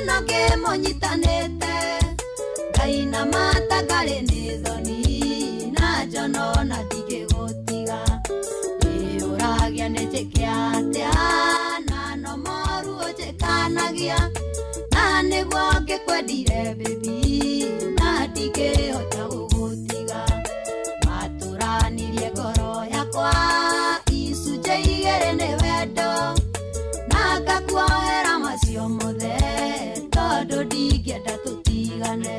ĩno ngĩmũnyitanĩte ngainama ta ngarĩ nĩ thoni na njono na ndingĩgũtiga ndĩũragia nĩ njĩke atĩa na no moru ũnjĩkanagia na nĩguo ngĩkwendire baby na ndingĩhota gũgũtiga watũranirie ngoro yakwa icunjĩ igĩrĩ nĩ wendo na ngakuohera macio mothe tondũ ndingĩenda tũtigane.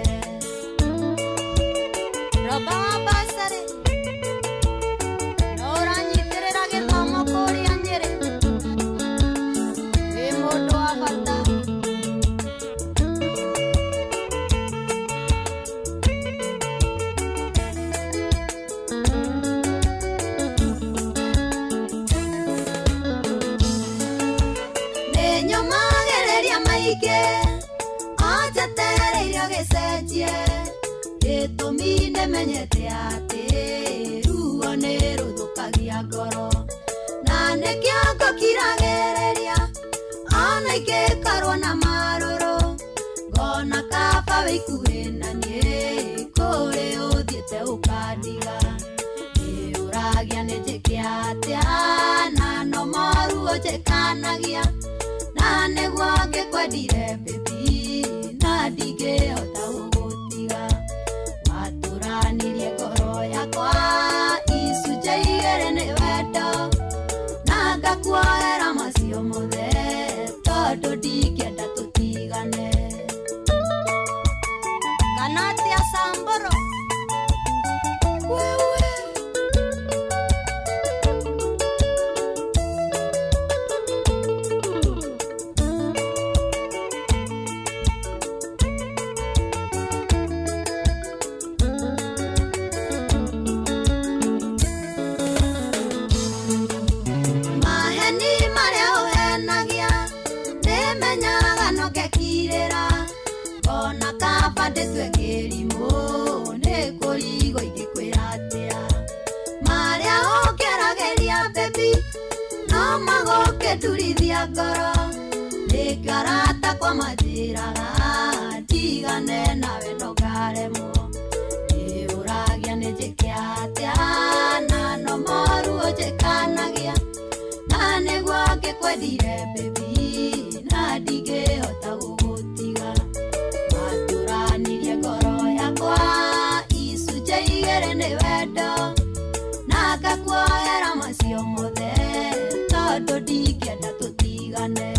Roba wa basarĩ no ũranyitĩrĩra gĩthomo kũrĩa Nyĩrĩ wĩ mũndũ wa bata. Nĩnyũmagĩrĩria maingĩ anjetereire ũgĩcenjie gĩtũmi nĩmenyete atĩ ruo nĩ rũthũkagia ngoro na nĩkĩo ngũkiragĩrĩria ona ingĩkorwo na marũrũ ngona kaba wĩikuhĩ na niĩ kũrĩ ũthiĩte ũkandiga ndĩũragia nĩ njĩke atĩa na no moru ũnjĩkanagia na nĩguo ngĩkwendire baby na ndingĩhota gũgũtiga watũranirie ngoro yakwa icunjĩ igĩrĩ nĩ wendo na ngakuohera macio mothe tondũ ndingĩenda tũtigane. Kana atĩa Samburu wewe. Maheni marĩa ũhenagia nĩmenyaga no ngekirĩra ona kaba ndĩtue kĩrimũ nĩ kũrigwo ingĩkwĩra atĩa marĩa ũngeragĩria baby no magũkĩndurithia ngoro nĩkĩo arata kwa manjĩraga ndigane nawe no ngaremwo ndĩũragia nĩ njĩke atĩa na no moru ũnjĩkanagia na nĩguo ngĩkwendire baby na ndingĩhota gũgũtiga watũranirie ngoro yakwa icunjĩ igĩrĩ nĩ wendo na ngakuohera macio mothe tondũ ndingĩenda tũtigane.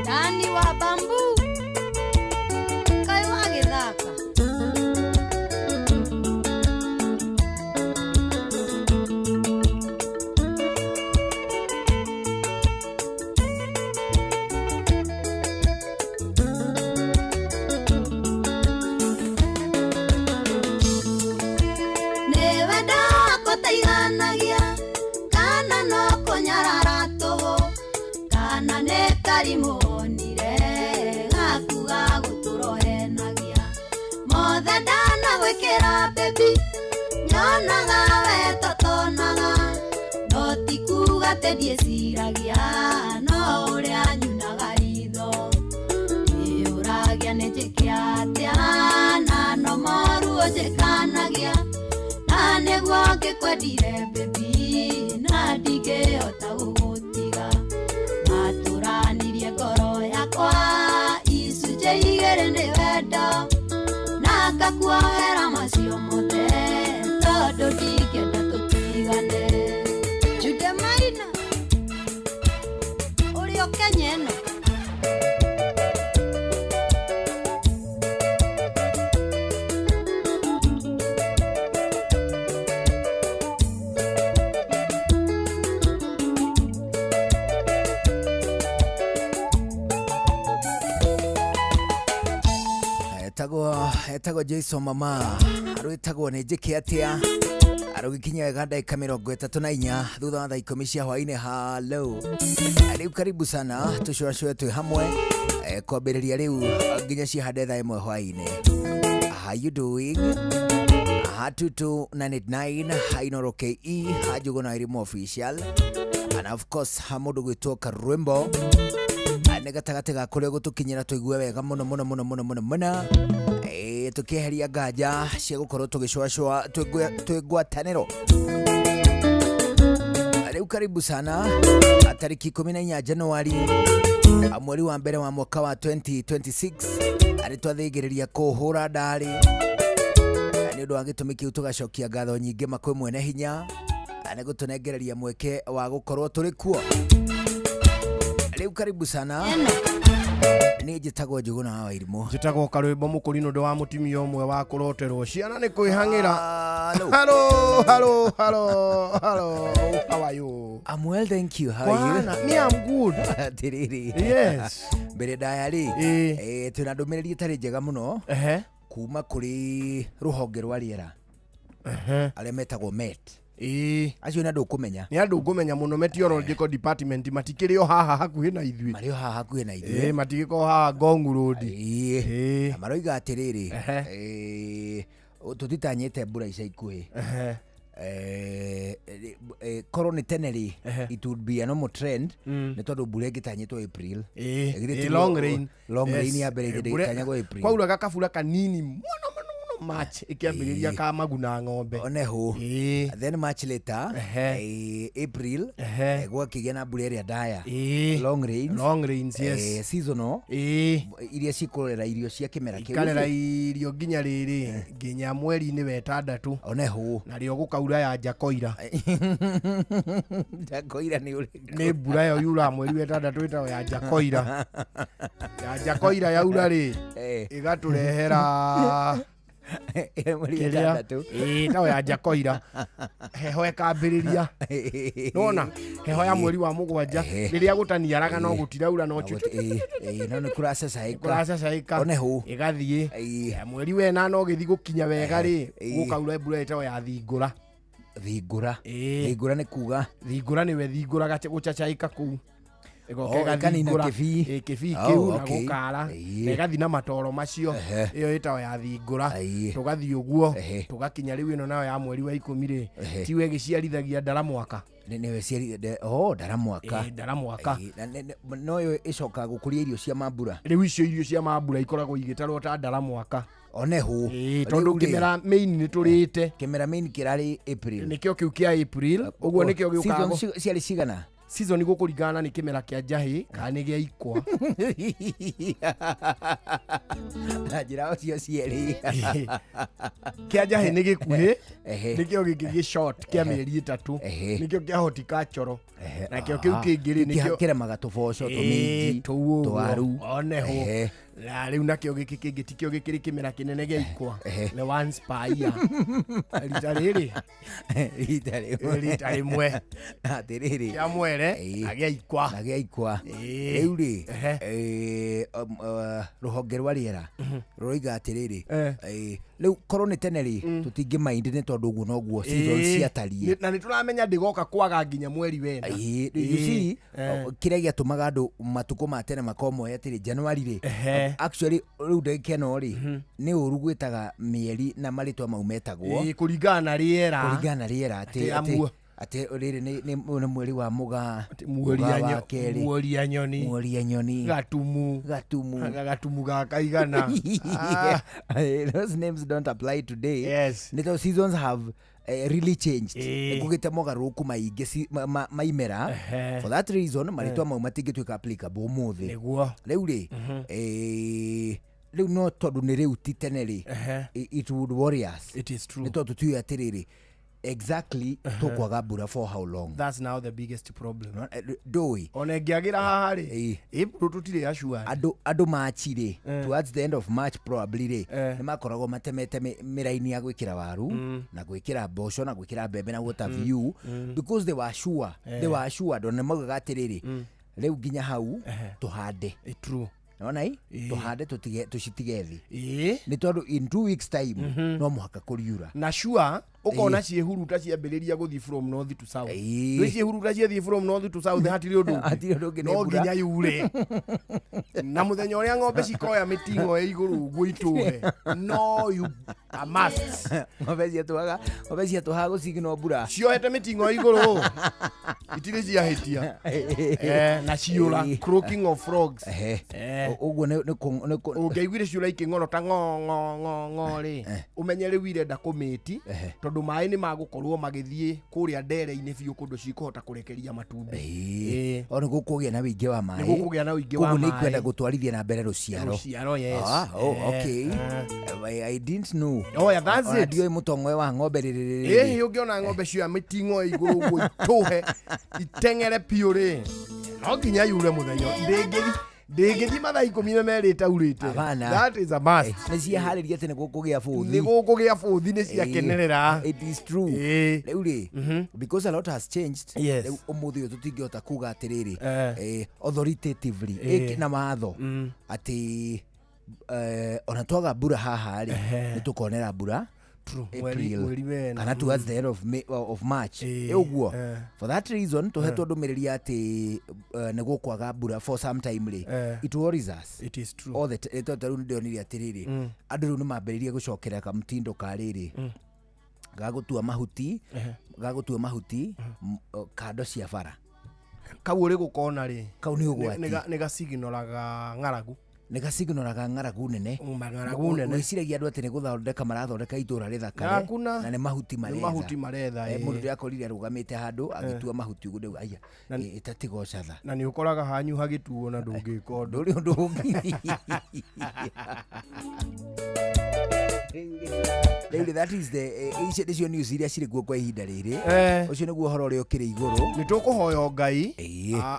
Dani wa bambu kaĩ wagĩthaka. Nĩ wendo wakwa ũtaiganagia kana no kũnyarara tũhũ kana nĩ karimũ wonire gaku ga gũtũrohenagia mothe ndanagwĩkĩra baby nyonaga we totonaga no ti kuga atĩ ndiĩciragia no ũrĩa nyunaga ritho ndĩũragia nĩ njĩke atĩa na no moru ũnjĩkanagia na nĩguo ngĩkwendire baby na ndingĩhota gũgũtiga watũranirie ngoro yakwa icunjĩ igĩrĩ nĩ wendo na ngakuohera macio mothe tondũ ndingĩenda tũtigane. Jude Maina ũrĩ o Kenya ĩno. Etagwo Jason Mama arwĩtagwo nĩ njĩke atĩa arũgĩkinya wega ndagĩka 34 thutha wa thaa 10 cia hwainĩ. Halo rĩu, karibu sana tũcũacũe twĩ hamwe kwambĩrĩria rĩu nginya cihande thaa 1 hwainĩ. How you doing? Ha 22989 Hainoro KE Hajugo na Irimu official and of course ha mũndũ gwĩtwo Karwimbo. Nĩ gatagatĩ ga kũrĩa gũtũkinyĩra tũigue wega mũno mũno mũno mũno mũno mũno. Tũkĩeheria nganja cia gũkorwo tũgĩcũacũa twĩ ngwatanĩro. Rĩu karibu sana, tarĩki 14 Januari, mweri wa mbere wa mwaka wa 2026, arĩ twathĩgĩrĩria kũhũra ndarĩ. Nĩ ũndũ wa gĩtũmi kĩu tũgacokia ngatho nyingĩ makwĩ mwene hinya nĩ gũtũnengereria mweke wa gũkorwo tũrĩ kuo. Rĩu karibu sana, niĩ njĩtagwo Njũgũna wa Wairimũ. Njĩtagwo Karwĩmbo Mũkũrinũ, ndĩ wa mũtumia ũmwe wa kũroterwo ciana nĩ kwĩhang'ĩra. Hello. Hello, hello, hello, hello, how are you? I'm well, thank you. How are you? Bwana, me, I'm good. Atiriri. Yes. Mbere ndaya rĩ, twĩna ndũmĩrĩri ĩtarĩ njega mũno kuma kũrĩ rũhonge rwa rĩera arĩa metagwo Met. Acio nĩ andũ ũkũmenya. Nĩ andũ ngũmenya mũno, meteorological department matikĩrĩ o haha hakuhĩ na ithuĩ. Marĩ o haha hakuhĩ na ithuĩ. Matigĩkorwo haha Ngong Road. Na maroiga atĩrĩrĩ, tũtitanyĩte mbura ica ikuhĩ. Korwo nĩ tene rĩ, it would be a normal trend, nĩ tondũ mbura ĩngĩtanyĩtwo April. Githĩ ti Long rain. Long rain ya mbere ĩngĩtanyagwo April. Kwauraga kabura kanini mũno mũno mũno March ĩkĩambĩrĩria ka maguna ng'ombe. Oneho. Then much later, April, gwakĩgĩa na mbura ĩrĩa ndaya, long rains. Long rains, yes. Seasonal iria cikũrera irio cia kĩmera kĩu. Ikarera irio nginya rĩrĩ, nginya mweri-inĩ wa ĩtandatũ. Oneho. Narĩo gũkaura ya njakoira. Njakoira nĩ ũrĩkũ? Nĩ mbura ĩyo yuraga mweri wa ĩtandatũ, ĩtagwo ya njakoira. Ya njakoira yaura rĩ, ĩgatũrehera Mweri wa kĩrĩa ĩtandatũ. Ĩtagwo ya njakoira, heho ĩkambĩrĩria. Nona heho ya mweri wa mũgwanja, rĩrĩa gũtaniaraga no gũtiraura no chu No nĩ kũracacaĩka. Kũracacaĩka. Oneho. Ĩgathiĩ. Mweri wa ĩnana ũgĩthiĩ gũkinya wega rĩ, gũkaura mbura ĩtagwo ya thingũra. Thingũra. Thingũra nĩ kuga? Thingũra nĩwe thingũra gũcacaĩka kũu. Ĩgoka Oh, ĩkanina ĩgathingũra. kĩbii. Kĩbii kĩu na gũkara, na ĩgathiĩ na matoro macio. Ĩyo ĩtagwo ya thingũra. Tũgathiĩ ũguo, tũgakinya rĩu ĩno nayo ya mweri wa 10 rĩ, tiwe ĩgĩciarithagia ndara mwaka. Nĩwe ciari, oh, ndara mwaka. Ndara mwaka. Na no yo ĩcokaga gũkũria irio cia mambura. Rĩu icio irio cia mambura ikoragwo igĩtarwo ta ndara mwaka. Oneho. Tondũ Rĩu rĩ, kĩmera main nĩ tũrĩte. Kĩmera main kĩrarĩ April. Nĩkĩo kĩu kĩa April ũguo, nĩkĩo gĩũkaga. Season ciarĩ cigana? Season gũkũringana nĩ kĩmera kĩa njahĩ kana nĩ gĩa ikwa. Na njĩra o cio cierĩ. Kĩa njahĩ nĩ gĩkuhĩ, nĩkĩo gĩkĩ gĩ short kĩa mĩeri 3. Nĩkĩo kĩa horticultural. Nakĩo kĩu kĩngĩ rĩ, nĩkĩo kĩremaga tũboco, tũminji, tũu ũguo. Tũwaru. Oneho. Na rĩu nakĩo gĩkĩ kĩngĩ tikĩo gĩkĩrĩ kĩmera kĩnene gĩa ikwa, nĩ once per year, rita rĩrĩ. Rita rĩmwe. Rita rĩmwe. Atĩrĩrĩ, kĩa mwere na gĩa ikwa. Na gĩa ikwa. Rĩu rĩ, rũhonge rwa rĩera rũroiga atĩrĩrĩ, rĩu korwo nĩ tene rĩ, tũtingĩ mind, nĩ tondũ ũguo noguo season ciatariĩ. Na nĩ tũramenya ndĩgoka kwaga nginya mweri wena. You see, kĩrĩa gĩatũmaga andũ matukũ ma tene makorwo moĩ atĩrĩ January rĩ, actually rĩu ndagĩka ĩno rĩ, nĩ ũru gwĩtaga mĩeri na marĩtwa mau metagwo. Kũringana na rĩera. Kũringana na rĩera, atĩ Atĩ atĩ rĩrĩ nĩ mweri wa mũgaa, Muoria mũgaa wa kerĩ, muoria nyoni. Muoria nyoni. Gatumu. Gatumu. Gatumu ga kaigana. Ah. Those names don't apply today, Yes. nĩ tondũ seasons have really changed. Nĩ kũgĩte mogarũrũku maingĩ maimera. For that reason marĩtwa mau matingĩtuĩka applicable ũmũthĩ. Rĩu rĩ, rĩu no tondũ nĩ rĩu ti tene rĩ, it would worry us. It is true. Nĩ tondũ tũtiũĩ atĩrĩrĩ, exactly tũkwaga mbura for how long. That's now the biggest problem. Ndũĩ. Ona ĩngĩagĩra haha rĩ, April tũtirĩ assured. Andũ March rĩ, towards the end of March probably rĩ, nĩ makoragwo matemete mĩraini ya gwĩkĩra waru na gwĩkĩra mboco na gwĩkĩra mbembe na what have you, because they were sure, they were assured. Ona maugaga atĩrĩrĩ, rĩu nginya hau tũhande. True. Nona i tũhande, tũtige tũcitige thĩ, Ĩĩ. nĩ tondũ in 2 weeks time no mũhaka kũriura. Na sure. Ũkona ciĩhuruta ciambĩrĩria gũthiĩ from north to south. Ĩĩ. Rĩu ciĩhuruta ciathiĩ from north to south, hatirĩ ũndũ ũngĩ. Hatirĩ ũndũ ũngĩ, nĩ No mbura. nginya yure. Na mũthenya ũrĩa ng'ombe cikoya mĩting'o ĩ igũrũ ũguo itũhe, no you a must. Ng'ombe ciatũhaga gũcigino mbura. Ciohete mĩting'o ĩ igũrũ, itirĩ ciahĩtia. Na ciũra. Ĩĩ. Croaking of frogs. Ehe. Eh. Ũguo nĩ Ũngĩaiguire ciũra ikĩng'orota ng'o ng'o ng'o ng'o rĩ, ũmenye rĩu irenda kũmĩti, tondũ maĩ nĩ magũkorwo magĩthiĩ kũrĩa ndere-inĩ biũ, kũndũ cikũhota kũrekeria matumbĩ. Ĩĩ. O nĩ gũkũgĩa na wĩingĩ wa maĩ. Nĩ gũkũgĩa na ũingĩ wa Koguo nĩ maĩ. ikwenda gũtwarithia na mbere rũciaro. Rũciaro, yes. Ah, oh, okay. I didn't know. Oh, yeah, that's Ona it. ndiũĩ mũtongo wa ng'ombe rĩrĩ. Ĩhĩ, ũngĩona ng'ombe cioya mĩting'o ĩ igũrũ ũguo itũhe iteng'ere biũ rĩ, no nginya yure mũthenya. Ndĩngĩthi mathaa 12 ĩtaurĩte. Hapana. That is a must. Nĩ ciaharĩria atĩ nĩ gũkũgĩa bũthi. Nĩ gũkũgĩa bũthi, nĩ ciakenerera. It is true. Rĩu rĩ, because a lot has changed, rĩu ũmũthĩ ũyũ tũtingĩhota kuga atĩrĩrĩ, authoritatively, na watho atĩ ona twaga mbura haha rĩ, nĩ tũkonera mbura True. April, Mweri wena. kana towards the end of, May, of March. Ũguo for that reason tũhetwo ndũmĩrĩri atĩ nĩ gũkwaga mbura for some time rĩ, it worries us. It is true. All the tondũ rĩu nĩndĩronire atĩrĩrĩ, andũ rĩu nĩ mambĩrĩrie gũcokera kamtindo ka rĩrĩ ga gũtua mahuti kando cia bara. Kau ũrĩ gũkona rĩ, Kau nĩ ũgwati. Nĩ gasiginoraga ng'aragu. Nĩ gasiginoraga ng'aragu nene. Ng'aragu nene. Wĩciragia andũ atĩ nĩ gũthondeka marathondeka itũra rĩthakare, Hakuna. na nĩ mahuti Nĩ maretha. mahuti maretha. Mũndũ ndĩrakorire arũgamĩte handũ agĩtua mahuti ũguo, ndauga aya ĩtatigocatha. Na nĩ ũkoraga hanyu hagĩtuo na ndũngĩka ũndũ. Ndũrĩ ũndũ ũngĩ. Rĩu rĩ, that is the icio nĩcio news iria cirĩ kuo kwa ihinda rĩrĩ. Ũcio nĩguo ũhoro ũrĩa ũkĩrĩ igũrũ. Nĩ tũkũhoya Ngai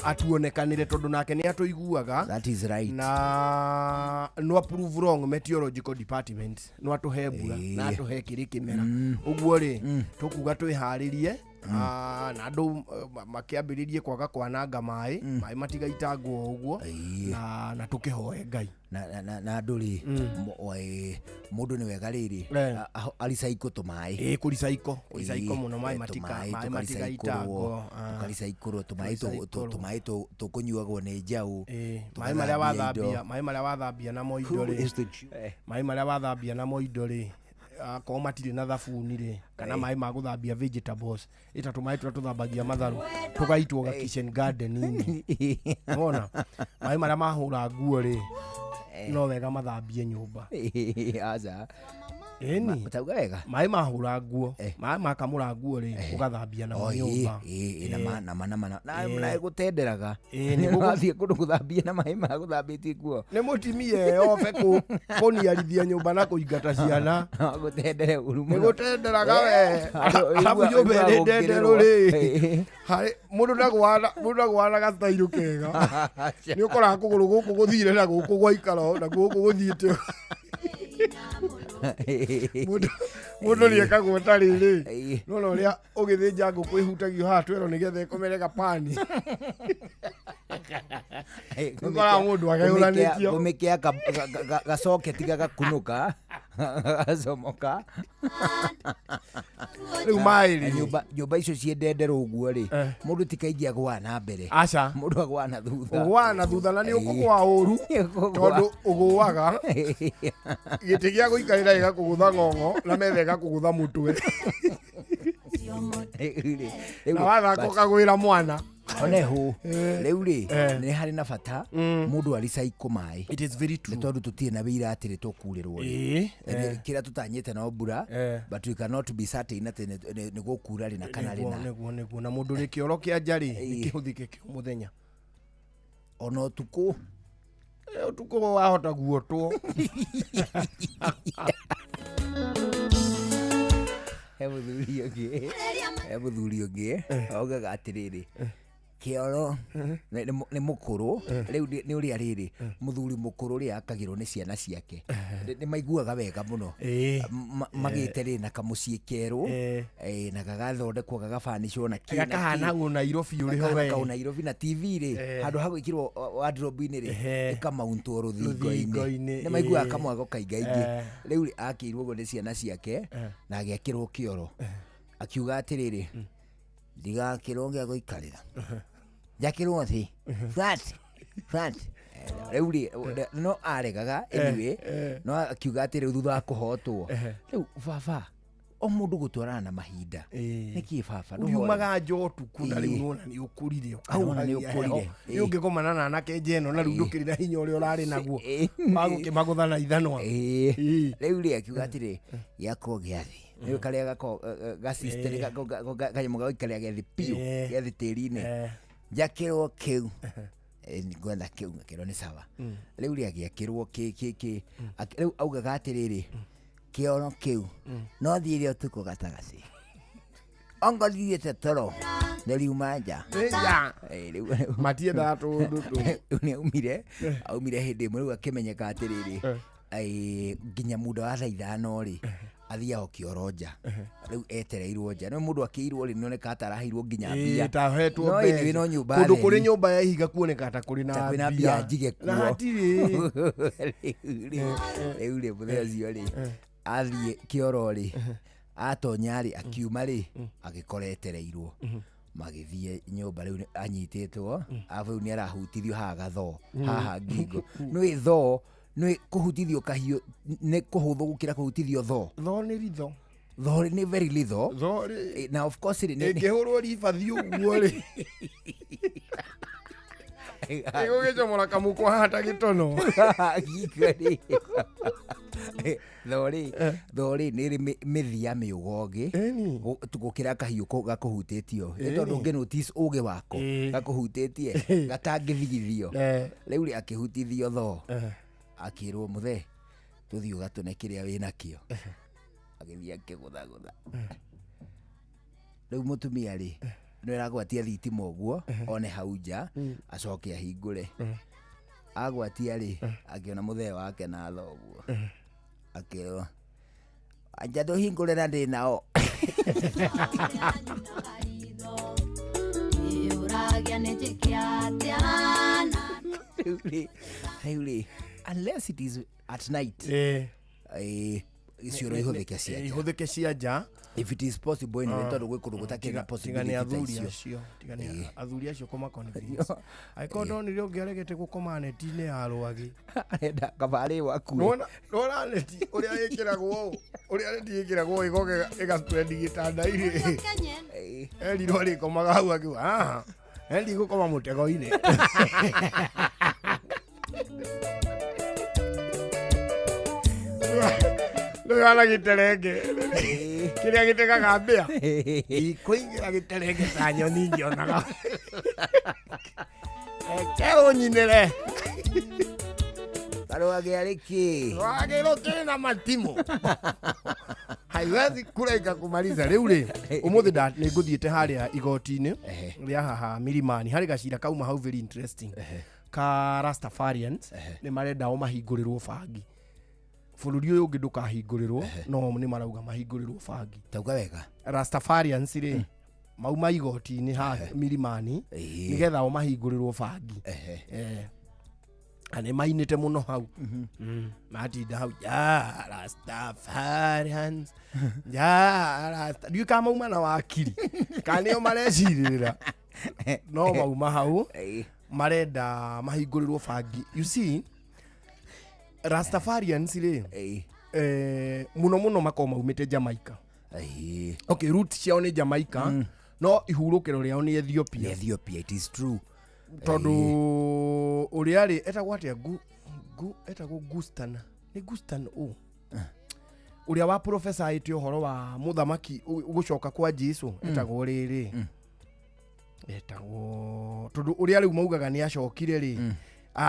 atuonekanĩre, tondũ nake nĩ atũiguaga. That is right. Na no approve wrong meteorological department, no atũhe mbura na atũhe kĩrĩ kĩmera. Ũguo rĩ, tũkuga twĩharĩrie. Na andũ makĩambĩrĩrie kwaga kwananga maĩ, maĩ matigaitangwo o ũguo, na tũkĩhoe Ngai. Na andũ rĩ, mũndũ nĩ wega rĩrĩ aricaikũ tũmaĩ. Ĩ, kũricaiko mũno maĩ maĩ matigaitangwo. Tũkaricaikũrwo tũmaĩ Tũkaricaikũrwo. tũmaĩ tũkũnyuagwo nĩ njaũ. Maĩ marĩa Tũgathambia wathambia indo. Maĩ marĩa wathambia namo indo rĩ, maĩ marĩa wathambia namo indo rĩ, akorwo matirĩ na thabuni rĩ, kana maĩ ma gũthambia vegetables, ĩta tũmaĩ tũrĩa tũthambagia matharũ tũgaitwo ga kitchen garden-inĩ. Wona maĩ marĩa mahũra nguo rĩ, no wega mathambie nyũmba. Aca. Ĩni. Tauga wega. Maĩ mahũra nguo, maĩ makamũra nguo rĩ, ũgathambia namo Oh, nyũmba. ĩ, nama nama nama na gũtenderaga. Ĩ, Wathiĩ kũndũ gũthambia na maĩ ma gũthambĩtie nguo. Nĩ mũtimia eyobe kũniarithia nyũmba na kũingata ciana. Gũtendere ũru Nĩ mũno. gũtenderaga we. Andũ Arabu nyũmba ũiguaga ĩrĩ ndenderũ gũkĩrĩrwo. rĩ, harĩ mũndũ ndagwana gacitairũ kega, nĩ ũkoraga kũgũrũ gũkũ gũthire na gũkũ gwaikara na gũkũ gũthiĩte. Mũndũ nĩ ekagwo ta rĩrĩ, nona ũrĩa ũgĩthĩnja ngũkũ ĩhutagio haha twero nĩgetha ĩkomere gapani. Nĩũkoraga mũndũ agayũranĩtio. Ngũmĩkĩa gacoketi gagakunũka, gacomoka. Rĩu maĩ Na rĩ, nyũmba icio ciĩ ndenderũ ũguo rĩ, mũndũ ti kaingĩ agũaga na mbere, aca. Mũndũ agũaga na thutha. Ũgũaga na thutha na nĩ ũkũgũa ũru, Ũkũgũa. tondũ ũgũaga gĩtĩ gĩa gũikarĩra gĩgakũgũtha ng'ong'o na metha ĩgakũgũtha mũtwe. Rĩu Na wathaka ũkagwĩra mwana. Oneho rĩu rĩ, nĩ harĩ na bata mũndũ aricaikũ maĩ. It is very Nĩ true. tondũ tũtirĩ na wĩira atĩ nĩ tũkurĩrwo rĩ. Kĩrĩa tũtanyĩte no mbura, but we cannot be certain atĩ nĩ gũkura rĩ na kana rĩna. Nĩguo, na mũndũ rĩ, kĩoro kĩa nja rĩ, nĩ kĩhũthĩke kĩo mũthenya. Ona ũtukũ. Ũtukũ wahota guotwo. He mũthuri ũngĩ augaga atĩrĩrĩ, Kĩoro nĩ mũkũrũ rĩu, nĩ ũrĩa rĩrĩ mũthuri mũkũrũ rĩ akagĩrwo nĩ ciana ciake. Nĩ maiguaga wega mũno. Magĩte rĩ na kamũciĩ kerũ, na gagathondekwo gagabanicwo na kĩ na Gakahana kĩ. ũ Nairobi ũrĩ ho Gakahana we. kau Nairobi na TV rĩ, handũ ha gwĩkĩrwo wardrobe-inĩ rĩ, ĩkamauntwo rũthingo-inĩ. Rũthingo-inĩ, Nĩ maiguaga kamwago kaingaingĩ. Rĩu rĩ akĩirwo ũguo nĩ ciana ciake na agĩakĩrwo kĩoro, akiuga atĩrĩrĩ, ndigakĩrwo gĩa gũikarĩra, njakĩrwo thĩ flat flat. Rĩu rĩ no aregaga anyway, no akiuga atĩ rĩu thutha wa kũhotwo rĩu, baba, o mũndũ gũtwarana na mahinda. Nĩkĩ baba ndũhorere? Uriumaga nja ũtukũ na rĩu nona nĩ ũkũrire. Hau nona nĩ ũkũrire. Nĩ ũngĩkomana na anake nja ĩno na rĩu ndũkĩrĩ na hinya ũrĩa ũrarĩ naguo wagũkĩmagũtha na ithanwa. Rĩu rĩ akiuga atĩrĩ, gĩakwo gĩa thĩ nĩ karĩa gako gacisteri kanyamũ ga gũikarĩra gĩa thĩ biũ, gĩa thĩ tĩri-inĩ. Njakĩrwo kĩu. Ngwenda kĩu. Ngakĩrwo nĩ sawa. Rĩu rĩ agĩakĩrwo kĩ kĩ kĩ. Rĩu augaga atĩrĩrĩ, kĩoro kĩu no thiĩre ũtukũ gatagatĩ ongothiĩte toro nĩriuma nja. Nja. Rĩu Matiendaga tũndũ tũ. Rĩu nĩ aumire hĩndĩ ĩmwe, rĩu akĩmenyeka atĩrĩrĩ, nginya muda wa thaa 5 rĩ athiaga kĩoro nja, rĩu etereirwo nja. Nĩ mũndũ akĩirwo rĩ, nĩoneka ta araheirwo nginya mbia. Tahetwo No mbeca. anyway, no nyũmba Kũndũ kũrĩ theri. nyũmba ya ihiga kuoneka ta kũrĩ Ta na kwĩna mbia njige na kuo. hatirĩ. Rĩu rĩ mũthenya ũcio rĩ athiĩ kĩoro rĩ, atonya rĩ, akiuma rĩ, agĩkora etereirwo magĩthiĩ nyũmba. Rĩu anyitĩtwo arabu rĩu nĩ arahutithio haha gathoo haha ngingo. Nĩ thoo, nĩ kũhutithio kahiũ nĩ kũhũthũ gũkĩra kũhutithio thoo. Thoo nĩ ritho. Thoo nĩ very lethal. Thoo rĩ Na of course rĩ ĩngĩhũrwo ribathi ũguo rĩ, ĩgũgĩcomora kamũkwa haha ta gĩtono. Ngingo rĩ, thoo rĩ nĩ ĩrĩ mĩthia mĩũgongĩ gũkĩra kahiũ gakũhutĩtio. Nĩ tondũ ũngĩ notice ũgĩ wako gakũhutĩtie gatangĩthigithio. Rĩu rĩ akĩhutithio thoo, akĩrwo, mũthee, tũthiĩ ũgatũne kĩrĩa wĩ nakĩo. Agĩthiĩ akĩgũthagũtha. Rĩu mũtumia rĩ nĩ aragwatia thitima ũguo one hau nja, acoke ahingũre. Agwatia rĩ, akĩona mũthee wake na thoguo. Akĩrwo, anja ndũhingũre na ndĩ nao. Ũragia nĩ njĩke atĩa na Rĩu rĩ unless it is at night, cioro ihũthĩke cia nja. Ihũthĩke cia nja. If it is possible anyway, tondũ gwĩ kũndũ gũtakĩrĩ na Tiga nĩ possibility ta athuri icio. acio, tiga nĩ athuri acio kũma-convince. Angĩkorwo ndonire ũngĩ aregete gũkoma neti-inĩ ya rwagĩ. Arenda kabarĩ wakue. Nĩwona neti ũrĩa ĩkĩragwo ũũ, ũrĩa neti ĩkĩragwo ĩgoka ĩgaspread gĩtanda-inĩ. Kenya. Erirwo arĩkomaga hau, akiuga haha ndigũkoma mũtego-inĩ. Rĩu hana gĩterenge kĩrĩa gĩtegaga mbĩa ikũingĩra gĩterenge ta nyoni ngĩonaga, reke ũnyinĩre. Karwagĩ arĩ kĩ? Rwagĩ rũkĩrĩ na matimũ, haiwezi kuraika kumaliza. Rĩu rĩ ũmũthĩ nĩ ngũthiĩte harĩa igoti-inĩ rĩa haha Milimani, harĩ gacira kauma hau very interesting ka Rastafarians. Nĩ marenda o mahingũrĩrwo bangi. Bũrũri ũyũ ũngĩ ndũkahingũrĩrwo, no nĩ marauga mahingũrĩrwo bangi. Tauga wega. Rastafarians rĩ mauma igoti-inĩ haha Milimani nĩgetha o mahingũrĩrwo bangi. Na nĩ mainĩte mũno hau. Matinda hau ja Rastafarians, ja Rasta, ndiũĩ kana mauma na wakiri kana nĩo marecirĩrĩra, no mauma hau marenda mahingũrĩrwo bangi. You see, Rastafarians rĩ, mũno mũno makorwo maumĩte Jamaica. Okay, root ciao nĩ Jamaica, no ihurũkĩro rĩao nĩ Ethiopia. Ethiopia, it is true. Tondũ ũrĩa rĩ etagwo atĩa, gu etagwo Gustan, nĩ Gustan ũ ũrĩa wa professor ĩte ũhoro wa mũthamaki gũcoka kwa Jesu, etagwo rĩrĩ, etagwo, tondũ ũrĩa rĩu maugaga nĩ acokire rĩ,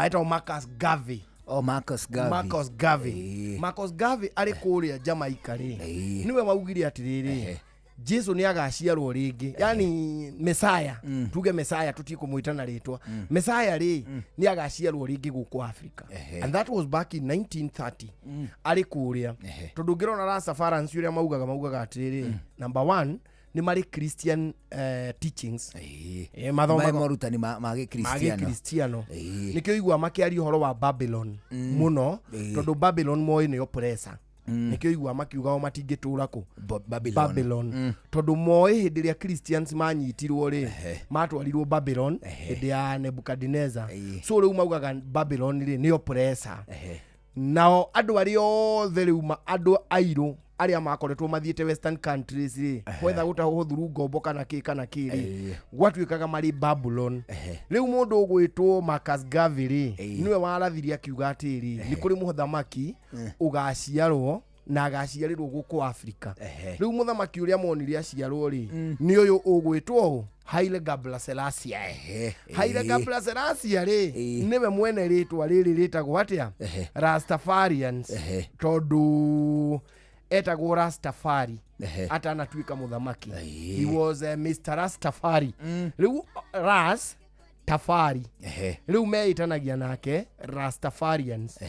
etagwo Marcus Garvey. Oh, Marcus Garvey. Marcus Garvey. Marcus Garvey arĩ kũrĩa Jamaica rĩ, nĩwe waugire atĩrĩrĩ, Jesu nĩ agaciarwo rĩngĩ, yani Messiah, tuge Messiah, tũtikũmwĩta na rĩtwa Messiah rĩ, nĩ agaciarwo rĩngĩ gũkũ Africa. And that was back in 1930 arĩ kũrĩa, tondũ ũngĩrora Rastafarians ũrĩa maugaga atĩrĩrĩ, number one, nĩ marĩ Christian teachings. Mathomaga mathomaga morutani ma gĩkristiano. Gĩkristiano. Nĩkĩo igua makĩaria ũhoro wa Babylon mũno, tondũ Babylon moĩ nĩ oppressor. Nĩkĩo igua makiuga o matingĩtũra kũ? Babylon. Babylon, tondũ moĩ hĩndĩ ĩrĩa Christians manyitirwo rĩ, matwarirwo Babylon hĩndĩ ya Nebukadnezar. So rĩu maugaga Babylon rĩ nĩ oppressor. Nao andũ arĩa othe rĩu andũ airũ arĩa makoretwo mathiĩte western countries rĩ, gwetha gũtahwo through ngombo kana kĩ kana kĩ rĩ, gwatuĩkaga marĩ Babylon. Rĩu mũndũ ũgwĩtwo Marcus Garvey rĩ, nĩwe warathirie akiuga atĩrĩ, nĩ kũrĩ mũthamaki ũgaciarwo na agaciarĩrwo gũkũ Africa. Rĩu mũthamaki ũrĩa monire aciarwo rĩ, nĩ ũyũ ũgwĩtwo ũ? Haile Gebrselassie. Haile Gebrselassie rĩ, nĩwe mwene rĩtwa rĩrĩ rĩtagwo atĩa? Rastafarians. Tondũ etagwo Rastafari atanatuĩka mũthamaki. He was Mr. Rastafari. Rĩu Ras Tafari, rĩu meĩtanagia nake Rastafarians,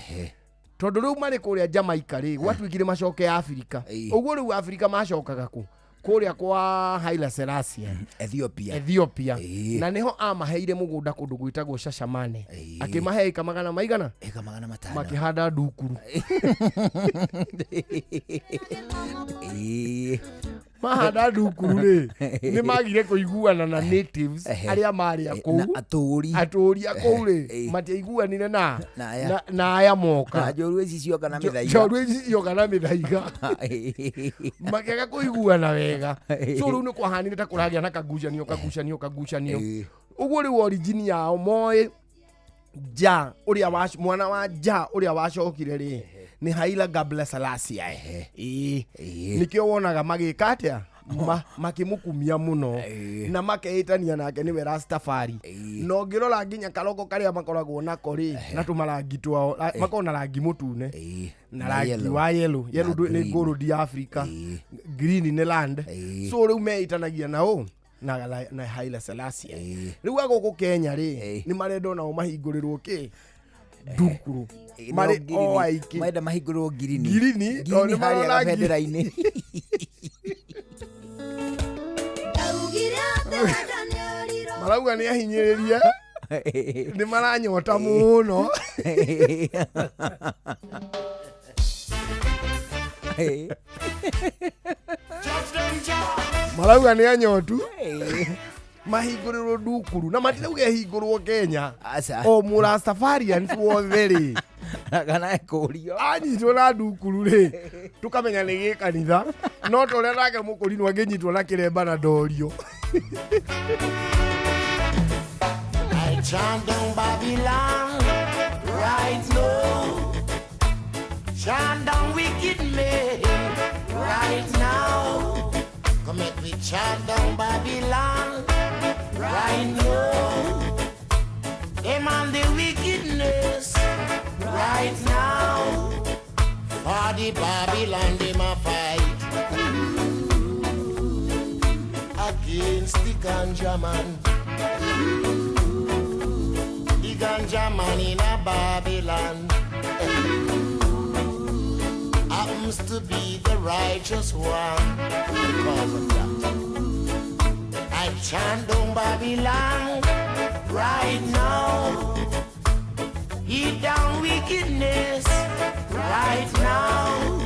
tondũ rĩu marĩ kũrĩa Jamaica rĩ, gwatuĩkire macoke Africa. Ũguo rĩu Africa macokaga kũ? Kũrĩa kwa Haile Selassie. Ethiopia. Ethiopia. Na nĩho amaheire mũgũnda kũndũ gwĩtagwo Shashamane. Akĩmahe ĩka magana maigana? Ĩka 500. Makĩhanda ndukuru. Mahanda ndukuru rĩ, nĩ magire kũiguana na natives arĩa marĩ a kũu. Na atũri. Atũri a kũu rĩ, matiaiguanire na Na aya. na aya moka. Na njorua ici cioka na mĩthaiga. Njorua ici cioka na mĩthaiga, makĩaga kũiguana wega. So rĩu nĩ kwahanire ta kũragĩa na kagucanio kagucanio kagucanio. Ũguo rĩu origin yao moĩ ja ũrĩa wa mwana wa ja ũrĩa wacokire rĩ, nĩ Haile Gebrselassie. Nĩkĩo wonaga magĩka atĩa, makĩmũkumia mũno na makeĩtania nake nĩwe Rastafari. Na ũngĩrora nginya karoko karĩa makoragwo nako rĩ, na tũmarangi twao, makoragwo na rangi mũtune na rangi yellow. Wa yellow. Yellow Na nĩ green. gold ya Africa, green nĩ land. So rĩu meĩtanagia na ũ? Na Haile Selassie. Rĩu a gũkũ Kenya rĩ, nĩ marenda onao mahingũrĩrwo kĩ? Ndukuru. Marĩ o aingĩ. Marenda mahingũrĩrwo ngirini. Ngirini, tondũ ngirini nĩ harĩa marona gabendera-inĩ. Ndaugire atĩ wendo nĩ ũrirũ. Marauga nĩ ahinyĩrĩrie, nĩ maranyota mũno. Marauga nĩ anyotu, mahingũrĩrwo ndukuru, na matirauga ĩhingũrwo Kenya. Aca. O mũrastafarians wothe rĩ, kana ekũrio anyitwo na ndukuru rĩ, tũkamenya nĩ gĩkanitha, no ta ũrĩa nake mũkũrinwo angĩnyitwo na kĩremba na ndorio. I chant down Babylon right now. Chant down wicked men right now. Come make we chant down Babylon right now. Them and the wickedness right now. For the Babylon them a fight against the ganja man. The ganja man in a Babylon happens to be the righteous one. Because of that, I chant down Babylon right now. Heat down wickedness right now.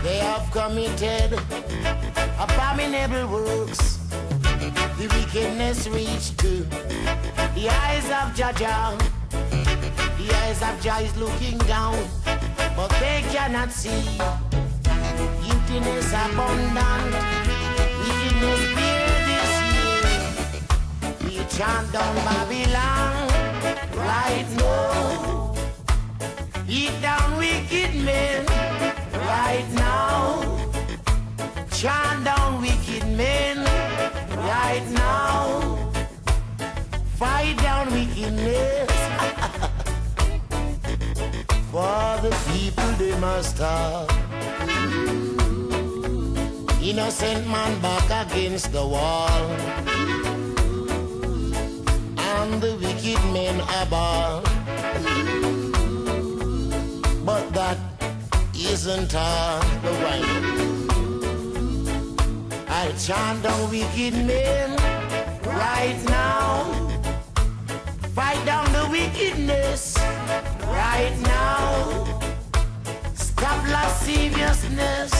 They have committed abominable works. The wickedness reached to the eyes of Jah Jah. The eyes of Jah is looking down, but they cannot see. Guiltiness abundant, wickedness bear this year. We chant down Babylon right now. Beat down wicked men right now. Chant down wicked men right now. Fight down wickedness. For the people they must stop. Innocent man back against the wall, and the wicked men above. But that isn't all the way. I'll chant down wicked men right now. Fight down the wickedness right now. Stop lasciviousness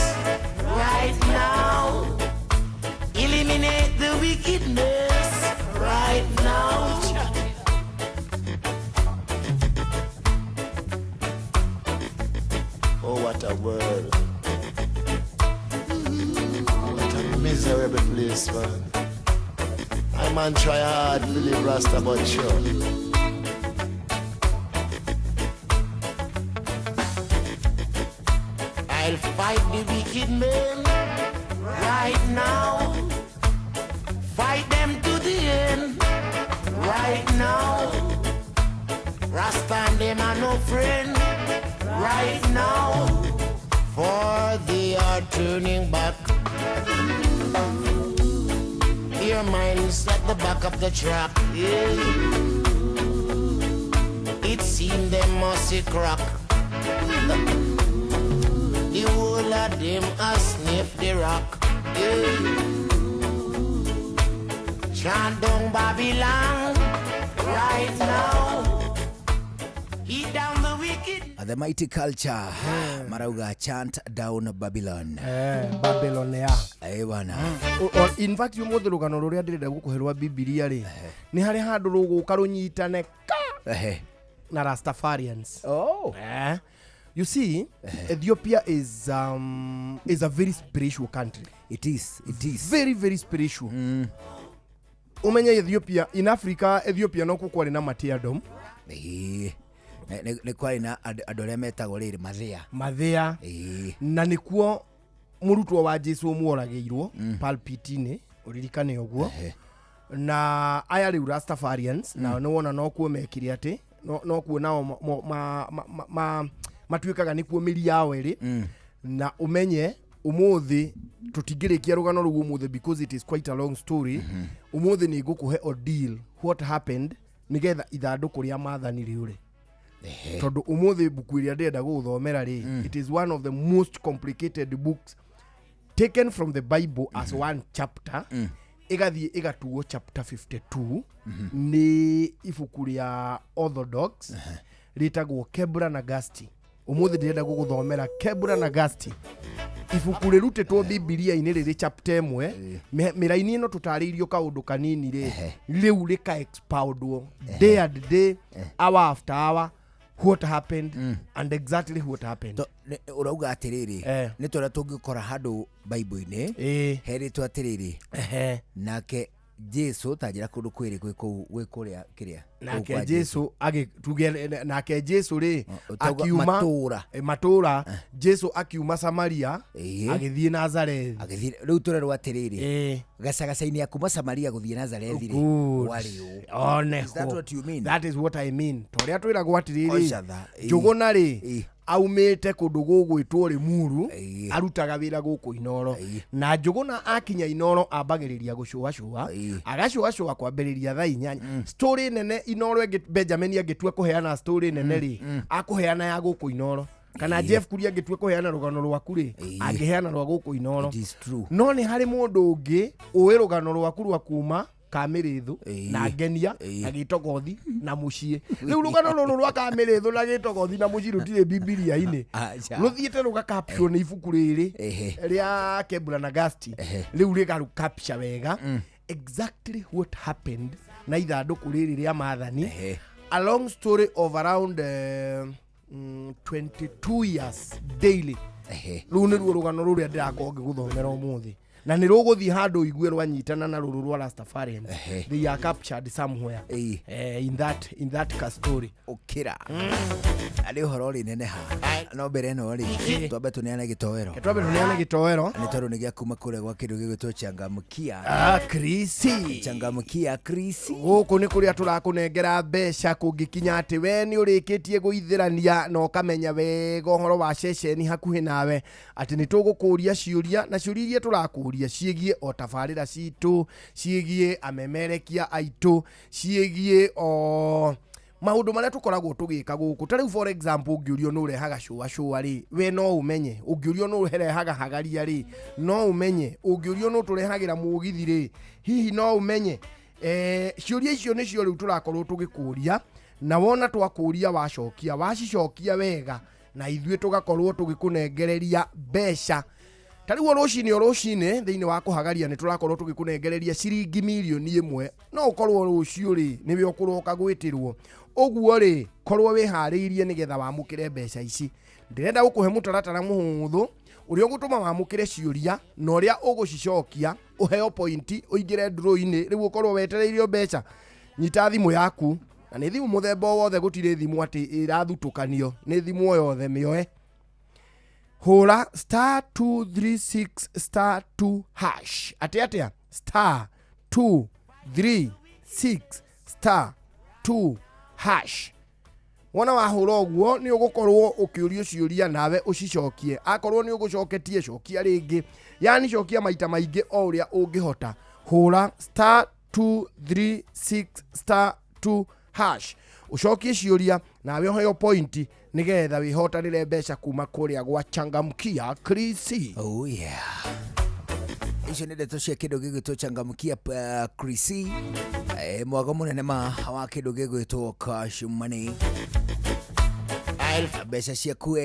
right now. Eliminate the wickedness right now. Oh, what a world. What a miserable place, man. I man try hard to live Rasta, but sure. I'll fight the wicked men right now. Fight them to the end right now. Rasta and them are no friend right now, for they are turning back. Their minds at the back of the track. Yeah. It seemed them must crack. The whole of them a sniff the rock. Yeah. Chant down Babylon right now. He down the wicked. The mighty culture marauga chant down Babylon. Babylon ya. Bwana. In fact umuthi rugano ruria ndirenda gukuherwa Bibilia ri ni hari handu ruguka runyitane ka na Rastafarians. Oh. You see, Ethiopia is a very spiritual country. It is. It is. Very, very spiritual. Umenye Ethiopia in Africa, Ethiopia no kukwari na martyrdom. Nĩ kwarĩ na andũ arĩa metagwo rĩrĩ mathĩa. Na nĩkuo mũrutwo wa Jesu muoragĩirwo pulpit-inĩ, ũririkane ũguo. Na aya rĩu Rastafarians na nĩ wona no kuo mekire atĩ no kuo nao matuĩkaga nĩkuo mĩri yao ĩrĩ. Na ũmenye ũmũthĩ tũtingĩrĩkia rũgano rũu ũmũthĩ because it is quite a long story. Ũmũthĩ nĩ ngũkũhe ordeal what happened nĩgetha ithandũkũ rĩa maathani rĩũre. Tondu umuthi buku iria ndĩrenda gũgũthomera rĩ, it is one of the most complicated books taken from the Bible as one chapter. Ĩgathiĩ ĩgatuo chapter 52 nĩ ibuku rĩa Orthodox rĩtagwo Kebra Nagasti. Umuthi ndĩrenda gũgũthomera Kebra Nagasti, ibuku rĩrutĩtwo Bibilia-inĩ rĩrĩ chapter ĩmwe. Mĩraini ĩno tũtarĩirio kaũndũ kanini rĩ, rĩu rĩka expoundwo day and day, hour after hour, what happened and exactly what happened. Urauga atiriri ni tora tungikora handu Bible-ini heritwo atiriri nake Jesu tanjira kundu kwiri gwi kuria kiria nake Jesu agituge nake Jesu ri akiuma matura Jesu akiuma Samaria agithie Nazarethi agithie riu turerwo atiriri gacagaca-ini akuma Samaria guthie Nazarethi ri wari one. Is that what you mean? That is what I mean. Toria twiragwo atiriri Njuguna ri aumite kundu gugwitwo Limuru arutaga wira guku Inoro na Njuguna akinya Inoro ambagiriria gucuacua agacuacua kwambiriria thaa 8. Story nene Inoro Benjamin angitua kuheana story nene ri akuheana ya guku Inoro kana Jeff Kuria angitua kuheana rugano rwaku ri angiheana rwa guku Inoro. No ni hari mundu ungi uwi rugano rwaku rwa kuma Kamĩrĩthũ na Ngenia na Gĩtogothi na mũciĩ. Rĩu rũgano rũrũ rwa Kamĩrĩthũ na Gĩtogothi na mũciĩ rũtirĩ Bibilia-inĩ, rũthiĩte rũgakapture nĩ ibuku rĩrĩ rĩa Kebra Nagasti. Rĩu rĩgarũkapture wega exactly what happened na ithandũkũ rĩrĩ rĩa maathani. A long story of around 22 years daily. Rũu nĩruo rũgano rũrĩa ndĩrakorwo ngĩgũthomera ũmũthĩ. Na nĩ rũgũthiĩ handũ ũigue rwanyitana na rũrũ rwa Rastafarians. Ehe. They are captured somewhere Ĩĩ. in that story. Ũkĩra arĩ ũhoro rĩ neneha, no mbere ĩno rĩ, twambe tũneane gĩtoero. Twambe tũneane gĩtoero. Nĩ tondũ nĩ gĩa kuma kũrĩa gwa kĩndũ gĩgwĩtwo Changamkia. Ah, Krisi. Changamkia Krisi. Gũkũ nĩ kũrĩa tũrakũnengera mbeca kũngĩkinya atĩ we nĩ ũrĩkĩtie gũithĩrania na ũkamenya wega ũhoro wa ceceni hakuhĩ nawe, atĩ nĩ tũgũkũria ciũria, na ciũria iria tũrakũria ciĩgiĩ o tabarĩra citũ, ciĩgiĩ amemerekia aitũ, ciĩgiĩ o maũndũ marĩa tũkoragwo tũgĩka gũkũ. Ta rĩu, for example, ũngĩũrio nũ ũrehaga cũa cũa rĩ, we no ũmenye? Ũngĩũrio nũ ũrehaga hagaria rĩ, no ũmenye? Ũngĩũrio nũ tũrehagĩra mũgithi rĩ, hihi no ũmenye? Ciũria icio nĩcio rĩu tũrakorwo tũgĩkũria, na wona twakũria wacokia, wacicokia wega, na ithuĩ tũgakorwo tũgĩkũnengereria mbeca. Ta rĩu o rũcinĩ, o rũcinĩ thĩinĩ wa kũhagaria nĩ tũrakorwo tũgĩkũnengereria ciringi mirioni 1. No ũkorwo rũciũ rĩ, nĩwe ũkũroka gwĩtĩrwo. Ũguo rĩ, korwo wĩharĩirie nĩgetha wamũkĩre mbeca ici. Ndĩrenda gũkũhe mũtaratara mũhũthũ ũrĩa ũgũtũma wamũkĩre ciũria, na ũrĩa ũgũcicokia ũheo pointi, ũingĩre draw-inĩ. Rĩu ũkorwo wetereirio mbeca. Nyita thimũ yaku, na nĩ thimũ mũthemba o wothe, gũtirĩ thimũ atĩ ĩrathutũkanio, nĩ thimũ o yothe, mĩoe, hũra *236*2#. Atĩ atĩa? *236*2#. Wona wahũra ũguo, nĩ ũgũkorwo ũkĩũrio ciũria nawe ũcicokie. Akorwo nĩ ũgũcoketie, cokia rĩngĩ, yani cokia maita maingĩ o ũrĩa ũngĩhota. Hũra *236*2# ũcokie ciũria nawe ũheo pointi nĩgetha wĩhotanĩre mbeca kuma kũrĩa gwa Changamkia Krisi. Oh yeah, icio nĩ ndeto cia kĩndũ gĩgwĩtwo Changamkia Krisi, mwago mũnene ma wa kĩndũ gĩgwĩtwo cash money, mbeca ciaku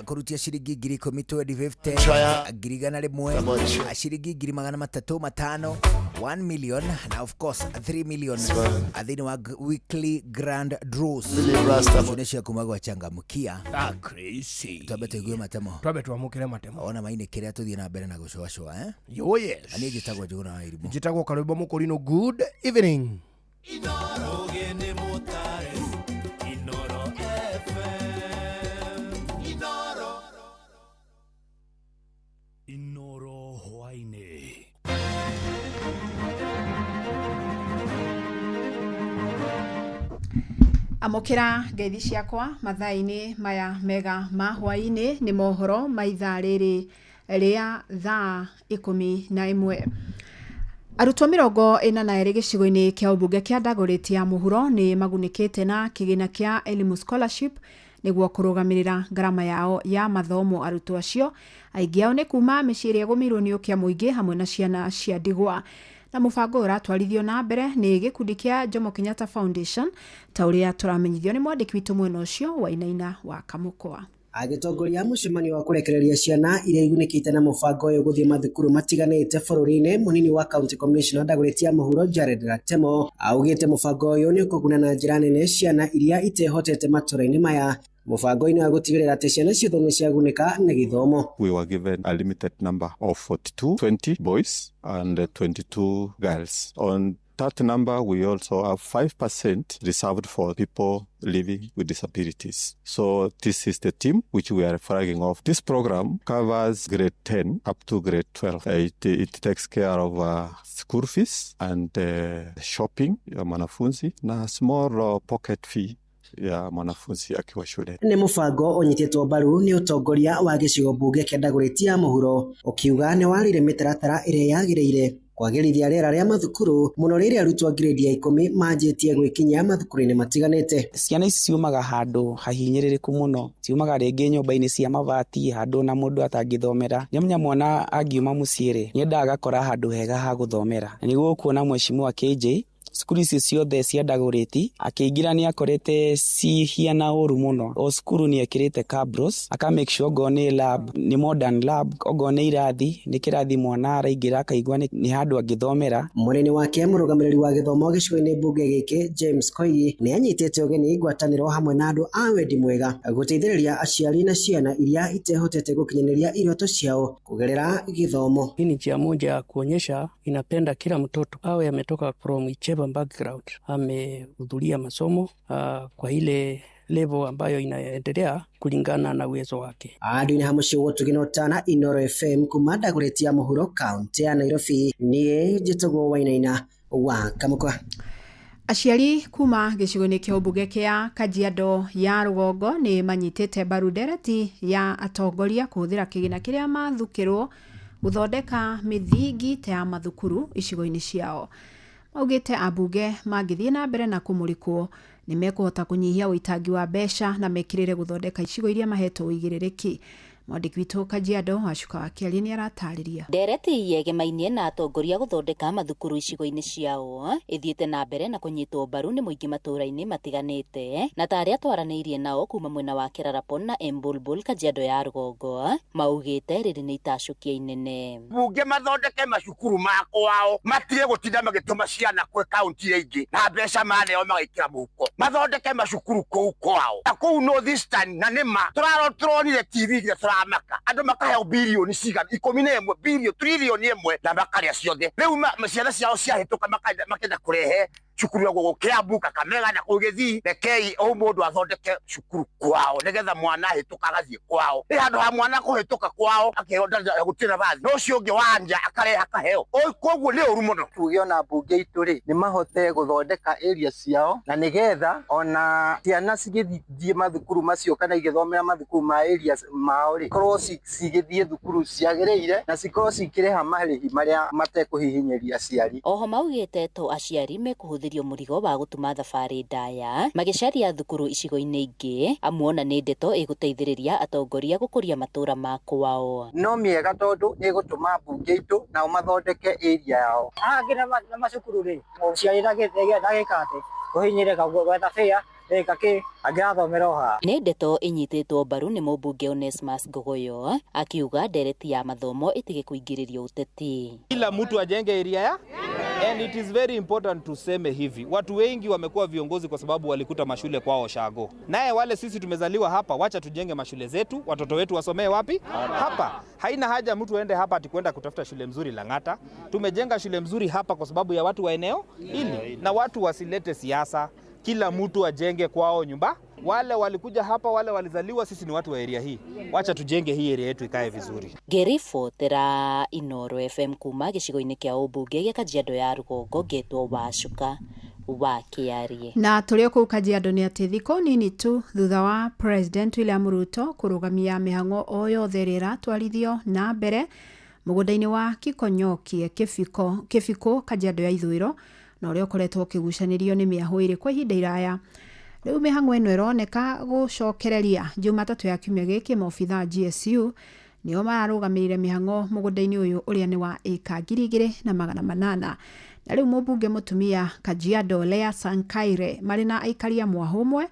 kũrutia ciringi 10,000, 2050, 100,000, ciringi 350,000, 1 million na of course 3 million thĩinĩ wa weekly grand draws. Icio nĩ cia kuma gwa Changamkia Ah, Krisi. Twambe tũigue matemo. Twambe twamũkĩre matemo. Ona mainĩ kĩrĩa tũthiĩ na mbere na gũcũacũa. Yo, yes. Na niĩ njĩtagwo Njũgũna wa Irimũ. Njĩtagwo Karwĩmbo Mũkũrinũ. Good evening. Inooro Mutare, Inooro FM, Inooro, Inooro hwaini. Amũkĩra ngeithi ciakwa mathaa-inĩ maya mega ma hwaĩ-inĩ. Nĩ mohoro ma ithaa rĩrĩ rĩa thaa 11. Arutwo 42 gĩcigo-inĩ kĩa ũmbunge kĩa Dagoretti ya mũhuro nĩ magunĩkĩte na kĩgĩna kĩa Elimu Scholarship nĩguo kũrũgamĩrĩra ngarama yao ya mathomo. Arutwo acio aingĩ ao nĩ kuma mĩciĩ ĩrĩa ĩgũmĩirwo nĩ ũkĩa mũingĩ hamwe na ciana cia ndigwa, na mũbango ũyũ ũratwarithio na mbere nĩ gĩkundi kĩa Jomo Kenyatta Foundation, ta ũrĩa tũramenyithio nĩ mwandĩki witũ mwena ũcio Wainaina wa Kamũkwa. Agĩtongoria mũcemanio wa kũrekereria ciana iria igunĩkĩte na mũbango ũyũ gũthiĩ mathukuru matiganĩte bũrũri-inĩ, mũnini wa county commissioner Dagoretti ya mũhuro Jared Ratemo augĩte mũbango ũyũ nĩ ũkũguna na njĩra nene ciana iria itehotete matũra-inĩ maya, mũbango-inĩ wa gũtigĩrĩra atĩ ciana ciothe nĩ ciagunĩka nĩ gĩthomo. We were given a limited number of 42, 20 boys and 22 girls. On that number, we also have 5% reserved for people living with disabilities. So this is the team which we are flagging off. This program covers grade 10 up to grade 12. It takes care of school fees and shopping ya mwanafunzi na small pocket fee ya mwanafunzi akiwa shule. Nĩ mũbango ũnyitĩtwo mbaru nĩ ũtongoria wa gĩcigo mbunge kĩa Dagoretti ya mũhuro, ũkiuga nĩ warĩire mĩtaratara ĩrĩa yagĩrĩire kwagĩrithia rĩera rĩa mathukuru, mũno rĩrĩa arutwo a grade ya 10 manjĩtie gwĩkinyia mathukuru-inĩ matiganĩte. Ciana ici ciumaga handũ hahinyĩrĩrĩku mũno, ciumaga rĩngĩ nyũmba-inĩ cia mabati, handũ na mũndũ atangĩthomera. Nĩamenya mwana angiuma mũciĩ rĩ, nĩendaga agakora handũ hega ha gũthomera, na nĩguo ũkuona mheshimiwa KJ Cukuru icio ciothe cia Dagoretti akĩingĩra nĩ akorete cihiana ũru mũno. O cukuru nĩ ekĩrĩte cabros, aka make sure ongorwo nĩ lab nĩ modern lab, ongorwo nĩ irathi nĩ kĩrathi mwana araingĩra akaigua nĩ handũ angĩthomera. Mũnene wake mũrũgamĩrĩri wa gĩthomo gĩcigo-inĩ mbunge gĩkĩ James Koigi nĩ anyitĩte ũgeni ngwatanĩro hamwe na andũ a wendi mwega gũteithĩrĩria aciari na ciana iria itehotete gũkinyanĩria iroto ciao kũgerera gĩthomo. Hii ni njia moja ya kuonyesha inapenda kila mtoto awe ametoka from whichever background, amehudhuria masomo kwa ile level ambayo inaendelea kulingana na uwezo wake. Andũ-inĩ ha mũciĩ wa Ũtugi na Ũtana, Inooro FM kuma Dagoretti ya mũhuro kaunti ya Nairobi, niĩ njĩtagwo Wainaina wa Kamũkwa. Aciari kuma gĩcigo-inĩ kĩa ũmbunge kĩa Kajiado ya rũgongo nĩ manyitĩte mbaru ndereti ya atongoria kũhũthĩra kĩgĩna kĩrĩa mathukĩrwo gũthondeka mĩthingi ta ya mathukuru icigo-inĩ ciao. Maugĩte ambunge mangĩthiĩ na mbere na kũmũrĩkwo nĩ mekũhota kũnyihia ũitangi wa mbeca na mekĩrĩre gũthondeka icigo iria mahetwo ũigĩrĩrĩki. Mwandĩki witũ Kajiado Wacuka wa Kĩarie nĩ aratarĩria. Ndereti yegemainie na atongoria gũthondeka mathukuru icigo-inĩ ciao ĩthiĩte na mbere na kũnyitwo mbaru nĩ mũingĩ matũũra-inĩ matiganĩte na ta arĩa twaranĩirie nao kuma mwena wa Kerarapon na Embulbul Kajiado ya rũgongo maugĩte rĩrĩ nĩ itacũkia inene. Bunge mathondeke macukuru ma kwao matige gũtinda magĩtũma ciana kwĩ kaunti ingĩ na mbeca maneo magaikĩra mũhuko, mathondeke macukuru kũu kwao na kũu North Eastern na nĩma tũronire TV nginya tũramaka andũ makaheo bilioni cigana 11 bilioni trilioni 1 na makarĩa ciothe. Rĩu ciana ciao ciahĩtũka makenda kũrehe cukuru ya gũkũ Kiambu, Kakamega na kũu Gĩthii. Rekei o mũndũ athondeke cukuru kwao nĩgetha mwana ahĩtũka agathiĩ kwao. Nĩ handũ ha mwana kũhĩtũka kwao akĩheo gũtirĩ na bathi, no ũcio ũngĩ wa nja akarehe akaheo. Koguo nĩ ũru mũno. Tuge ona mbunge itũ rĩ nĩ mahote gũthondeka area ciao na nĩgetha ona ciana cigĩthiĩ mathukuru macio kana igĩthomera mathukuru ma area mao rĩ korwo cigĩthiĩ thukuru ciagĩrĩire na cikorwo cikĩrĩha marĩhi marĩa matekũhihinyĩria aciari. Oho maugĩte to aciari mekũhũthĩrio mũrigo wa gũtuma thabarĩ ndaya magĩcaria thukuru icigo-inĩ ingĩ amuona nĩ ndeto ĩgũteithĩrĩria atongoria gũkũria matũũra ma kwao. No mĩega tondũ nĩ ĩgũtũma mbunge itũ nao mathondeke area yao. Haha na macukuru rĩ mũciari ndagĩka atĩ kũhinyĩrĩka gwetha bĩa Nĩ ndeto ĩnyitĩtwo mbaru nĩ mũmbunge Onesmus Ngogoyo akiuga ndereti ya mathomo ĩtige kũingĩrĩrio ũteti. Kila mtu ajenge area ya and it is very important tuseme hivi, watu wengi wamekuwa viongozi kwa sababu walikuta mashule kwao shago. Naye wale sisi tumezaliwa hapa, wacha tujenge mashule zetu, watoto wetu wasomee wapi? Hapa. Haina haja mtu aende hapa ati kwenda kutafuta shule mzuri Lang'ata. Tumejenga shule mzuri hapa kwa sababu ya watu wa eneo hili, na watu wasilete siasa. Kila mtu ajenge kwao nyumba. Wale walikuja hapa, wale walizaliwa, sisi ni watu wa area hii. Wacha tujenge hii area yetu ikae vizuri. Ngĩribotera Inooro FM kuma gĩcigo-inĩ kĩa ũmbunge gĩa Kajiado ya rũgongo ngetwo Wacuka wa Kĩarie. Na tũrĩ o kũu Kajiado nĩ atĩ thikũ nini tu thutha wa President William Ruto kũrũgamia mĩhang'o o yothe ĩrĩa ĩratwarithio na mbere mũgũnda-inĩ wa Kikonyokie Kĩbiko Kajiado ya ithũĩro na ũrĩa ũkoretwo ũkĩgucanĩrio nĩ mĩahũ ĩrĩ kwa ihinda iraya. Rĩu mĩhang'o ĩno ĩroneka gũcokereria Jumatatũ ya kiumia gĩkĩ maobithaa GSU nĩo mararũgamĩrĩire mĩhang'o mũgũnda-inĩ ũyũ ũrĩa nĩ wa ĩka 2800 na rĩu mũmbunge mũtumia Kajiado Lea Sankaire marĩ na aikari a mwahũ ũmwe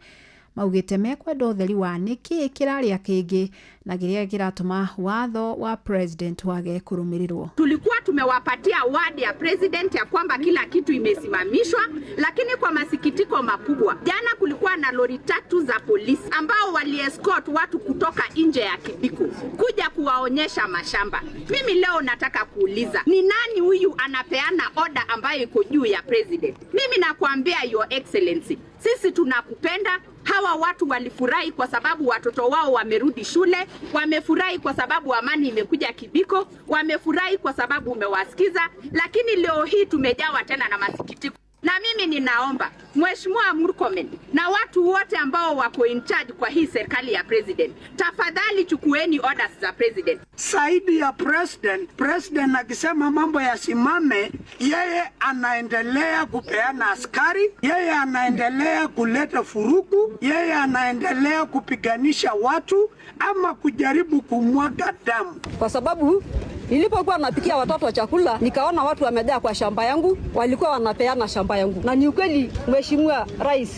maugĩte mekwenda ũtheri wa nĩkĩĩ kĩrarĩa kĩngĩ na kĩrĩa kĩratũma watho wa president wage kũrũmĩrĩrwo. Tulikuwa tumewapatia word ya president ya kwamba kila kitu imesimamishwa, lakini kwa masikitiko makubwa, jana kulikuwa na lori 3 za polisi ambao waliescort watu kutoka nje ya Kibiko kuja kuwaonyesha mashamba. Mimi leo nataka kuuliza, ni nani huyu anapeana order ambayo iko juu ya president? Mimi nakuambia Your Excellency, sisi tunakupenda. Hawa watu walifurahi kwa sababu watoto wao wamerudi shule, wamefurahi kwa sababu amani imekuja Kibiko, wamefurahi kwa sababu umewasikiza, lakini leo hii tumejawa tena na masikitiko. Na mimi ninaomba Mheshimiwa Murkomen na watu wote ambao wako in charge kwa hii serikali ya president, tafadhali chukueni orders za president. Saidi ya president akisema mambo yasimame, yeye anaendelea kupeana askari, yeye anaendelea kuleta furuku, yeye anaendelea kupiganisha watu ama kujaribu kumwaga damu. Kwa sababu Nilipokuwa napikia watoto chakula, nikaona watu wamejaa kwa shamba yangu, walikuwa wanapeana shamba yangu, na ni ukweli, Mheshimiwa Rais,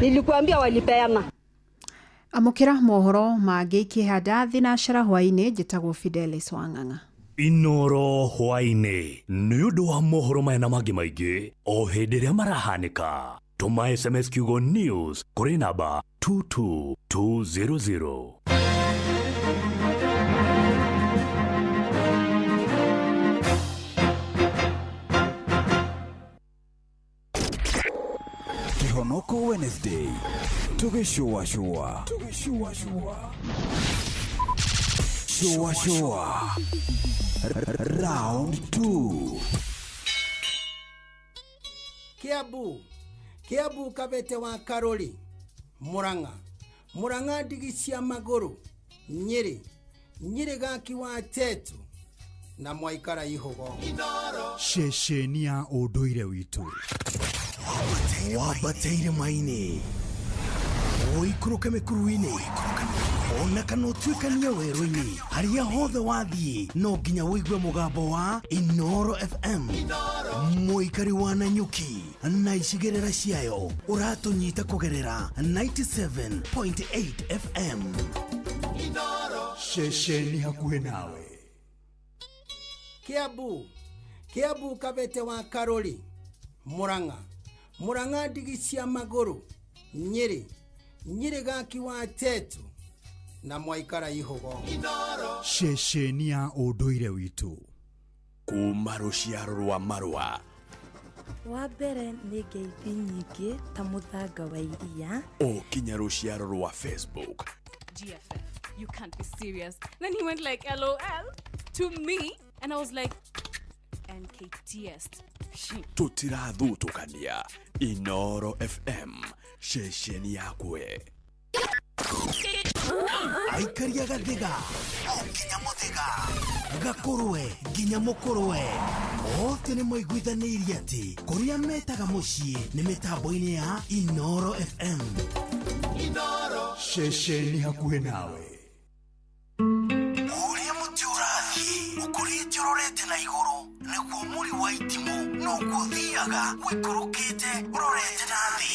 nilikuambia walipeana. Amũkĩra mohoro mangĩ ikĩhanda thinacara hwaĩ-inĩ. Njĩtagwo Fidelis Wang'ang'a. Inoro hwaĩ-inĩ nĩ ũndũ wa mohoro maya na mangĩ maingĩ o hĩndĩ ĩrĩa marahanĩka, tũma SMS kiugo news kũrĩ namba 22200. Kihonoko Wednesday tugĩcũacũa shũacũa round 2. Kiambu, Kiambu, Kabete wa Karori, Murang'a, Murang'a, ndigi cia magũrũ, Nyĩrĩ, Nyĩrĩ, gaki wa Tetu na mwaikara ihũgo. Ceceni ya ũndũire witũ wambateire maini ũikũrũke mĩkuru-inĩ ona kana ũtuĩkanie werũ-inĩ, harĩa hothe wathiĩ no nginya ũigue mũgambo wa Inoro FM. Mũikari wa Nanyuki na icigĩrĩra ciayo, ũratũnyita kũgerera 97.8 FM. Ceceni hakuhĩ nawe. Kiambu, Kiambu, Kabete wa Karori, Murang'a, Murang'a, ndigi cia magũrũ, Nyĩrĩ, Nyĩrĩ, gaki wa Tetu na mwaikara ihũgo. Ceceni ya ũndũire witũ kuma rũciaro rwa marũa. Wa mbere nĩ ngeithi nyingĩ ta mũthanga wa iria. O kinya rũciaro rwa Facebook. GFF, you can't be serious. Then he went like, LOL to me. And I was like, NKTS. Tũtirathutũkania. Inoro FM, ceceni yakwe. Aikaria gathiga o nginya mũthĩga, gakũrwe nginya mũkũrwe, othe nĩ maiguithanĩirie atĩ kũrĩa metaga mũciĩ nĩ mĩtambo-inĩ ya Inoro FM. Ceceni hakuhĩ nawe. Ũrĩa mũtĩ ũrathiĩ ũkũrĩte ũrorete na igũrũ, nĩguo mũri wa itimũ noguo ũthiaga ũikũrũkĩte ũrorete na thĩ.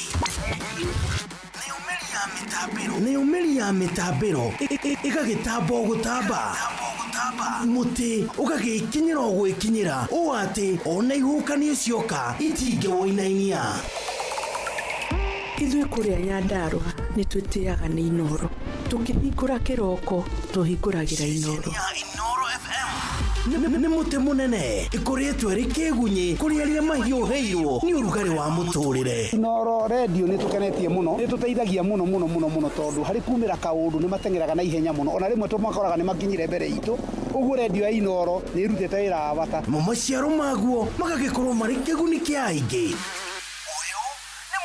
Nayo mĩri ya mĩtambĩro ĩgagĩtamba o gũtamba, mũtĩ ũgagĩkinyĩra o gwĩkinyĩra, ũũ atĩ ona ihuhũkanio cioka itingĩwũinainia. Ithuĩ kũrĩa Nyandarũa nĩ twĩtĩaga nĩ Inoro. Tũkĩhingũra kĩroko tũhingũragĩra Inoro. Nĩ mũtĩ mũnene ĩkũrĩtwo ĩrĩ kĩgunyĩ kũrĩ arĩa mahiũhĩirwo nĩ ũrugarĩ wa mũtũrĩre. Inoro redio nĩ tũkenetie mũno, nĩ tũteithagia mũno mũno mũno mũno, tondũ harĩ kumĩra kaũndũ nĩ mateng'eraga na ihenya mũno, ona rĩmwe tũmakoraga nĩ makinyire mbere itũ. Ũguo redio ya Inoro nĩ ĩrutĩte wĩra wa bata. Namo maciaro maguo magagĩkorwo marĩ kĩguni kĩa aingĩ. Ũyũ nĩ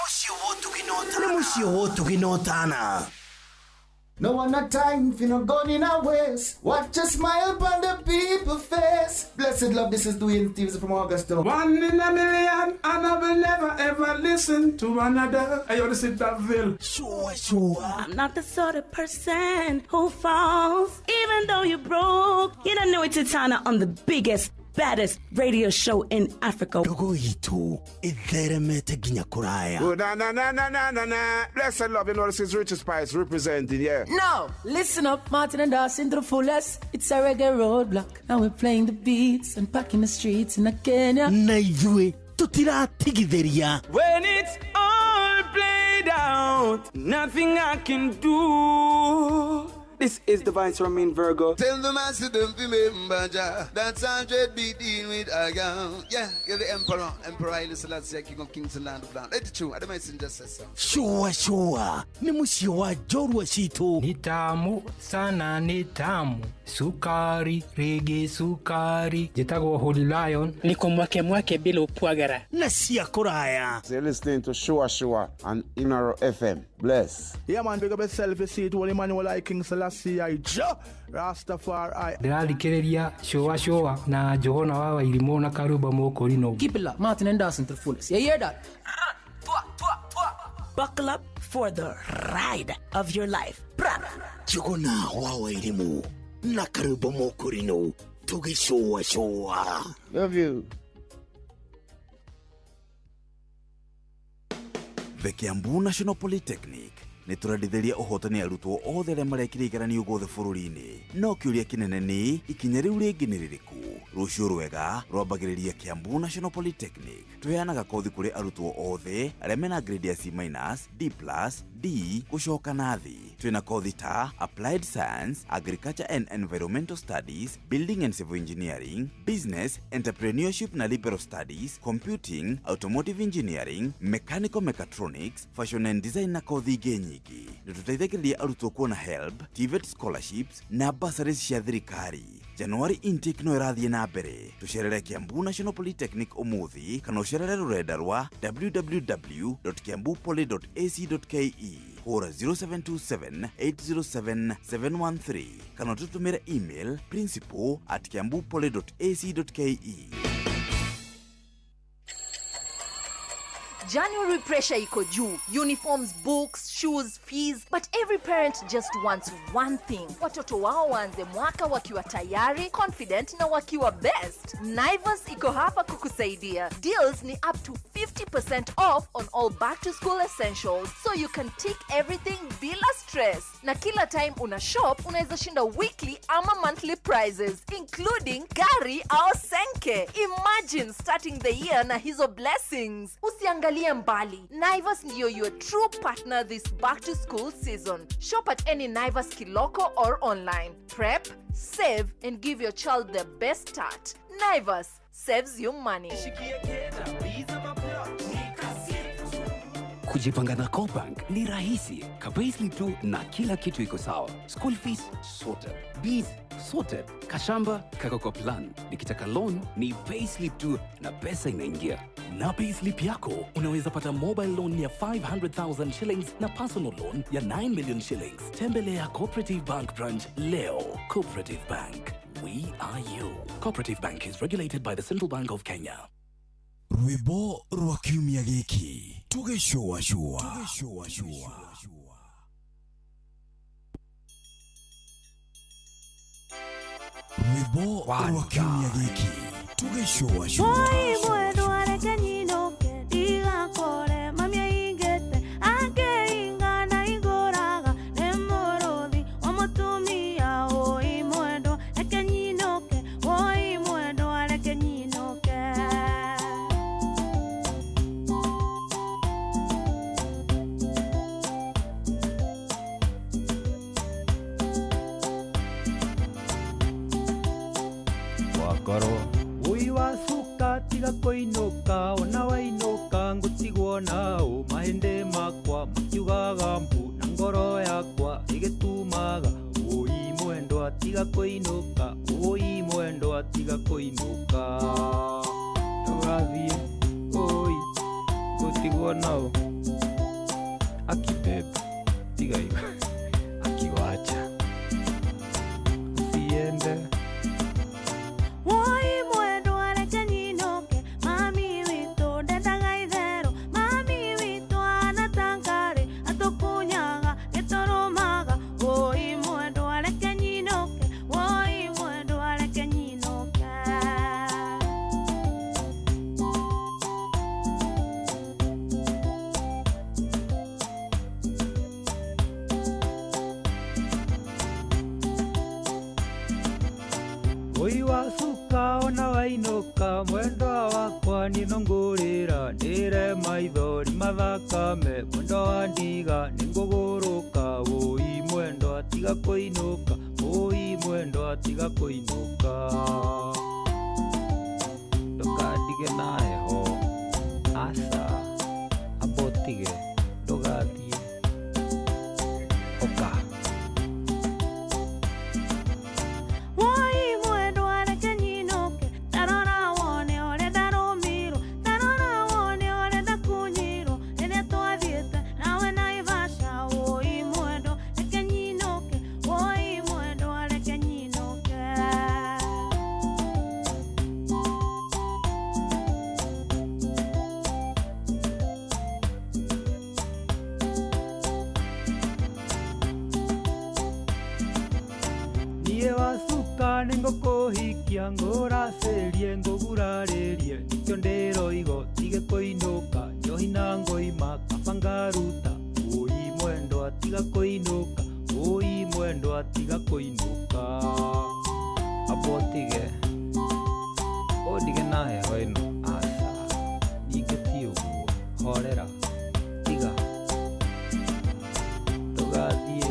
mũciĩ wa ũtugi na ũtana. No one not time for no gun in our waist. Watch a smile upon the people face. Blessed love, this is Dwayne Stevens from Augusta. One in a million, and I will never ever listen to another. Hey, yo, this is Daville. Sure, sure. I'm not the sort of person who falls, even though you're broke. You don't know it's Titana on the biggest, baddest radio show in Africa. Ndogo itu itheremete nginya kuraya. Oh, na na na na na na na. Blessed love, you know this is Richard Spice representing, yeah. Now, listen up, Martin and Dawson to the fullest. It's a reggae roadblock, and we're playing the beats and packing the streets in Kenya. Na ithuĩ tũtiratigithĩria. When it's all played out, nothing I can do. This is the Vice Romain Virgo. Tell the master don't remember Jah. That's 100 beat in with a gun. Yeah, you're the emperor. Emperor Haile Selassie, King of Kings and Land of Land. Let it true. I don't just say so. Shua shua. Ni mũciĩ wa njorua citũ. Ni tamu sana, ni tamu. Sukari, rigi sukari. Njĩtagwo Holy Lion. Niko mwake mwake bila upwagara. Na cia kũraya. So you're listening to Shua Shua on Inoro FM. Bless. Yeah man, big up yourself, you see it, Holy Emmanuel I King Selassie I Jah Rastafari. Ndĩrathikĩrĩria Shua Shua na Johana wa Wairimũ na Karuba Mũkũrinũ. Keep it locked, Martin and Dawson to the fullest. You hear that? Buckle up for the ride of your life. Jogona wa Wairimũ na Karuba Mũkũrinũ. Tũgĩcũacũa. Love you. The Kiambu National Polytechnic nĩ tũrendithĩria ũhotani arutwo othe arĩa marekire igeranio guothe bũrũri-inĩ. No kĩũria kĩnene nĩ ikinya rĩu rĩngĩ nĩ rĩrĩkũ? Rũciũ rwega rwambagĩrĩria Kiambu National Polytechnic. Tũheanaga kothi kũrĩ arutwo othe arĩa mena grade ya C minus, D plus, D gũcoka na thĩ. Twĩna kothi ta Applied Science, Agriculture and Environmental Studies, Building and Civil Engineering, Business, Entrepreneurship na Liberal Studies, Computing, Automotive Engineering, Mechanical Mechatronics, Fashion and Design na kothi ingĩ nyingĩ. Nĩ tũteithagĩrĩria arutwo kuona HELB, TVET scholarships na bursaries cia thirikari. January intake no ĩrathiĩ na mbere. Tũcerere Kiambu National Polytechnic ũmũthĩ kana ũcerere rũrenda rwa www.kiambupoly.ac.ke, hũra 0727 807 713 kana ũtũtũmĩre email principal@kiambupoly.ac.ke. January pressure iko juu. Uniforms, books, shoes, fees. But every parent just wants one thing. Watoto wao waanze mwaka wakiwa tayari, confident na wakiwa best. Naivas iko hapa kukusaidia. Deals ni up to 50% off on all back to school essentials, so you can tick everything bila stress. Na kila time una shop, unaweza shinda weekly ama monthly prizes, including gari au senke. Imagine starting the year na hizo blessings. Usiangalie mbali. Naivas ndiyo your true partner this back to school season. Shop at any Naivas Kiloko or online. Prep, save and give your child the best start. Naivas saves you money. Kujipanga na CoBank ni rahisi. Ka payslip tu na kila kitu iko sawa. School fees sorted. Bills sorted. Kashamba kako kwa plan. Nikitaka loan ni payslip tu na pesa inaingia. Na payslip yako unaweza pata mobile loan ya 500,000 shillings na personal loan ya 9 million shillings. Tembelea Cooperative Bank branch leo. Cooperative Bank. We are you. Cooperative Bank is regulated by the Central Bank of Kenya. Rwĩmbo rwa kiumia gĩkĩ tũgĩcũacũa. Tũgĩcũacũa. Rwĩmbo rwa kiumia gĩkĩ tũgĩcũacũa. Woi mwendwa, reke nyinũke ndigakore mami aingĩte akĩinga na igũraga nĩ mũrũthi wa mũtumia. Woi mwendwa, reke nyinũke. Woi mwendwa, reke nyinũke. Wakorwo ũi wacuka, tiga kũinũka, ona wainũka ngũtigwo nao. Mahĩndĩ makwa makiugaga mbu na ngoro yakwa ĩgĩtumaga. Ũi mwendwa, tiga kũinũka. Ũi mwendwa, tiga kũinũka, ndũgathiĩ. Ũi ngũtigwo nao. Akibebe tiga iwe, akiwacha usiende. Woi mwendwa, reke nyinũke, mami witũ ndendaga itherũ. Mami witũ anatangarĩ atũkunyaga gĩtũrũmaga. Woi mwendwa, reke nyinũke. Woi mwendwa, reke nyinũke. Oi wacuka, ona wainũka mwendwa wakwa nĩno ngũrĩra ndĩre maithori mathakame. Mwendwa wa ndiga nĩngũgũrũka. Ũi mwendwa, tiga kũinũka. Ũi mwendwa, tiga kũinũka, ndũkandige na heho. Aca, amba ũtige, ndũgathiĩ, ũka. Woi mwendwa, reke nyinũke, tarora wone ũrĩa ndarũmirwo, tarora wone ũrĩa ndakunyirwo rĩrĩa twathiĩte nawe Naivasha. Woi mwendwa, reke nyinũke. Woi mwendwa, reke nyinũke. Mwendwa nĩngũkũhikia ngũracĩrie ngũgurarĩrie nĩkĩo ndĩroigo tige kũinũka njohi na ngoima kaba ngaruta ũi mwendwa tiga kũinũka ũi mwendwa tiga kũinũka amba ũtige ũndige na heho ĩno aca ningĩ ti ũguo horera tiga ndũgathiĩ.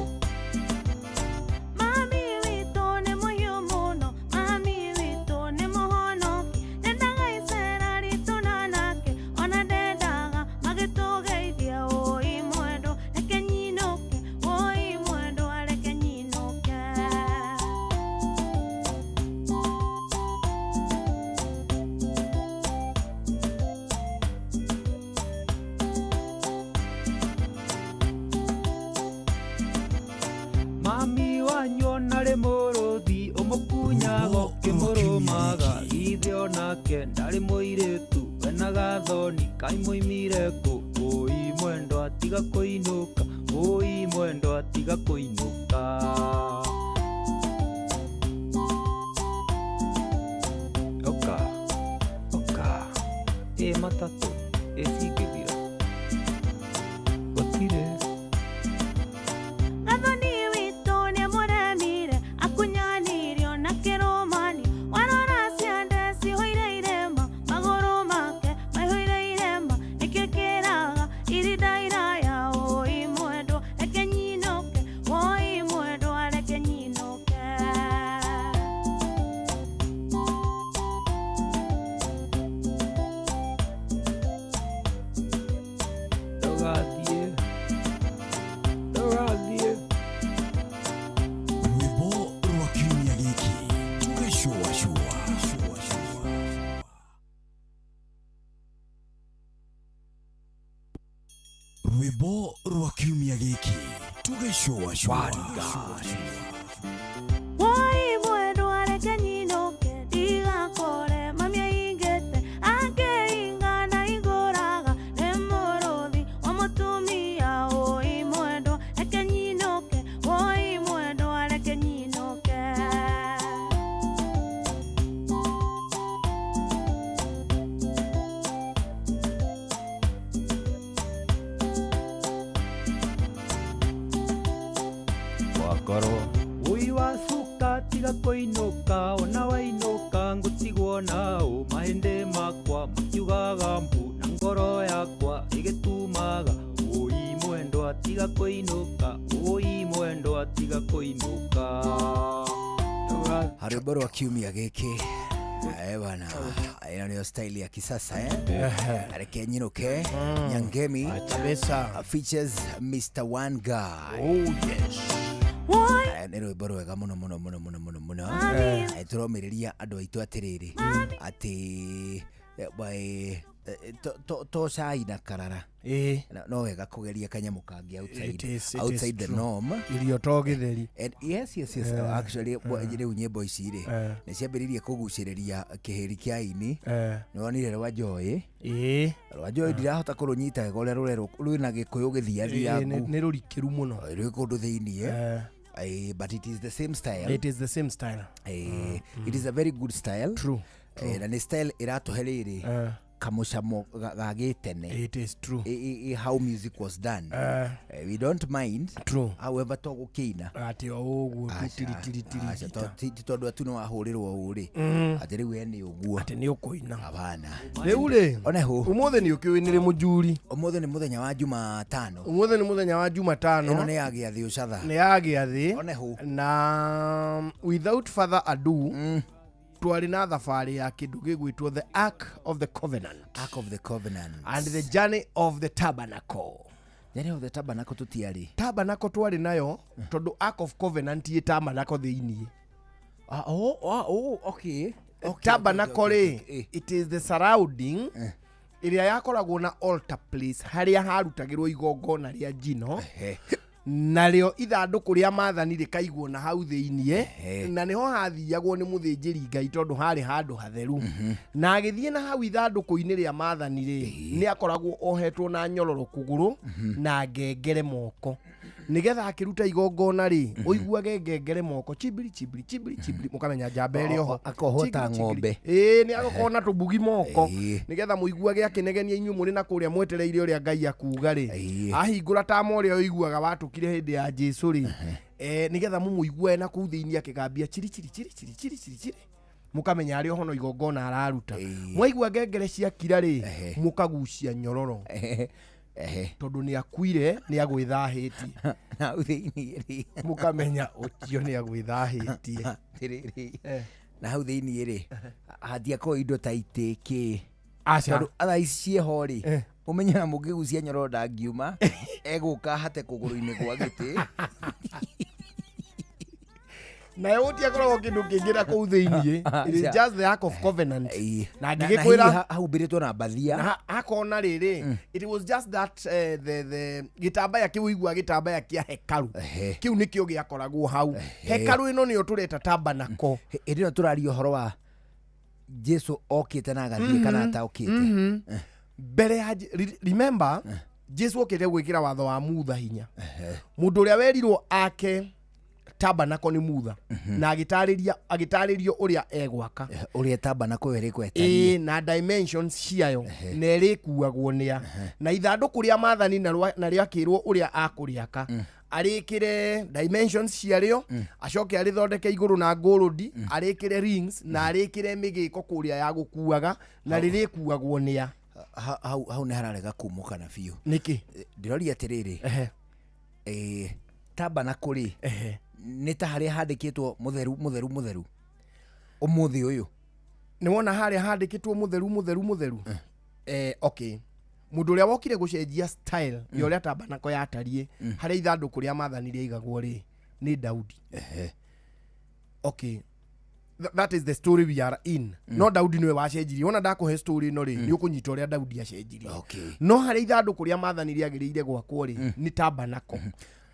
Mami witũ nĩ mũhiũ mũno, mami witũ nĩ mũhonoki, ndendaga icera ritũ na nake, ona ndendaga magĩtũgeithia ũi mwendwa, reke nyinũke, ũi mwendwa reke nyinũke. Mami wanyu ona rĩ mũrũthi ũmũkunyaga ũkĩmũrũmaga githĩ onake ndarĩ mũirĩtu wena gathoni kaĩ mũimire kũ ũi mwendwa tiga kũinũka ũi mwendwa tiga kũinũka. Ũka ũka ĩ matatũ ĩ cingĩthira gũtirĩ. Gathoni witũ nĩamũremire, akunyanĩirio na kĩrũmanio, warora ciande cihũire irema, magũrũ make maihũire irema, nĩkĩo kĩraga irinda iraya, ũi mwendwa reke nyinũke, ũi mwendwa reke nyinũke. Ndũgathiĩ ndũgathiĩ. Rwĩmbo rwa kiumia gĩkĩ tũgĩcũacũa. Rwĩmbo rwa kiumia gĩkĩ tũgĩcũacũa. Woi mwendwa reke nyinũke, ndigakore mami aingĩte, akĩinga na igũraga nĩ mũrũthi wa mũtumia. Ũi mwendwa reke nyinũke, ũi mwendwa reke nyinũke. Wakorwo ũi wa cuka tiga kũinũka ona wainũka ngũtigwo nao mahĩndĩ makwa makiugaga mbu na ngoro yakwa ĩgĩtumaga ũi mwendwa tiga kũinũka ũi mwendwa tiga kũinũka. Rwĩmbo rwa kiumia gĩkĩ bana, ĩno nĩyo style ya kisasa eh? Reke nyinũke Nyangemi kabisa features Mr. One Guy. Oh yes. Nĩ rwĩmbo rwega mũno mũno mũno mũno mũno mũno. Tũromĩrĩria andũ aitũ atĩrĩrĩ atĩ to cai na karara no wega kũgeria kanyamũ kangĩ outside the norm, irio to gĩtheri. Yes yes yes, actually rĩu nyĩmbo ici rĩ nĩ ciambĩrĩirie kũgucĩrĩria kĩhĩri kĩa aini. Nĩ wonire rwa Joy? Rwa Joy ndirahota kũrũnyita wega ũrĩa rũrerwo rwĩna gĩkũyũ gĩthiathiangu, nĩ rũrikĩru mũno, rwĩ kũndũ thĩiniĩ. But it is the same style. It is the same style. It is a very good style. True. Na nĩ style ĩratũhe rĩrĩ kamucamo ga gĩtene. It is true. How music was done. We don't mind. True. However to gũkĩina atĩ o ũguo ti tondũ atu nĩ wahũrĩrwo ũũ rĩ atĩ rĩu we nĩ ũguo atĩ nĩ ũkũina. Hapana. Rĩu rĩ oneho ũmũthĩ nĩ ũkĩũĩ nĩ rĩ mũjuri. Ũmũthĩ nĩ mũthenya wa Jumatano. Ũmũthĩ nĩ mũthenya wa Jumatano. Ĩno nĩ ya gĩathĩ ũcatha. Nĩ ya gĩathĩ. Oneho. Na without further ado twarĩ na thabarĩ ya kĩndũ gĩgwĩtwo the Ark of the Covenant. Ark of the Covenant. And the journey of the tabernacle. Journey of the tabernacle tũtiarĩ. Tabernacle twarĩ nayo tondũ Ark of Covenant ĩ tabernacle thĩiniĩ. Okay. Tabernacle rĩ, it is the surrounding ĩrĩa yakoragwo na altar place harĩa harutagĩrwo igongona rĩa njino. Narĩo ithandũkũ rĩa maathani rĩkaigwo na hau thĩiniĩ na nĩho hathiagwo nĩ mũthĩnjĩri Ngai tondũ harĩ handũ hatheru. Na agĩthiĩ na hau ithandũkũ-inĩ rĩa maathani rĩ, nĩ akoragwo ohetwo na nyororo kũgũrũ na ngengere moko. Nĩgetha akĩruta igongona rĩ, ũiguage ngengere moko chibiri chibiri chibiri chibiri, mũkamenya njamba ĩrĩ oho. Akohwo ta Chibiri, chibiri. ng'ombe. Ĩĩ, nĩ agũkorwo na tũbugi moko nĩgetha mũiguage akĩnegenia inyuĩ mũrĩ na kũrĩa mwetereire ũrĩa Ngai akuga rĩ, ahingũra tama ũrĩa ũiguaga watũkire hĩndĩ ya Jesu rĩ, nĩgetha mũmũiguage na kũu thĩinĩ akĩgambia chiri chiri chiri chiri chiri chiri chiri, mũkamenya arĩ oho no igongona araruta. Mwaigua ngengere ciakira rĩ, mũkagucia nyororo tondũ nĩ akuire, nĩ agwĩthahĩtie. Na hau thĩinĩ rĩ, mũkamenya ũcio nĩ agwĩthahĩtie. Atĩrĩrĩ, na hau thĩinĩ rĩ, hatiakorwo indo ta itĩ kĩ? Aca. Tondũ thaa ici ciĩho rĩ, ũmenye na mũngĩgucia nyororo ndangiuma, egũka hate kũgũrũ-inĩ gwa gĩtĩ. Nayo gũtiakoragwo kĩndũ kĩngĩ na kũu thĩinĩ. It is Aca. just the ark of covenant. Na Na ngĩgĩkwĩra hihi hahumbĩrĩtwo na mbathia. Na hakona rĩrĩ, it was just that the gĩtambaya kĩu ũigua, gĩtambaya kĩa hekaru kĩu nĩkĩo gĩakoragwo hau. Hekaru ĩno nĩyo tũreta tabernacle. Hĩndĩ ĩno tũraria ũhoro wa Jesu okĩte na agathiĩ kana ataokĩte? Mbere ya remember, Jesu okĩte gwĩkĩra watho wa Mutha hinya. Mũndũ ũrĩa werirwo ake tabernacle nĩ Mutha, na agĩtarĩrio ũrĩa egwaka, ũrĩa tabernacle ĩyo ĩrĩkwo ĩtariĩ. Ĩĩ, na dimensions ciayo, na ĩrĩkuagwo nĩa, na ithandũkũ rĩa maathani na rĩakĩrwo ũrĩa akũrĩaka, arĩkĩre dimensions ciarĩo, acoke arĩthondeke igũrũ na ngũrũndi, arĩkĩre rings na arĩkĩre mĩgĩko kũrĩa ya gũkuaga, na rĩrĩkuagwo nĩa. Hau nĩ hararega kumũkana biũ. Nĩkĩ? Ndĩroria atĩrĩrĩ, tabernacle rĩ, nĩ ta harĩa handĩkĩtwo mũtheru mũtheru mũtheru ũmũthĩ ũyũ? Nĩ wona harĩa handĩkĩtwo mũtheru mũtheru mũtheru? Okay, mũndũ ũrĩa wokire gũcenjia style ya ũrĩa tabernacle yatariĩ, harĩa ithandũkũ rĩa maathani rĩaigagwo rĩ, nĩ Daudi. Okay, that is the story we are in. No Daudi nĩwe wacenjirie. Wona ndakũhe story ĩno rĩ, nĩ ũkũnyita ũrĩa Daudi acenjirie. No harĩa ithandũkũ rĩa maathani rĩagĩrĩire gwakwo rĩ, nĩ tabernacle.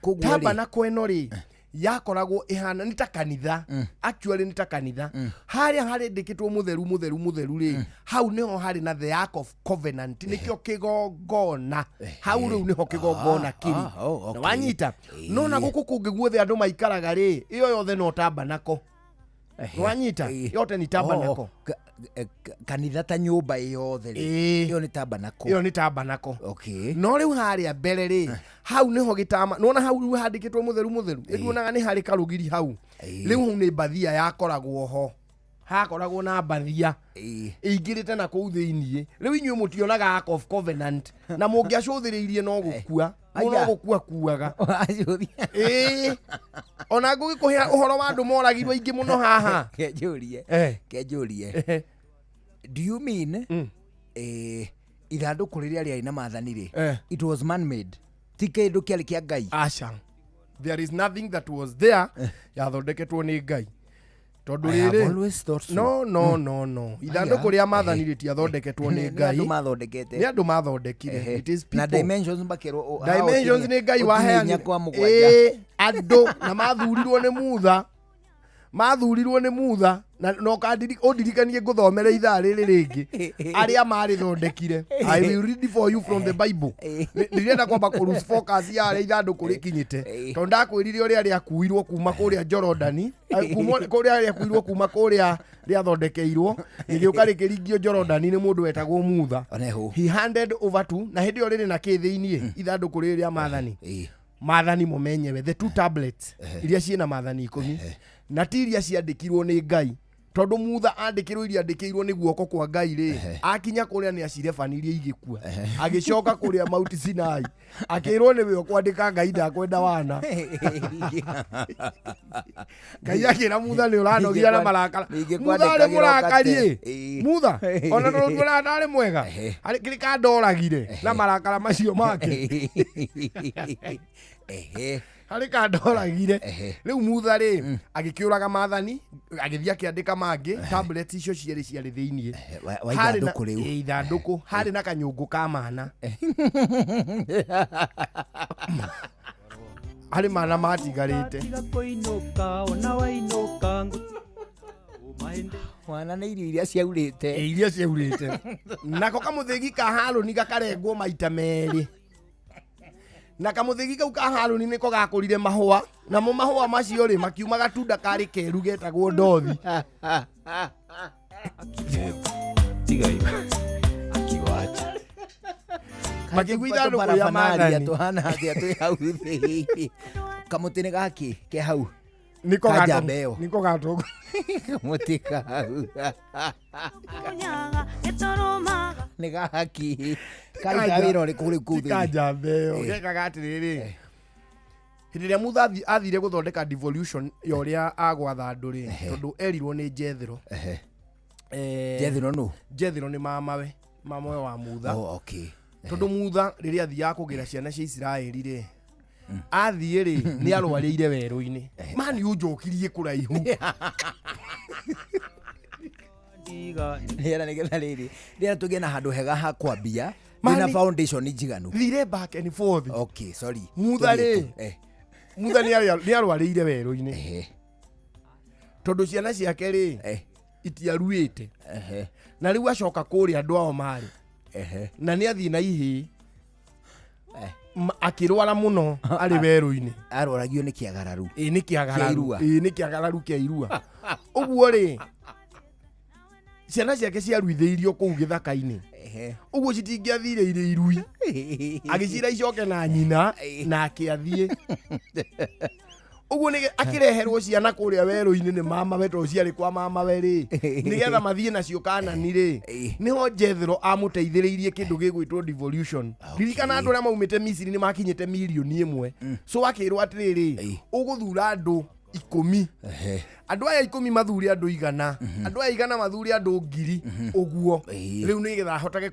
Koguo rĩ- Tabernacle ĩno rĩ, yakoragwo ĩhana nĩ ta kanitha. Actually nĩ ta kanitha. Harĩa harĩndĩkĩtwo mũtheru mũtheru mũtheru rĩ, hau nĩho harĩ na the ark of covenant, nĩkĩo kĩgongona hau. Rĩu nĩho kĩgongona kĩrĩ. Ah, oh, okay. Na wanyita? No na gũkũ kũngĩ guothe andũ maikaraga rĩ, ĩyo yothe no tabernacle. Wanyita? Yote ni tabernacle. Oh, kanitha ta nyũmba ĩyothe rĩ, ĩyo nĩ tabernacle? Ĩyo nĩ tabernacle. No rĩu harĩa mbere rĩ, hau nĩho gĩtama. Nĩwona hau rĩu handĩkĩtwo mũtheru mũtheru? Ĩtuonaga nĩ harĩ karũgiri hau. Rĩu hau nĩ mbathia yakoragwo ho, hakoragwo na mbathia ĩingĩrĩte na kũu thĩiniĩ. Rĩu inyuĩ mũtionaga Ark of Covenant, na mũngĩacũthĩrĩirie no gũkua no Aya. gũkua kuaga. Ĩĩ, ona ngũgĩkũhe ũhoro wa andũ moragirwo aingĩ mũno haha. Kenjũrie. Kenjũrie, do you mean ithandũkũ rĩrĩa rĩarĩ na maathani rĩ, it was man made, ti kĩndũ kĩarĩ kĩa Ngai? Aca, there is nothing that was there yathondeketwo nĩ Ngai, tondũ I have rĩrĩ always thought so. No, no, no, no, ithandũkũ rĩa maathani rĩtiathondeketwo nĩ Nĩ Ngai. andũ mathondekete. Nĩ andũ mathondekire. It is Na people. dimensions makĩrwo Dimensions nĩ Ngai ũtinie waheanire. kwa mũgwanja. Ĩĩ, andũ na mathurirwo nĩ Mutha, mathurirwo nĩ Mutha, na no ũndirikanie ngũthomere ithaa rĩrĩ rĩngĩ arĩa marĩthondekire. I will read for you from the Bible. Ndirenda kwamba kũ lose focus ya harĩa ithandũkũ rĩkinyĩte, tondũ ndakwĩrire ũrĩa rĩakuirwo kuma kũrĩa Jorodani, kuma kũrĩa rĩakuirwo, kuma kũrĩa rĩathondekeirwo, rĩgĩũka rĩkĩringio Jorodani nĩ mũndũ wetagwo Mutha. Oneho. He handed over to, na hĩndĩ ĩyo rĩrĩ na kĩ thĩiniĩ ithandũkũ rĩrĩ rĩa maathani? Maathani mo menyewe, the two tablets iria ciĩna maathani 10, na ti iria ciandĩkirwo nĩ Ngai, tondũ Mutha andĩkĩrwo iria andĩkĩirwo nĩ guoko kwa Ngai rĩ, akinya kũrĩa nĩ acirebanirie igĩkua. Agĩcoka kũrĩa Mount Sinai akĩrwo nĩwe ũkwandĩka, Ngai ndakwenda wana. Ngai akĩra Mutha, nĩ ũranogia na marakara. Ningĩ Mutha arĩ kwandĩkagĩra mũrakari. ũkate. Ĩ, Mutha ona tondũ tuonaga ndarĩ mwega, harĩ kĩrĩ kandoragire na marakara macio make, harĩ kandoragire. Rĩu Mutha rĩ, agĩkĩũraga maathani, agĩthiĩ akĩandĩka mangĩ. Tablet icio cierĩ ciarĩ thĩiniĩ wa Harĩ na- ithandũkũ rĩu. Ĩ, ithandũkũ harĩ na kanyũngũ ka mana, harĩ mana matigarĩte. Tiga kũinũka ona wainũka. Wana nĩ irio iria ciaurĩte. Ĩ, iria ciaurĩte. Nako kamũthĩgi ka Harũni gakarengwo maita merĩ. Na kamũthĩgi kau ka Harũni nĩko gakũrire mahũa, namo mahũa macio rĩ makiuma gatunda karĩ keru getagwo ndothi. Tiga akiwacha. Makĩigua ithandũkũ rĩa maathani. Tũhana atĩa twĩ hau thĩ? Kamũtĩ nĩ gakĩ ke hau? Nĩko Ka gatũ- njamba ĩyo. Nĩko gatũ. Kamũtĩ kau nĩ gaki karutaga wĩra ũrĩkũ rĩu kũu Ti thĩinĩ? ka njamba ĩyo. Gekaga atĩrĩrĩ, hĩndĩ ĩrĩa Mutha athire gũthondeka devolution ya ũrĩa agwatha andũ rĩ, tondũ erirwo nĩ Jethro. Jethro nũ? Jethro nĩ mamawe, mamawe wa Mutha. Oh, okay. Tondũ Mutha rĩrĩa athiaga kũgĩra ciana cia Isiraeli rĩ, athiĩ rĩ nĩ arwarĩire werũ-inĩ. Mani ũnjokirie kũraihu. Rĩera nĩgetha rĩrĩ rĩera tũgĩe na handũ hega ha kwambia Mani- na foundation njiganu. Thire back and forth. Okay, sorry. Mutha Tũthiĩ rĩ tu. Mutha nĩ arwarĩire werũ-inĩ tondũ ciana ciake rĩ itiaruĩte, na rĩu acoka kũrĩa andũ ao marĩ, na nĩ athiĩ na ihĩĩ, akĩrwara mũno arĩ werũ-inĩ. Arwaragio nĩ kĩagararu. Ĩĩ nĩ kĩagararu. Kĩa irua. Ĩĩ nĩ kĩagararu kĩa irua. Ũguo rĩ ciana ciake ciaruithĩirio kũu gĩthaka-inĩ, ũguo citingĩathire irĩ irui, agĩcira icoke na nyina nake athiĩ ũguo nĩ akĩreherwo ciana kũrĩa werũ-inĩ nĩ mamawe, tondũ ciarĩ kwa mamawe rĩ, nĩgetha mathiĩ nacio Kanani rĩ, nĩho Jethro amũteithĩrĩirie kĩndũ gĩgwĩtwo devolution. Ririkana andũ arĩa maumĩte Misiri nĩ makinyĩte mirioni 1, so akĩrwo atĩrĩrĩ, ũgũthura andũ 10, andũ aya 10 mathure andũ 100, andũ aya 100 mathure andũ 1000, ũguo rĩu nĩgetha ahotage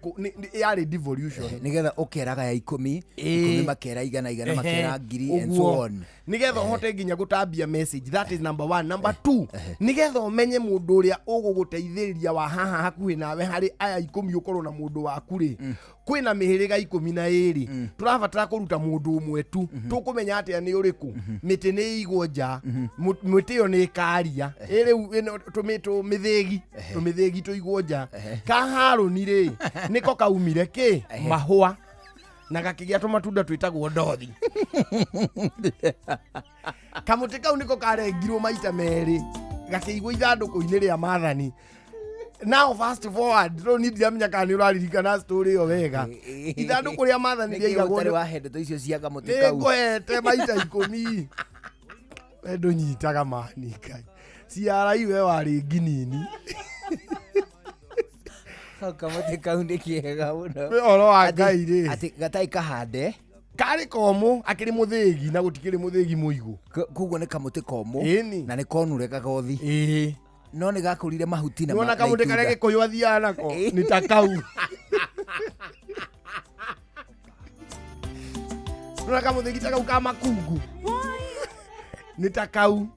yarĩ devolution. Nĩgetha ũkeraga ya 10, 10 makera 100, 100 makera 1000 and so Ũguo. on. Nĩgetha ũhote nginya gũtambia message, that is number one. Number two, nĩgetha ũmenye mũndũ ũrĩa ũgũgũteithĩrĩria wa haha hakuhĩ nawe harĩ aya 10, ũkorwo na mũndũ waku rĩ, kwĩna mĩhĩrĩga 12, tũrabatara kũruta mũndũ ũmwe tu, tũkũmenya atĩa nĩ ũrĩkũ? Mĩtĩ nĩ ĩigwo nja, mĩtĩ ĩyo nĩ ĩkaria. Ĩ rĩu ĩno tũmĩthĩgi tũmĩthĩgi tũigwo nja, ka Harũni rĩ nĩko kaumire kĩ mahũa na gakĩgĩa tũmatunda twĩtagwo ndothi. Kamũtĩ kau nĩko karengirwo maita merĩ gakĩigwo ithandũkũ-inĩ rĩa maathani. Now fast forward, rĩu niĩ ndiramenya kana nĩ ũraririkana story ĩyo wega. Ithandũkũ rĩa maathani Nĩkĩ rĩaigagwo ũtarĩ wahe ndeto icio cia kamũtĩ kau? Nĩngũhete maita 10. We ndũnyitaga mani Ngai. Ciara we warĩ nginini. Kau kamũtĩ kau nĩ kĩega mũno. Wĩ ũhoro wa Ngai rĩ. Atĩ gatarĩ kahande. Karĩ komũ, akĩrĩ mũthĩgi na gũtikĩrĩ mũthĩgi mũigũ. Koguo nĩ kamũtĩ komũ Ĩni. na nĩ konure gagothi. Ĩĩ. No nĩ gakũrire mahuti na Nĩwona na kamũtĩ itunda. karĩa Gĩkũyũ athiaga nako nĩ ta kau. Nĩwona kamũthĩgi ta kau ka makungu nĩ ta kau.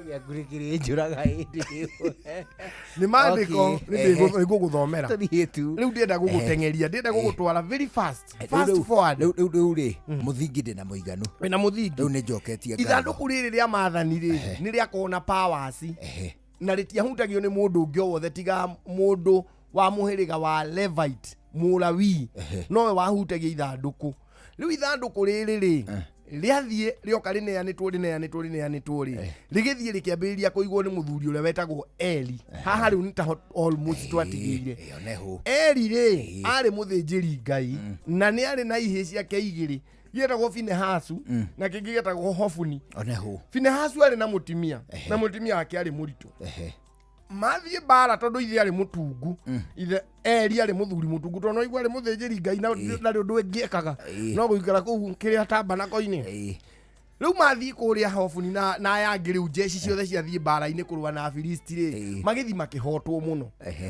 Gĩaku nĩ kĩrĩnjũraga hĩndĩ ĩyo. Nĩ maandĩko. Okay, ehe. Nĩ ngũgũthomera. Tũthiĩ tu. Rĩu ndĩrenda gũgũteng'eria, ndĩrenda gũgũtwara very fast. Fast forward. Rĩu rĩu rĩ mũthingi ndĩ na mũiganu. Wĩna mũthingi. Rĩu nĩ njoketie ngatho. Ithandũkũ rĩrĩ rĩa maathani rĩ nĩ rĩakorwo na powers, na rĩtiahutagio nĩ mũndũ ũngĩ o wothe tiga mũndũ wa mũhĩrĩga wa Levite, Mũlawii, nowe wahutagia ithandũkũ rĩu. Ithandũkũ rĩrĩ rĩ rĩathiĩ rĩoka rĩneanĩtwo rĩneanĩtwo rĩneanĩtwo rĩ, rĩgĩthiĩ rĩkĩambĩrĩria kũigwo nĩ mũthuri ũrĩa wetagwo Eli. Haha rĩu nĩ ta almost twatigĩire. Ĩyo neho. Eli rĩ arĩ mũthĩnjĩri Ngai na nĩ arĩ na ihĩĩ ciake igĩrĩ, gĩetagwo Finehasu na kĩngĩ gĩetagwo Hofuni. Oneho. Finehasu arĩ na mũtumia, na mũtumia wake arĩ mũritũ. Mathiĩ mbara, tondũ ithe arĩ mũtungu, ithe Eli arĩ mũthuri mũtungu, tondũ noigua arĩ mũthĩnjĩri Ngai na ndarĩ ũndũ ĩngĩekaga no gũikara kũu kĩrĩa tambanako-inĩ. Rĩu mathiĩ kũrĩa Hofuni na aya angĩ, rĩu njeci ciothe ciathiĩ mbara-inĩ kũrũa na Afilisti rĩ, magĩthiĩ makĩhotwo mũno,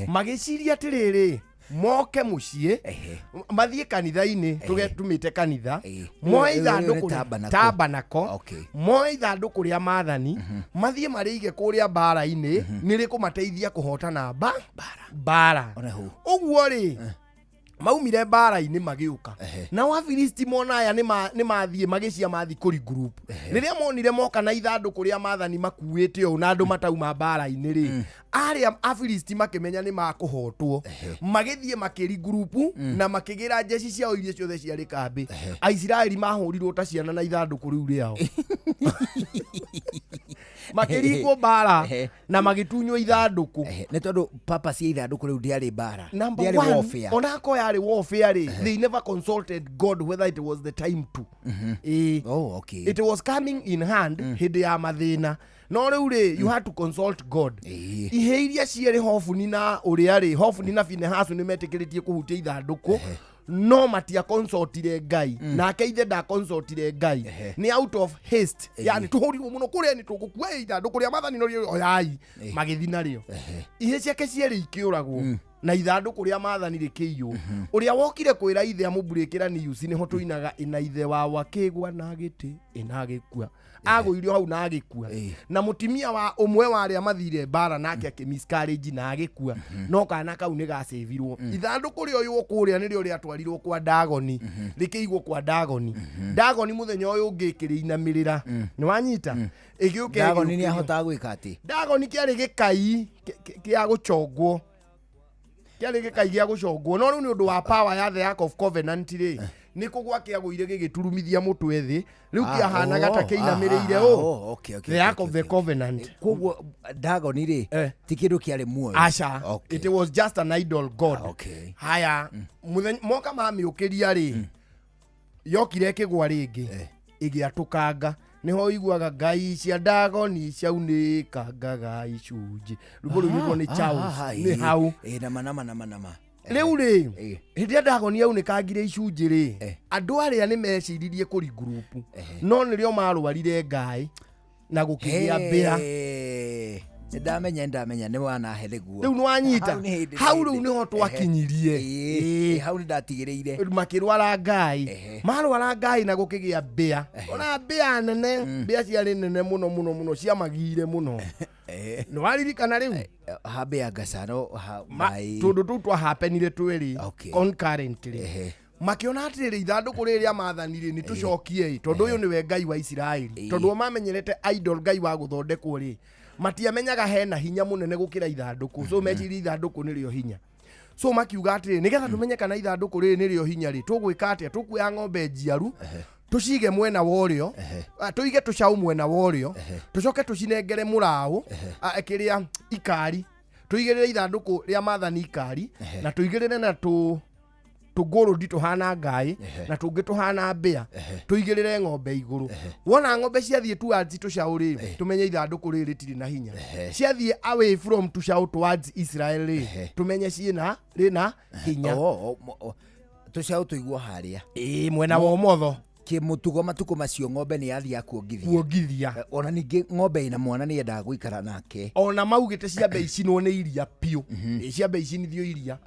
magĩciria atĩrĩrĩ, moke mũciĩ, mathiĩ kanitha-inĩ, tũmĩte kanitha, moe Rĩu- rĩu ithandũkũ nĩ tabernacle. tabanako, Okay. moe ithandũkũ rĩa maathani, mathiĩ marĩige kũrĩa mbara-inĩ, nĩ rĩkũmateithia kũhotana mbara. Oneho. Ũguo rĩ Maumire mbara-inĩ magĩũka. Nao Afilisti mona aya nĩ mathiĩ magĩcia mathi kũri group. Rĩrĩa monire moka na ithandũkũ rĩa maathani makuĩte ũũ na andũ matauma mbara-inĩ rĩ, arĩa Afilisti makĩmenya nĩ makũhotwo. Magĩthiĩ makĩri group na makĩgĩra njeci ciao iria ciothe ciarĩ kambĩ. Aisiraeli mahũrirwo ta ciana na ithandũkũ rĩu rĩao. Makĩringwo mbara na magĩtunywo ithandũkũ. Nĩ tondũ papa cia ithandũkũ rĩu ndĩarĩ mbara. Number Ndĩarĩ one, warfare. onako yarĩ warfare rĩ, they never consulted God whether it was the time to. Oh, okay. It was coming in hand hĩndĩ ya mathĩna. No rĩu rĩ, you had to consult God. Ihe iria cierĩ Hofuni na ũrĩa rĩ, Hofuni na Finehasu nĩ metĩkĩrĩtie kũhutia ithandũkũ. No matia consultire Ngai. Nake ithe nda consultire Ngai. Nĩ out of haste. Yani tũhũrirwo mũno kũrĩa nĩ tũgũkua ithandũkũ rĩa maathani no rĩo oyai. Magĩthiĩ narĩo. Ihe ciake cierĩ ikĩũragwo. Na ithandũkũ rĩa maathani rĩkĩiywo. Ũrĩa wokire kwĩra ithe amũmburĩkĩra nĩ Uzi nĩho tũinaga ĩna ithe wa wakĩgwa na gĩtĩ ĩna agĩkua. Agũirio hau na agĩkua. Na mũtimia wa ũmwe wa arĩa mathire mbara nake akĩmiscarriage na agĩkua. No kana kau nĩ gacĩvirwo. Ithandũkũ rĩoywo kũrĩa nĩrĩo rĩatwarirwo kwa Dagoni. Rĩkĩigwo kwa Dagoni. Dagoni mũthenya ũyũ ũngĩ ĩkĩrĩinamĩrĩra. Nĩ wanyita? Ĩgĩũka Dagoni nĩ ĩgĩũkĩrio. ahotaga gwĩka atĩ? Dagoni kĩarĩ gĩkai kĩa gũchongwo. Kĩarĩ gĩkai gĩa gũcongwo. No rĩu nĩ ũndũ wa power ya the Ark of Covenant rĩ, nĩ kũgwa kĩagũire gĩgĩturumithia mũtwe thĩ. Rĩu kĩahanaga ta kĩinamĩrĩire ũũ. The Ark of the Covenant. Koguo Dagoni rĩ, ti kĩndũ kĩarĩ muoyo. Aca. It was just an idol god. Haya, moka mamĩũkĩria rĩ, yokire ĩkĩgwa rĩngĩ, ĩgĩatũkanga. Nĩho ũiguaga ngai cia Dagoni ciaunĩkangaga icunjĩ. Rwĩmbo rũinĩtwo nĩ Charles. Nĩ hau. Nama nama nama nama. Rĩu rĩ, hĩndĩ ĩrĩa Dagoni yaunĩkangire icunjĩ rĩ, andũ arĩa nĩ meciririe kũri group, no nĩrĩo marwarire ngai na gũkĩgĩa mbĩa. Ndamenya ndamenya nĩ wanahe nĩguo. Rĩu nĩ wanyita. Hau rĩu nĩho twakinyirie. Hau nĩ ndatigĩrĩire. Makĩrwara ngai. Marwara ngai na gũkĩgĩa mbĩa. Ona mbĩa nene, mbĩa ciarĩ nene mũno mũno mũno, ciamagire mũno. Nĩ waririkana rĩu? Hambĩa ngacano Tũndũ tũu twahapenire twĩrĩ concurrently. Makĩona atĩrĩrĩ ithandũkũ rĩrĩ rĩa maathani rĩ nĩ tũcokie ĩ, tondũ ũyũ nĩwe Ngai wa Isiraeli. Tondũ o mamenyerete idol Ngai wa gũthondekwo rĩ, matiamenyaga hena hinya mũnene gũkĩra ithandũkũ. So meciria ithandũkũ nĩrĩo hinya. So makiuga atĩrĩrĩ, nĩgetha tũmenye kana ithandũkũ rĩrĩ nĩrĩo hinya rĩ, tũgwĩka atĩa? Tũkuoya ng'ombe njiaru, tũcige mwena wa ũrĩo, tũige tũcaũ mwena wa ũrĩo, tũcoke tũcinengere mũraũ, kĩrĩa ikari, tũigĩrĩre ithandũkũ rĩa maathani ikari, na tũigĩrĩre na tũngũrũndi tũhana ngai, na tũngĩ tũhana mbĩa, tũigĩrĩre ng'ombe igũrũ. Wona ng'ombe ciathiĩ towards tũcaũ rĩ, tũmenye ithandũkũ rĩrĩ rĩtirĩ na hinya. Ciathiĩ away from tũcaũ towards Israel rĩ, tũmenye ciĩna rĩna hinya. Tũcaũ tũigwo harĩa. Mwena wa ũmotho. Kĩmũtugo matukũ macio ng'ombe nĩ yathiaga kuongithia. Kuongithia. Ona ningĩ ng'ombe ĩna mwana nĩ yendaga gũikara nake. Ona maugĩte ciambe icinwo nĩ iria piũ. Ciambe icinithio iria.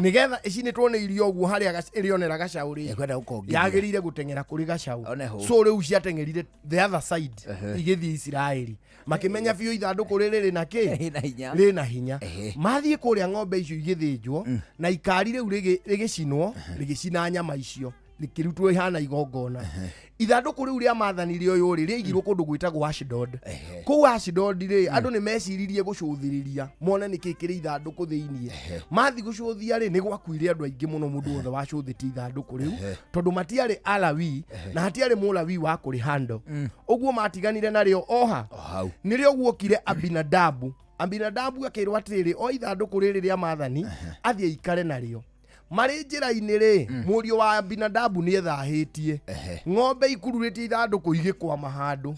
Nĩgetha icinĩtwo nĩ iria ũguo harĩa ĩrĩonera gacaũ rĩ. Ĩkwenda gũkongithia. Yagĩrĩire gũteng'era kũrĩ gacaũ. So rĩu ciateng'erire the other side igĩthiĩ Isiraeli. Makĩmenya biũ ithandũkũ rĩrĩ rĩna kĩ? Rĩna hinya. Rĩna hinya. Mathiĩ kũrĩa ng'ombe icio igĩthĩnjwo na ikari rĩu rĩgĩcinwo, rĩgĩcina nyama icio. Rĩkĩrutwo ihana igongona. Ithandũkũ rĩu rĩa maathani rĩoywo rĩ, rĩaigirwo kũndũ gwĩtagwo Ashdod. Kũu Ashdod rĩ, andũ nĩ meciririe gũcũthĩrĩria mone nĩkĩ kĩrĩ ithandũkũ thĩiniĩ. Mathiĩ gũcũthia rĩ, nĩ gwakuire andũ aingĩ mũno mũndũ wothe wacũthĩtie ithandũkũ rĩu, tondũ matiarĩ Alawi na hatiarĩ Mũlawi wa kũrĩ handle. Ũguo matiganire narĩo oha. Nĩrĩo guokire Abinadabu. Abinadabu akĩrwo atĩrĩrĩ, o ithandũkũ rĩrĩ rĩa maathani athiĩ aikare narĩo. Marĩ njĩra-inĩ rĩ, mũriũ wa Abinadabu nĩ ethahĩtie. Ng'ombe ikururĩtie ithandũkũ igĩkwama handũ.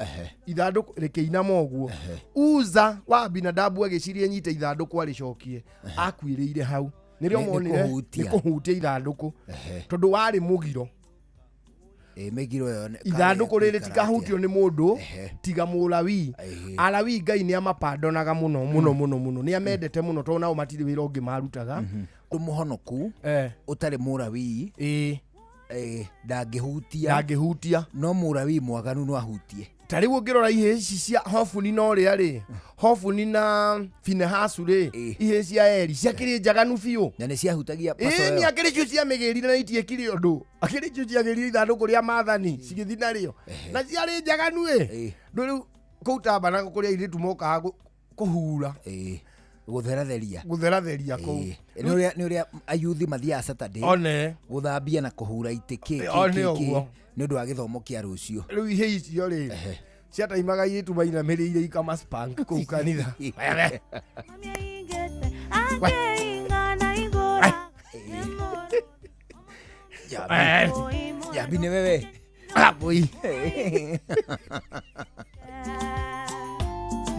Ithandũkũ rĩkĩinama ũguo. Uza wa Abinadabu agĩciria nyite ithandũkũ arĩcokie. Akuĩrĩire hau. Nĩrĩo monire nĩ kũhutia ithandũkũ. Tondũ warĩ mũgiro. Mĩgiro ĩyo Ithandũkũ rĩrĩ tikahutio nĩ mũndũ tiga Mũlawi. Alawi Ngai nĩ amapandonaga mũno mũno mũno mũno. Nĩ amendete mũno tondũ nao matirĩ wĩra ũngĩ marutaga. Mũhonoku ũtarĩ Mũlawi ndangĩhutia. Ndangĩhutia. No Mũlawi mwaganu no ahutie. Ta rĩu ũngĩrora ihĩĩ ici cia Hofuni na ũrĩa rĩ, Hofuni na Finehasu rĩ, ihĩĩ cia Eli ciakĩrĩ njaganu biũ. Na nĩ ciahutagia paso Ĩĩ ĩyo. nĩ akĩrĩ cio ciamĩgĩrire na itiekire ũndũ. Akĩrĩ cio ciagĩrire ithandũkũ rĩa maathani cigĩthiĩ narĩo. Na ciarĩ njaganu ĩ. Ndũ rĩu kũu Tabernacle kũrĩa airĩtu mokaga kũhura. Gũtheratheria. Gũtheratheria kũu. Nĩ ũrĩa nĩ ũrĩa ayuthi mathiaga Saturday. One. Gũthambia na kũhura itĩ kĩ One kĩ kĩ ũguo. nĩ ũndũ wa gĩthomo kĩa rũciũ. Rĩu ihĩĩ icio rĩ ciataimaga airĩtu mainamĩrĩire ikamaspank kũu kanitha. Jambi nĩ wewe. Abui.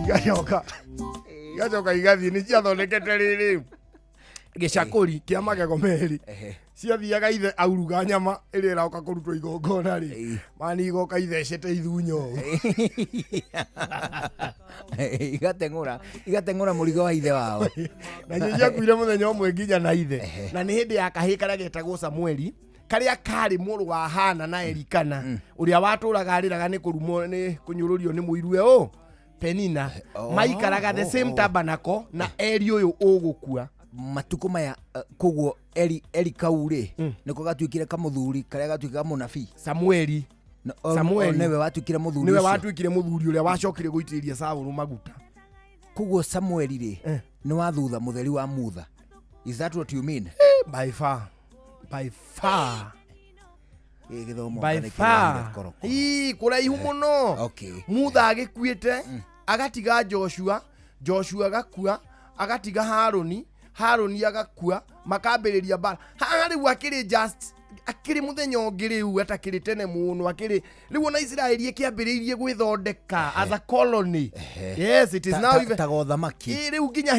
Igacoka igacoka igathiĩ nĩ ciathondekete rĩrĩ gĩcakũri kĩa magego merĩ ciathiaga ithe auruga nyama ĩrĩa ĩroka kũrutwo igongona rĩ mani igoka ithecete ithunyo ũũ. Igateng'ũra igateng'ũra mũrigo wa ithe wao. Nacio ciakuire mũthenya ũmwe nginya na ithe na nĩ hĩndĩ ya kahĩĩ karĩa getagwo Samueli karĩa karĩ mũrũ wa Hana na Elikana ũrĩa watũraga arĩraga nĩ kũrumwo nĩ kũnyũrũrio nĩ mũirue ũ Penina maikaraga the same tabernacle na Eli ũyũ ũgũkua. Matukũ maya koguo Eli Eli kau rĩ nĩko gatuĩkire kamũthuri karĩa gatuĩkaga mũnabii. Samueli. Samueli. Nĩwe watuĩkire mũthuri nĩwe ũcio. watuĩkire mũthuri ũrĩa wacokire gũitĩrĩria Saũlũ maguta. Koguo Samueli rĩ nĩ wa thutha mũtheri wa Mutha. Is that what you mean? By far. By far. Gĩthomo By kana far. kĩrahire korokoro. Ii, kũraihu mũno. Okay. Mutha agĩkuĩte agatiga Joshua, Joshua agakua, agatiga Harũni, Harũni agakua, makambĩrĩria mbara. Haha rĩu akĩrĩ just akĩrĩ mũthenya ũngĩ rĩu atakĩrĩ tene mũno akĩrĩ rĩu ona Isiraeli ĩkĩambĩrĩirie gwĩthondeka as a colony. Yes, it is now even ta gothamaki. Ĩ, rĩu nginya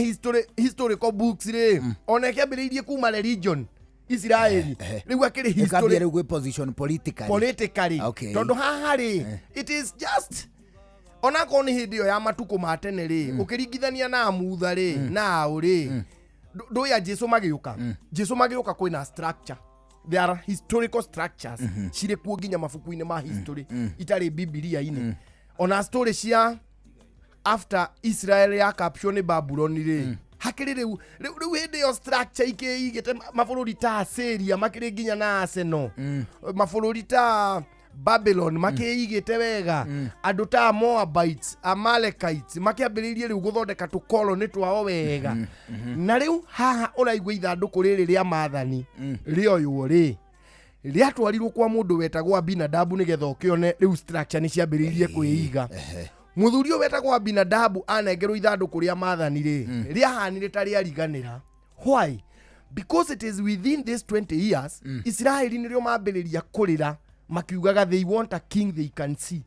historical books rĩ ona ĩkĩambĩrĩirie kuma religion Isiraeli rĩu akĩrĩ Ĩkambia history rĩu gwĩ position politically. Politically. Okay. Tondũ haha rĩ it is just onakorwo nĩ hĩndĩ ĩyo ya matukũ ma tene rĩ ũkĩringithania na Mutha rĩ na aũ rĩ ndũya Jesu magĩũka Jesu magĩũka kwĩna structure. There are historical structures cirĩ kuo nginya mabuku-inĩ ma history itarĩ Bibilia-inĩ. Ona story cia after Israel ya capture nĩ Babuloni rĩ hakĩrĩ rĩu rĩu hĩndĩ ĩyo structure ikĩigĩte mabũrũri ta Assyria makĩrĩ nginya na Arsenal mabũrũri ta Babylon makĩigĩte wega andũ ta Moabites Amalekites makĩambĩrĩirie rĩu gũthondeka tũkoloni twao wega. Na rĩu haha ũraigua ithandũkũ rĩrĩ rĩa maathani rĩoywo rĩ rĩatwarirwo kwa mũndũ wetagwo Abinadabu nĩgetha ũkĩone rĩu structure nĩ ciambĩrĩirie kwĩiga. Mũthuri ũyũ wetagwo Abinadabu anengerwo ithandũkũ rĩa maathani rĩ rĩahanire ta rĩariganĩra. Why? Because it is within this 20 years Isiraeli nĩrĩo mambĩrĩria kũrĩra makiugaga they want a king they can see.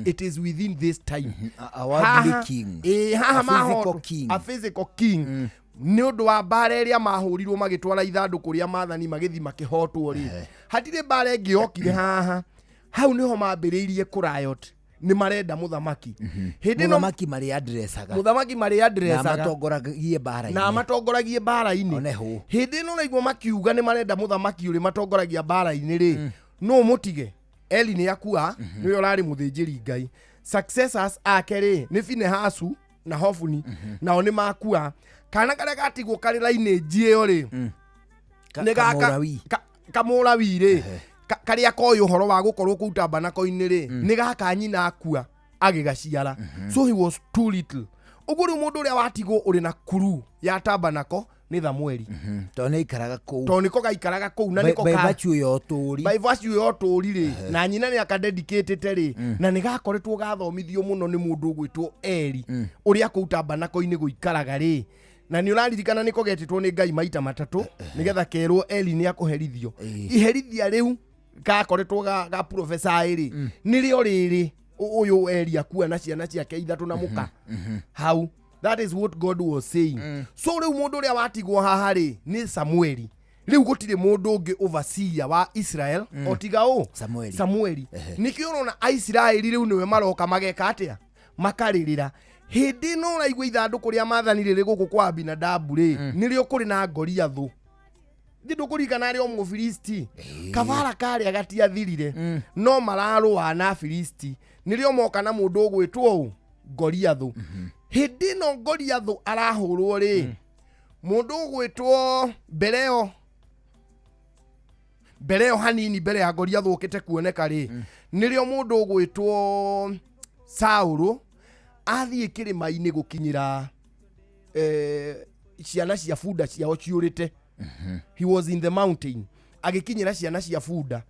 It is within this time. A worldly king. Ĩĩ, haha A physical mahotwo- king. A physical king. Nĩ ũndũ wa mbara ĩrĩa mahũrirwo magĩtwara ithandũkũ rĩa maathani magĩthiĩ makĩhotwo rĩ hatirĩ mbara ĩngĩ yokire haha hau nĩho mambĩrĩirie kũriot nĩ marenda mũthamaki hĩndĩ ĩno Mũthamaki marĩ addressaga. Mũthamaki marĩ Na addressaga. matongoragie mbara-inĩ. Na matongoragie mbara-inĩ. One hũ. Hĩndĩ ĩno ũraigua makiuga nĩ marenda mũthamaki ũrĩ matongoragia mbara-inĩ rĩ no mũtige Eli nĩ akua nĩwe ũrarĩ mũthĩnjĩri Ngai successors ake rĩ nĩ Finehasu na Hofuni nao nĩ makua kana karĩa gatigwo karĩ lineage ĩyo rĩ nĩ gaka Kamũrawi. kamũrawi rĩ karĩa koĩ ũhoro wa gũkorwo kũu tabanako-inĩ rĩ nĩ gaka nyina akua agĩgaciara. So he was too little. Ũguo rĩu mũndũ ũrĩa watigwo ũrĩ na kuru ya tabanako nĩ Thamueli. Tondũ nĩ aikaraga kũu. Tondũ nĩko gaikaraga kũu na By- nĩko by virtue ya ũtũũri. By virtue ya ũtũũri rĩ na nyina nĩ akadedicatĩte rĩ na nĩ gakoretwo gathomithio mũno nĩ mũndũ ũgwĩtwo Eli ũrĩa kũu tabanako-inĩ gũikaraga rĩ na nĩ ũraririkana nĩko getĩtwo nĩ Ngai maita matatũ nĩgetha kerwo Eli nĩ akũherithio iherithia rĩu gakoretwo ga professor rĩ nĩrĩo rĩrĩ ũyũ Eli akua na ciana ciake ithatũ na mũka hau. That is what God was saying. So rĩu mũndũ ũrĩa watigwo haha rĩ nĩ Samueli. Rĩu gũtirĩ mũndũ ũngĩ overseer wa Israel o tiga ũ Samueli. Samueli. Nĩkĩo ũrona Aisiraeli rĩu nĩwe maroka mageka atĩa makarĩrĩra hĩndĩ ĩno ũraigua ithandũkũ rĩa maathani rĩrĩ gũkũ kwa Abinadabu rĩ nĩrĩo kũrĩ na Goliathũ. Thi ndũkũririkana arĩ o Mũfilisti, kabara karĩa gatiathirire, no mararũa na Afilisti. Nĩrĩo moka na mũndũ ũgwĩtwo ũ, Goliathũ. Hĩndĩ ĩno Goliathũ arahũrwo rĩ, mũndũ ũgwĩtwo mbere ĩyo, mbere ĩyo hanini, mbere ya Goliathũ ũkĩte kuoneka rĩ, nĩrĩo mũndũ ũgwĩtwo Saũlũ athiĩ kĩrĩma-inĩ gũkinyĩra ciana cia bunda ciao ciũrĩte. He was in the mountain agĩkinyĩra ciana cia bunda.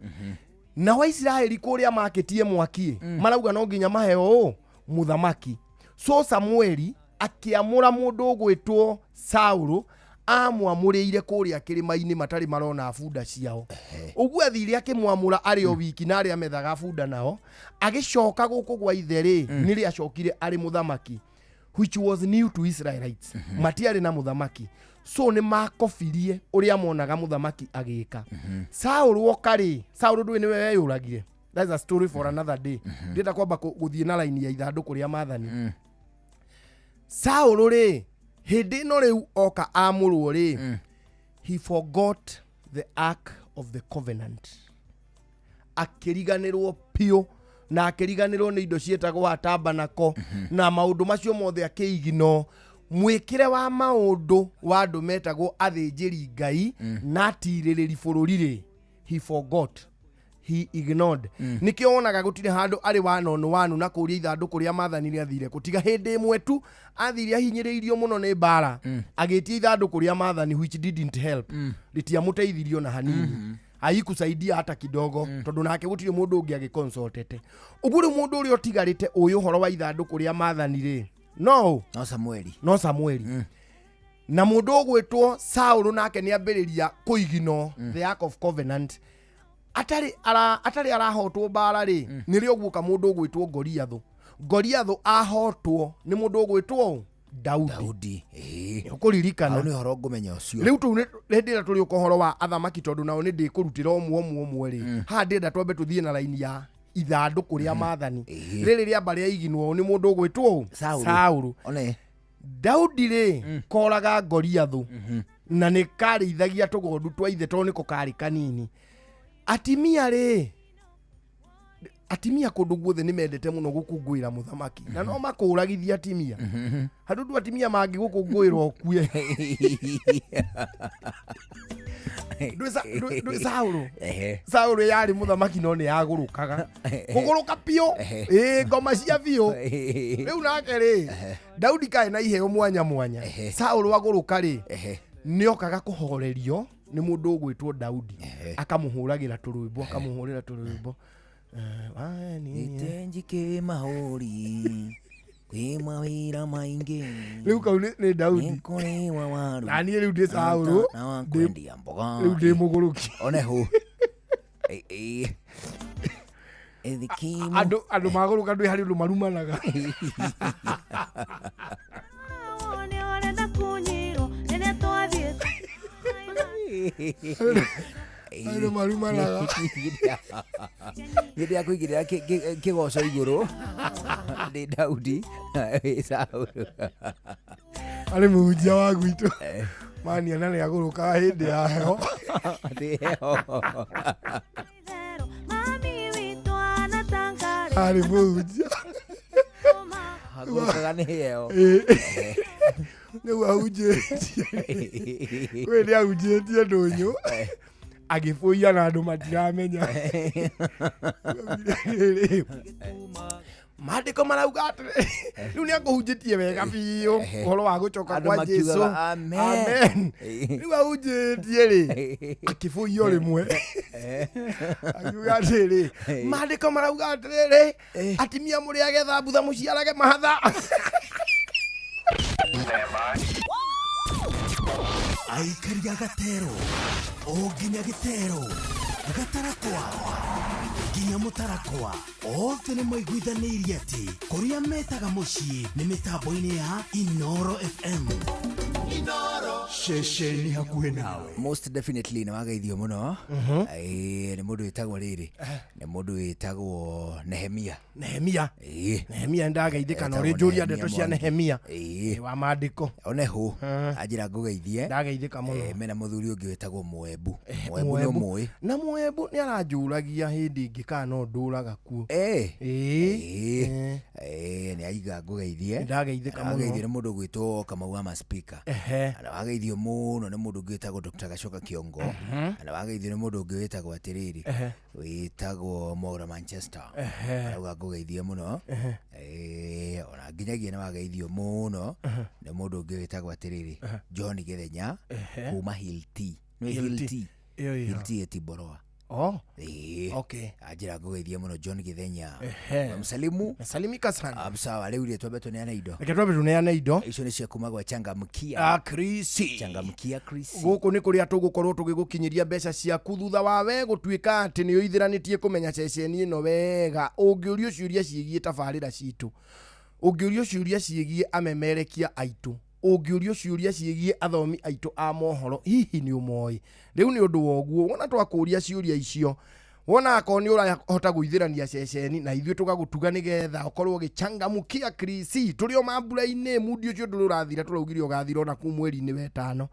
Nao Aisiraeli kũrĩa makĩtie mwaki marauga no nginya maheo ũ, mũthamaki. So Samueli akĩamũra mũndũ ũgwĩtwo Saũlũ, amwamũrĩire kũrĩa kĩrĩma-inĩ matarĩ marona bunda ciao. Ũguo athire akĩmwamũra arĩ o wiki na arĩa methaga bunda nao, agĩcoka gũkũ gwa ithe rĩ, nĩrĩ acokire arĩ mũthamaki, which was new to Israelites. Matiarĩ na mũthamaki, so nĩ makobirie ũrĩa monaga mũthamaki agĩka. Saũlũ oka rĩ, Saũlũ ndũĩ nĩwe weyũragire. That's a story for another day. Ndĩrenda kwamba gũthiĩ na raini ya ithandũkũ rĩa maathani. Saũlũ rĩ, hĩndĩ ĩno rĩu oka amũrwo rĩ, he forgot the ark of the covenant. Akĩriganĩrwo piũ, na akĩriganĩrwo nĩ indo ciĩtagwo atabanako na maũndũ macio mothe, akĩigino mwĩkĩre wa maũndũ wa andũ metagwo athĩnjĩri Ngai na atirĩrĩri bũrũri rĩ. He forgot, he ignored. Nĩkĩo wonaga gũtirĩ handũ arĩ wanono wanu na kũria ithandũkũ rĩa maathani rĩathire kũ, tiga hĩndĩ ĩmwe tu athire ahinyĩrĩirio mũno nĩ mbara, agĩtia ithandũkũ rĩa maathani, which didn't help. Rĩtiamũteithirio na hanini, haikusaidia hata kidogo, tondũ nake gũtirĩ mũndũ ũngĩ agĩconsultete. Ũguo rĩu mũndũ ũrĩa ũtigarĩte ũĩ ũhoro wa ithandũkũ rĩa maathani rĩ, no no Samueli. No Samueli. Na mũndũ ũgwĩtwo Saũlũ nake nĩ ambĩrĩria kũigino the ark of covenant. Atarĩ arahotwo mbara rĩ, nĩrĩo guoka mũndũ ũgwĩtwo Goliathũ. Goliathũ ahotwo nĩ mũndũ ũgwĩtwo ũ? Daudi. Daudi. Ũkũririkana. Hau nĩ ũhoro ngũmenya ũcio. Rĩu tũu hĩndĩ ĩrĩa tũrĩũka ũhoro wa athamaki, tondũ nao nĩ ndĩkũrutĩra ũmwe ũmwe ũmwe rĩ, haha ndĩrenda twambe tũthiĩ na raini ya ithandũkũ rĩa maathani rĩrĩ rĩamba rĩaiginwo nĩ mũndũ ũgwĩtwo ũ? Saũlũ. Saũlũ. One. Daudi rĩ, koraga Goliathũ na nĩ karĩithagia tũgondu twa ithe tondũ nĩko karĩ kanini. Atimia rĩ, atimia kũndũ guothe nĩ mendete mũno gũkũngũĩra mũthamaki, na no makũragithia atimia handũ tu atimia mangĩgũkũngũĩra ũkue. Ndwĩ Saũlũ. Saũlũ yarĩ mũthamaki no nĩ yagũrũkaga kũgũrũka biũ, ĩ ngoma cia biũ. Rĩu nake rĩ, Daudi karĩ na iheo mwanya mwanya. Saũlũ agũrũka rĩ, nĩ okaga kũhorerio nĩ mũndũ ũgwĩtwo Daudi, akamũhũragĩra tũrwĩmbo, akamũhũrĩra tũrwĩmbo. Gĩtenji mahũri kwĩ mawĩra maingĩ. Rĩu kau nĩ Daudi. Nĩkũrĩwa waru. Na niĩ rĩu ndĩ Saũlũ. Na wa kwendia mboga. Rĩu ndĩ mũgũrũki. One hũ. Ĩthikimo. Andũ magũrũka ndwĩ harĩ ũndũ marumanaga. Nĩ ũrenda kunyirwo rĩrĩa twathiĩ. Andũ marumanaga. Hĩndĩ ya kũigĩrĩra kĩgoco igũrũ ndĩ Daudi na wĩ Saũlũ. Arĩ mũhunjia wa gwitũ mania na nĩ agũrũkaga hĩndĩ ya heho. Atĩ heho. Mami witũ anatangari. Arĩ mũhunjia. Agũrũkaga nĩ heho. Rĩu ahunjĩtie kwĩ nĩ ahunjĩtie ndũnyũ agĩbũia na andũ matiramenya. Maandĩko marauga atĩrĩ, rĩu nĩ akũhunjĩtie wega biũ ũhoro wa gũcoka Andũ kwa makiugaga, Jesu. "Amen." Amen. Rĩu ahunjĩtie rĩ, akĩbũia rĩmwe akiuga atĩrĩ, maandĩko marauga atĩrĩrĩ, atimia mũrĩ agetha mbutha mũciarage mahatha. Aikari a gatero o nginya gĩtero, gatarakwa nginya mũtarakwa, othe nĩ maiguithanĩirie atĩ kũrĩa metaga mũciĩ nĩ mĩtambo-inĩ ya Inoro FM. Ceceni hakuhĩ nawe. Most definitely nĩ wageithio mũno. Ĩĩ, nĩ mũndũ wĩtagwo rĩrĩ, nĩ mũndũ wĩtagwo Nehemia. Nehemia. Ĩĩ. Nehemia nĩndageithĩka na Etagwo ũrĩ njũria Nehemia ndeto cia Mwangi. Nehemia. Ĩĩ. Wa maandĩko. Oneho anjĩra ngũgeithie. Ndageithĩka mũno. Eh, mena mũthuri ũngĩ wĩtagwo Mũembu. Mũembu nĩ Mũembu. ũmũĩ. Na Mũembu nĩ aranjũragia hĩndĩ ĩngĩ kana no ndũraga kuo. Ĩĩ. Ĩĩ. Ĩĩ, nĩ aiga ngũgeithie. Nĩndageithĩka mũno. Wageithio nĩ mũndũ ũgwĩtwo Kamau wa Maspika. Ehe. Na wageithio mũno nĩ mũndũ ũngĩ wĩtagwo Dr. Gacoka Kĩongo. Na wageithio nĩ mũndũ ũngĩ wĩtagwo atĩrĩrĩ, Ehe. wĩtagwo Mwaura Manchester. Ehe. Arauga ngũgeithie mũno. Ehe. Ĩĩ, ona nginyagia nĩ wageithio mũno Ehe. nĩ mũndũ ũngĩ wĩtagwo atĩrĩrĩ, Ehe. John Gĩthenya Ehe. kuma Hill T. Nĩ Hill Hill T. T. Ĩyo ĩyo. Hill T ĩtimboroa. Oh. Ĩĩ. Okay. Anjĩra ngũgeithie mũno John Gĩthenya. Ehe. Msalimu. Mesalimika sana. Sawa, rĩu rĩ twambe tũneane indo. Reke twambe tũneane indo. Icio nĩ cia kuma gwa Changamkia. Ah, Chris. Changamkia Chris. Gũkũ nĩ kũrĩa tũgũkorwo tũgĩgũkinyĩria mbeca ciaku thutha wa we gũtuĩka atĩ nĩ ũithĩranĩtie kũmenya ceceni ĩno wega. Ũngĩũrio ciũria ciĩgiĩ tabarĩra citũ, ũngĩũrio ciũria ciĩgiĩ amemerekia aitũ, ũngĩũrio ciũria ciĩgiĩ athomi aitũ a mohoro, hihi nĩ ũmoĩ? Rĩu nĩ ũndũ wa ũguo wona twakũria ciũria icio, wona akorwo nĩ ũrahota gũithĩrania ceceni na ithuĩ tũgagũtuga nĩgetha ũkorwo ũgĩchangamkia Chris. Tũrĩ o mambura-inĩ, mundi ũcio ndũrĩ ũrathira, tũraugire ũgathira ona kuu mweri-inĩ wetano.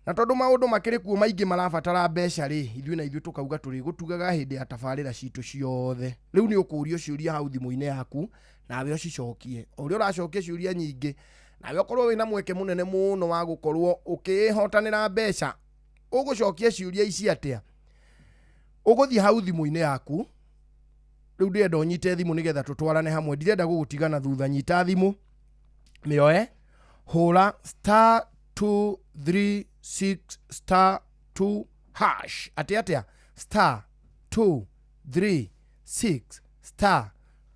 Na tondũ maũndũ makĩrĩ kuo maingĩ marabatara mbeca rĩ, ithuĩ na ithuĩ tũkauga tũrĩgũtugaga hĩndĩ ya tabarĩra citũ ciothe. Rĩu nĩ ũkũrio ciũria hau thimũ-inĩ yaku nawe ũcicokie. O ũrĩa ũracokia ciũria nyingĩ, nawe ũkorwo wĩna mweke mũnene mũno wa gũkorwo ũkĩhotanĩra mbeca. Ũgũcokia ciũria ici atĩa? Ũgũthiĩ hau thimũ-inĩ yaku. Rĩu ndĩrenda ũnyite thimũ nĩgetha tũtwarane hamwe, ndirenda gũgũtigana thutha. Nyita thimũ, mĩoe, hũra star 236 star 2 hash. Atĩ atĩa? Star 236 star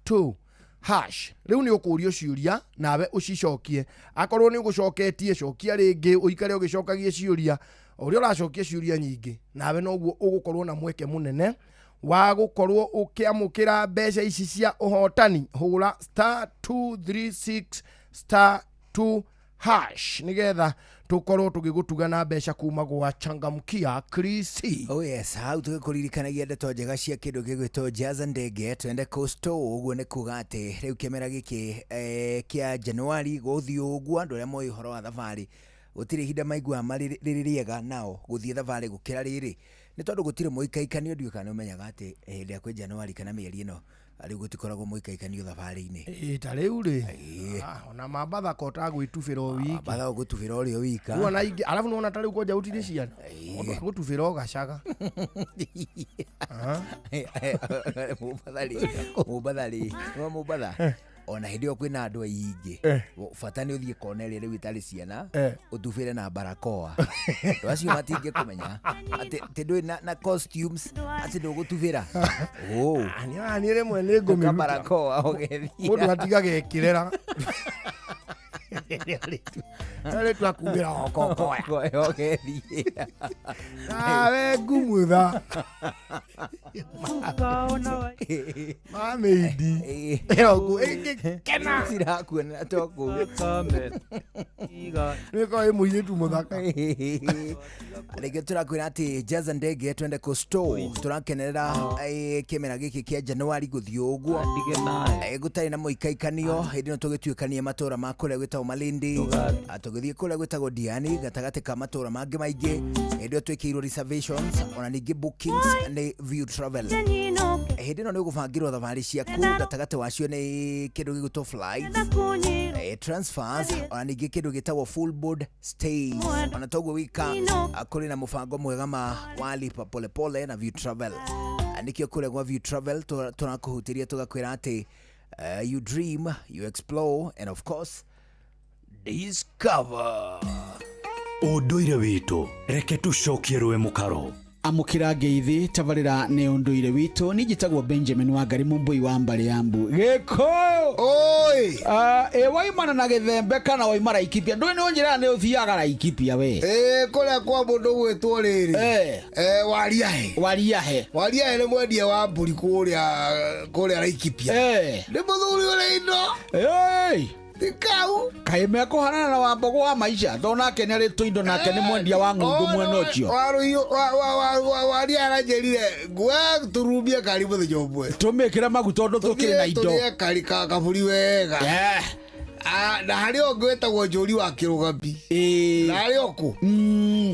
2 hash. Rĩu nĩ ũkũrio ciũria nawe ũcicokie. Akorwo nĩ ũgũcoketie, cokia rĩngĩ, ũikare ũgĩcokagia ciũria. O ũrĩa ũracokia ciũria nyingĩ, nawe noguo ũgũkorwo na mweke mũnene wa gũkorwo ũkĩamũkĩra mbeca ici cia ũhotani. Hũra star 236 star 2 hash nĩgetha tũkorwo tũgĩgũtuga na mbeca kuma gwa Changamkia Chris. Oh yes, hau tũgĩkũririkanagia ndeto njega cia kĩndũ gĩgwĩtwo Jaza Ndege twende Coastal. Ũguo nĩ kuga atĩ rĩu kĩmera gĩkĩ kĩa Januari gũthiĩ ũguo, andũ arĩa moĩ ũhoro wa thabarĩ gũtirĩ ihinda maiguaga marĩ rĩrĩ rĩega nao gũthiĩ thabarĩ gũkĩra rĩrĩ, nĩ tondũ gũtirĩ mũikaikanio. Ndiũĩ kana nĩ ũmenyaga atĩ hĩndĩ ĩrĩa kwĩ Januari kana mĩeri ĩno rĩu gũtikoragwo mũikaikanio thabarĩ-inĩ. Ĩĩ, ta rĩu rĩ, ona mambatha ko tagwĩtubĩra o wiki. Mambatha ũgũtubĩra ũrĩ o wika. Rĩu ona ingĩ, arabu nĩwona ta rĩu kwanja gũtirĩ ciana, mũndũ agũtubĩra o gacaga. Mũmbatha rĩ, mũmbatha rĩ, nĩwona mũmbatha ona hĩndĩ ĩyo kwĩna andũ aingĩ, bata nĩ ũthiĩ kona ĩrĩa rĩu ĩtarĩ ciana, ũtubĩre na barakoa, andũ acio matingĩkũmenya atĩ atĩ ndũrĩ na costumes, atĩ ndũgũtubĩra. Niĩ rĩmwe nĩ ngũmĩruta. Barakoa ũgethiĩ. Mũndũ atigaga ekĩrĩra. Rĩu akumĩra okokoya. Ũgethiĩ. Nawe ngumutha. Mamĩindi. Ĩyo ĩngĩkena. Cirakuonera to kũu. Nĩkorwo ĩ mũirĩtu mũthaka. Rĩngĩ tũrakwĩra atĩ Jaza Ndege twende Coastal tũrakenerera kĩmera gĩkĩ kĩa Januari gũthiĩ ũguo, gũtarĩ na mũikaikanio. Hĩndĩ ĩno tũgĩtuĩkania matũra ma kũrĩa gwĩtagwo Malindi, tũgĩthiĩ kũrĩa gwĩtagwo Diani, gatagatĩ ka matũra mangĩ maingĩ. Hĩndĩ ĩyo twĩkĩirwo reservations ona ningĩ bookings nĩ View Travel. Hĩndĩ ĩno nĩ ũgũbangĩrwo thabarĩ ciaku, gatagatĩ wacio nĩ kĩndũ gĩgwĩtwo flights, transfers, ona ningĩ kĩndũ gĩtagwo full board stays. Ona toguo wika, kũrĩ na mũbango mwega ma wa lipa polepole na View Travel. Nĩkĩo kũrĩa gwa View Travel tũrakũhutĩria tũgakwĩra atĩ you dream, you explore and of course discover. Ũndũire witũ reke tũcokie rũe mũkaro. Amũkĩra ngeithi tabarĩra nĩ ũndũire witũ. Niĩ njĩtagwo Benjamin Wangari Mũmbũi wa mbarĩ ya mbu Gĩkũyũ. Oi. Ĩ waimana na gĩthembe kana waima Laikipia? Ndũĩ nĩ ũnjĩraga nĩ ũthiaga Laikipia we? Ĩ, kũrĩa kwa mũndũ gwĩtwo rĩrĩ, Wariahe. Wariahe. Wariahe nĩ mwendia wa mbũri kũrĩa Laikipia. Nĩ mũthuri ũrĩ indo. Ti kau Kaĩ mekũhanana na Wambogo wa maisha tondũ nake nĩ arĩ tũindo nake nĩ mwendia wa ng'ũndũ mwena ũcio. Waria aranjĩrire ngwe tũrumie kari mũthenya ũmwe. Tũmĩkĩre maguta ũndũ tũkĩrĩ na indo. Tũrĩe kari ka kaburi wega. Ah, na harĩ ũngĩ wĩtagwo njũri wa kĩrũgambi na harĩ okũ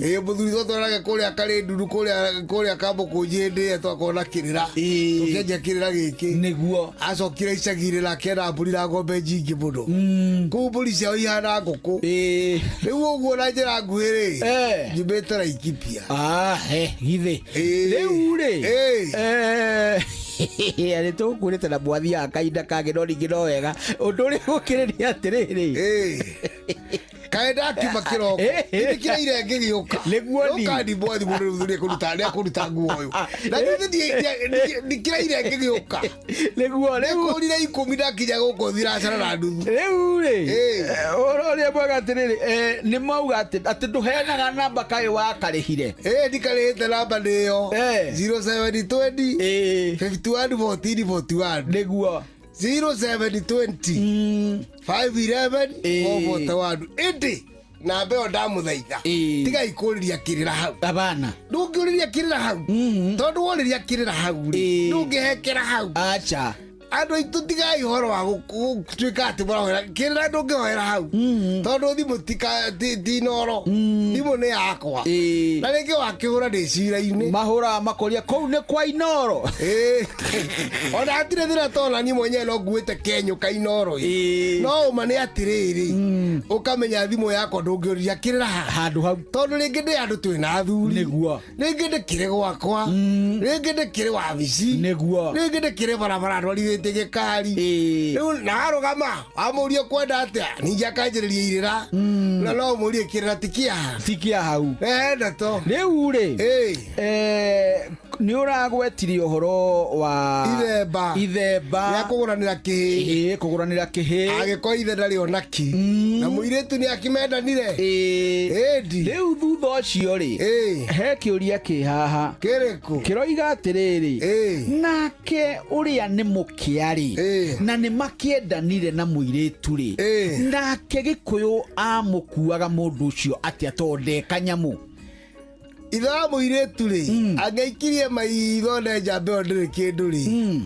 ĩ mũthuri twatwarage kũrĩa karĩ nduru kũrĩa kũrĩa kambũkũnji hĩndĩ ĩrĩa twakorwo na kĩrĩra tũkĩanjia kĩrĩra gĩkĩ nĩguo acokire icagi-inĩ nake ena mbũri na ng'ombe nyingĩ mũno kũu mbũri ciao ihana ngũkũ rĩu ũguo na njĩra nguhĩ rĩ njumĩte Laikipia. Githĩ rĩu rĩ nĩ tũkwĩrĩte na mwathiaga kahinda kangĩ no ningĩ no wega ũndũ ũrĩa gũkĩrĩ nĩ atĩrĩrĩ. Kaĩ ndakiuma kĩroko ndikĩraire ngĩgĩũka nĩguo ni kandi mwathi mũndũ rĩu nĩekũruta nĩekũruta nguo ũyũ na githĩ ndikĩraire ngĩgĩũka nĩguo rĩu nĩkũrire ikũmi ndakinya gũkũ thiracara na nuthu. Rĩu rĩ ũhoro ũrĩa mwega atĩrĩrĩ, nĩ mauga atĩ ndũheanaga namba kaĩ wakarĩhire. Ĩ ndikarĩhĩte namba nĩyo 0720 51 14 41 nĩguo 0720 511 441 ĩndĩ namba ĩyo ndamũthaitha tigai kũrĩria kĩrĩra hau. Abana ndũngĩũrĩria kĩrĩra hau tondũ worĩria kĩrĩra hau rĩ ndũngĩhekera hau. Acha andũ aitũ tigai ũhoro wa gũtuĩka atĩ mũrahoera kĩrĩra ndũngĩhoera hau tondũ thimũ ti Inooro thimũ nĩ yakwa na rĩngĩ wakĩhũra ndĩ cira-inĩ. Mahũraga makoria kũu nĩ kwa Inooro. Ona hatirĩ thĩna tondũ niĩ mwenyewe no nguĩte kenyũ ka Inooro ĩ no ũma nĩ atĩrĩrĩ ũkamenya thimũ yakwa ndũngĩũria kĩrĩra handũ hau tondũ rĩngĩ ndĩ andũ twĩna athuri nĩguo rĩngĩ ndĩkĩrĩ gwakwa rĩngĩ ndĩkĩrĩ wabici nĩguo rĩngĩ ndĩkĩrĩ barabara ndwarithĩtie gĩkari rĩu na arũgama amũrie kwenda atĩa ningĩ akanjĩrĩria irĩra na no ũmũrie kĩrĩra ti kĩaha ti kĩa hau ndeto rĩu rĩ nĩ ũragwetirie ũhoro wa ithemba ithemba rĩa kũgũranĩra kĩhĩ. Kũgũranĩra kĩhĩ agĩkorwo ithe ndarĩ ona kĩ na mũirĩtu nĩ akĩmendanire. Ĩndi rĩu thutha ũcio rĩ he kĩũria kĩ haha kĩrĩkũ kĩroiga atĩrĩrĩ nake ũrĩa nĩ mũkĩa rĩ na nĩ makĩendanire na mũirĩtu rĩ nake Gĩkũyũ amũkuaga mũndũ ũcio atĩa tondũ ndeka nyamũ. Ithe wa mũirĩtu rĩ angĩaikirie maitho ne njamba ĩyo ndĩrĩ kĩndũ rĩ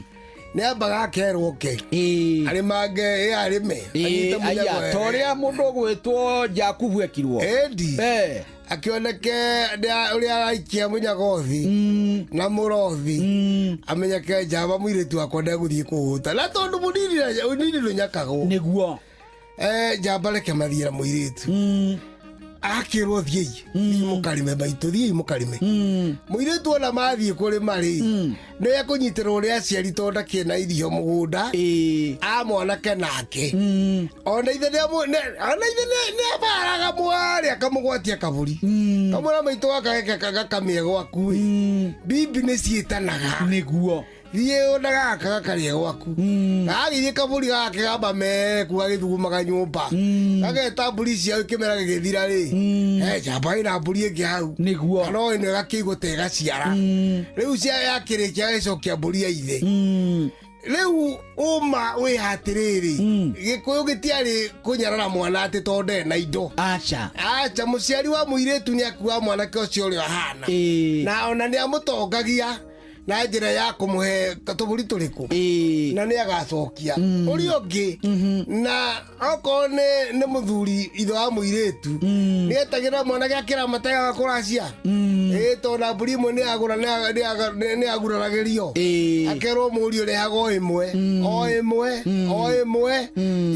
nĩ ambaga akerwo ke arĩmange ĩ arĩme anyite mũnyago aya ta ũrĩa mũndũ ũgwĩtwo Jakubu ekirwo. Ĩndi akĩoneke ũrĩa araikia mũnyagothi na mũrothi amenyeke njamba mũirĩtu wakwa ndegũthiĩ kũhũta na tondũ mũnini ndũnyakagwo nĩguo njamba reke mathiĩ na mũirĩtu akĩrwo thiĩi thiĩi mũkarĩme maitũ thiĩi mũkarĩme mũirĩtu ona mathiĩ kũrĩma rĩ nĩ ekũnyitĩrwo nĩ aciari tondũ ndakĩrĩ na irio mũgũnda a mwanake nake ona ithe nĩ abaraga mwarĩ akamũgwatia kabũri kamwĩra maitũ gaka geke gakamĩe gwaku ĩ bibi nĩ ciĩtanaga nĩguo thiĩ ona gaka gakarĩe gwaku gagĩthiĩ kabũri gake gamba meku gagĩthugumaga nyũmba gageta mbũri ciao kĩmera gĩgĩthira rĩ njamba ĩna mbũri ĩngĩ hau nĩguo kana o ĩno ĩgakĩigwo ta ĩgaciara rĩu cia yakĩrĩkia agĩcokia mbũri ya ithe rĩu ũma wĩ hatĩrĩrĩ Gĩkũyũ gĩtiarĩ kũnyarara mwana atĩ tondũ ndarĩ na indo. Acha acha mũciari wa mũirĩtu nĩ akuaga mwanake ũcio ũrĩa ahana na ona nĩ amũtongagia na njĩra ya kũmũhe tũbũri tũrĩkũ na nĩ agacokia ũrĩa ũngĩ na okorwo nĩ mũthuri ithe wa mũirĩtu nĩ etagĩra mwanake akĩramata gakũracia ĩ tondũ na mbũri ĩmwe nĩ aguraragĩrio akerwo mũriũ rĩhaga o ĩmwe o ĩmwe o ĩmwe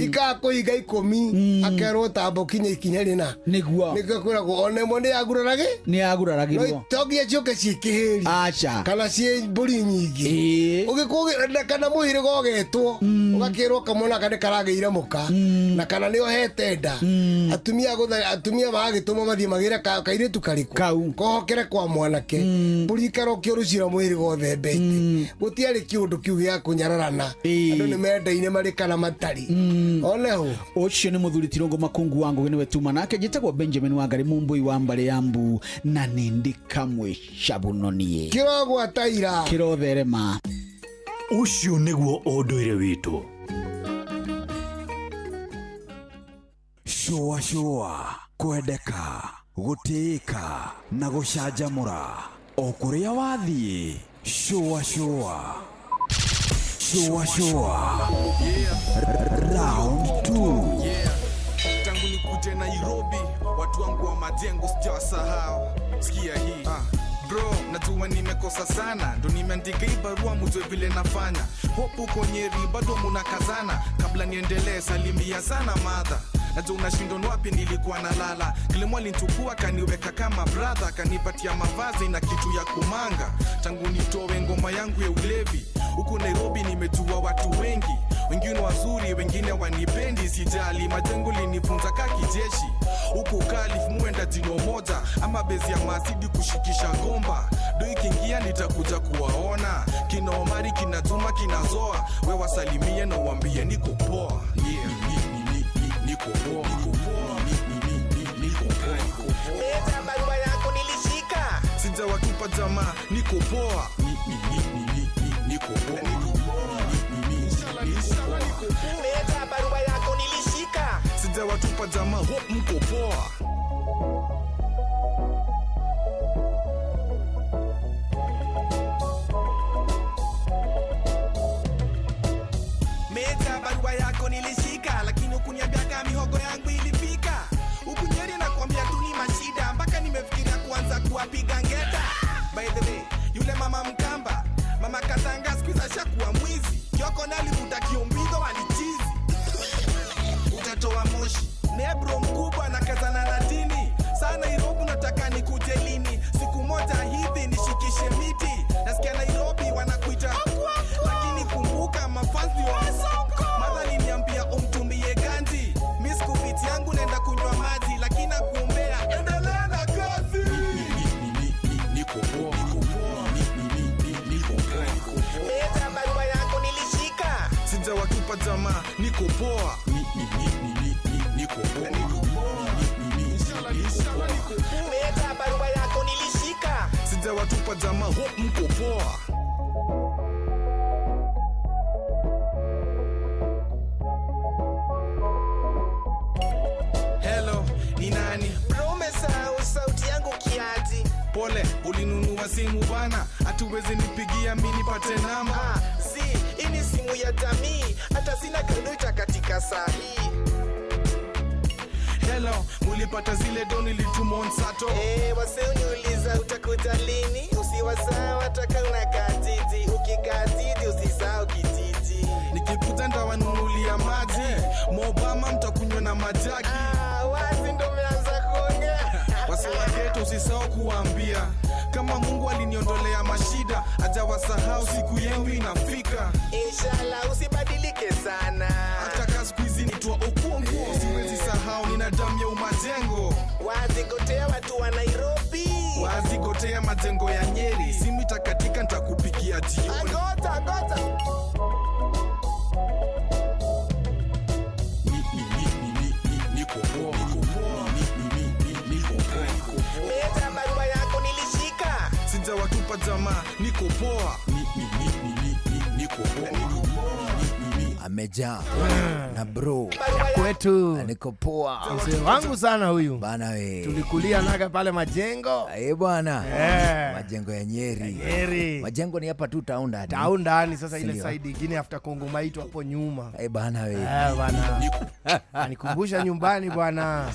ikakũhinga ikũmi akerwo tamba ũkinye ikinya rĩna nĩguo nĩkĩo kwĩragwo ona ĩmwe nĩ yaguraragĩ nĩ yaguraragĩrio to nginya ciũke ciĩ kĩhĩri acha kana ciĩ mbũri nyingĩ ũgĩkũ kana mũhĩrĩga ũgetwo ũgakĩrwo kamwana aka nĩ karagĩire mũka na kana nĩ ohete nda atumia atumia magagĩtũmwo mathiĩ magĩre kairĩtu karĩkũ kau kohokere kwa mwanake mbũri ikarokio rũcira mũhĩrĩga ũthembete gũtiarĩ kĩũndũ kĩu gĩa kũnyararana andũ nĩ mendaine marĩ kana matarĩ oneho ũcio nĩ mũthuri Tirũngũ Makungu wa Ngũgĩ nĩwe tuma nake njĩtagwo Benjamin Wangari Mumbui wa mbarĩ ya mbu na nĩ ndĩ kamwe cabunonie kĩrogwataira kĩrotherema. Ũcio nĩguo ũndũire witũ. Shũa shũa, kwendeka, gũtĩĩka na gũcanjamũra o kũrĩa wathiĩ. Shũa shũa, shũa shũa, round 2. Tangu nikuje Nairobi, watu wangu wa majengo sijawasahau. Sikia hii bro, najua nimekosa sana, ndo nimeandika hii barua mujue vile nafanya. Hope uko Nyeri bado munakazana. Kabla niendelee salimia sana madha. Najua unashindwa ni wapi nilikuwa nalala. Kilimo alinichukua kaniweka kama brother, kanipatia mavazi na kitu ya kumanga. Tangu nitoe ngoma yangu ya ulevi huku Nairobi nimejua watu wengi, wengine wazuri, wengine wanipendi. Sijali, majengo linifunza ka kijeshi. Huku Kalif muenda jino moja ama bezi ya masidi kushikisha gomba. Do ikiingia nitakuja kuwaona. Kina Omari, kina Juma, kina Zoa, we wasalimie na uambie niko poa. Yeah, niko poa, niko poa, niko poa, niko poa. Leta barua yako nilishika. Sijawatupa jamaa, niko poa. Niko poa, niko poa. Leta barua yako nilishika. Sijawatupa jamaa, hope mko poa. Meta barua yako nilishika, lakini hukuniambia kama mihogo yangu ilifika. Huku Nyeri nakwambia tu ni mashida, mpaka nimefikiria kuanza kuwapiga ngeta. By the way, yule mama Mkamba, mama Katanga siku hizi ashakuwa mwizi. Kioko na alivuta kiombido alichizi. Utatoa moshi. Nebro mkubwa na kazana na dini. Sana Nairobi nataka nikuje lini? Siku moja hivi nishikishe miti. Nasikia Nairobi wanakuita, lakini kumbuka mafans ni wa Mother aliniambia umtumie ganji. Mimi sikupiti yangu naenda kunywa maji, lakini nakuombea endelea na kazi. Niko poa, niko poa, niko poa, niko poa. Leta barua yako nilishika. Sijawatupa jamaa, niko poa. Niko poa, niko poa. Leta barua yako nilishika. Sijawatupa jamaa, hope mko poa. Hello, ni nani? Bro, umesahau sauti yangu kiaji. Pole, ulinunua simu bana, hatuwezi nipigia mimi nipate namba. Si, hii ni simu ya jamii, hata sina kanuta katika saa hii. Hello, mulipata zile don nilitumwa on Sato. Wase uniuliza utakuta lini? Usiwasahau hata kama unakatiti, ukikatiti usisahau kititi. Nikikuta ndawanunulia maji, Mobama mtakunywa na majaki. Wazi ndo umeanza kuongea. Wase wa ghetto usisahau kuambia, kama Mungu aliniondolea mashida, hajawasahau siku yenu inafika. Inshallah usibadilike sana. Hata kazi siku hizi nitwa Okongo, siwezi sahau nina damu ya umajengo. Wazigotea watu wa Nairobi, wazigotea majengo ya Nyeri. Simu itakatika nitakupigia jioni. Agota, agota. Niko poa, niko poa, niko poa, niko poa. Leta barua yako nilishika. Sijawatupa jamaa, niko poa. Niko poa, niko poa. Amejaa na bro kwetu niko poa. Mzee wangu sana huyu bana we. Tulikulia naga pale majengo. Bwana. Majengo ya Nyeri. Nyeri. Majengo ni hapa tu town ndani. Town ndani sasa ile side nyingine after Kongo Maito hapo nyuma. Bana we. Bana. Anikumbusha nyumbani bwana.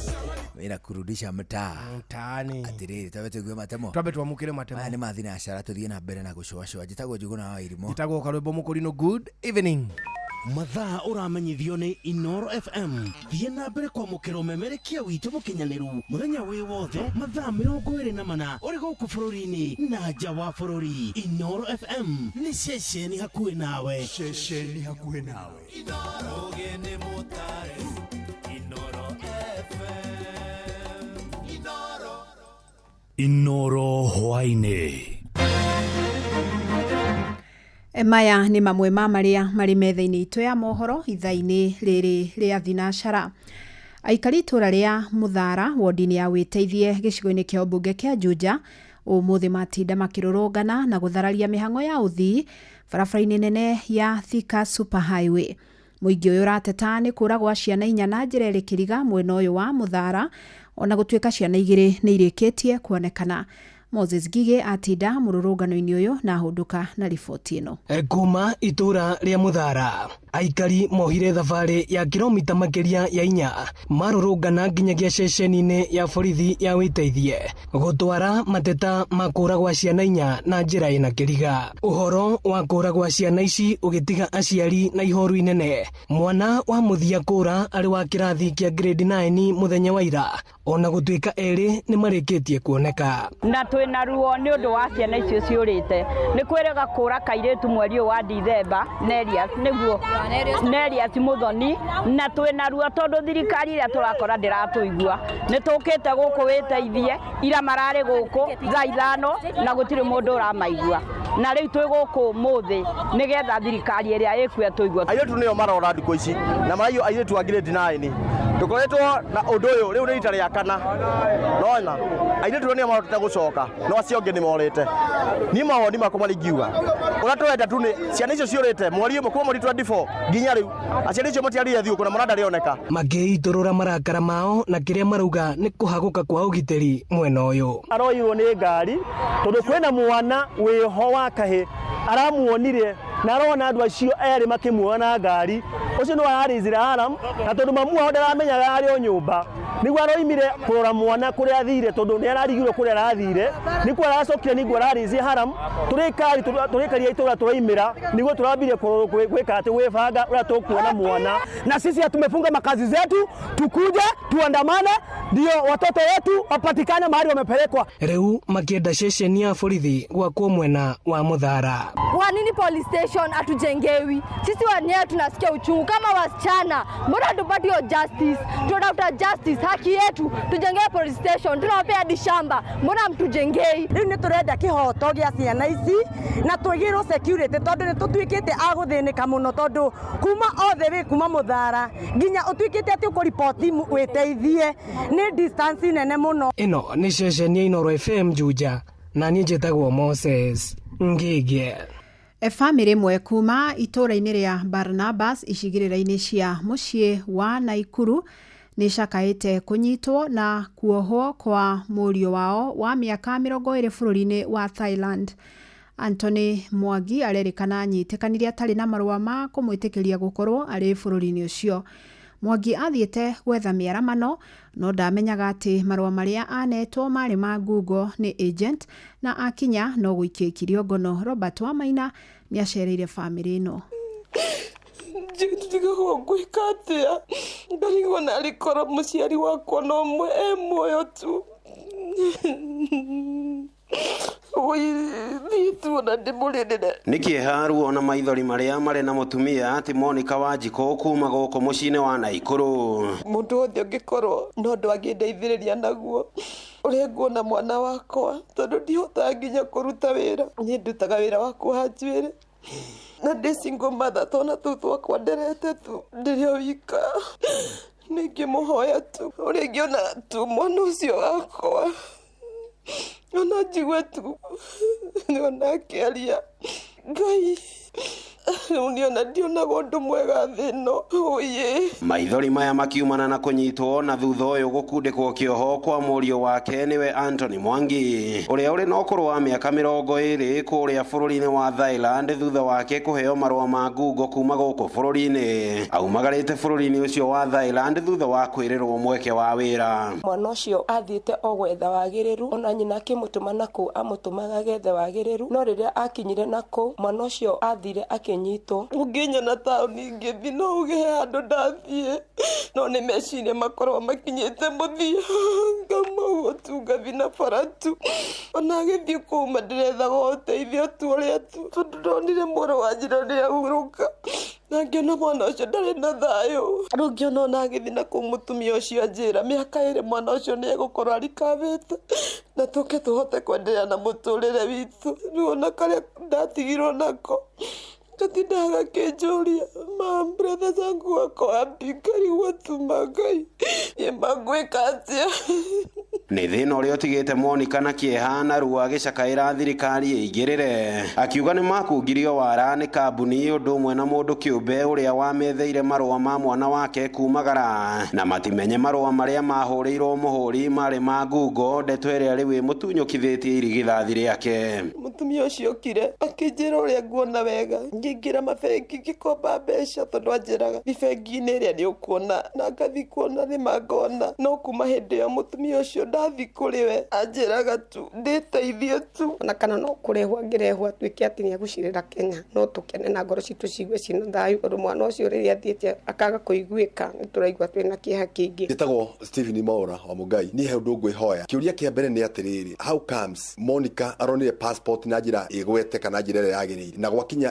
Mimi nakurudisha mtaa. Mtaani. Atiriri tabe tugue matemo. Tabe tuamukire matemo. Maya ni mathina ashara tuthie na mbere na gucũacũa. Njĩtagwo Njuguna wa Irimo. Njĩtagwo Karwĩmbo Mũkũrinũ. Good evening. Mathaa ũramenyithio nĩ Inoro FM. Thiĩ na mbere kwamũkĩra ũmemerekia witũ mũkinyanĩru mũthenya wĩ wothe mathaa 24 ũrĩ gũkũ bũrũri-inĩ na nja wa bũrũri. Inoro FM nĩ ceceni hakuhĩ nawe. Ceceni hakuhĩ nawe. Inoro gene mutare. Inoro FM. Inoro. Inoro hwaĩ-inĩ. Maya nĩ mamwe ma marĩa marĩ metha-inĩ itũ ya mohoro ithaa-inĩ rĩrĩ rĩa thinacara. Aikari itũra rĩa Muthara wodi-inĩ ya Wĩteithie gĩcigo-inĩ kĩa ũmbunge kĩa Juja ũmũthĩ matinda makĩrũrũngana na gũthararia mĩhang'o ya ũthii barabara-inĩ nene ya Thika Super Highway. Mũingĩ ũyũ ũrateta nĩ kũra gwa ciana inya na njĩra ĩrĩ kĩriga mwena ũyũ wa Mũthara, ona gũtuĩka ciana igĩrĩ nĩ irĩkĩtie kuonekana. Moses Gige atinda mũrũrũngano-inĩ ũyũ na ahũndũka na riboti ĩno. Kuma itũra rĩa Mũthara, aikari mohire thabarĩ ya kilomita makĩria ya 4 marũrũngana nginyagia ceceni-inĩ ya borithi ya Wĩteithie gũtwara mateta ma kũra gwa ciana 4 na njĩra ĩna kĩriga. Ũhoro wa kũra gwa ciana ici ũgĩtiga aciari na ihoru inene. Mwana wa mũthia kũra arĩ wa kĩrathi kĩa grade 9 mũthenya wa ira, ona gũtuĩka erĩ nĩ marĩkĩtie kuoneka. Na twĩna ruo nĩ ũndũ wa ciana icio ciũrĩte. Nĩ kwĩrĩga kũra kairĩtu mweri ũyũ wa Dithemba, Nerias nĩguo Nerias Muthoni, na twĩna ruo tondũ thirikari ĩrĩa tũrakora ndĩratũigua. Nĩ tũkĩte gũkũ Wĩteithie, ira mararĩ gũkũ thaa 5 na gũtirĩ mũndũ ũramaigua. Na rĩu twĩ gũkũ ũmũthĩ nĩgetha thirikari ĩrĩa ĩkuo ĩtũigue. Airĩtu nĩo marora thikũ ici na maraiywo airĩtu a grade 9. Tũkoretwo na ũndũ ũyũ rĩu nĩ rita rĩa kana. Nona airĩtu nĩo marotete gũcoka no acio angĩ nĩ morĩte. Niĩ mawoni makwa marĩa ingiuga, ũrĩa tũrenda tu nĩ ciana icio ciũrĩte mweri ũmwe kuma mweri 24 nginya rĩu aciari icio matiarire thigũkũ na mwana ndarĩoneka. Makĩitũrũra marakara mao na kĩrĩa marauga nĩ kũhagũka kwa ũgitĩri mwena ũyũ. Aroirwo nĩ ngari tondũ kwĩna mwana wĩho wa kahĩ aramuonire na arona andũ acio erĩ makĩmuona na ngari ũcio nĩ ararĩzire alarm, na tondũ mamu wao ndaramenyaga arĩ o nyũmba nĩguo aroimire kũrora mwana kũrĩa athire tondũ nĩ ararigirwo kũrĩa arathire nĩkuo aracokire nĩguo ararĩzie haram. Tũrĩkaria itũra tũraimĩra nĩguo tũrambirie gwĩka atĩ gwĩbanga ũrĩa tũkuona mwana. Na sisi tumefunga makazi zetu tukuje tuandamane ndio watoto wetu wapatikane mahali wamepelekwa. Rĩu makĩenda ceceni ya borithi gwakwo mwena wa Mũthara. Kwa nini police station hatujengewi? Sisi wenyewe tunasikia uchungu kama wasichana. Mbona hatupati hiyo justice? Tunatafuta justice, haki yetu. Tujengewe police station, tunawapea hadi shamba. Mbona mtujengei? Rĩu nĩ tũrenda kĩhoto gĩa ciana ici na twĩgĩrwo security tondũ nĩ tũtuĩkĩte a gũthĩnĩka mũno tondũ kuma othe wĩ kuma Mũthara nginya ũtuĩkĩte atĩ ũkũriboti wĩteithie nĩ distance nene mũno. Ĩno nĩ ceceni ya Inooro FM Juja na niĩ njĩtagwo Moses Ngige. Bamĩrĩ ĩmwe kuma itũũra-inĩ rĩa Barnabas icigĩrĩra-inĩ cia mũciĩ wa Naikuru nĩ cakaĩte kũnyitwo na kuohwo kwa mũriũ wao wa mĩaka 20 bũrũri-inĩ wa Thailand. Anthony Mwangi arerĩkana anyitĩkanire atarĩ na marũa ma kũmwĩtĩkĩria gũkorwo arĩ bũrũri-inĩ ũcio. Mwangi athiĩte gwetha mĩaramano no ndamenyaga atĩ marũa marĩa anetwo marĩ ma ngungo nĩ agent na akinya no gũikio ikirio ngono. Robert Wamaina nĩ acereire bamĩrĩ ĩno. Ndigagwo ngwĩka atĩa, ndarigwo narĩ korwo mũciari wakwa no ũmwe e muoyo tu. Nĩ kĩeha ruo na maithori marĩa marĩ na mũtumia ti Monica Wanjikũ kuma gũkũ mũciĩ-inĩ wa Naikuru. Mũndũ wothe ũngĩkorwo no ũndũ angĩndeithĩrĩria naguo ũrĩa nguona mwana wakwa tondũ ndihotaga nginya kũruta wĩra. Niĩ ndutaga wĩra wa kuoha njuĩrĩ na ndĩ single mother twana tũu twakwa nderete tu ndĩrĩ o wika. Nĩngĩmũhoya tu ũrĩa ingĩona tu mwana ũcio wakwa ona njigue tu ona akĩaria. Ngai rĩu niona ndionaga ũndũ mwega thĩ ĩno. Ũyĩ. Maithori maya makiumana na kũnyitwo na thutha ũyũ gũkundĩkwo kĩoho kwa mũriũ wake nĩwe Anthony Mwangi ũrĩa ũrĩ na ũkũrũ wa mĩaka 20 kũrĩa bũrũri-inĩ wa Thailand thutha wake kũheo marũa ma ngungo kuma gũkũ bũrũri-inĩ. Aumagarĩte bũrũri-inĩ ũcio wa Thailand thutha wa kwĩrĩrwo mweke wa wĩra. Mwana ũcio athiĩte o gwetha wagĩrĩru, ona nyina akĩmũtũma na kũu amũtũmaga gethe wagĩrĩru, no rĩrĩa akinyire na kũu mwana ũcio athire akĩnyitwo. Ũngĩnyona taũni ngĩthiĩ no uge he handũ ndathiĩ, no nĩ meciria makorwo makinyĩte mũthia. Ngauma ũguo tu ngathiĩ na bara tu, ona agĩthiĩ kũu ndĩrethaga ũteithio tu ũrĩa tu tondũ ndonire mũrũ wa nyina nĩ ahurũka na ngĩona mwana ũcio ndarĩ na thayũ. Rĩu ngĩona ona agĩthiĩ na kũu mũtumia ũcio anjĩra mĩaka 2 mwana ũcio nĩ egũkorwo arikabĩte na tũke tũhote kwenderea na mũtũrĩre witũ. Rĩu ona karĩa ndatigirwo nako katindaga gakĩnjũria mam, brother zangu wako wapi? Ngarigwo tu Ngai, niĩ mangwĩka atĩa? Nĩ thĩna ũrĩa ũtigĩte Monica na kĩeha na ruo agĩcakaĩra thirikari ĩingĩrĩre, akiuga nĩ makungirio wara nĩ kambuni ũndũ ũmwe na mũndũ kĩũmbe ũrĩa wametheire marũa ma mwana wake kumagara, na matimenye marũa marĩa mahũrĩirwo mũhũri marĩ ma ngungo, ndeto ĩrĩa rĩu ĩmũtunyũkithĩtie irigithathi rĩake. Mũtumia ũcio okire akĩnjĩra ũrĩa nguona wega, ngĩingĩra mabengi ngĩkomba mbeca tondũ anjĩraga thi bengi-inĩ ĩrĩa nĩ ũkuona, na ngathi kuona nĩma ngona, no kuma hĩndĩ ĩyo mũtumia ũcio ndathi kũrĩ we anjĩraga tu ndĩteithie tu. Ona kana no kũrehwo angĩrehwo atuĩke atĩ nĩ egũcirĩra Kenya, no tũkene na ngoro citũ ciigue ciĩna thayũ, tondũ mwana ũcio rĩrĩa athiĩte akaga kũiguĩka nĩ tũraigua twĩna kĩeha kĩingĩ. Njĩtagwo Stephen Mwaura wa Mũngai. Niĩ he ũndũ ngwĩhoya. Kĩũria kĩa mbere nĩ atĩrĩrĩ, how comes Monica aronire passport na njĩra ĩgwete kana njĩra ĩrĩa yagĩrĩire, na gwakinya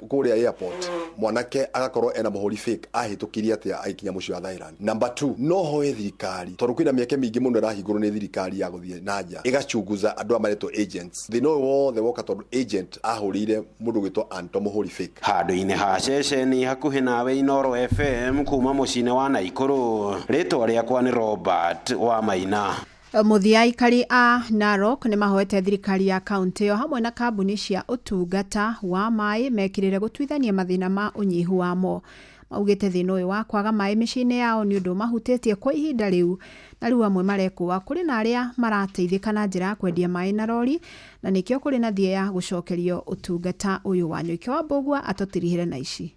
kũrĩa airport mwanake agakorwo ena mũhũri fake, ahĩtũkirie atĩa agĩkinya mũciĩ wa Thailand? Number 2, no hoe thirikari tondũ kwĩna mĩeke mĩingĩ mũno ĩrahingũrwo nĩ thirikari ya gũthiĩ na nja ĩgachunguza andũ aya maretwo agents. Thĩna ũyũ wothe woka tondũ agent ahũrĩire mũndũ ũgwĩtwo Anto mũhũri fake. Handũ-inĩ ha ceceni hakuhĩ nawe Inooro FM kuma mũciĩ-inĩ wa Naikuru, rĩtwa rĩakwa nĩ Robert wa Maina. Mũthia aikari a Narok nĩ mahoete thirikari ya kaunti ĩyo hamwe na kambuni cia ũtungata wa maĩ mekĩrĩre gũtuithania mathĩna ma ũnyihu wamo. Maugĩte thĩna ũyũ wa kwaga maĩ mĩciĩ-inĩ yao nĩ ũndũ mahutĩtie kwa ihinda rĩu, na rĩu amwe marekũa kũrĩ na arĩa marateithĩka na njĩra ya kwendia maĩ na rori, na nĩkĩo kũrĩ na thia ya gũcokerio ũtungata ũyũ. Wanyoike wa Mbũgua atũtirihĩre na ici.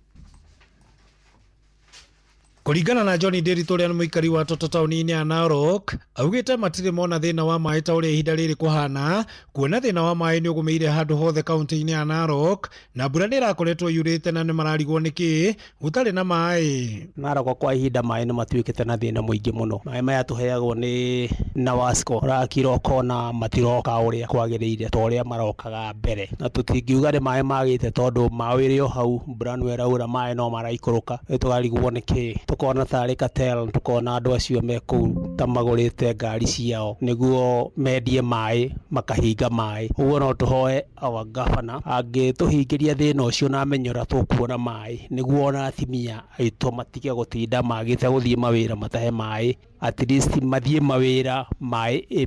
Kũringana na John Ndiritu ũrĩa nĩ mũikari wa Toto taũni-inĩ ya Narok, augĩte matirĩ mona thĩna wa maĩ ta ũrĩa ihinda rĩrĩ kũhana, kuona thĩna wa maĩ nĩ ũgũmĩire handũ hothe kaunti-inĩ ya Narok, na mbura nĩ ĩrakoretwo yurĩte na nĩ mararigwo nĩkĩ gũtarĩ na maĩ. Narok kwa ihinda maĩ nĩ matuĩkĩte na thĩna mũingĩ mũno. Maĩ maya tũheagwo nĩ Nawasco, ũrakira ũkona matiroka ũrĩa kwagĩrĩire ta ũrĩa marokaga mbere, na tũtingiuga nĩ maĩ magĩte tondũ maĩ o hau mbura nĩ ĩraura, maĩ no maraikũrũka, tũkarigwo nĩkĩ. Tukona tarĩ cartel, tukona andũ acio me kũu ta magũrĩte ngari ciao nĩguo mendie maĩ makahinga maĩ. Ũguo no tũhoe our governor angĩtũhingĩria thĩna ũcio na amenye ũrĩa tũkuona maĩ, nĩguo ona atumia aitũ matige gũtinda magĩte gũthiĩ mawĩra matahe maĩ, at least mathiĩ mawĩra maĩ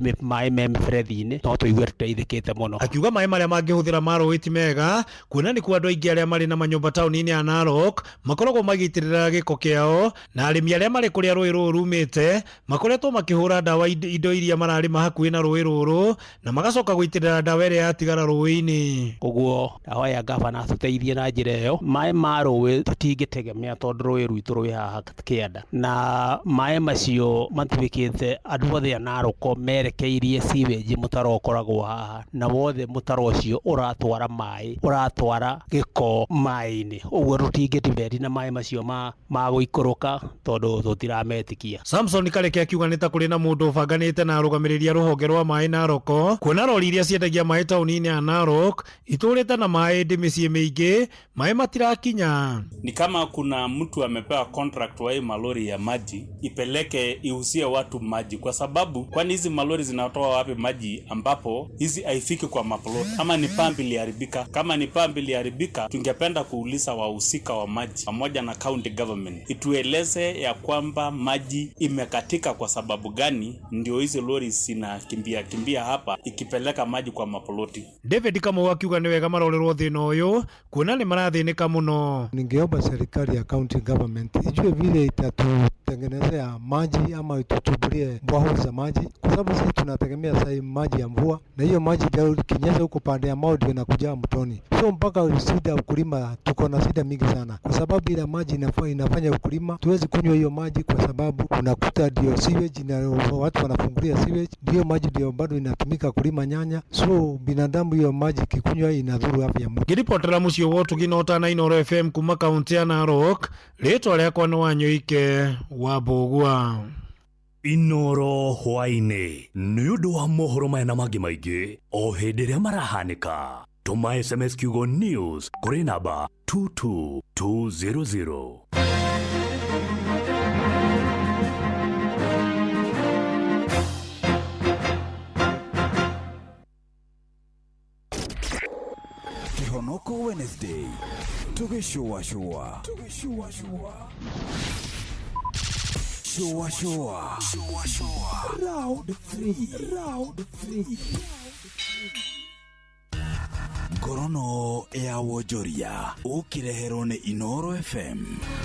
me mĩberethi-inĩ, no tũigue tũteithĩkĩte mũno. Akiuga maĩ marĩa mangĩhũthĩra ma rũĩ ti mega, kuona nĩ kuo andũ aingĩ arĩa marĩ na manyũmba taũni-inĩ ya Narok makoragwo magĩitĩrĩra gĩko kĩao, na arĩmi arĩa marĩ kũrĩa rũĩ rũrũ rumĩte makoretwo makĩhũra ndawa indo iria mararĩma hakuhĩ na rũĩ rũrũ, na magacoka gũitĩrĩra ndawa ĩrĩa yatigara rũĩ-inĩ. Koguo ndahoya gavana atũteithie na njĩra ĩyo. Maĩ ma rũĩ tũtingĩtegemea tondũ rũĩ rwitũ rwĩ haha kĩanda, na maĩ macio matuĩkĩte andũ othe a Narok merekeirie sewage mũtaro ũkoragwo haha, na wothe mũtaro ũcio ũratwara maĩ, ũratwara gĩko maĩ-inĩ. Ũguo tũtingĩdepend na maĩ macio ma gũikũrũka tondũ tũtirametĩkia. Samson Kareke akiuga nĩ ta kũrĩ na mũndũ ũbanganĩte na arũgamĩrĩri a rũhonge rwa maĩ Narok, kuona rori iria ciendagia maĩ taũni-inĩ ya Narok itũrĩte na maĩ ĩndĩ mĩciĩ mĩingĩ maĩ matirakinya. Ni kama kuna mtu amepewa contract wa hii malori ya maji ipeleke iuzie watu maji, kwa sababu kwani hizi malori zinatoa wapi maji ambapo hizi haifiki kwa maplot? Ama ni pambi iliharibika? Kama ni pambi iliharibika, tungependa kuuliza wahusika wa maji pamoja na county government itueleze ya kwamba maji imekatika kwa sababu gani, ndio hizi lori zinakimbia kimbia hapa ikipeleka maji kwa maploti. David Kamau akiuga nĩ wega marorerwo thĩna ũyũ kuona nĩ marathĩnĩka mũno. Ningeomba serikali ya county government ijue vile itatutengenezea maji ama ituchubulie bwaho za maji, kwa sababu sisi tunategemea sasa maji ya mvua, na hiyo maji ndio kinyesha huko pande ya Mau ndio inakuja mtoni. So mpaka shida ukulima, tuko na shida mingi sana, kwa sababu ile maji inafanya ukulima tuwezi kunywa hiyo maji, kwa sababu unakuta ndio sewage na watu wanafungulia sewage, ndio maji ndio bado inatumika kulima nyanya. So binadamu hiyo maji kikunywa inadhuru afya mtu. Ngiripotera muciĩ wa ũtugi na ũtana Inooro FM kuma kaunti ya Narok, rĩtwa rĩakwa nĩ Wanyoike wa Mbũgua. Inooro hwaĩ-inĩ nĩ ũndũ wa mohoro maya na mangĩ maingĩ o hĩndĩ ĩrĩa marahanĩka. Tũma SMS kiugo news kũrĩ namba 22200. Kihonoko Wednesday tugĩcũacũa. Shua shua. Shua shua. Round 3. Round 3. Ngorono ya wonjoria ũkĩreherwo nĩ Inoro FM.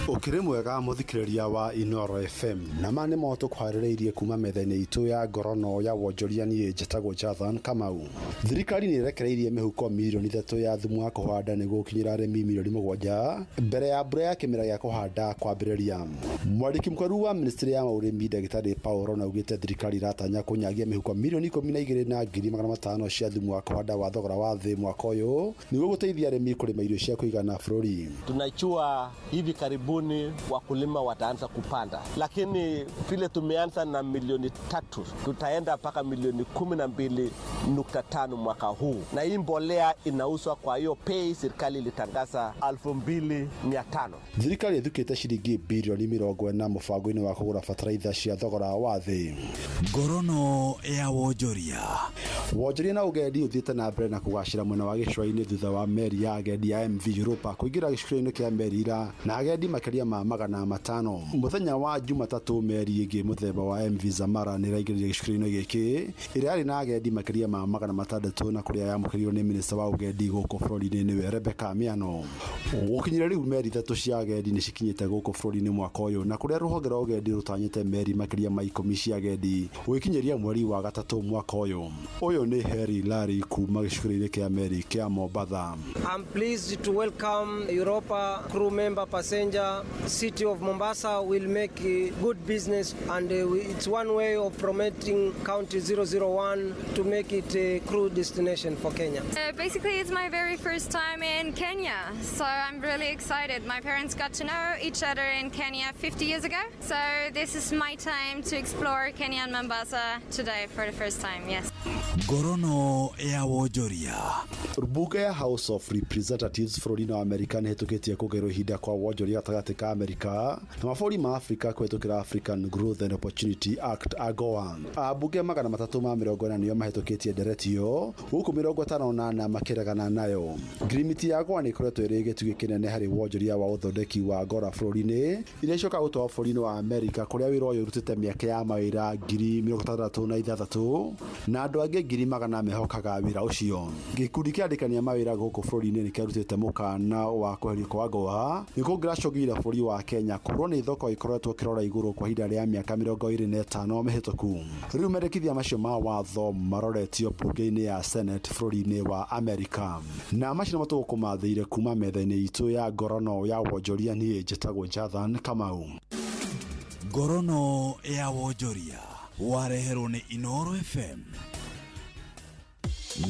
Ũkĩrĩ mwega mũthikĩrĩria wa Inoro FM, na ma nĩmo tũkwarĩrĩirie kuma metha-inĩ itũ ya ngorono ya wonjoria. Niĩ njĩtagwo Jathan Kamau. Thirikari nĩ ĩrekereirie mĩhuko mirioni 3 ya thumu wa kũhanda nĩguo gũkinyĩra arĩmi mirioni 7 mbere ya mbura ya kĩmera gĩa kũhanda kwambĩrĩria. Mwandĩki mũkaru wa ministry ya ũrĩmi ndagĩtarĩ Paul augĩte thirikari ĩratanya kũnyagia mĩhuko 12,500,000 cia thumu wa kũhanda wa thogora wa thĩ mwaka ũyũ nĩguo gũteithia arĩmi kũrĩma irio cia kũigana bũrũri. Tunajua hivi karibuni wakulima wataanza kupanda, lakini vile tumeanza na milioni 3 tutaenda mpaka milioni 12.5 mwaka huu, na hii mbolea inauzwa kwa hiyo pei serikali ilitangaza 2500. Thirikari ĩthukĩte ciringi birioni 40 mũbango-inĩ wa kũgũra bataraitha cia thogora wa thĩ. Ngorono ya wonjoria. Wonjoria na ũgendi ũthiĩte na mbere na kũgacĩra mwena wa gĩcũa-inĩ thutha wa meri ya agendi ya MV Europa kũingĩra gĩcukĩro-inĩ kĩa meri ira na agendi makĩria ma 500. Mũthenya wa Jumatatũ meri ĩngĩ mũthemba wa MV Zamara nĩ ĩraingĩrire gĩcukĩro-inĩ gĩkĩ ĩrĩa yarĩ na agendi makĩria ma 600 na kũrĩa yamũkĩrirwo nĩ minista wa ũgendi gũkũ bũrũri-inĩ nĩwe Rebecca Miano. Gũkinyĩra rĩu meri 3 cia agendi nĩ cikinyĩte gũkũ bũrũri-inĩ mwaka ũyũ, na kũrĩa rũhonge rwa ũgendi rũtanyĩte meri makĩria ma 10 cia agendi gũgĩkinyĩria mweri wa gatatũ mwaka ũyũ. Ũyũ nĩ Harry Larry kuma gĩcukĩro-inĩ kĩa meri kĩa Mombatha. I'm pleased to welcome Europa crew member passenger. City of Mombasa will make good business, and it's one way of promoting County 001 to make it a crew destination for Kenya. Basically, it's my very first time in Kenya, so I'm really excited. My parents got to know each other in Kenya 50 years ago, so this is my time to explore Kenya and Mombasa today for the first time, yes. Ngorono ya wonjoria. Mbunge ya House of Representatives bũrũri-inĩ wa Amerika nĩ ĩhĩtũkĩtie kũgerwo ihinda kwa wonjoria gatagatĩ ka Amerika na mabũrũri ma Afrika kũhĩtũkĩra African Growth and Opportunity Act AGOA. Ambunge 340 nĩo mahĩtũkĩtie ndereti ĩyo, gũkũ 58 makĩregana nayo. Ngirimiti ya AGOA nĩ ĩkoretwo ĩrĩ gĩtugĩ kĩnene harĩ wonjoria wa ũthondeki wa ngora bũrũri-inĩ iria icokaga gũtwarwo bũrũri-inĩ wa Amerika kũrĩa wĩra ũyũ ũrutĩte mĩeke ya mawĩra 66,000 na andũ angĩ 100,000 mehokaga wĩra ũcio. Gĩkundi kĩa andĩkania mawĩra gũkũ bũrũri-inĩ nĩ kĩarutĩte mũkana wa kweherio kwa AGOA nĩ kũngĩracũngĩrĩria bũrũri wa Kenya kũhũrwo nĩ thoko ĩkoretwo ĩkĩrora igũrũ kwa ihinda rĩa mĩaka 25 mĩhĩtũku. Rĩu mendekithia macio ma watho maroretio mbunge-inĩ ya Senate bũrũri-inĩ wa Amerika. Na macio nĩmo tũgũkũmathĩire kuma metha-inĩ itũ ya ngorono ya wonjoria. Niĩ njĩtagwo Jathan Kamau. Ngorono ya wonjoria wareherwo nĩ Inoro FM.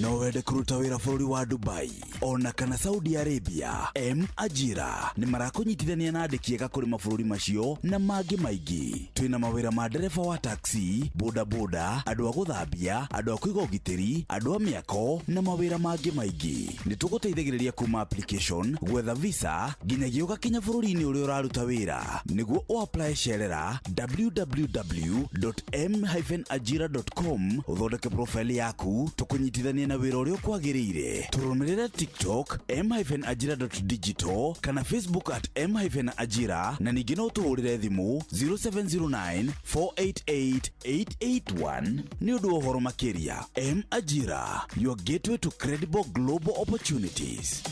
No wende kũruta wĩra bũrũri wa Dubai ona kana Saudi Arabia, M Ajira nĩ marakũnyitithania na andĩki ega kũrĩ mabũrũri macio na mangĩ maingĩ. Twĩna mawĩra ma ndereba wa taxi, bodaboda, andũ a gũthambia, andũ a kũiga ũgitĩri, andũ a mĩako na mawĩra mangĩ maingĩ. Nĩ tũgũteithagĩrĩria kuma application, gwetha visa nginyagia ũgakinya bũrũri-inĩ ũrĩa ũraruta wĩra. Nĩguo ũapply cerera www.m-ajira.com ũthondeke profile yaku tũkũnyitithania na wĩra ũrĩa ũkwagĩrĩire. Tũrũmĩrĩre TikTok m-ajira.digital kana Facebook at m-ajira na ningĩ no tũhũrĩre thimũ 0709 488 881 nĩ ũndũ wa ũhoro makĩria. M Ajira, your gateway to credible global opportunities.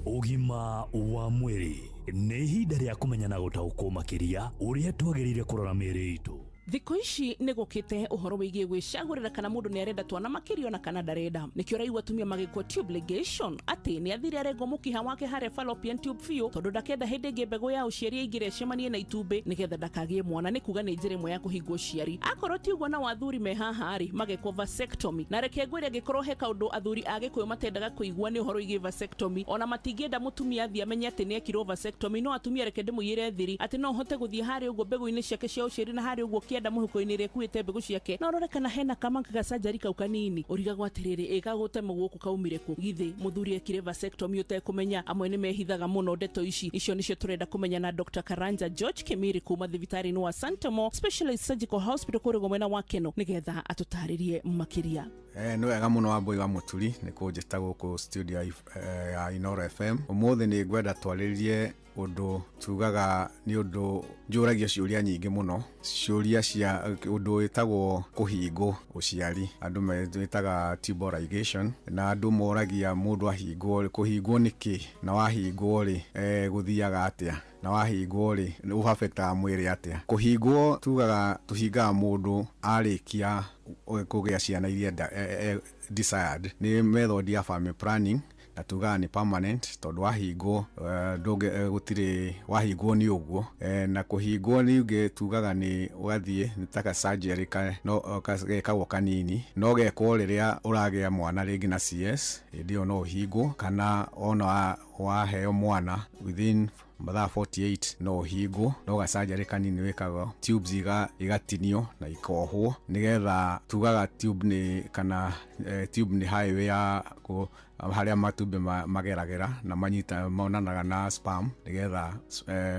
Ũgima wa mwĩrĩ nĩ ihinda rĩa kũmenya na gũtaũkwo makĩria ũrĩa twagĩrĩire kũrora mĩĩrĩ itũ. Thikũ ici nĩ gũkĩte ũhoro wĩgiĩ gwĩcagũrĩra kana mũndũ nĩ arenda twana makĩria ona kana ndarenda. Nĩkĩo ũraigua atumia magĩkwo tube ligation atĩ nĩ athire arengwo mũkiha wake harĩa fallopian tube biũ tondũ ndakenda hĩndĩ ĩngĩ mbegũ ya ũciari aingĩre ĩcemanie na itumbĩ nĩgetha ndakagĩe mwana, nĩ kuga nĩ njĩra ĩmwe ya kũhingwo ũciari. Akorwo ti ũguo nao athuri me haha rĩ magekwo vasectomy. Na reke ngwĩre angĩkorwo he kaũndũ athuri a Gĩkũyũ matendaga kũigua nĩ ũhoro wĩgiĩ vasectomy, ona matingĩenda mũtumia athiĩ amenye atĩ nĩ ekirwo vasectomy. No atumia reke ndĩmũiyĩre thiri atĩ no ũhote gũthiĩ harĩa ũguo mbegũ-inĩ ciake cia ũciari na harĩa ũguo kĩenda mũhuko-inĩ ĩrĩa ĩkuĩte mbegũ ciake na ũrore kana hena kamanga gacanjari kau kanini, ũrigagwo atĩrĩrĩ ĩgagũtema gũkũ kaumire kũ? Githĩ mũthuri ekire vasectomy ũtekũmenya? Amwe nĩ mehithaga mũno ndeto ici. Icio nĩcio tũrenda kũmenya na Dr. Karanja George Kimiri kuma thibitarĩ-inĩ wa Santamo Specialized Surgical Hospital kũrĩa mwena wa Keno nĩgetha atũtarĩrie makĩria. Nĩ wega mũno Wambui wa Mũturi nĩ kũnjĩta gũkũ studio ya Inoro FM. Ũmũthĩ nĩ ngwenda twarĩrĩrie Ũndũ tugaga nĩ ũndũ njũragio ciũria nyingĩ mũno, ciũria cia ũndũ wĩtagwo kũhingwo ũciari, andũ wĩtaga tubal ligation, na andũ moragia mũndũ ahingwo kũhingwo nĩkĩ, na wahingwo rĩ gũthiaga atĩa, na wahingwo rĩ ũaffectaga mwĩrĩ atĩa. Kũhingwo tugaga tũhingaga mũndũ arĩkia kũgĩa ciana iria desired, nĩ method ya family planning, na tugaga nĩ permanent tondũ wahingwo gũtirĩ wahingwo nĩ ũguo. Na kũhingwo ningĩ tugaga nĩ ũgathiĩ nĩ ta ka surgery no gekagwo kanini, no gekwo rĩrĩa ũragĩa mwana rĩngĩ na CS, hĩndĩ ĩyo no ũhingwo, kana ona waheo mwana within mathaa 48 no ũhingwo, no ga surgery kanini wĩkagwo, tubes igatinio na ikohwo nĩgetha tugaga tube nĩ kana tube nĩ highway ya harĩa matumbĩ mageragĩra na manyita monanaga na sperm nĩgetha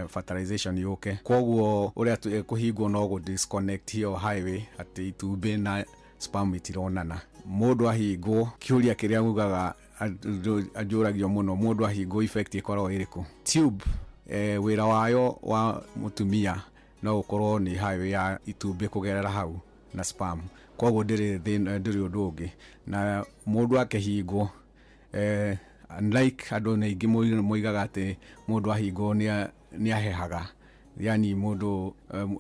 fertilization yũke. Koguo ũrĩa kũhingwo no gũ disconnect hiyo highway atĩ itumbĩ na sperm itironana. Mũndũ ahingwo, kĩũria kĩrĩa ugaga anjũragio mũno, mũndũ ahingwo effect ĩkoragwo ĩrĩkũ? Tube wĩra wayo wa mũtumia no ũkorwo nĩ highway ya itumbĩ kũgerera hau na sperm, koguo ndĩrĩ ũndũ ũngĩ. Na mũndũ akĩhingwo unlike andũ aingĩ moigaga atĩ mũndũ ahingwo nĩ ahehaga, yani mũndũ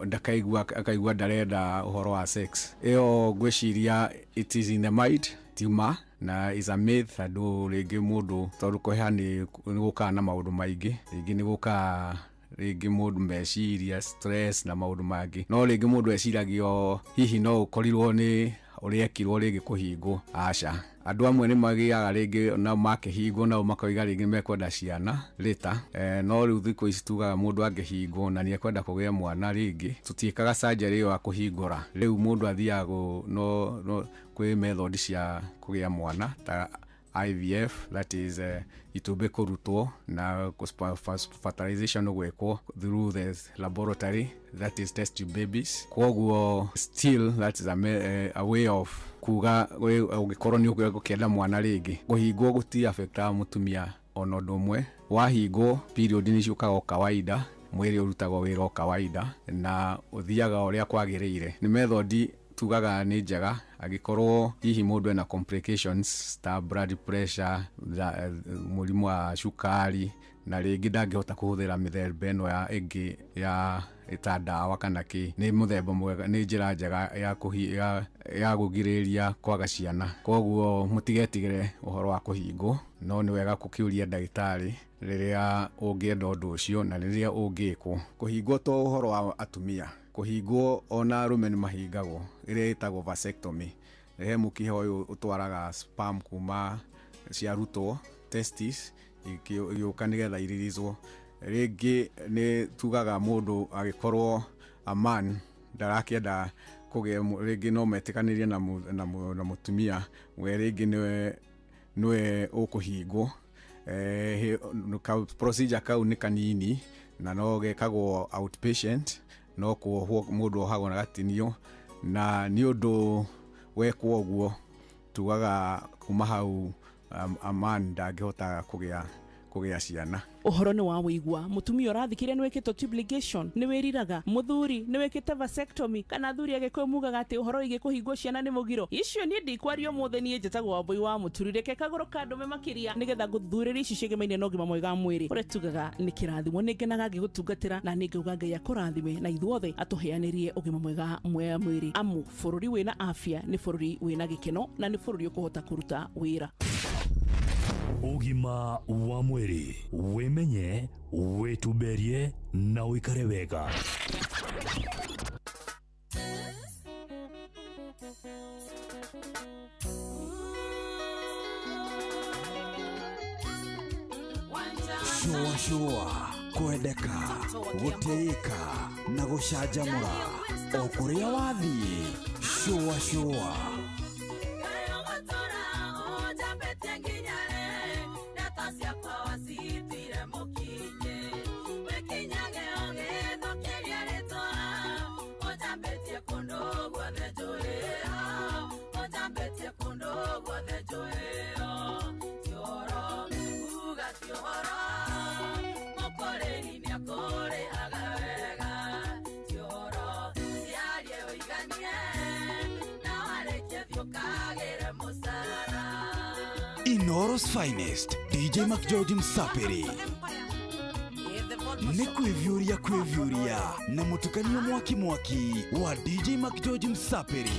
ndakaigua akaigua ndarenda ũhoro wa sex, ĩyo ngwĩciria it is in the mind, ti ma, na is a myth. Andũ rĩngĩ mũndũ tondũ kũheha nĩ gũkaga na maũndũ maingĩ, rĩngĩ nĩ gũkaga rĩngĩ mũndũ meciria stress na maũndũ mangĩ, no rĩngĩ mũndũ eciragio hihi no ũkorirwo nĩ ũrĩa ekirwo rĩngĩ kũhingwo. Aca, andũ amwe nĩ magĩaga rĩngĩ na makĩhingwo nao makoiga rĩngĩ mekwenda ciana later, no rĩu thikũ ici tugaga mũndũ angĩhingwo na nĩ ekwenda kũgĩa mwana rĩngĩ, tũtiĩkaga surgery ĩyo ya kũhingũra. Rĩu mũndũ athiaga no kwĩ method cia kũgĩa mwana ta IVF, that is itumbĩ kũrutwo na fertilization gwĩkwo through the laboratory, that is test tube babies. Koguo still that is a way of kuga ũngĩkorwo nĩ ũgũkĩenda mwana rĩngĩ. Kũhingwo gũti affectaga mũtumia ona ũndũ ũmwe, wahingwo period nĩ ciũkaga o kawaida, mwĩrĩ ũrutagwo wĩra o kawaida na ũthiaga ũrĩa kwagĩrĩire. Nĩ method tugaga nĩ njega angĩkorwo hihi mũndũ ena complications ta blood pressure, mũrimũ wa cukari, na rĩngĩ ndangĩhota kũhũthĩra mĩthemba ĩno ya ĩngĩ ya ta ndawa kana kĩ, nĩ mũthemba mwega, nĩ njĩra njega ya kũgirĩrĩria kwaga ciana. Koguo mũtigetigĩre ũhoro wa kũhingwo, no nĩ wega gũkĩũria ndagĩtarĩ rĩrĩa ũngĩenda ũndũ ũcio na rĩrĩa ũngĩkwo. Kũhingwo to ũhoro wa atumia, kũhingwo ona arũme nĩ mahingagwo, ĩrĩa ĩtagwo vasectomy. He mũkiha ũyũ ũtwaraga sperm kuma ciarutwo testis igĩũka nĩgetha iririzwo. Rĩngĩ nĩ tugaga mũndũ agĩkorwo a man ndarakĩenda kũgĩa, rĩngĩ no metĩkanĩrie na mũtumia we rĩngĩ nĩwe ũkũhingwo. Procedure kau nĩ kanini na no gekagwo outpatient, no kuohwo mũndũ ohagwo na gatinio, na nĩ ũndũ wekwo ũguo tugaga kuma hau a man ndangĩhota kũgĩa ciana. Ũhoro nĩ wa wĩigua, mũtumia ũrathikĩrĩria nĩ wĩkĩtwo tube ligation, nĩ wĩriraga, mũthuri nĩ wĩkĩte vasectomy, kana athuri agĩkũyũ mugaga atĩ ũhoro wĩgiĩ kũhingwo ciana nĩ mũgiro. Icio niĩ ndikwaria ũmũthĩ, niĩ njĩtagwo Wambui wa Mũturi, reke kagũrũ kandũme makĩria nĩgetha ngũthuthurĩrie ici ciĩgemaine na ũgima mwega wa mwĩrĩ, ũrĩa tugaga nĩ kĩrathimo. Nĩ ngenaga ngĩgũtungatĩra na nĩ ngauga Ngai akũrathime na ithuothe atũheanĩrie ũgima mwega wa mwĩrĩ, amu bũrũri wĩna afya nĩ bũrũri wĩna gĩkeno na nĩ bũrũri ũkũhota kũruta wĩra. Ũgima wa mwĩrĩ, wĩmenye, wĩtumberie na ũikare wega. Shua shua, kwendeka, gũtĩĩka na gũcanjamũra o kũrĩa wathiĩ. Shua shua. Inooro's finest DJ McGeorge Msapiri nĩ kwĩviũria kwĩviũria na mũtukanio mwaki mwaki wa DJ McGeorge Msapiri.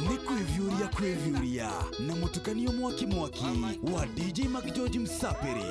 Nĩ kwĩviũria kwĩviũria na mũtukanio mwaki mwaki wa DJ McGeorge Msapiri.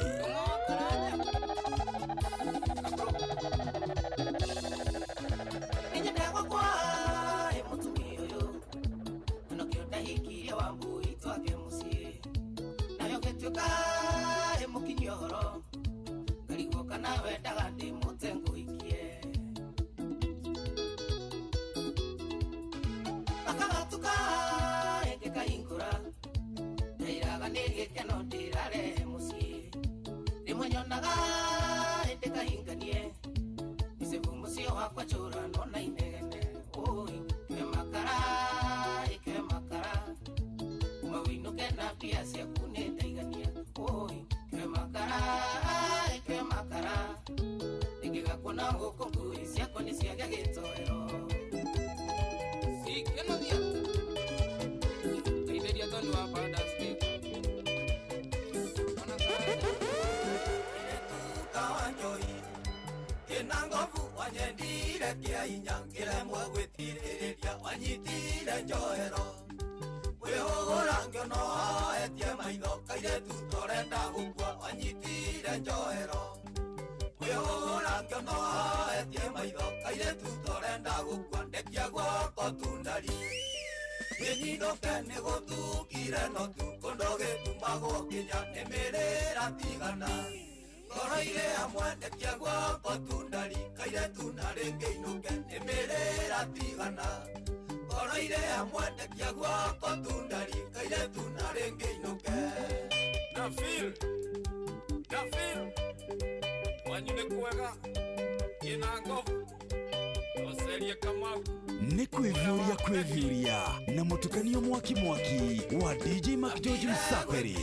Nĩ kwĩviũria kwĩviũria na mũtukanio mwaki mwaki wa DJ McGeorge Msapiri.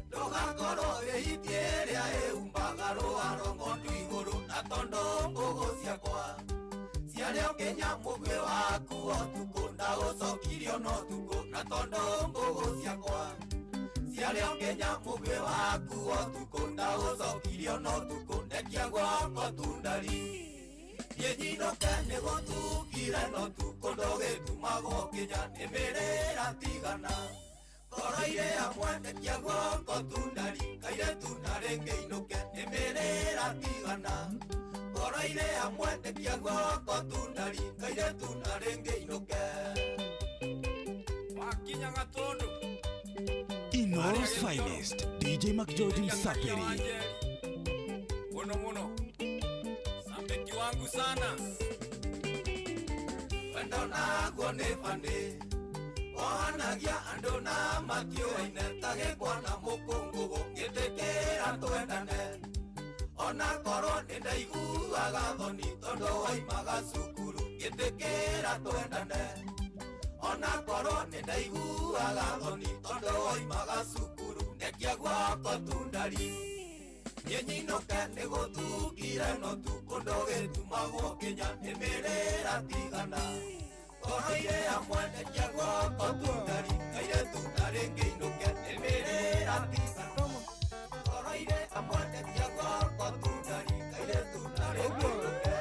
Ndũgakorwo wĩhitie ĩrĩa ĩhumbaga rũaro ng'ondu igũrũ na tondũ mbũgũ ciakwa ciarĩ o nginya mũguĩ waku ũtukũ ndagũcokirio no ũtukũ na tondũ mbũgũ ciakwa ciarĩ o nginya mũguĩ waku ũtukũ ndagũcokirio no ũtukũ ndekia gwakwa tundari Yenyinoke nĩgũtukire no tukũ ndũgĩtumagwo nginya nĩ mĩrĩra tigana ngoro irĩ hamwe ndekia guoko tundari kairĩtu na rĩngĩ inũke nĩ mĩrĩra tigana. Ngoro irĩ hamwe ndekia guoko tunari kairĩtu na rĩngĩ inũke. Wakinya Gatundu. Inooro's finest DJ McGeorge Msaperi. Muno muno sambeki wangu sana. Wendo naguo nĩ bani ohanagia andũ na matiũaine ta gĩkwa na mũkũngũgũ ngĩtĩkĩra twendane. Ona korwo nĩ ndaiguaga thoni tondũ waimaga cukuru ngĩtĩkĩra twendane. Ona korwo nĩ ndaiguaga thoni tondũ waimaga cukuru ndekia guoko tundari. Niĩ nyinũke nĩ gũthukire no tu kũndũ gĩtumagwo kinya nĩ mĩrĩra tigana. Ngoro irĩ hamwe ndekia guoko tundari kairĩtu na rĩngĩ inũke nĩ mĩrĩra tigana. Ngoro irĩ hamwe ndekia guoko tundari kairĩtu na rĩngĩ inũke.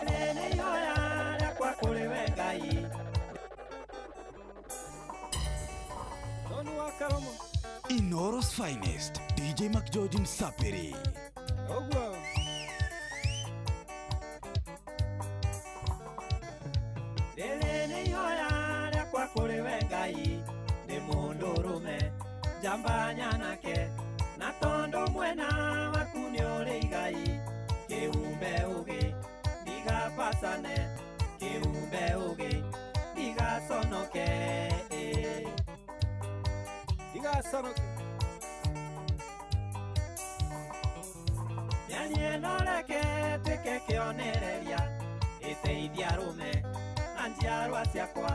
Nĩ ihoya rĩakwa kũrĩ we Ngai. Tony wa Karomo. Inooro's finest DJ McGeorge Msaperi. Ũguo. Rĩrĩ nĩ ihoya rĩakwa kũrĩ we Ngai, nĩ mũndũrũme njamba nyanake, na tondũ mwena waku nĩ ũrĩ igai, kĩumbe ũgĩ ndigabacane, kĩumbe ũgĩ ndigaconoke. Ndigaconoke. Mĩario ĩno reke tuĩke kĩonereria, ĩteithie arũme na njiarwa ciakwa,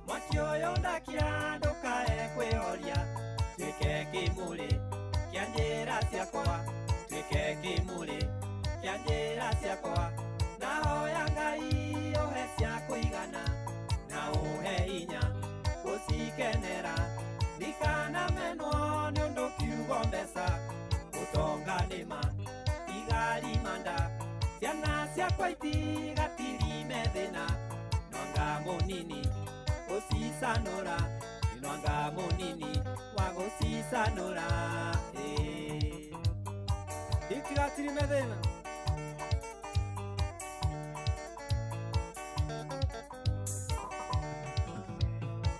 mwaki ũyũ ndakia ndũkae kwĩhoria, tuĩke kĩmũrĩ kĩa njĩra ciakwa, tuĩke kĩmũrĩ kĩa njĩra ciakwa. Ndahoya Ngai ũhe cia kũigana na ũhe hinya gũcikenera, ndikanamenwo nĩ ũndũ kiugo mbeca, ũtonga nĩma tigarimanda, ciana ciakwa itigatirime thĩna, nwanga mũnini gũcicanũra, nwanga mũnini wa gũcicanũra. Itigatirime thĩna.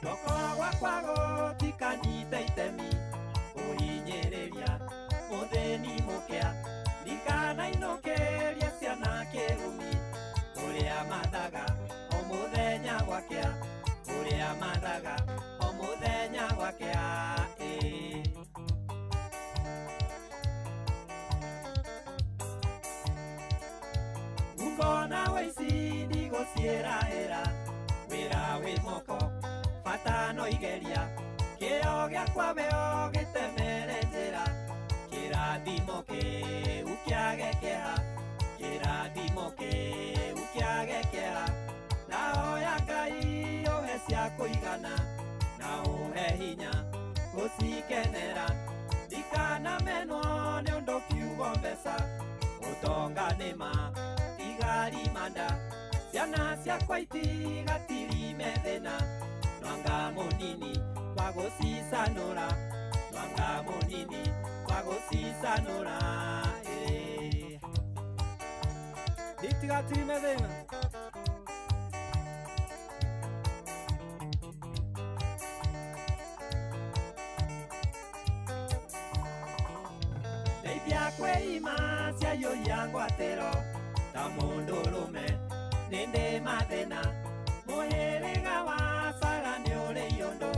Guoko gwakwa gũtikanyite itemi kũhinyĩrĩria mũthĩni mũkĩa, ndikanainũkĩrie ciana kĩrumi, ũrĩa mathaga o mũthenya gwakĩa, ũrĩa mathaga o mũthenya gwakĩa. Ngona wĩici ndigũciĩrahĩra, wĩra wĩ moko bata no igeria, kĩo gĩakwa weo gĩtemere njĩra, kĩrathimo kĩu kĩage kĩeha, kĩrathimo kĩu kĩage kĩeha. Ndahoya Ngai ũhe cia kũigana na ũhe hinya gũcikenera, ndikanamenwo nĩ ũndũ kiugo mbeca, ũtonga nĩma tigarimanda, ciana ciakwa itigatirime thĩna, nwanga mũnini wa gũcicanũra, nwanga mũnini wa gũcicanũra. Itigatirime thĩna. Ndeithia kwĩima ciaiyũria ngwatĩro ta mũndũrũme nĩ ndĩ mathĩna, mũhĩrĩga wa Sara nĩ ũrĩ iũndũ,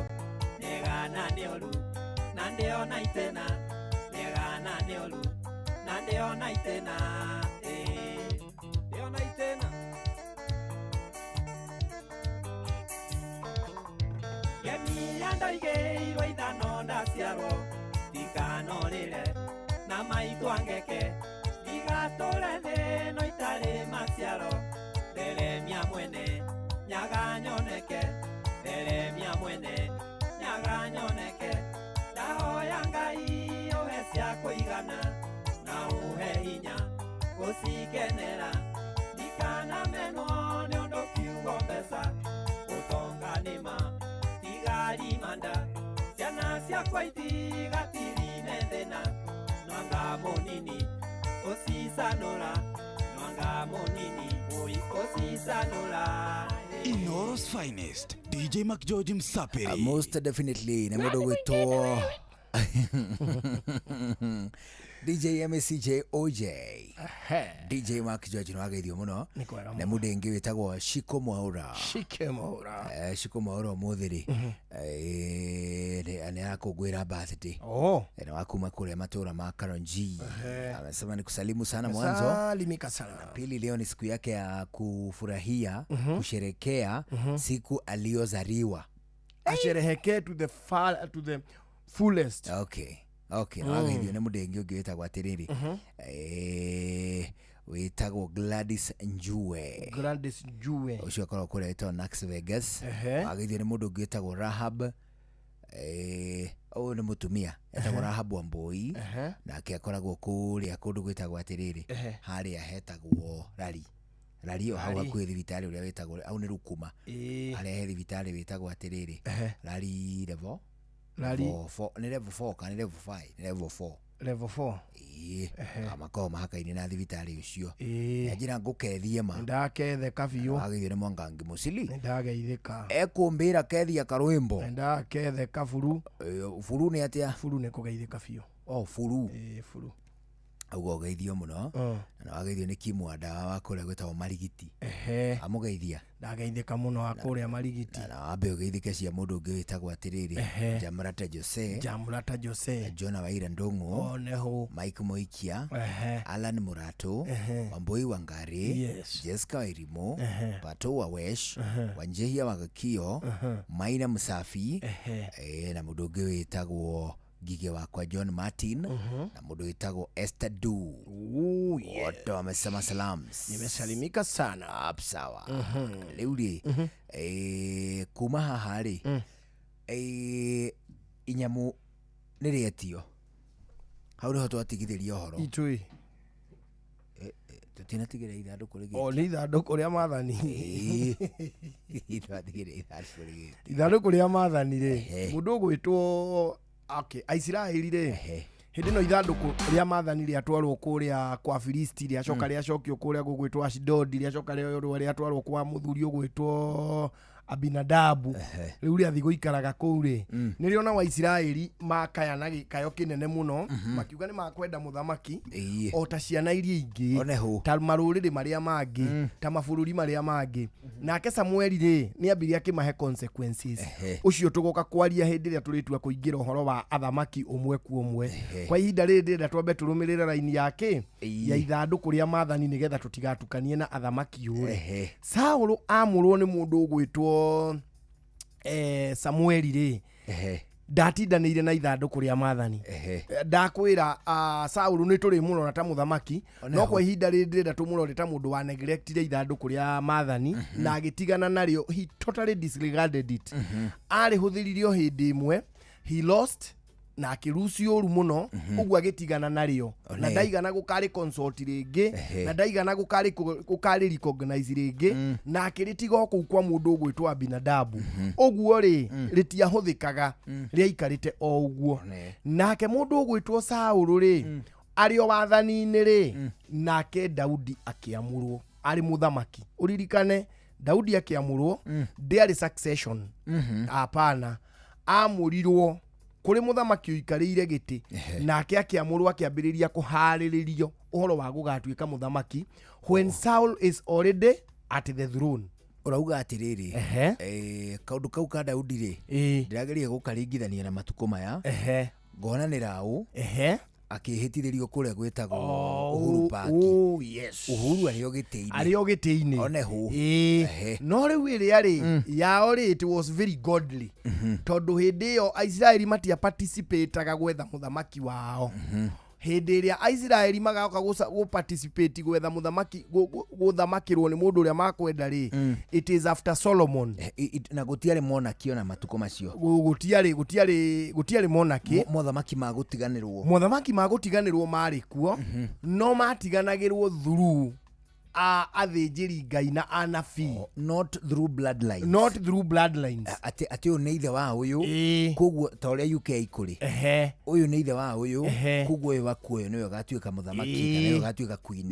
mĩega na nĩ ũru na ndĩona itĩna, mĩega na nĩ ũru na ndĩona itĩna. Ndĩona itĩna. Ngemi ya ndoigĩirwo ithano ndaciarwo, ndikanorĩre na maitũ angeke, ndigatũre thĩ no itarĩ maciaro, theremia mwene nyaga nyoneke, theremia mwene nyaga nyoneke. Ndahoya Ngai ũhe cia kũigana na ũhe hinya gũcikenera, ndikanamenwo nĩ ũndũ kiugo mbeca, ũtonga nĩma tigarimanda, ciana ciakwa itigatirime thĩna, nwanga mũnini ũcicanũra Nwanga mũnini ũi ũcicanũra. Inooro's finest, DJ McGeorge Msapiri. Most definitely nä må ndå gwä two DJ MCJ OJ, DJ Mark George, nä wageithio må no. Nĩ kwega. Na må ndå ĩngĩ wä tagwo Shiko Mwaura. Shike Mwaura. Shiko Mwaura å må thä rä nä arakå ngå ä ra birthday. Oh. Na wakuma kå rä a matå ra ma Karonji. Ehe. Amesema ni kusalimu sana mwanzo. Salimika sana. Pili, leo ni siku yake ya kufurahia, kusherekea siku aliyozaliwa. Asherehekee to the fullest. Okay. Na wageithio nä må ndå ĩngĩ ũngĩ wĩtagwo atĩrĩrĩ, wĩtagwo Gladys Njue. Gladys Njue. Ũcio akoragwo kũrĩa wĩtagwo Nax Vegas. Ehe. Wageithio nĩ mũndũ ũngĩ wĩtagwo Rahab, ũyũ nĩ mũtumia etagwo Rahab Wambui. Ehe. Nake akoragwo kũrĩa kũndũ gwĩtagwo atĩrĩrĩ, Ehe. harĩa hetagwo Rari, Rari o hau Rari. hakuhĩ thibitarĩ ũrĩa wĩtagwo hau nĩ Rukuma. Ĩĩ. Harĩa he thibitarĩ wĩtagwo atĩrĩrĩ, Ehe. Rari level Rari. level 4, nĩ level 4 kana nĩ level 5? Nĩ level 4. Level 4. Ĩĩ, makoragwo mahakaine na thibitarĩ ũcio. Ĩĩ. Njĩra ngũkethie ma. Ndaketheka biũ. Wageithio nĩ Mwangangi Mũcili. Ndageithĩka. Ekũmbĩra kethia karwĩmbo. Ndaketheka buru. Buru nĩ atĩa? Buru nĩ kũgeithĩka biũ. Oh, buru. Ĩĩ, buru. Ũguo ũgeithio mũno. Na wageithio nĩ Kimwanda wa kũrĩa gwĩtagwo Marigiti. Ehe. Amũgeithia. Ndageithĩka mũno wa kũrĩa Marigiti. Na wambe ũgeithĩke cia mũndũ ũngĩ wĩtagwo atĩrĩrĩ, Ehe. Jamrata Jose. Jamrata Jose. Jona Waira Ndũng'ũ. Oneho. Mike Moikia. Ehe. Alan Murato. Ehe. Wambui Wangari. Yes. Jessica Wairimu. Ehe. Pato wa Wesh. Ehe. Wanjehia wa Gakio. Ehe. Maina Msafi. Ehe. Na mũndũ ũngĩ wĩtagwo Ngige wakwa John Martin, na mũndũ wĩtagwo Esther Du. Yes. Wote wamesema salams. Nimesalimika sana. Up, sawa. Rĩu rĩ, kuma haha rĩ, inyamũ nĩ rĩetio hau nĩho twatigithĩria ũhoro. Itũĩ. Tũtinatigĩra ithandũkũ rĩgĩtio. O nĩ ithandũkũ rĩa maathani. Ĩĩ, twatigĩra ithandũkũ rĩgĩtio. Ithandũkũ rĩa maathani rĩ, mũndũ ũgwĩtwo, okay, Aisiraeli rĩ, hĩndĩ ĩno ithandũkũ rĩa maathani rĩatwarwo kũrĩa kwa Filisti, rĩacoka rĩacokio kũrĩa gũgwĩtwo Ashidodi, rĩacoka rĩoywo rĩatwarwo kwa mũthuri ũgwĩtwo Abinadabu, rĩu rĩathiĩ gũikaraga kũu rĩ, nĩrĩo nao Aisiraeli makaya na gĩkayo kĩnene mũno, makiuga nĩ makwenda mũthamaki Ĩĩ. o ta ciana iria ingĩ, Oneho. ta marũrĩrĩ marĩa mangĩ, ta mabũrũri marĩa mangĩ. Nake Samueli rĩ, nĩ ambirie akĩmahe consequences. Ũcio tũgoka kwaria hĩndĩ ĩrĩa tũrĩtua kũingĩra ũhoro wa athamaki ũmwe kwa ũmwe. Kwa ihinda rĩrĩ ndĩrenda twambe tũrũmĩrĩre raini yake ya ithandũkũ rĩa maathani nĩgetha tũtigatukanie na athamaki ũrĩ. Saũlũ amũrwo nĩ mũndũ ũgwĩtwo Samueli rĩ, ndatindanĩire na ithandũkũ rĩa maathani. Ndakwĩra, Saũlũ nĩ tũrĩmũrora ta mũthamaki, no kwa ihinda rĩrĩ ndĩrenda tũmũrore ta mũndũ wa neglectire ithandũkũ rĩa maathani na agĩtigana narĩo. He totally disregarded it. Arĩhũthĩrire o hĩndĩ ĩmwe, he lost na akĩruci ũru mũno, ũguo agĩtigana narĩo na ndaigana gũkarĩ consult rĩngĩ, na ndaigana gũkarĩ recognize rĩngĩ, na akĩrĩtiga o kũu kwa mũndũ ũgwĩtwo Abinadabu. Ũguo rĩ, rĩtiahũthĩkaga, rĩaikarĩte o ũguo. Nake mũndũ ũgwĩtwo Saũlũ rĩ, arĩ o wathani-inĩ rĩ, nake Daudi akĩamũrwo arĩ mũthamaki. Ũririkane Daudi akĩamũrwo ndĩarĩ succession, hapana, amũrirwo kũrĩ mũthamaki ũikarĩire gĩtĩ, nake akĩamũrwo akĩambĩrĩria kũharĩrĩrio ũhoro wa gũgatuĩka mũthamaki when Saul is already at the throne. Ũrauga atĩrĩrĩ, kaũndũ kau ka Daudi rĩ, ndĩrageria gũkaringithania na matukũ maya, ngona nĩ raũ akĩhĩtithĩrio kũrĩa gwĩtagwo Uhuru Park. Oh, yes. Uhuru arĩ o gĩtĩ-inĩ. Arĩ o gĩtĩ-inĩ. Oneho. Ĩĩ. No rĩu ĩrĩa rĩ yao rĩ, it was very godly, tondũ hĩndĩ ĩyo Aisiraeli matia participataga gwetha mũthamaki wao. Hĩndĩ ĩrĩa Aisiraeli magoka gũ participate gwetha mũthamaki, gũthamakĩrwo nĩ mũndũ ũrĩa makwenda rĩ, it is after Solomon. Na gũtiarĩ monarchy ona matukũ macio. Gũtiarĩ monarchy. Mothamaki ma gũtiganĩrwo. Mothamaki ma gũtiganĩrwo marĩ kuo, no matiganagĩrwo through a athĩnjĩri Ngai na anabii. Not through bloodlines. Not through bloodlines. Atĩ ũyũ nĩ ithe wa ũyũ, koguo ta ũrĩa UK kũrĩ, ũyũ nĩ ithe wa ũyũ, koguo ũyũ waku ũyũ nĩwe ũgatuĩka mũthamaki kana nĩwe ũgatuĩka queen.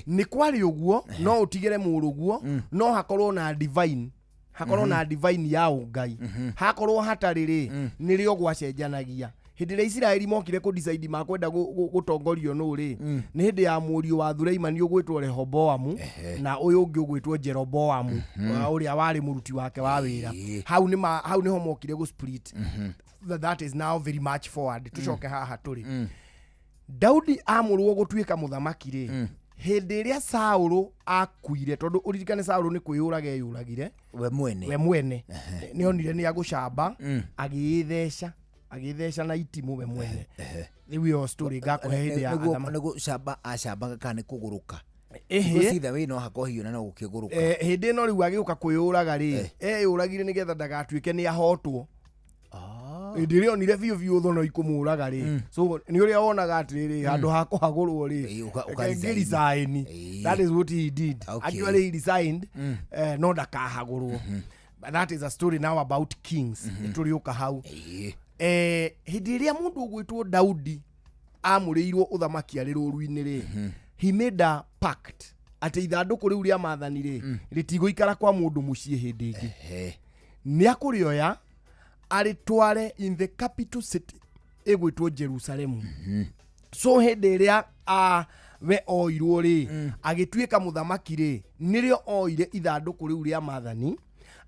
Nĩ kwarĩ ũguo, no ũtigĩre mũrũguo, no hakorwo na divine, hakorwo na divine ya ũngai. Hakorwo hatarĩ rĩ, nĩrĩo gwacenjanagia. Hĩndĩ ĩrĩa Isiraeli mokire kũ decide makwenda gũtongorio nũ rĩ, nĩ hĩndĩ ya mũriũ wa Thuleimani ũgwĩtwo Rehoboamu na ũyũ ũngĩ ũgwĩtwo Jeroboamu, ũrĩa warĩ mũruti wake wa wĩra. Hau nĩ hau nĩho mokire gũ split. That is now very much forward. Tucoke haha tũrĩ. Daudi amũrwo gũtuĩka mũthamaki rĩ, hĩndĩ ĩrĩa Saũlũ akuire, tondũ ũririkane Saũlũ nĩ kwĩyũraga eyũragire we mwene, we mwene nĩ onire nĩ agũcamba, agĩĩtheca na itimũ we mwene. Rĩu ĩyo story ngakũhe hĩndĩ ya athamaki. Nĩ gũcamba acambaga kana nĩ kũgũrũka? Either way no hakorwo hiũ na no gũkĩgũrũka. Hĩndĩ ĩno rĩu agĩũka kwĩyũraga rĩ, eyũragire nĩgetha ndagatuĩke nĩ ahotwo. Hĩndĩ ĩrĩa onire biũ biũ ũthũ no ikũmũraga rĩ, so nĩ ũrĩa wonaga atĩrĩrĩ, handũ ha kũhagũrwo rĩ, ngĩ resign. That is what he did. Actually he resigned, no ndakahagũrwo. But that is a story now about kings. Tũrĩũka hau. Hĩndĩ ĩrĩa mũndũ ũgwĩtwo Daudi amũrĩirwo ũthamaki arĩ rũru-inĩ rĩ, he made a pact atĩ ithandũkũ rĩu rĩa maathani rĩ, rĩtigũikara kwa mũndũ mũciĩ hĩndĩ ĩngĩ. Nĩ akũrĩoya arĩtware in the capital city ĩgwĩtwo Jerusalemu. So hĩndĩ ĩrĩa we oirwo rĩ, agĩtuĩka mũthamaki rĩ, nĩrĩo oire ithandũkũ rĩu rĩa maathani,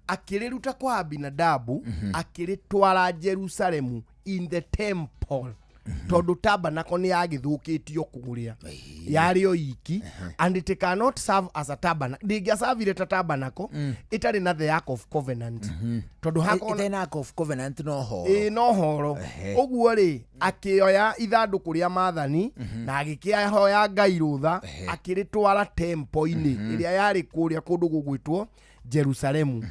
akĩrĩruta kwa Abinadabu, akĩrĩtwara Jerusalemu in the temple. Tondũ tabernacle nĩ yagĩthũkĩtio kũrĩa, yarĩ o iki, and it cannot serve as a tabernacle. Ndĩngĩacavire ta tabernacle ĩtarĩ na the ark of covenant, tondũ hakorwo ĩtarĩ na ark of covenant no horo. Ĩ no horo. Ũguo rĩ, akĩoya ithandũkũ rĩa maathani na agĩkĩhoya Ngai rũtha, akĩrĩtwara temple-inĩ ĩrĩa yarĩ kũrĩa kũndũ gũgwĩtwo Jerusalemu.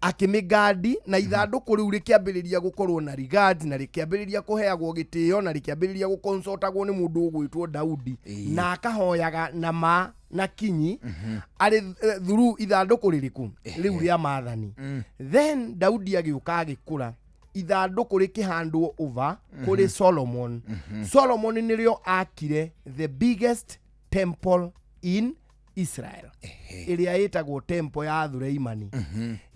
Akĩmĩgandi na ithandũkũ rĩu rĩkĩambĩrĩria gũkorwo na regards, na rĩkĩambĩrĩria kũheagwo gĩtĩo, na rĩkĩambĩrĩria gũconsultagwo nĩ mũndũ ũgwĩtwo Daudi, na akahoyaga na ma na kinyi arĩ through ithandũkũ rĩrĩkũ rĩu rĩa maathani. Then Daudi agĩũka agĩkũra, ithandũkũ rĩkĩhandwo over kũrĩ Solomon. Solomon nĩrĩo akire the biggest temple in Israel, ĩrĩa ĩtagwo temple ya Thuleimani,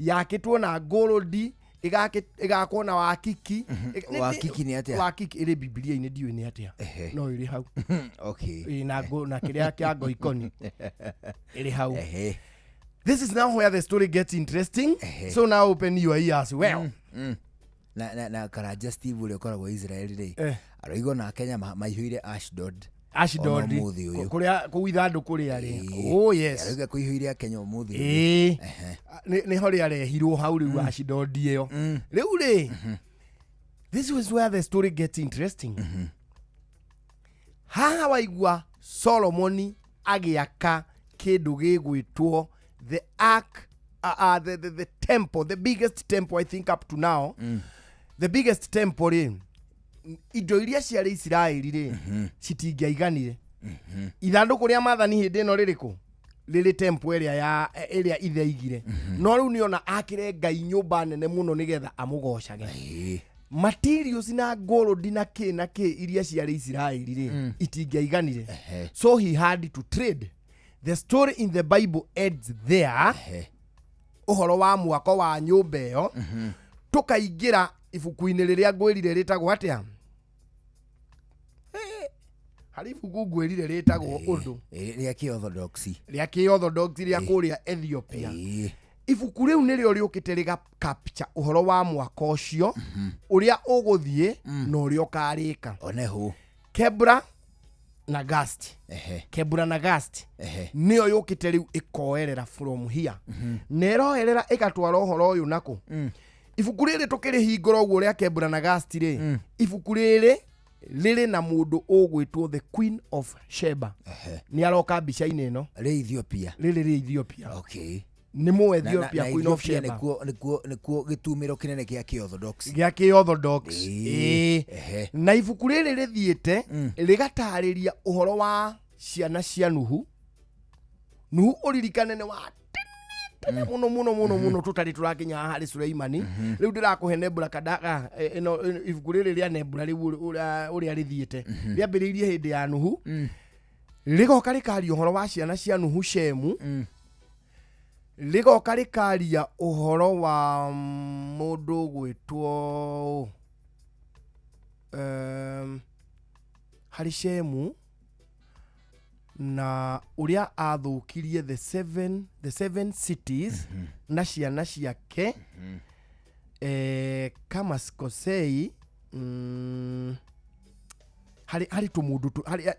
yakĩtwo na goldi, ĩgakwo na wakiki. Wakiki nĩ atĩa? Wakiki ĩrĩ Bibilia-inĩ, ndiũĩ nĩ atĩa, no ĩrĩ hau. Na na kĩrĩa kĩa ngoikoni ĩrĩ hau. This is now where the story gets interesting. So now open your ears well. Na Karanja Steve ũrĩa ũkoragwo Israel rĩ, aroigo na Kenya maihũire Ashdod. Ashdod kũrĩa kũu ithandũkũ rĩarĩ. Oh yes. Aroiga kũihũire Kenya ũmũthĩ. Nĩho rĩarehirwo hau rĩu Ashdod ĩyo. Rĩu rĩ, this is where the story gets interesting. Haha waigua Solomoni agĩaka kĩndũ gĩgwĩtwo the ark, the temple, the biggest temple I think up to now. The biggest temple rĩ, indo iria ciarĩ Isiraeli rĩ, citingĩaiganire. Ithandũkũ rĩa maathani hĩndĩ ĩno rĩrĩkũ? Rĩrĩ temple ĩrĩa ya ĩrĩa ithe aigire. No rĩu nĩona akĩre Ngai nyũmba nene mũno nĩgetha amũgocage. Materials na gold na kĩ na kĩ iria ciarĩ Isiraeli rĩ, itingĩaiganire. So he had to trade. The story in the Bible ends there. Ũhoro wa mwako wa nyũmba ĩyo, tũkaingĩra ibuku-inĩ rĩrĩa ngwĩrire rĩtagwo atĩa? Harĩ ibuku ngwĩrire rĩtagwo ũndũ rĩa kĩ-orthodox, rĩa kĩ-orthodox rĩa kũrĩa Ethiopia. Ibuku rĩu nĩrĩo rĩũkĩte rĩga capture ũhoro wa mwaka ũcio, ũrĩa ũgũthiĩ na ũrĩa ũkarĩka. Oneho Kebra na Gast. Kebra na Gast nĩyo yũkĩte rĩu ĩkoerera from here, na ĩroerera ĩgatwara ũhoro ũyũ nakũ. Ibuku rĩrĩ tũkĩrĩhingũra ũguo rĩa Kebra na Gast rĩ, ibuku rĩrĩ rĩrĩ na mũndũ ũgwĩtwo the Queen of Sheba. Nĩ aroka mbica-inĩ ĩno. Rĩ Ethiopia. Rĩrĩ rĩ Ethiopia. Okay. Nĩ mũ Ethiopia Queen of Sheba. Nĩkuo gĩtumĩro kĩnene kĩa kĩ-orthodox. Gĩa kĩ-orthodox. Na ibuku rĩrĩ rĩthiĩte rĩgatarĩria ũhoro wa ciana cia Nuhu. Nuhu ũririkane nĩ wa tene muno muno muno muno tutari turakinya haha harĩ Suleimani. Rĩu ndĩrakũhe Nebula Kadaka, ĩno ibuku rĩrĩ rĩa Nebula rĩu ũrĩa rĩthiĩte rĩambĩrĩirie hĩndĩ ya Nuhu, rĩgoka rĩkaria ũhoro wa ciana cia Nuhu Shemu, rĩgoka rĩkaria ũhoro wa mũndũ gwĩtwo harĩ Shemu na ũrĩa athũkirie the seven cities na ciana ciake, kama sikosei, harĩ tũmũndũ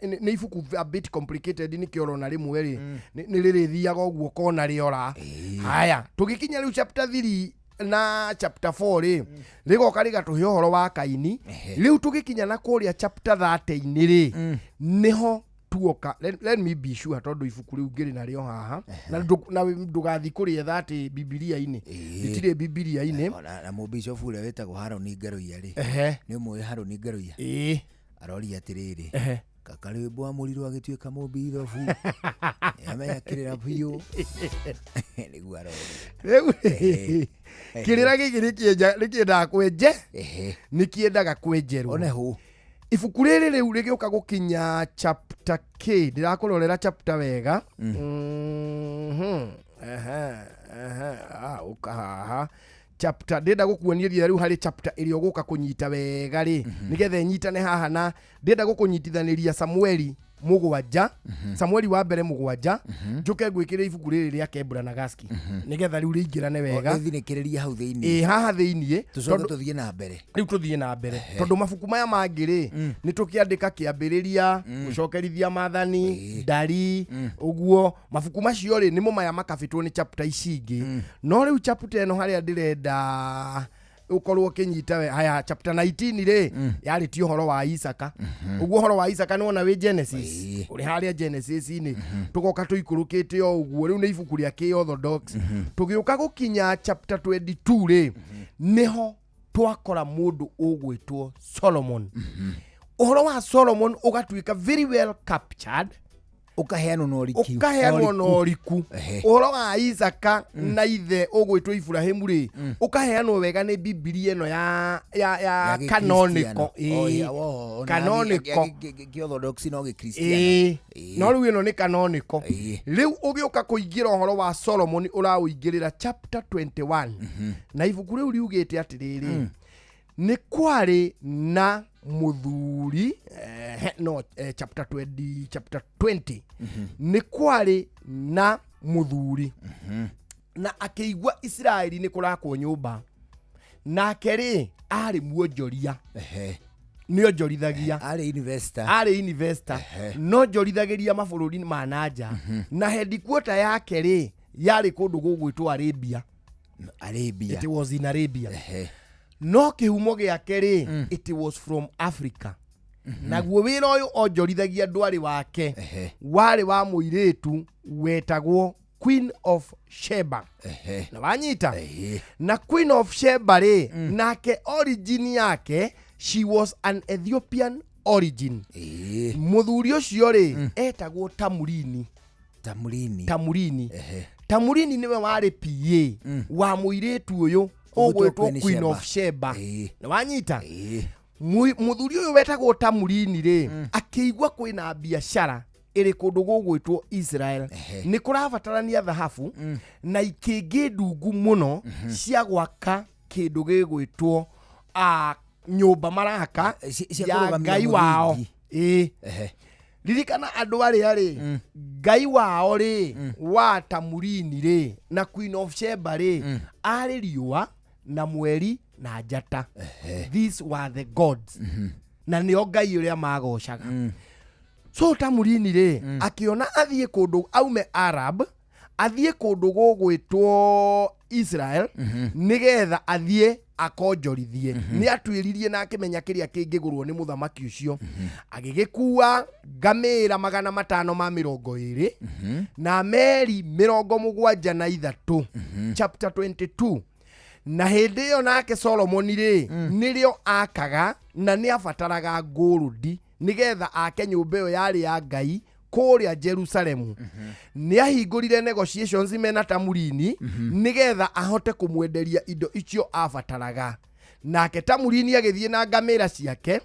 nĩ ibuku a bit complicated, nĩkĩo ũrona rĩmwe rĩ nĩ rĩrĩthiaga ũguo kona rĩora. Haya, tũgĩkinya rĩu chapter 3 na chapter 4 rĩ, rĩgoka rĩgatũhe ũhoro wa Kaini. Rĩu tũgĩkinya na kũrĩa chapter 30-inĩ rĩ, nĩho tuoka. Let me be sure, tondũ ibuku rĩu ngĩrĩ narĩo haha na ndũgathiĩ kũrĩetha atĩ Bibilia-inĩ, rĩtirĩ Bibilia-inĩ. Ona na mũbicobu ũrĩa wĩtagwo Haroni Ngaruiya rĩ, nĩ ũmũĩ Haroni Ngaruiya? Ĩĩ. Aroria atĩrĩrĩ, kakarwĩmbo amũrirwo agĩtuĩka mũbithobu, nĩamenya kĩrĩra biũ, nĩguo aroria. Rĩu kĩrĩra gĩkĩ nĩkĩendaga kwenje, nĩkĩendaga kwenjerwo. One hũ. Ibuku rĩrĩ rĩu rĩgĩũka gũkinya chapter k, ndĩrakũrorera chapter wega. Ehe, ehe, ah, ũka haha chapter ndĩrenda gũkuonieria rĩu harĩ chapter ĩrĩa ũgũka kũnyita wega rĩ, nĩgetha ĩnyitane haha, na ndĩrenda gũkũnyitithanĩria Samueli 7, Samueli wa mbere 7, njũke ngwĩkĩre ibuku rĩrĩ rĩa Kebra na Gaski, nĩgetha rĩu rĩingĩrane wega. Ĩthinĩkĩrĩria hau thĩinĩ. Ĩ, haha thĩiniĩ. Tũcoke tũthiĩ na mbere. Rĩu tũthiĩ na mbere, tondũ mabuku maya mangĩ rĩ, nĩ tũkĩandĩka kĩambĩrĩria, gũcokerithia maathani, ndari, ũguo mabuku macio rĩ, nĩmo maya makabĩtwo nĩ chapter ici ingĩ. No rĩu chapter ĩno harĩa ndĩrenda ũkorwo ũkĩnyita we haya, chapter 19 rĩ, yarĩtie ũhoro wa Isaka. Ũguo ũhoro wa Isaka nĩwona wĩ Genesis, ũrĩ harĩa Genesis-inĩ, tũgoka tũikũrũkĩte o ũguo. Rĩu nĩ ibuku rĩa kĩ-orthodox. Tũgĩũka gũkinya chapter 22 rĩ, nĩho twakora mũndũ ũgwĩtwo Solomon. Ũhoro wa Solomon ũgatuĩka very well captured, Ũkaheanwo na ũriku. Ũkaheanwo na ũriku. Ũhoro wa Isaka na ithe ũgwĩtwo Iburahĩmu rĩ, ũkaheanwo wega nĩ Bibilia ĩno ya canonical. Ĩĩ, canonical. Kĩorthodox no gĩkristiano. Ĩĩ, no rĩu ĩno nĩ canonical. Rĩu ũgĩũka kũingĩra ũhoro wa Solomon, ũraũingĩrĩra chapter 21, na ibuku rĩu riugĩte atĩrĩrĩ, nĩ kwarĩ na mũthuri, no chapter 20, chapter 20, nĩ kwarĩ na mũthuri na akĩigua Isiraeli nĩ kũrakwo nyũmba, nake rĩ, arĩ muonjoria, nĩ onjorithagia. Arĩ investor. Arĩ investor, no njorithagĩria mabũrũri ma nanja, na headquarter yake rĩ, yarĩ kũndũ gũgwĩtwo Arabia. Arabia. It was in Arabia, no kĩhumo gĩake rĩ, it was from Africa. Naguo wĩra ũyũ onjorithagia ndwarĩ wake, warĩ wa mũirĩtu wetagwo Queen of Sheba. Na wanyita, na Queen of Sheba rĩ, nake origin yake, she was an Ethiopian origin. Mũthuri ũcio rĩ, etagwo Tamurini. Tamurini. Tamurini. Tamurini nĩwe warĩ PA wa mũirĩtu ũyũ ũgwĩtwo Queen Queen Sheba. of Sheba. Na wanyita, mũthuri ũyũ wetagwo Tamurini rĩ, akĩigua kwĩna biacara ĩrĩ kũndũ gũgwĩtwo Israel, nĩ kũrabatarania thahabu na ikĩngĩ ndungu mũno cia gwaka kĩndũ gĩgwĩtwo nyũmba maraka cia ya kũrũgamia Ngai wao. mũthingi. Ĩĩ, ririkana andũ arĩa rĩ, Ngai wao rĩ, wa Tamurini rĩ na Queen of Sheba rĩ, arĩ riũa na mweri na njata. These were the gods, na nĩo Ngai ũrĩa magocaga. So Tamurini rĩ, akĩona athiĩ kũndũ, aume Arab athiĩ kũndũ gũgwĩtwo Israel, nĩgetha athiĩ akonjorithie. Nĩ atuĩririe na akĩmenya kĩrĩa kĩngĩgũrwo nĩ mũthamaki ũcio. Agĩgĩkua ngamĩra 520 na meri 73, chapter 22. Na hĩndĩ ĩyo nake Solomoni rĩ, nĩrĩo akaga, na nĩ abataraga ngũrũndi nĩgetha ake nyũmba ĩyo yarĩ ya Ngai. Kũrĩa Jerusalemu nĩ ahingũrire negotiations mena Tamurini nĩgetha ahote kũmwenderia indo icio abataraga. Nake Tamurini agĩthiĩ na ngamĩra ciake,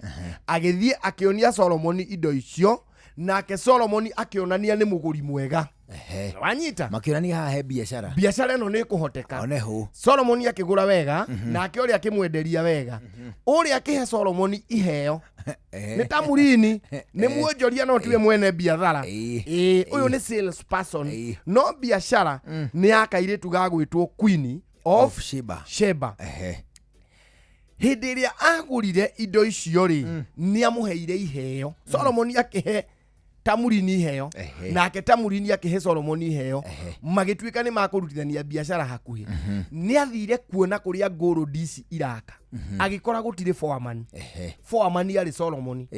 agĩthiĩ akĩonia Solomoni indo icio, nake Solomoni akĩonania nĩ mũgũri mwega. Wanyita? Makĩonania haha he biacara. Biacara ĩno nĩ ĩkũhoteka. Oneho. Solomoni akĩgũra wega, nake ũrĩa akĩmwenderia wega. Ũrĩa akĩhe Solomoni iheo nĩ Tamurini, nĩ muonjoria no tiwe mwene biathara. Ĩĩ, ũyũ nĩ sales person, no biacara nĩ ya kairĩtu gagwĩtwo Queen of Sheba. Sheba. Hĩndĩ ĩrĩa agũrire indo icio rĩ, nĩ amũheire iheo. Solomoni akĩhe Tamurini iheo, nake Tamurini akĩhe Solomoni iheo, magĩtuĩka nĩ makũrutithania biacara hakuhĩ. Nĩ athire kuona kũrĩa gold ici iraka, agĩkora gũtirĩ foreman. Foreman arĩ Solomoni.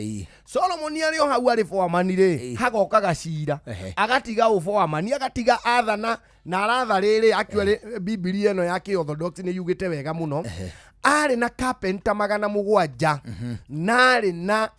Solomoni arĩ o hau arĩ foreman rĩ, hagoka gacira, agatiga ũ foreman, agatiga athana na aratha rĩrĩ. Actually Bibilia ĩno ya kĩ-Orthodox nĩ yugĩte wega mũno. Arĩ na carpenter 700 na arĩ na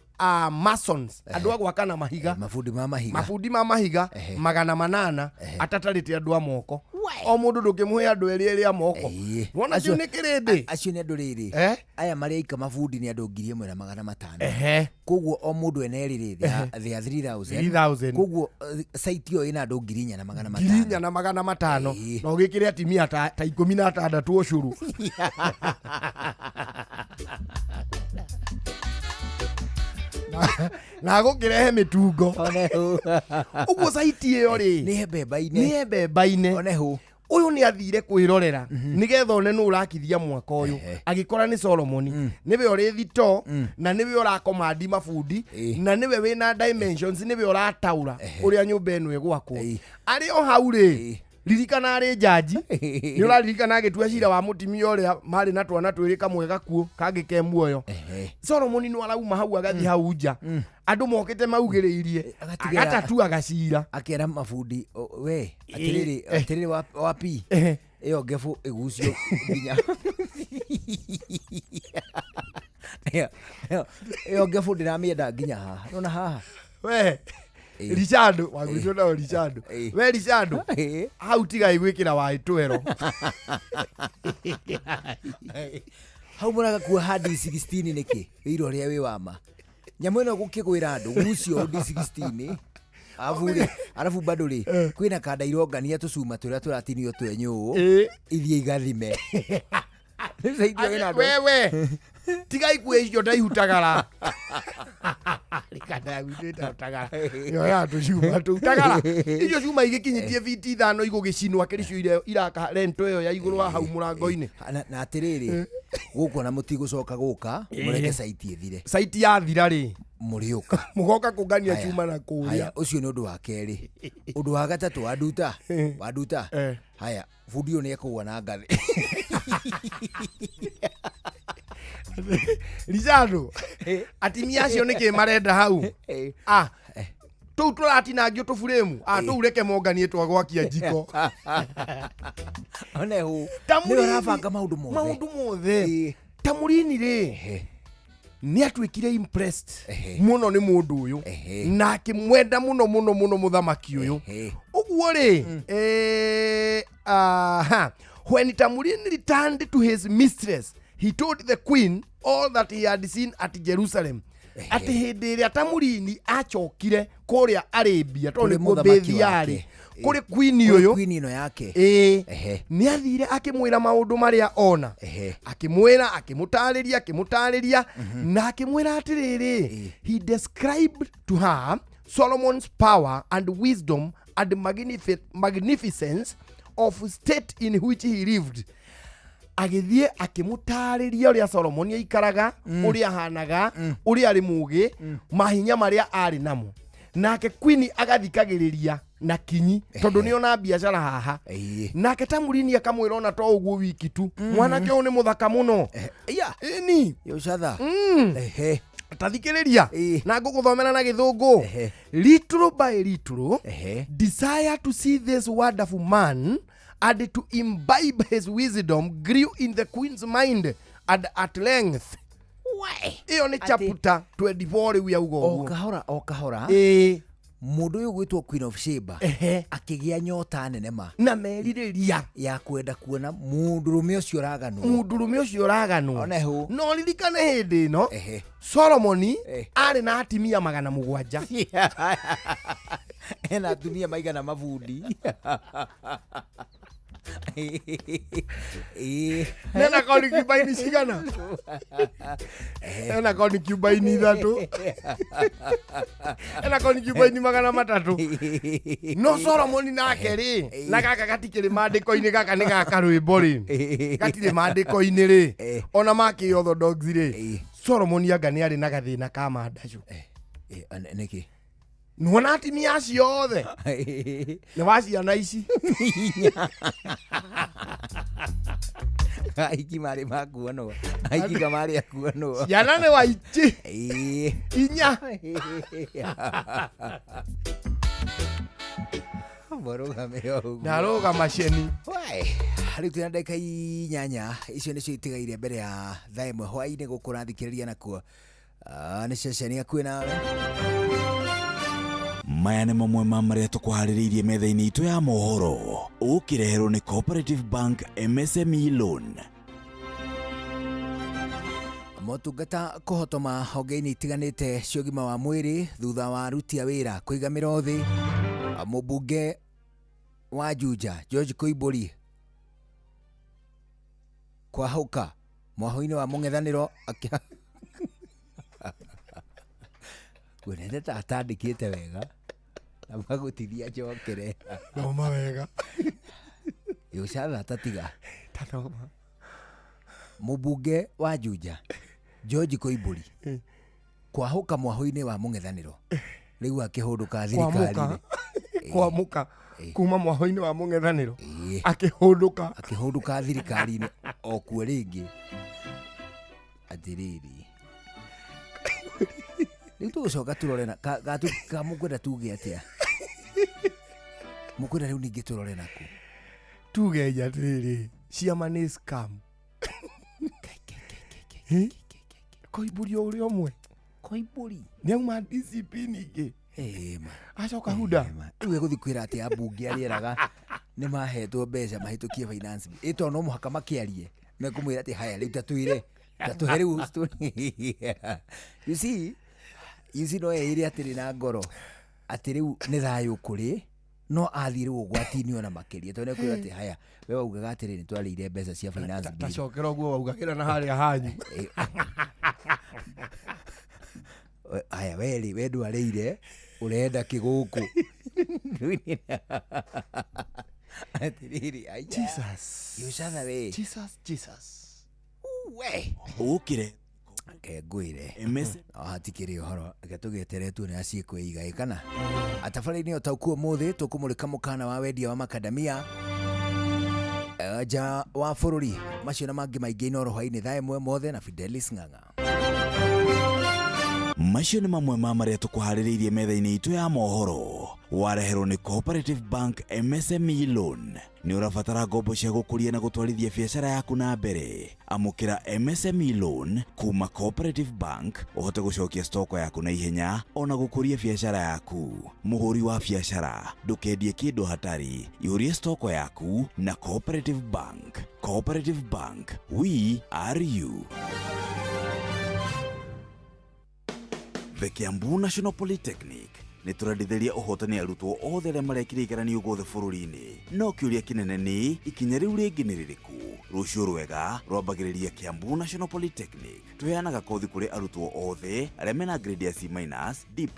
masons, andũ a gwaka na mahiga, mabundi ma mahiga, mabundi ma mahiga 800 atatarĩte andũ a moko. O mũndũ ndũngĩmũhe andũ erĩ erĩ a moko. Wona cio nĩ kĩrĩndĩ. Acio nĩ andũ rĩrĩ, aya marĩ aika mabundi nĩ andũ 1500. Koguo o mũndũ ene rĩrĩ they are 3000. Koguo site ĩyo ĩna andũ 4500. 4500 na ũgĩkĩre atimia ta 16 ũcũrũ. Na gũkĩrehe mĩtungo. Ũguo saiti ĩyo rĩ, nĩ hembemba-inĩ, nĩ hembemba-inĩ. Oneho. Ũyũ nĩ athire kwĩrorera nĩgetha one nũ ũrakithia mwaka ũyũ, agĩkora nĩ Solomoni, nĩwe ũrĩ thito na nĩwe ũrakomandi mabundi na nĩwe wĩna dimensions, nĩwe ũrataũra ũrĩa nyũmba ĩno ĩgwakwo. Arĩ o hau rĩ, ririkana arĩ jaji, nĩ ũraririkana agĩtua cira wa mũtimia ũrĩa marĩ na twana twĩrĩ, kamwe gakuũ kangĩ ke muoyo. Solomoni no arauma hau agathiĩ hau nja, andũ mokĩte maugĩrĩirie, agatatua gacira, akĩra mabundi, we atĩrĩrĩ, atĩrĩrĩ wapi ĩyo ngebu ĩgucio nginya ĩyo ngebu ndĩramĩenda nginya haha, nona haha we Richardo, wagwitwo nao Richardo. We Richardo, hau tigai gwĩkĩra wa twero. Hau mũragakua hadi 16 nĩkĩ? Wĩira ũrĩa wĩ wama. Nyamũ ĩno gũkĩgwĩra andũ gucio D16. Arabu rĩ, arabu bado rĩ, kwĩna kanda irongania tũcuma tũrĩa tũratinio twenyũ, ithiĩ igathime. Wewe, tigai kuya icio ndaihutagara. Rikanda gwitũ tagara. Yo ya tũcuma tũu tagara. Icio cuma igĩkinyĩtie fiti 5 igũgĩcinwo akĩrĩ cio iraka rento ĩyo ya igũrũ wa hau mũrango-inĩ. Na atĩrĩrĩ, gũkũ na mũtigũcoka gũka, mũreke saiti ĩthire. Saiti yathira rĩ, mũrĩũka. Mũgoka kũngania cuma na kũrĩa. Ũcio nĩ ũndũ wa kerĩ. Ũndũ wa gatatũ, wanduta. Wanduta. Haya, bundi ũyũ nĩ ekũgũa na ngathĩ. Richardo, atimia acio nĩkĩ marenda hau? Ah, tũu tũratinangio tũburĩmu. Ah, tũu reke monganie twagwakia njiko. Oneho. Nĩ ũrabanga maũndũ mothe. Maũndũ mothe. Tamurini rĩ, nĩ atuĩkire impressed mũno nĩ mũndũ ũyũ na akĩmwenda mũno mũno mũno mũthamaki ũyũ. Ũguo rĩ, when Tamurini returned to his mistress, he told the queen all that he had seen at Jerusalem. Atĩ hĩndĩ ĩrĩa Tamurini acokire kũrĩa Arabia, tondũ nĩkuo bĩthi yarĩ, kũrĩ queen ũyũ, queen ĩno yake, nĩ athire akĩmwĩra maũndũ marĩa ona, akĩmwĩra, akĩmũtarĩria, akĩmũtarĩria, na akĩmwĩra atĩrĩrĩ, he described to her Solomon's power and wisdom and magnificence of state in which he lived. Agĩthiĩ akĩmũtarĩria ũrĩa Solomoni aikaraga, ũrĩa ahanaga, ũrĩa arĩ mũũgĩ, mahinya marĩa arĩ namo. Nake queen agathikagĩrĩria na kinyi tondũ nĩ ona biacara haha. Nake Tamurini akamwĩra ona to ũguo wiki tu, mwanake ũyũ nĩ mũthaka mũno. Ĩni. Yoshatha. Tathikĩrĩria na ngũgũthomera na gĩthũngũ. Little by little, desire to see this wonderful man and to imbibe his wisdom grew in the queen's mind, and at length. Iyo nĩ chapter 24 rĩu yauga ũguo. O kahora, o kahora. Mũndũ ũyũ gwĩtwo Queen of Sheba akĩgĩa nyota nene ma na merirĩria ya kwenda kuona mũndũrũme ũcio ũraganwo. Mũndũrũme ũcio ũraganwo. One hũ. No ririkane hĩndĩ ĩno Solomoni arĩ na atimia 700. Ena atumia maigana mabundi. Nena concubine cigana? Ena concubine 3. Ena concubine 300. No Solomoni nake rĩ, na gaka gatikĩrĩ maandĩko-inĩ, gaka nĩ gaka rwĩmbo rĩ, gatirĩ maandĩko-inĩ rĩ, ona ma kĩ-orthodox rĩ, Solomoni anga nĩ arĩ na gathĩna ka mandacũ. Nĩkĩ? Nĩwona atimia acio othe nĩ wa ciana ici. Aiki marĩ makuonwo, aiki kamarĩ akuonwo. Ciana nĩ wa ici 4. Mũrũgame ũguo. Ndarũgama ceni. Rĩu twĩna ndagĩka 8 icio nĩcio itigaire mbere ya thaa 1 hwaĩ-inĩ gũkũ ũrathikĩrĩria nakuo. Nĩ ceceni hakuhĩ nawe. Maya nĩ mamwe ma marĩa tũkũharĩrĩirie metha-inĩ itũ ya mohoro, ũkĩreherwo nĩ Cooperative Bank MSME Loan. Motungata kũhotoma honge-inĩ itiganĩte cia ũgima wa mwĩrĩ thutha wa aruti a wĩra kũiga mĩro thĩ. Mũmbunge wa Juja George Koimbũri kwahũka mwahũ-inĩ wa mũng'ethanĩro kuonete ta atandĩkĩte wega na magũtithia njokere. Thoma wega. Yũcatha tatiga. Tathoma. Mũmbunge wa Juja George Koimbũri kwahũka mwahũ-inĩ wa mũng'ethanĩro rĩu akĩhũndũka thirikari-inĩ. Kwamũka kuma mwahũ-inĩ wa mũng'ethanĩro akĩhũndũka. Akĩhũndũka thirikari-inĩ o kuo rĩngĩ. Atĩrĩrĩ, rĩu tũgũcoka tũrore na ka mũkwenda tuge atĩa? Mũkwenda rĩu ningĩ tũrore naku. Tuge atĩrĩrĩ, ciama nĩ scam. Koimbũri o ũrĩa ũmwe. Koimbũri. Nĩauma DCP ningĩ. Acoka Huda. Rĩu egũthiĩ kwĩra atĩ ambunge arĩa eraga nĩ mahetwo mbeca mahĩtũkie finance bill. Ĩ tondũ no mũhaka makĩarie mekũmwĩra atĩ haya rĩu tatwĩre tatũhe rĩu story. You see, you see no eire atĩrĩ na ngoro atĩ rĩu nĩ thayũ kũrĩ no athiĩ rĩu ũgwati-inĩ ona makĩria tondũ nĩekwĩra atĩ haya we waugaga atĩrĩ nĩ twarĩire mbeca cia finance bill. Tacokera ũguo waugagĩra na harĩa hanyu. Haya werĩ we ndwarĩire ũrenda kĩgũkũ. Atĩrĩrĩ, aya. Jesus. Yũcatha we. Jesus, Jesus. We. Ũkĩre. Reke ngwĩre. No hatikĩrĩ ũhoro, reke tũgĩeterere tuone aciĩkwĩiga ĩ kana. Atabarĩinĩ o ta ũkuo ũmũthĩ tũkũmũrĩka mũkana wa wendia wa makadamia nja wa bũrũri. Macio na mangĩ maingĩ Inooro hwaĩ-inĩ thaa 1 mothe na Fidelis Ng'ang'a. Macio nĩ mamwe ma marĩa tũkũharĩrĩirie metha-inĩ itũ ya mohoro. Wareherwo nĩ Cooperative Bank MSME Loan. Nĩ ũrabatara ngombo cia gũkũria na gũtwarithia biacara yaku na mbere. Amũkĩra MSME Loan kuma Cooperative Bank ũhote gũcokia stoko yaku na ihenya ona gũkũria biacara yaku. Mũhũri wa biacara, ndũkendie kĩndũ hatarĩ. Ihũrie stoko yaku na Cooperative Bank. Cooperative Bank, we are you. The Kiambu National Polytechnic nĩ tũrendithĩria ũhotani arutwo othe arĩa marekire igeranio guothe bũrũri-inĩ. No kĩũria kĩnene nĩ ikinya rĩu rĩngĩ nĩ rĩrĩkũ? Rũciũ rwega rwambagĩrĩria Kiambu National Polytechnic. Tũheanaga kothi kũrĩ arutwo othe arĩa mena grade ya C-, D+,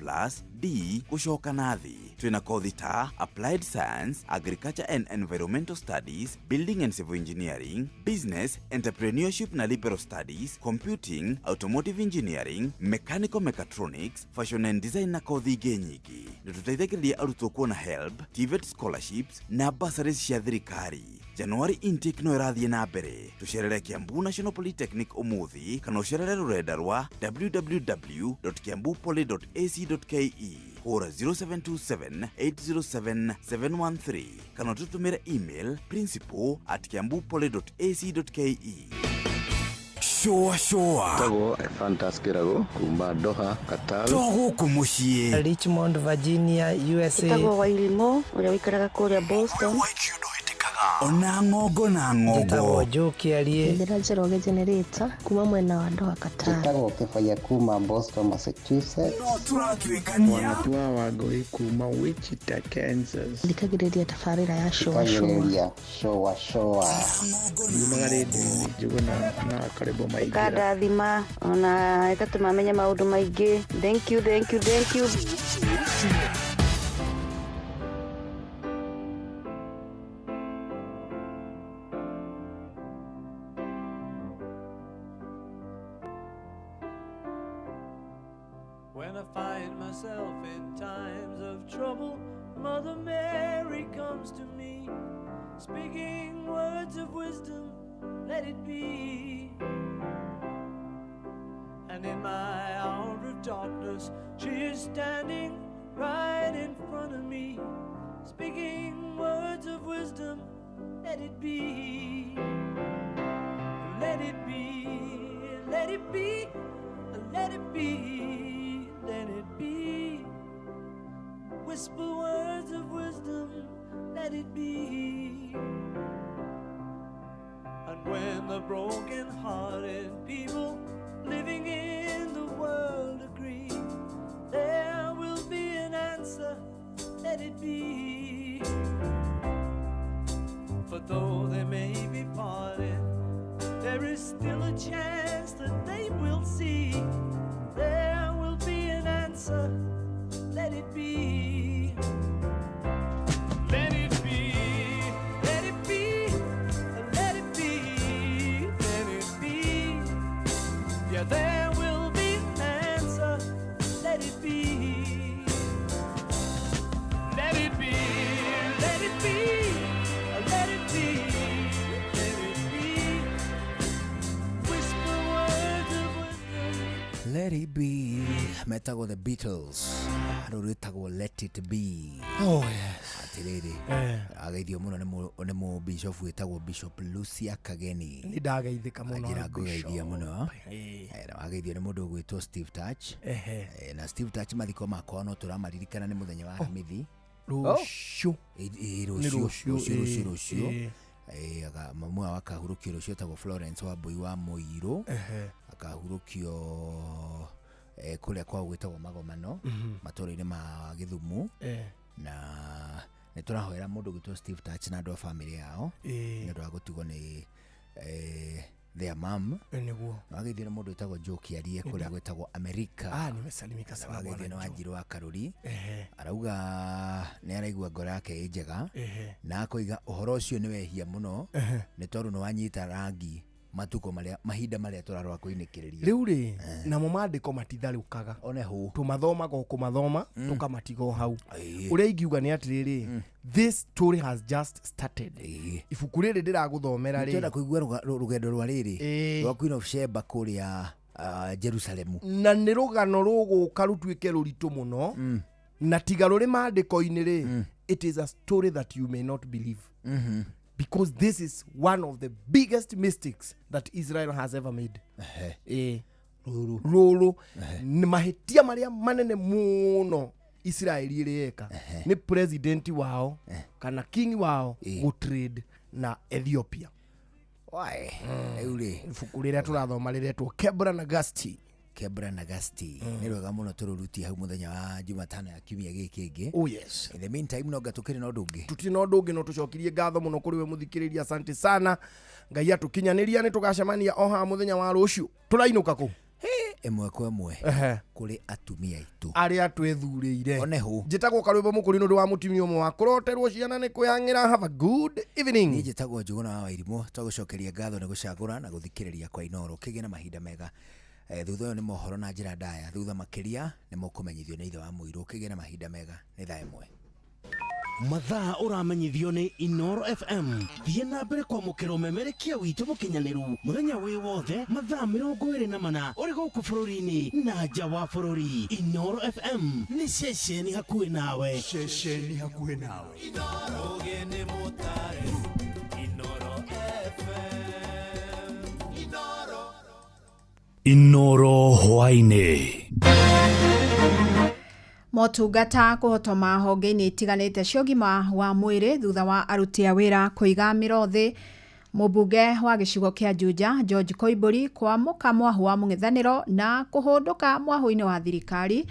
D gũcoka na thĩ. Twĩna kothi ta Applied Science, Agriculture and Environmental Studies, Building and Civil Engineering, Business, Entrepreneurship na Liberal Studies, Computing, Automotive Engineering, Mechanical Mechatronics, Fashion and Design na kothi ingĩ nyingĩ. Nĩ tũteithagĩrĩria arutwo kuona HELB, TVET scholarships na bursaries cia thirikari. January intake no ĩrathiĩ na mbere. Tũcerere Kiambu National Polytechnic ũmũthĩ kana ũcerere rũrenda rwa www.kiambupoly.ac.ke. Hũra 0727 807 713 kana ũtũtũmĩre email principal@kiambupoly.ac.ke. Shũa shũa. Tagwo Fantas Kĩrago kuma Doha, Qatar. To gũkũ mũciĩ. Richmond, Virginia, USA. Ĩtagwo Wairimũ ũrĩa ũikaraga kũrĩa Boston. Ona ng'ongo na ng'ongo. Njĩtagwo Joe Kĩarie. Njĩra Njoroge Generator kuma mwena wa Doha, Qatar. Njĩtagwo Kĩbaya kuma Boston, Massachusetts. No tũratuĩkania. Wanatua Wangũi kuma Wichita, Kansas. Thikagĩrĩria tabarĩra ya Shũa Shũa. Thikagĩrĩria Shũa Shũa. Yumaga rĩndiũ-inĩ Njũgũna na Karĩbo Maingĩra. Ĩkandathima ona ĩgatũma menye maũndũ maingĩ. Thank you, thank you, thank you. When I find myself in times of trouble, Mother Mary comes to me, speaking words of wisdom, let it be. And in my hour of darkness, she is standing right in front of me, speaking words of wisdom, let it be. Let it be, let it be, let it be, let it be. Whisper words of wisdom, let it be. And when the broken-hearted people living in the world agree, there will be an answer, let it be. For though they may be parted, there is still a chance that they will see. There will be an answer, let it be. Let it be, let it be, let it be, let it be. Yeah, there will be an answer, let it be. Let it be, let it be, let it be, let it be. Whisper words of wisdom. Let it be metagwo the Beatles rå rwĩtagwo let it be. Oh, yes. Atĩrĩrĩ, Eh. ageithio mũno nĩ mũ bishop wĩtagwo Bishop Lucia Kageni. Nĩ ndageithĩka mũno. Njĩra ngũgeithia mũno. Eh. Na wageithio nĩ mũndũ ũgwĩtwo Steve Touch. Ehe. Na Steve Touch mathiko makwa no tũramaririkana nĩ mũthenya wa Aramithi. Rũciũ. Ĩ, Nĩ rũciũ rũciũ, rũciũ rũciũ ĩ, rũciũ. ĩ. Mamu wao akahurũkio rũciũ etagwo Florence Wambui wa Mũirũ. Ehe. Akahurũkio kũrĩa kwao gwĩtagwo Magomano, matũũra-inĩ ma Gĩthumu. Na nĩ tũrahoera mũndũ ũgwĩtwo Steve Touch na andũ a bamĩrĩ yao nĩ ũndũ wa gũtigwo nĩ their mom. Nĩguo. Na wageithio nĩ mũndũ wĩtagwo Joe Kĩarie kũrĩa gwĩtagwo Amerika. Ah, nimesalimika Na sana wageithio bwana nĩ Joe. Wanjirũ wa Karũri. Ehe. Arauga nĩ araigua ngoro yake ĩ njega. Ehe. Na akoiga ũhoro ũcio nĩ wehia mũno Ehe. nĩ tondũ nĩ wanyita rangi matukũ marĩa mahinda marĩa tũrarora kũinĩkĩrĩria. Rĩu rĩ, namo maandĩko matitharũkaga. One hũ. Tũmathomaga o kũmathoma, tũkamatiga o hau. Ĩĩ. Ũrĩa ingiuga nĩ atĩrĩrĩ, this story has just started. Ibuku rĩrĩ ndĩragũthomera rĩ. Nĩtwenda kũigua rũgendo rwa rĩrĩ Ĩĩ. rwa Queen of Sheba kũrĩa Jerusalemu. Na nĩ rũgano rũgũka rũtuĩke rũritũ mũno, na tiga rũrĩ maandĩko-inĩ rĩ, it is a story that you may not believe. Because this is one of the biggest mistakes that Israel has ever made. Ĩĩ. Rũrũ nĩ mahĩtia marĩa manene mũno Israeli ĩrĩ eka nĩ president wao kana king wao gũtrade na Ethiopia. Why? Rĩu rĩ, ibuku rĩrĩa tũrathoma rĩretwo Kebra Nagasti. Kebra Nagasti nĩ rwega mũno tũrũrutie hau mũthenya wa Jumatano ya kiumia gĩkĩ kĩngĩ. Oh yes. In the meantime no nga tũkĩrĩ na ũndũ ũngĩ. Tutirĩ na ũndũ ũngĩ no tũcokirie ngatho mũno kũrĩ we mũthikĩrĩria, asante sana. Ngai atũkinyanĩria nĩ tũgacemania o haha mũthenya wa rũciũ. Tũrainũka kũ? Ĩmwe kwa ĩmwe Ehe. kũrĩ atumia aitũ arĩa twĩthurĩire. One hũ. Njĩtagwo Karwĩmbo Mũkũri nĩ ũndũ wa mũtumia ũmwe wa kũroterwo ciana nĩ kwĩyang'ĩra. Have a good evening. Niĩ njĩtagwo Njũgũna wa Wairimũ. Twagũcokeria ngatho nĩ gũcagũra na gũthikĩrĩria kwa Inooro. Kĩgĩe na mahinda mega. Thutha ũyũ nĩ mohoro na njĩra ndaya. Thutha makĩria nĩ mũkũmenyithio nĩ ithe wa Mũirũ. Kĩgĩe na mahinda mega. Nĩ thaa 1. Mathaa ũramenyithio nĩ Inooro FM. Thiĩ na mbere kwamũkĩra ũmemerekia witũ mũkinyanĩru mũthenya wĩ wothe mathaa 24 ũrĩ gũkũ bũrũri-inĩ na nja wa bũrũri. Inooro FM nĩ ceceni hakuhĩ nawe. Ceceni hakuhĩ nawe. Inooro ũgĩ nĩ mũtare. Inooro FM. Inooro. Inoro hwaĩ-inĩ. Motungata kũhotoma honge-inĩ itiganĩte cia ũgima wa mwĩrĩ thutha wa aruti a wĩra kũiga mĩro thĩ. Mũmbunge wa gĩcigo kĩa Juja George Koimbũri kwamũka mwahu wa mũng'ethanĩro na kũhũndũka mwahu-inĩ wa thirikari.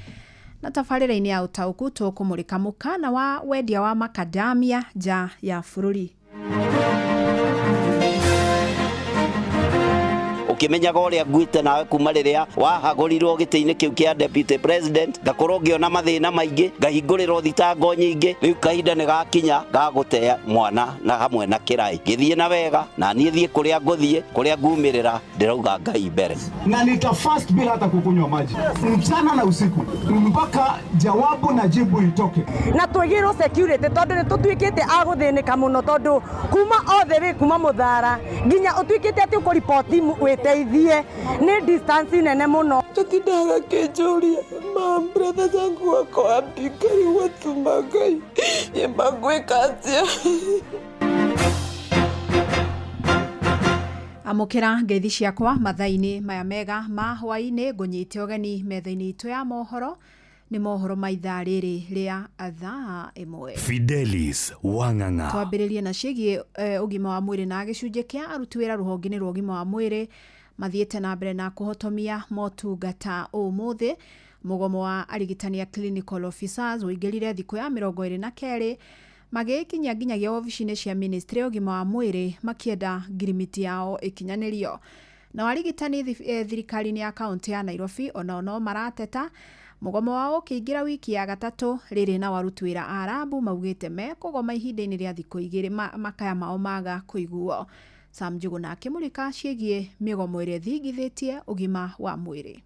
Na tabarĩra-inĩ ya ũtaũku tũkũmũrĩka mũkana wa wendia wa makadamia nja ya bũrũri. Ukimenyaga uria nguite nawe kuma riria wahagurirwo giti-ini kiu kia deputy president, ngakorwo ngiona mathina maingi, ngahingũrĩrwo thitango nyingi. Riu kahinda nĩ gakinya gagũte mwana na hamwe na kirai ngithie na wega na niĩ thiĩ kuria nguthie kuria ngumirira, ndirauga Ngai mbere. Na nita fast bila hata kukunywa maji mchana na usiku mpaka jawabu na jibu itoke. Na twigirwo security tondu ni tutuikite a guthinika muno, tondu kuma othe wi kuma muthara nginya utuikite ati ukuripoti witeithie ni distance nene muno. Tutindaga kinjuria ma brother zangu wako wapi, Ngai watuma Ngai yembagwika atia. Amũkĩra ngeithi ciakwa mathaa-inĩ maya mega ma hwaĩ-inĩ, ngũnyite ũgeni metha-inĩ itũ ya mohoro. Nĩ mohoro ma ithaa rĩrĩ rĩa thaa 1. Fidelis Wang'ang'a. Twambĩrĩrie na ciĩgiĩ ũgima wa mwĩrĩ na gĩcunjĩ kĩa aruti wĩra rũhonge-inĩ rwa ũgima wa mwĩrĩ mathiĩte na mbere na kũhotomia motungata ũmũthĩ. Mũgomo wa arigitani a clinical officers ũingĩrire thikũ ya 22 magĩkinya nginyagia obici-inĩ cia ministry ya ũgima wa mwĩrĩ makĩenda ngirimiti yao ĩkinyanĩrio. Na arigitani thirikari-inĩ ya kaunti ya Nairobi onao no marateta mũgomo wao ũkĩingĩra wiki ya gatatũ rĩrĩ, na aruti wĩra a Arabu maugĩte mekũgoma ihinda-inĩ rĩa thikũ 2 makaya mao maga kũiguo. Sam Njuguna akĩmũrĩka ciĩgiĩ mĩgomo ĩrĩa ĩthingithĩtie ũgima wa mwĩrĩ.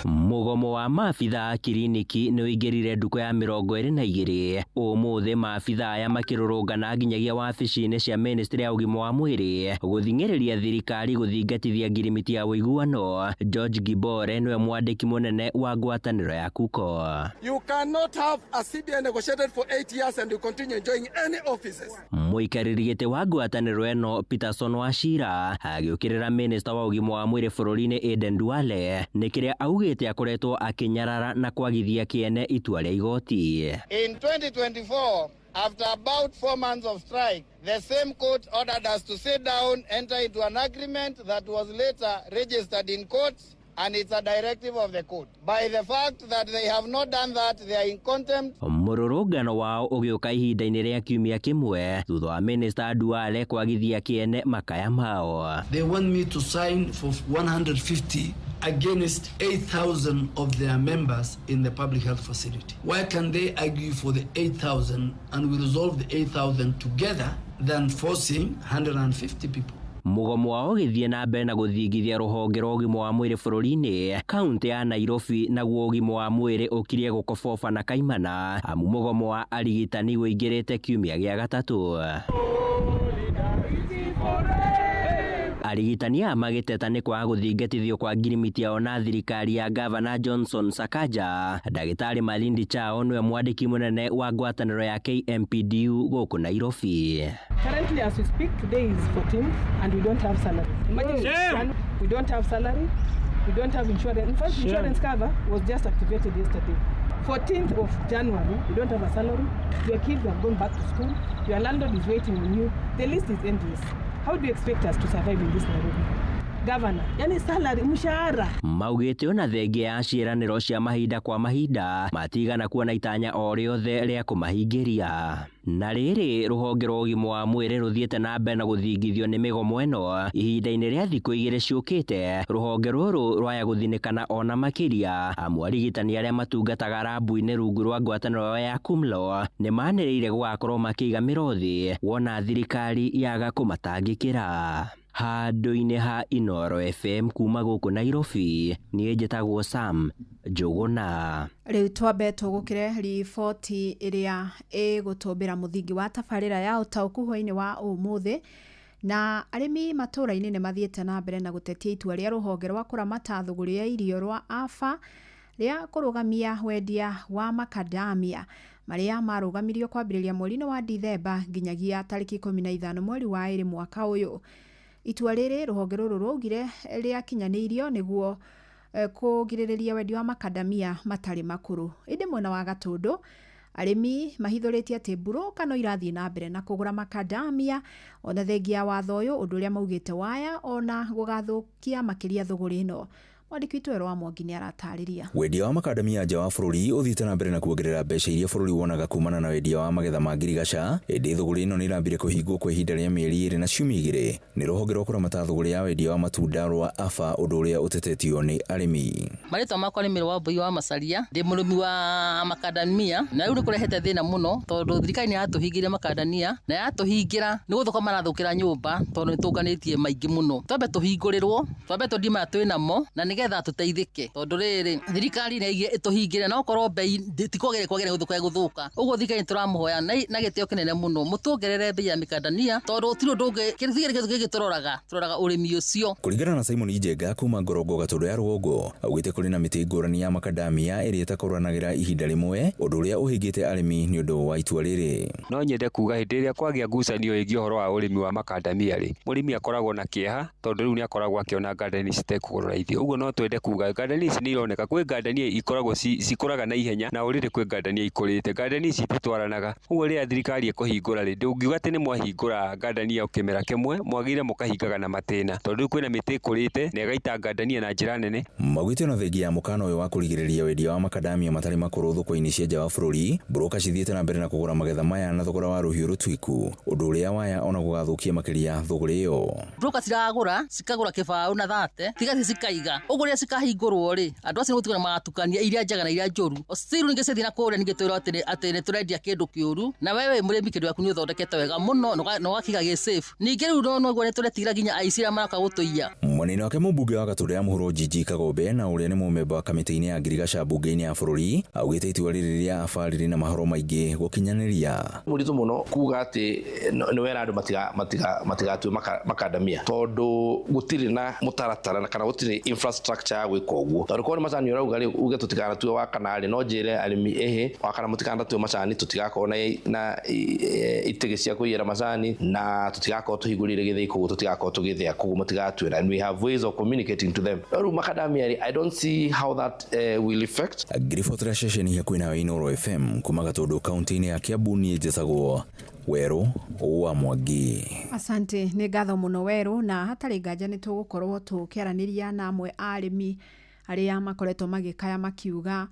Mũgomo wa maabitha a kiriniki nĩ ũingĩrire ndukũ ya 22 ũmũthĩ. Maabitha aya makĩrũrũngana nginyagia wabici-inĩ cia ministry ya ũgima wa mwĩrĩ gũthing'ĩrĩria thirikari gũthingatithia ngirimiti ya ũiguano. George Gibore nĩwe mwandĩki mũnene wa ngwatanĩro ya KUKO. You cannot have a CBA negotiated for 8 years and you continue enjoying any offices. Mũikarĩri gĩtĩ wa ngwatanĩro ĩno Peterson Wachira agĩũkĩrĩra minista wa ũgima wa mwĩrĩ bũrũri-inĩ Aden Duale nĩ kĩrĩa augĩte akoretwo akĩnyarara na kwagithia kĩene itua rĩa igoti. In 2024, after about 4 months of strike, the same court ordered us to sit down, enter into an agreement that was later registered in court, and it's a directive of the court. By the fact that they have not done that, they are in contempt. Mũrũrũngano wao ũgĩũka ihinda-inĩ rĩa kiumia kĩmwe thutha wa Minister Duale kwagithia kĩene makaya mao. They want me to sign for 150 against 8,000 of their members in the public health facility. Why can they argue for the 8,000 and we resolve the 8,000 together than forcing 150 people? Mũgomo wao ũgĩthiĩ na mbere na gũthingithia rũhonge rwa ũgima wa mwĩrĩ bũrũri-inĩ kaunti ya Nairobi, naguo ũgima wa mwĩrĩ ũkirie gũkoboba na kaimana amu mũgomo wa arigitani ũingĩrĩte kiumia gĩa gatatũ. Arigitani aya magĩteta nĩ kwaga gũthingatithio kwa ngirimiti yao na thirikari ya Gavana Johnson Sakaja. Ndagĩtarĩ Malindi Chao nĩwe mwandĩki mũnene wa ngwatanĩro ya KMPDU gũkũ Nairobi. Currently, as we speak, today is 14th and we don't have salary. Imagine we don't have salary, we don't have insurance. In fact, insurance cover was just activated yesterday. 14th of January, you don't have a salary, your kids have gone back to school, your landlord is waiting on you, the list is endless. How do you expect us to survive in this Nairobi? Governor, yani salary, mshahara. Maugĩte ona thengia ya ciĩranĩro cia mahinda kwa mahinda matigana kuona itanya o rĩothe rĩa kũmahingĩria. Na rĩrĩ rũhonge rwa ũgima wa mwĩrĩ rũthiĩte na mbere na gũthingithio nĩ mĩgomo ĩno ihinda-inĩ rĩa thikũ 2 ciũkĩte, rũhonge rũrũ rwaya gũthinĩkana ona makĩria amu arigitani arĩa matungataga rambu-inĩ rungu rwa ngwatanĩro ya KUMLO nĩ manĩrĩire gũgakorwo makĩiga mĩro thĩ wona thirikari yaga kũmatangĩkĩra. Handũ-inĩ ha Inoro FM kuma gũkũ Nairobi, niĩ njĩtagwo Sam Njuguna. Rĩu twambe tũgũkĩre riboti ĩrĩa ĩgũtũmbĩra mũthingi wa tabarĩra ya ũtaũku hwaĩ-inĩ wa ũmũthĩ. Na arĩmi matũũra-inĩ nĩ mathiĩte na mbere na gũtetia itua rĩa rũhonge rwa kũramata thũgũrĩ ya irio rwa AFA rĩa kũrũgamia wendia wa makadamia marĩa marũgamirio kwambĩrĩria mweri-inĩ wa Dithemba nginyagia tarĩki 15 mweri wa 2 mwaka ũyũ. Itua rĩrĩ rũhonge rũrũ rwaugire rĩakinyanĩirio nĩguo kũgirĩrĩria wendia wa makandamia matarĩ makũrũ. Ĩndĩ mwena wa Gatũndũ arĩmi mahithũrĩtie atĩ mburũka no irathiĩ na mbere na kũgũra makandamia ona thengia ya watho ũyũ, ũndũ ũrĩa maugĩte waya ona gũgathũkia makĩria thũgũrĩ ĩno. Mwandĩki witũ Werũ wa Mwangi nĩ aratarĩria. Wendia wa makandamia nja wa bũrũri ũthiĩte na mbere na kuongerera mbeca iria bũrũri wonaga kumana na wendia wa magetha ma ngirigaca, ĩndĩ thũgũrĩ ĩno nĩ ĩrambire kũhingwo kwa ihinda rĩa mĩeri 2 na ciumia 2 nĩ rũhonge rwa kũramata thũgũrĩ ya wendia wa matunda rwa AFA, ũndũ ũrĩa ũtetetio nĩ arĩmi. Marĩtwa makwa nĩ Mĩrũ wa Mbui wa Macaria, ndĩ mũrĩmi wa makandamia, na rĩu nĩ kũrehete thĩna mũno tondũ thirikari nĩ yatũhingĩire makandamia na yatũhingĩra nĩ gũthũka marathũkĩra nyũmba tondũ nĩ tũnganĩtie maingĩ mũno. Twambe tũhingũrĩrwo, twambe tũndie maya twĩ namo na nĩgetha tũteithĩke tondũ rĩrĩ thirikari nĩ ĩtũhingĩre na okorwo bei tikwagĩrĩire kwagĩrĩire gũthũka ĩgũthũka. Ũguo thirikari nĩ tũramũhoya na gĩtĩo kĩnene mũno mũtuongerere bei ya mĩkandania tondũ gũtirĩ ũndũ ũngĩ kĩndũ gĩkĩ tũroraga ũrĩmi ũcio. Kũringana na Simon Njenga kuma Ngorongo Gatũndũ ya Rũgongo, augĩte kũrĩ na mĩtĩ ngũrani ya makandamia ĩrĩa ĩtakũranagĩra ihinda rĩmwe, ũndũ ũrĩa ũhĩngĩte arĩmi nĩ ũndũ wa itua rĩrĩ. No nyende kuga hĩndĩ ĩrĩa kwagĩa ngucanio ĩgiĩ ũhoro wa ũrĩmi wa makandamia rĩ, mũrĩmi akoragwo na kĩeha tondũ rĩu nĩ akoragwo akĩona ngandania citekũgũrwo raithi. Ũguo no twende kuga ngandania ici nĩ ironeka kwĩ ngandania ikoragwo cikũraga na ihenya na ũrĩrĩ kwĩ ngandania ikũrĩte. Ngandania ici ititwaranaga. Ũguo rĩrĩa thirikari ĩkũhingũra rĩ, ndũngiuga atĩ nĩ mwahingũra ngandania o kĩmera kĩmwe, mwagĩrĩire mũkahingaga na matĩna tondũ rĩu kwĩna mĩtĩ ĩkũrĩte na ĩgaita ngandania na njĩra nene. Maugĩte ona thengia ya mũkana ũyũ wa kũrigĩrĩria wendia wa makandamia matarĩ makũrũ thoko-inĩ cia nja wa bũrũri, mburũka cithiĩte na mbere na kũgũra magetha maya na thogora wa rũhiũ rũtuĩku, ũndũ ũrĩa waya ona gũgathũkia makĩria thũgũrĩ ĩyo. Mburũka ciragũra cikagũra kĩbaũ na 30 tigaci cikaiga. Ũguo rĩrĩa cikahingũrwo rĩ, andũ acio nĩgũtigwo magatukania iria njega na iria njũru. Still ningĩ ciathiĩ na kũrĩa ningĩ twĩrwo atĩ nĩ tũrendia kĩndũ kĩũru, na wewe wĩ mũrĩmi kĩndũ gĩaku nĩ ũthondekete wega mũno na ũgakiga gĩ safe. Ningĩ rĩu no ũguo nĩ tũretigĩra nginya aici arĩa maroka gũtũiya. Mwena-inĩ wake mũmbunge wa Gatũndũ ya Mũhuro Njinji Kagombe na ũrĩa nĩ mũmemba wa kamĩtĩ-inĩ ya ngirigaca mbunge-inĩ ya bũrũri, augĩte itua rĩrĩ rĩa AFA rĩrĩ na mahoro maingĩ gũkinyanĩria. Mũritũ mũno kuga atĩ nĩ wera andũ matigatue makandamia tondũ gũtirĩ na mũtaratara kana gũtirĩ infrastructure ya gwĩka ũguo. Tondũ korwo nĩ macani ũrauga rĩ, uge tũtikanatue wa kana rĩ, no njĩre arĩmi ĩhĩ wa kana mũtikanatue macani, tũtigakorwo na itĩgĩ cia kũiyĩra macani na tũtigakorwo tũhingũrĩire gĩthĩi koguo tũtigakorwo tũgĩthĩa koguo mũtigatue. And we have ways of communicating to them. No rĩu makandamia rĩ, I don't see how that will affect. Ngiribotera ceceni hakuhĩ nawe Inooro FM kuma Gatũndũ kaunti-inĩ ya Kiambu, niĩ njĩtagwo Werũ wa Mwangi. Asante, nĩ ngatho mũno Werũ, na hatarĩ nganja nĩ tũgũkorwo tũkĩaranĩria na amwe a arĩmi arĩa makoretwo magĩkaya makiuga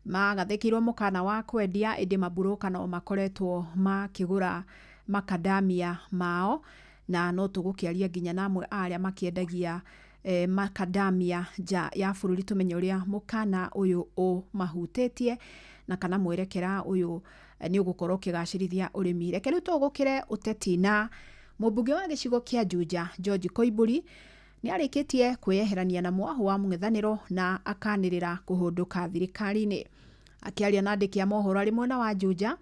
magathĩkĩirwo mũkana wa kwendia ĩndĩ maburũka no makoretwo makĩgũra makandamia mao, na no tũgũkĩaria nginya na amwe a arĩa makĩendagia makandamia nja ya bũrũri tũmenye ũrĩa mũkana ũyũ ũmahutĩtie na kana mwerekera ũyũ nĩ ũgũkorwo ũkĩgacĩrithia ũrĩmi. Reke rĩu tũgũkĩre ũteti na mũmbunge wa gĩcigo kĩa Juja George Koimbũri nĩ arĩkĩtie kwĩyeherania na mwahu wa mũng'ethanĩro na akanĩrĩra kũhũndũka thirikari-inĩ. Akĩaria na andĩki a mohoro arĩ mwena wa Juja,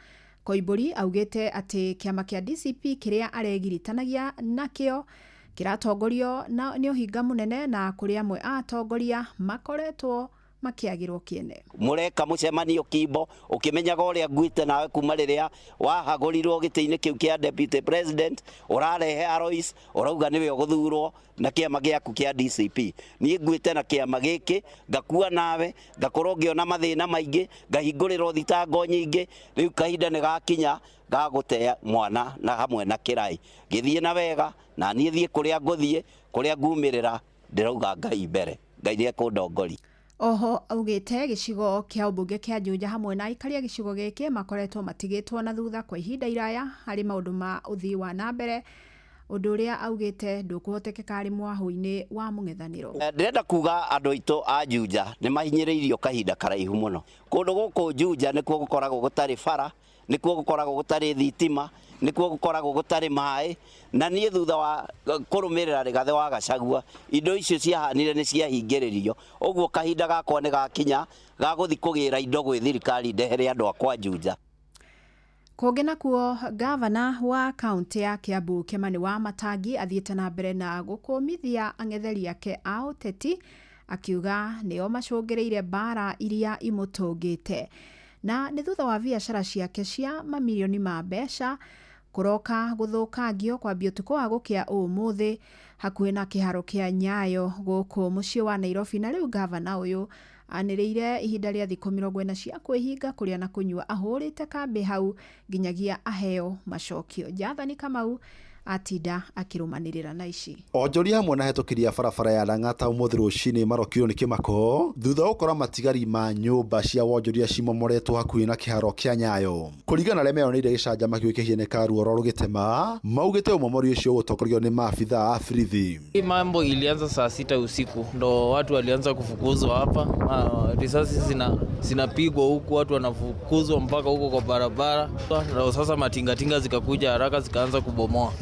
Koimbũri augĩte atĩ kĩama kĩa DCP kĩrĩa aregiritanagia nakĩo kĩratongorio nĩ ũhinga mũnene na kũrĩ amwe a atongoria makoretwo makĩagĩrwo kĩene. Mũreka mũcemanio kimbo ũkĩmenyaga ũrĩa nguĩte nawe kuma rĩrĩa wahagũrirwo gĩtĩ-inĩ kĩu kĩa deputy president, ũrarehe Alois ũrauga nĩwe ũgũthurwo na kĩama gĩaku kĩa DCP. Niĩ nguĩte na kĩama gĩkĩ ngakua nawe ngakorwo ngĩona mathĩna maingĩ ngahingũrĩrwo thitango nyingĩ, rĩu kahinda nĩ gakinya ga gũte mwana na hamwe na kĩrai gĩthiĩ na wega na niĩ thiĩ kũrĩa ngũthiĩ kũrĩa ngumĩrĩra ndĩrauga Ngai mbere, Ngai nĩ ekũndongoria. Oho augĩte gĩcigo kĩa ũmbunge kĩa Juja hamwe na aikari a gĩcigo gĩkĩ makoretwo matigĩtwo na thutha kwa ihinda iraya harĩ maũndũ ma ũthii wa na mbere, ũndũ ũrĩa augĩte ndũkũhotekeka arĩ mwahũ-inĩ wa mũng'ethanĩro. Ndĩrenda kuga andũ aitũ a Juja nĩ mahinyĩrĩirio kahinda karaihu mũno. Kũndũ gũkũ Juja nĩkuo gũkoragwo gũtarĩ bara, nĩkuo gũkoragwo gũtarĩ thitima, nĩkuo gũkoragwo gũtarĩ maĩ, na niĩ thutha wa kũrũmĩrĩra Rigathĩ wa Gachagua indo icio ciahanire nĩ ciahingĩrĩrio. Ũguo kahinda gakwa nĩ gakinya ga gũthiĩ kũgĩra indo gwĩ thirikari ndehere andũ akwa Juja. Kũngĩ nakuo, gavana wa kaunti ya Kiambu Kimani wa Matangi athiĩte na mbere na gũkũmithia ang'etheri ake a ũteti akiuga nĩo macũngĩrĩire mbara iria imũtũngĩte, na nĩ thutha wa biacara ciake cia mamirioni ma mbeca Kũroka gũthũkangio kwambia ũtukũ wa gũkĩa ũmũthĩ hakuhĩ na kĩharo kĩa Nyayo gũkũ mũciĩ wa Nairobi. Na rĩu gavana ũyũ anĩrĩire ihinda rĩa thikũ 40 cia kwĩhinga kũrĩa na kũnyua ahũrĩte kambĩ hau nginyagia aheo macokio. Jathani Kamau atinda akĩrũmanĩrĩra na ici. Onjoria hamwe na hetũkĩri a barabara ya Lang'ata ũmũthĩ rũcinĩ marokirwo nĩ kĩmako thutha wa gũkora matigari ma nyũmba cia wonjoria cimomoretwo hakuhĩ na kĩharo kĩa Nyayo. Kũringana na arĩa meyoneire gĩcanjama kĩu kĩhianĩka ruoro rũgĩtema, maugĩte ũmomori ũcio ũgũtongorio nĩ maabitha a borithi. Hii mambo ilianza saa 6 usiku ndo watu walianza kufukuzwa hapa, risasi zinapigwa huku, watu wanafukuzwa mpaka huko kwa barabara. Ndo sasa matingatinga zikakuja haraka zikaanza kubomoa.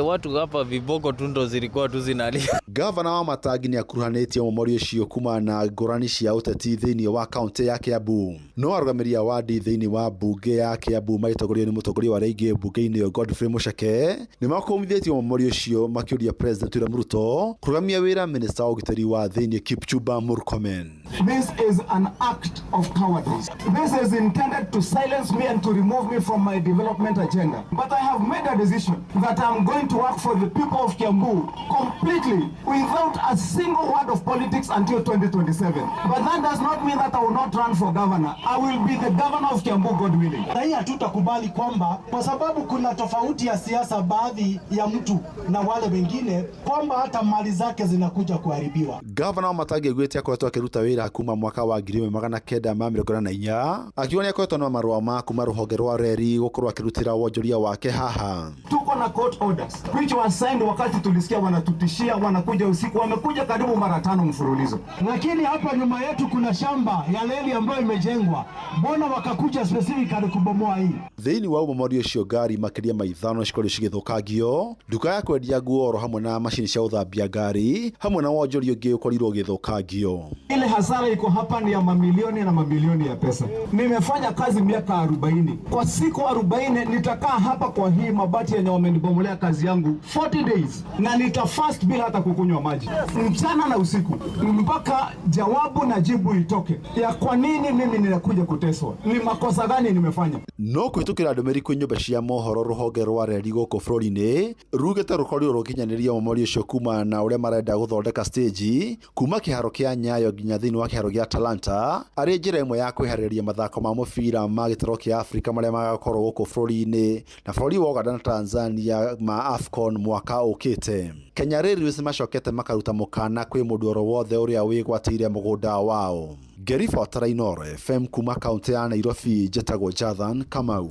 Watu hapa viboko tu ndo zilikuwa tu zinalia. Gavana wa Matangi nĩ akuruhanĩtie ũmomori ũcio kumana na ngũrani cia ũteti thĩinĩ wa kaũntĩ ya Kiambu. No arũgamĩrĩri a wadi thĩinĩ wa mbunge ya Kiambu magĩtongorio nĩ mũtongoria wa arĩa aingĩ mbunge-inĩ ĩyo Godfrey Mucheke nĩ makũmithĩtie ũmomori ũcio makĩũria President William Ruto kũrũgamia wĩra minista wa ũgitĩri wa thĩinĩ Kipchumba Murkomen. This is an act of cowardice. This is intended to silence me and to remove me from my development agenda. But I have made a decision that I'm going to work for the people of Kiambu completely without a single word of politics until 2027. But that does not mean that I will not run for governor. I will be the governor of Kiambu, God willing. Na hii hatutakubali kwamba kwa sababu kuna tofauti ya siasa baadhi ya mtu na wale wengine kwamba hata mali zake zinakuja kuharibiwa. Governor wa Matangi augĩte akoretwo akĩruta wĩra kuma mwaka wa 1994 akiuga nĩakoretwo na marũa ma kuma rũhonge rwa reri gũkorwo akĩrutĩra wonjoria wake haha. Tuko na court orders which was signed wakati tulisikia wanatutishia, wanakuja usiku, wamekuja karibu mara 5 mfululizo. Lakini hapa nyuma yetu kuna shamba ya reli ambayo imejengwa, mbona wakakuja specifically kubomoa hii? Thĩinĩ wa ũmomori ũcio ngari makĩria ma 5 cikorirwo cigĩthũkangio, nduka ya kwendia nguo oro hamwe na macini cia gũthambia ngari hamwe na wonjoria ũngĩ ũkorirwo ũgĩthũkangio. Ile hasara iko hapa ni ya mamilioni na mamilioni ya pesa. Nimefanya kazi miaka 40. Kwa siku 40 nitakaa hapa kwa hii mabati yenye wamenibomolea kazi yangu 40 days, na nitafast bila hata kukunywa maji mchana na usiku mpaka jawabu na jibu itoke ya kwa nini mimi ninakuja kuteswa, ni makosa gani nimefanya. No kũhĩtũkĩra ndũmĩrĩri kwĩ nyũmba cia mohoro rũhonge rwa reri gũkũ bũrũri-inĩ rugĩte rũkorirwo rũkinyanĩria ũmomori ũcio kumana na ũrĩa marenda gũthondeka stage kuma kĩharo kĩa Nyayo nginya thĩinĩ wa kĩharo gĩa Talanta arĩ njĩra ĩmwe ya kwĩharĩrĩria mathako ma mũbira ma gĩtarũ kĩa Afrika marĩa magakorwo gũkũ bũrũri-inĩ na bũrũri wa Uganda na Tanzania ma AFCON mwaka ũkĩte. Kenya Railways macokete makaruta mũkana kwĩ mũndũ oro wothe ũrĩa wĩgwatĩire mũgũnda wao. Ngĩribotera Inooro FM kuma kaũntĩ ya Nairobi, njĩtagwo Jathan Kamau.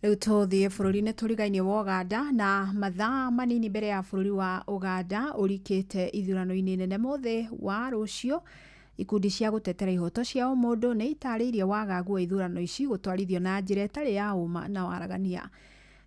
Rĩu tũthiĩ bũrũri-inĩ tũrigainie wa Uganda na mathaa manini mbere ya bũrũri wa Uganda ũrikĩte ithurano-inĩ nene mũthĩ wa rũciũ. Ikundi cia gũtetera ihoto cia ũmũndũ nĩ itarĩirie wagagu wa ithurano ici gũtwarithio na njĩra ĩtarĩ ya ũma na waragania.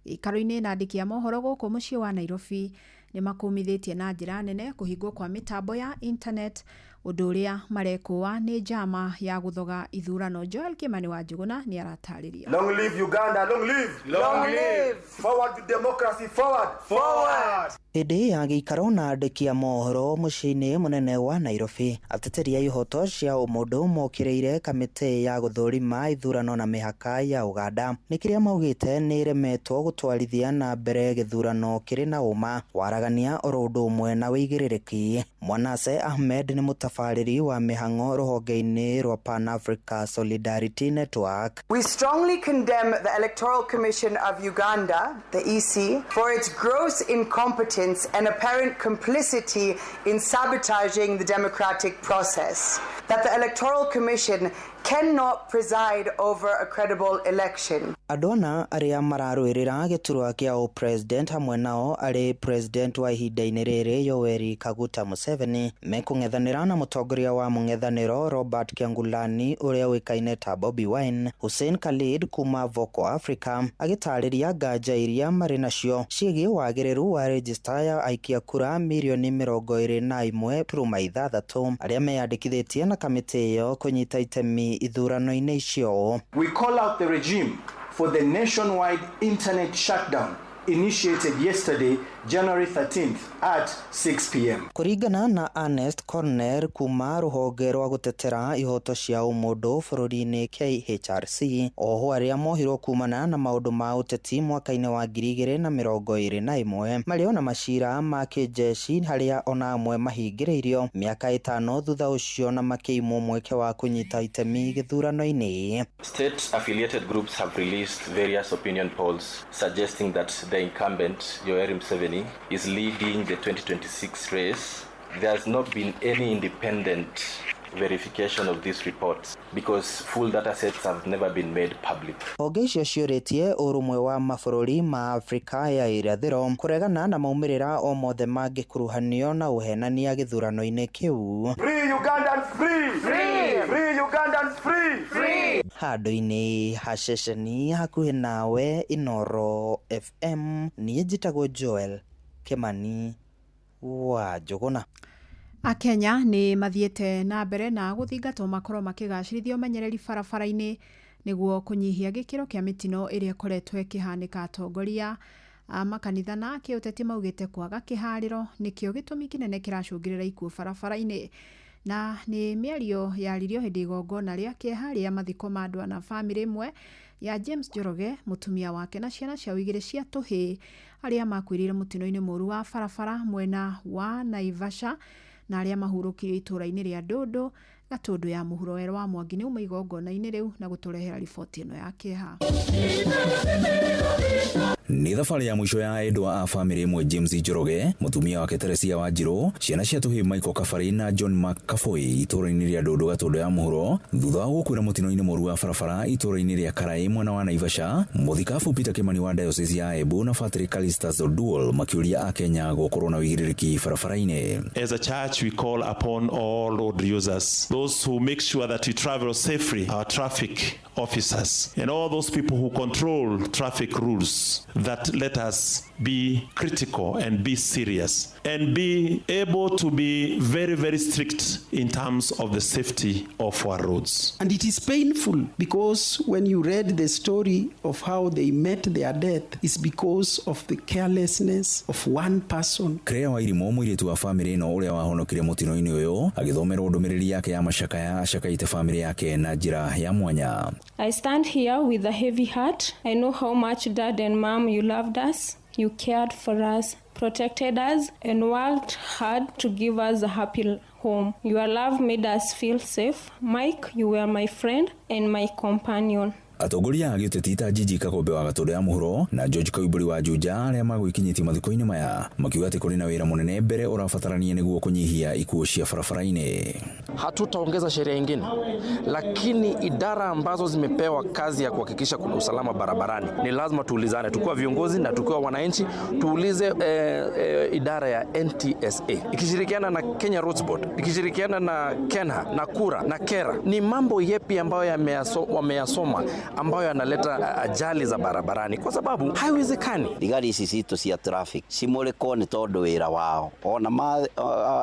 Gĩikaro-inĩ na andĩki a mohoro gũkũ mũciĩ wa Nairobi nĩ makũmithĩtie na njĩra nene kũhingwo kwa mĩtambo ya internet, ũndũ ũrĩa marekũa nĩ njama ya gũthoga ithurano. Joel Kimani wa Njuguna nĩ aratarĩria. Long live Uganda, long live. Long live. Forward to democracy, forward. Forward. Hĩndĩ ya gĩikaro na andĩki a mohoro mũciĩ-inĩ mũnene wa Nairobi, ateteri a ihoto cia ũmũndũ mokĩrĩire kamĩtĩ ya gũthũrima ithurano na mĩhaka ya Uganda nĩ kĩrĩa maugĩte nĩ ĩremetwo gũtwarithia na mbere gĩthurano kĩrĩ na ũma, waragania oro ũndũ ũmwe na wĩigĩrĩrĩki. Mwanase Ahmed nĩ mũtabarĩri wa mĩhang'o rũhonge-inĩ rwa Pan Africa Solidarity Network. We strongly condemn the Electoral Commission of Uganda, the EC, for its gross incompetence and apparent complicity in sabotaging the democratic process, that the Electoral Commission cannot preside over a credible election. Andũ ana arĩa mararũĩrĩra gĩturwa kĩa ũpresident hamwe nao arĩ president wa ihinda-inĩ rĩrĩ Yoweri Kaguta Museveni mekũng'ethanĩra na mũtongoria wa mũng'ethanĩro Robert Kyagulanyi ũrĩa ũĩkaine ta Bobi Wine. Hussein Khalid kuma Vocal Africa agĩtarĩria nganja iria marĩ nacio ciĩgiĩ wagĩrĩru wa rejista ya aikia kura mirioni 21.6 arĩa meyandĩkithĩtie na kamĩtĩ ĩyo kũnyita itemi ithurano-inĩ icio. We call out the regime for the nationwide internet shutdown initiated yesterday, January 13th at 6 p.m. Kũringana na Ernest Cornell kuma rũhonge rwa gũtetera ihoto cia ũmũndũ bũrũri-inĩ KHRC, ohwo arĩa mohirwo kumana na maũndũ ma ũteti mwaka-inĩ wa 2021 marĩ ona macira ma kĩnjeci harĩa ona amwe mahingĩrĩirio mĩaka 5 thutha ũcio na makĩimwo mweke wa kũnyita itemi gĩthurano-inĩ. State affiliated groups have released various opinion polls suggesting that the incumbent Yoweri Museveni is leading the 2026 race. There has not been any independent verification of these reports because full data sets have never been made public. Honge icio ciũrĩtie ũrũmwe wa mabũrũri ma Afrika ya irathĩro kũregana na maumĩrĩra o mothe mangĩkuruhanio na ũhenania gĩthurano-inĩ kĩu. Free Ugandans, free! Free! Free Ugandans, free! Free! Handũ-inĩ ha ceceni hakuhĩ nawe Inoro FM, niĩ njĩtagwo Joel Kimani wa Njũgũna. Akenya nĩ mathiĩte na mbere na gũthingatwo makorwo makĩgacĩrithia ũmenyereri barabara-inĩ nĩguo kũnyihia gĩkĩro kĩa mĩtino ĩrĩa ĩkoretwo ĩkĩhanĩka. Atongoria a makanitha na kĩũteti maugĩte kwaga kĩharĩro nĩkĩo gĩtũmi kĩnene kĩracũngĩrĩra ikuũ barabara-inĩ. Na nĩ mĩario yaririo hĩndĩ igongona rĩa kĩeha rĩa mathiko ma andũ ana bamĩrĩ ĩmwe ya James Njoroge, mũtumia wake na ciana ciao 2 cia tũhĩĩ arĩa makuĩrĩire mũtino-inĩ mũũru wa barabara mwena wa Naivasha na arĩa mahurũkirio itũũra-inĩ rĩa Ndũndũ Gatũndũ ya mũhuro. Werũ wa Mwangi nĩ uma igongona-inĩ rĩu na gũtũrehera riboti ĩno ya kĩeha. Nĩ thabarĩ ya mũico ya endwa a bamĩrĩ ĩmwe James Njoroge, mũtumia wake Teresia Wanjirũ, ciana cia tũhĩĩ Michael Kabari na John Mark Kaboi itũũra-inĩ rĩa Ndũndũ Gatũndũ ya mũhuro thutha wa gũkuĩra mũtino-inĩ mũũru wa barabara itũũra-inĩ rĩa Karai mwena wa Naivasha. Mũthikabu Peter Kimani wa Diocese ya Embu na Patrick Calistus Oduol makĩũria Akenya gũkorwo na ũigĩrĩrĩki barabara-inĩ. As a church, we call upon all road users, those who make sure that we travel safely, our traffic officers, and all those people who control traffic rules, that let us be critical and be serious and be able to be very, very strict in terms of the safety of our roads. And it is painful because when you read the story of how they met their death, it's because of the carelessness of one person. Claire Wairimu mũirĩtu wa bamĩrĩ ĩno ũrĩa wahonokire mũtino-inĩ ũyũ agĩthomerwo ndũmĩrĩri yake ya macakaya acakaĩte bamĩrĩ yake na njĩra ya mwanya. I stand here with a heavy heart. I know how much Dad and Mom you loved us, you cared for us, protected us, and worked hard to give us a happy home. Your love made us feel safe. Mike, you were my friend and my companion. Atongoria a gĩũteti ta Jiji Kagombe wa Gatũndũ ya mũhuro na George Koimbũri wa Juja arĩa magwĩkinyĩtie mathiko-inĩ maya makiuga atĩ kũrĩ na wĩra mũnene mbere ũrabatarania nĩguo kũnyihia ikuũ cia barabara-inĩ. Hatutaongeza sheria ingine, lakini idara ambazo zimepewa kazi ya kuhakikisha kuna usalama barabarani ni lazima tuulizane, tukiwa viongozi na tukiwa wananchi, tuulize idara ya NTSA ikishirikiana na Kenya Roads Board, ikishirikiana na KENHA na KURA na KERA, ni mambo yepi ambayo wameyasoma ambayo yanaleta ajali za barabarani, kwa sababu haiwezekani. Thigari ici citũ cia traffic cimũrĩkwo nĩ tondũ wĩra wao ona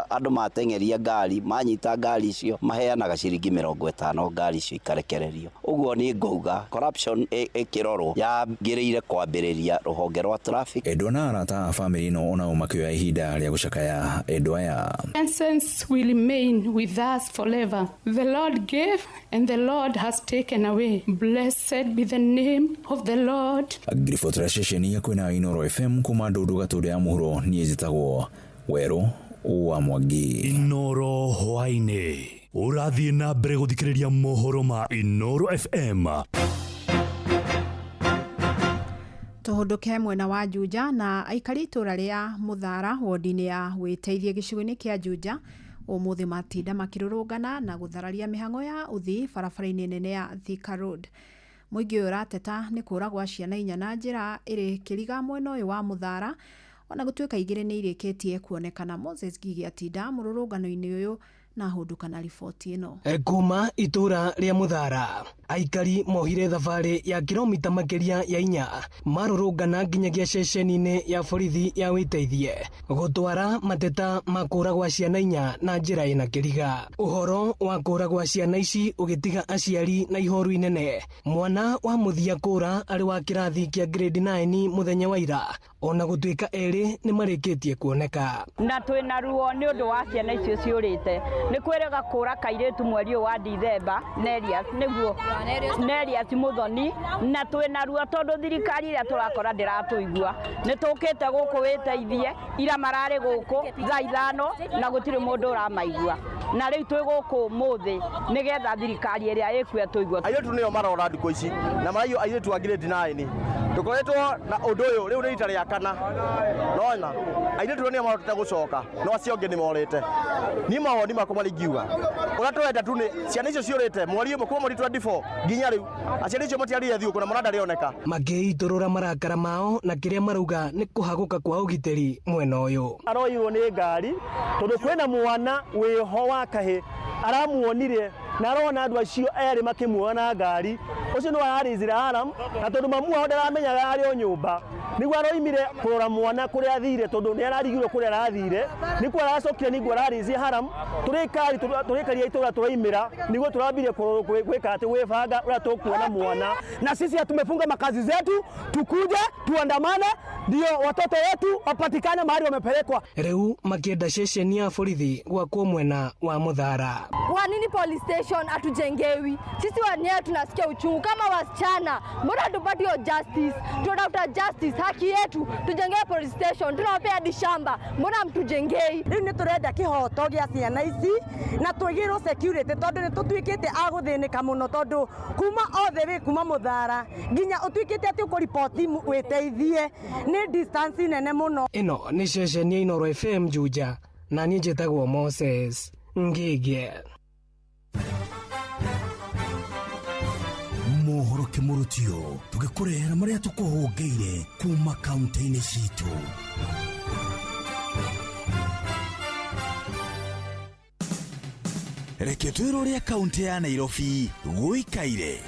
andũ mateng'eria ngari manyita ngari icio maheanaga ciringi 50 ngari icio ikarekererio. Ũguo nĩ ngauga corruption ĩkĩrorwo yagĩrĩire kwambĩrĩria rũhonge rwa traffic. Endwa na arata a bamĩrĩ ĩno onao makĩoya ihinda rĩa gũcakaya endwa aya. Essence will remain with us forever. The Lord gave and the Lord has taken away. Blessed be the name of the Lord. Ngiribotera ceceni ya kwĩna Inoro FM kuma Ndũndũ Gatũndũ ya mũhuro, niĩ njĩtagwo Werũ wa Mwangi. Inoro hwaĩ-inĩ ũrathiĩ na mbere gũthikĩrĩria mohoro ma Inoro FM. Tũhũndũke mwena wa Juja na aikari itũũra rĩa Mũthara wodi-inĩ ya wĩteithie gĩcigo-inĩ kĩa Juja ũmũthĩ matinda makĩrũrũngana na gũthararia mĩhang'o ya ũthii barabara-inĩ nene ya Thika Road. Mũingĩ ũyũ ũrateta nĩ kũra gwa ciana 4 na njĩra ĩrĩ kĩriga mwena ũyũ wa Mũthara ona gũtuĩka 2 nĩ irĩkĩtie kuonekana. Moses Ngigi atinda mũrũrũngano-inĩ ũyũ Na hũndũka na riboti ĩno. Kuma itũra rĩa Muthara, aikari mohire thabarĩ ya kilomita makĩria ya 4 marũrũngana nginyagia ceceni-inĩ ya borithi ya wĩteithie gũtwara mateta ma kũra gwa ciana 4 na njĩra ĩna kĩriga. Ũhoro wa kũra gwa ciana ici ũgĩtiga aciari na ihoru inene. Mwana wa mũthia kũra arĩ wa kĩrathi kĩa grade 9 mũthenya wa ira, ona gũtuĩka erĩ nĩ marĩkĩtie kuoneka. Na twĩna ruo nĩ ũndũ wa ciana icio ciũrĩte. Nĩ kwĩrĩga kũra kairĩtu mweri ũyũ wa Dithemba, Nerias nĩguo, Nerias Muthoni, na twĩna ruo tondũ thirikari ĩrĩa tũrakora ndĩratũigua. Nĩ tũkĩte gũkũ wĩteithie, ira mararĩ gũkũ thaa 5 na gũtirĩ mũndũ ũramaigua. Na rĩu twĩ gũkũ ũmũthĩ nĩgetha thirikari ĩrĩa ĩkuo ĩtũigue. Airĩtu nĩo marora ndukũ ici na maraiywo airĩtu a grade 9. Tũkoretwo na ũndũ ũyũ rĩu nĩ rita rĩa kana. Nona airĩtu nĩo marotete gũcoka, no acio angĩ nĩ morĩte. Niĩ mawoni makwa marĩa ingiuga, ũrĩa tũrenda tu nĩ ciana icio ciũrĩte mweri ũmwe kuma mweri 24 nginya rĩu, aciari icio matiarire thigũkũ na mwana ndarĩoneka. Makĩitũrũra marakara mao na kĩrĩa marauga nĩ kũhagũka kwa ũgitĩri mwena ũyũ. Aroirwo nĩ ngari tondũ kwĩna mwana wĩho wa kahĩ aramuonire na arona andũ acio erĩ makĩmuona na ngari, ũcio nĩ ararĩzire alarm, na tondũ mamu wao ndaramenyaga arĩ o nyũmba, nĩguo aroimire kũrora mwana kũrĩa athire, tondũ nĩ ararigirwo kũrĩa arathire, nĩkuo aracokire, nĩguo ararĩzie haram. Tũrĩkaria itũra tũraimĩra, nĩguo tũrambire gwĩka atĩ gwĩbanga ũrĩa tũkuona mwana. Na sisi tumefunga makazi zetu, tukuje tuandamane ndio watoto wetu wapatikane mahali wamepelekwa. Rĩu makĩenda ceceni ya borithi gwakwo mwena wa Muthara. Kwa nini police station hatujengewi? Sisi wenyewe tunasikia uchungu kama wasichana. Mbona hatupati hiyo justice? Tunatafuta justice, haki yetu. Tujengee police station, tunawapea hadi shamba. Mbona mtujengei? Rĩu nĩ tũrenda kĩhoto gĩa ciana ici na twĩgĩrwo security tondũ nĩ tũtuĩkĩte a gũthĩnĩka mũno, tondũ kuma othe wĩ kuma Muthara nginya ũtuĩkĩte atĩ ũkũriboti wĩteithie nĩ distance nene mũno. Ĩno nĩ ceceni ya Inooro FM Juja, na niĩ njĩtagwo Moses Ngige. Mohoro kĩmũrutio tũgĩkũrehera marĩa tũkũhũngĩire kuma kaunti-inĩ citũ. Reke twĩrore kaunti ya Nairobi gũikaire.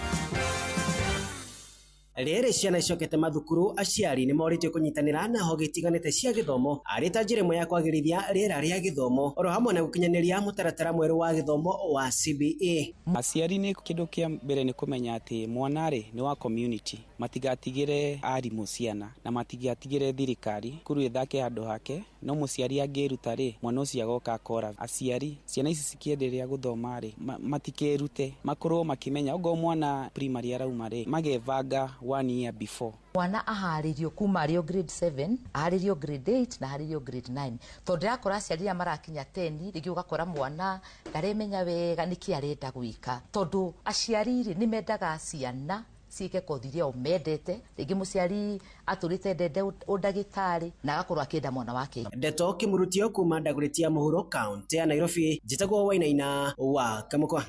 Rĩrĩ ciana icokete mathukuru, aciari nĩ morĩtio kũnyitanĩra na honge itiganĩte cia gĩthomo arĩ ta njĩra ĩmwe ya kwagĩrithia rĩera rĩa gĩthomo oro hamwe na gũkinyanĩria mũtaratara mwerũ wa gĩthomo wa CBE. Aciari nĩ kĩndũ kĩa mbere nĩ kũmenya atĩ mwana rĩ nĩ wa community, matigatigĩre arimũ ciana na matigatigĩre thirikari kuru ĩthake handũ hake, no mũciari angĩruta rĩ mwana ũcio agoka akora. Aciari ciana ici cikĩenderea gũthoma rĩ matikĩrute, makorwo makĩmenya okorwo mwana primary arauma rĩ magebanga 1 year before. Mwana aharĩrio kuma arĩ o grade 7, aharĩrio grade 8 na aharĩrio grade 9. Tondũ ndĩrakora aciari arĩa marakinya 10, rĩngĩ ũgakora mwana ndaremenya wega nĩkĩ arenda gwĩka. Tondũ aciari rĩ nĩ mendaga ciana ciĩke kothi iria o mendete, rĩngĩ mũciari atũrĩte endete ũndagĩtarĩ na agakorwo akĩenda mwana wake. Ndeto kĩmũrutio kuma Dagoretti ya Mũhuro, kaunti ya Nairobi, njĩtagwo Wainaina wa Kamũkwa.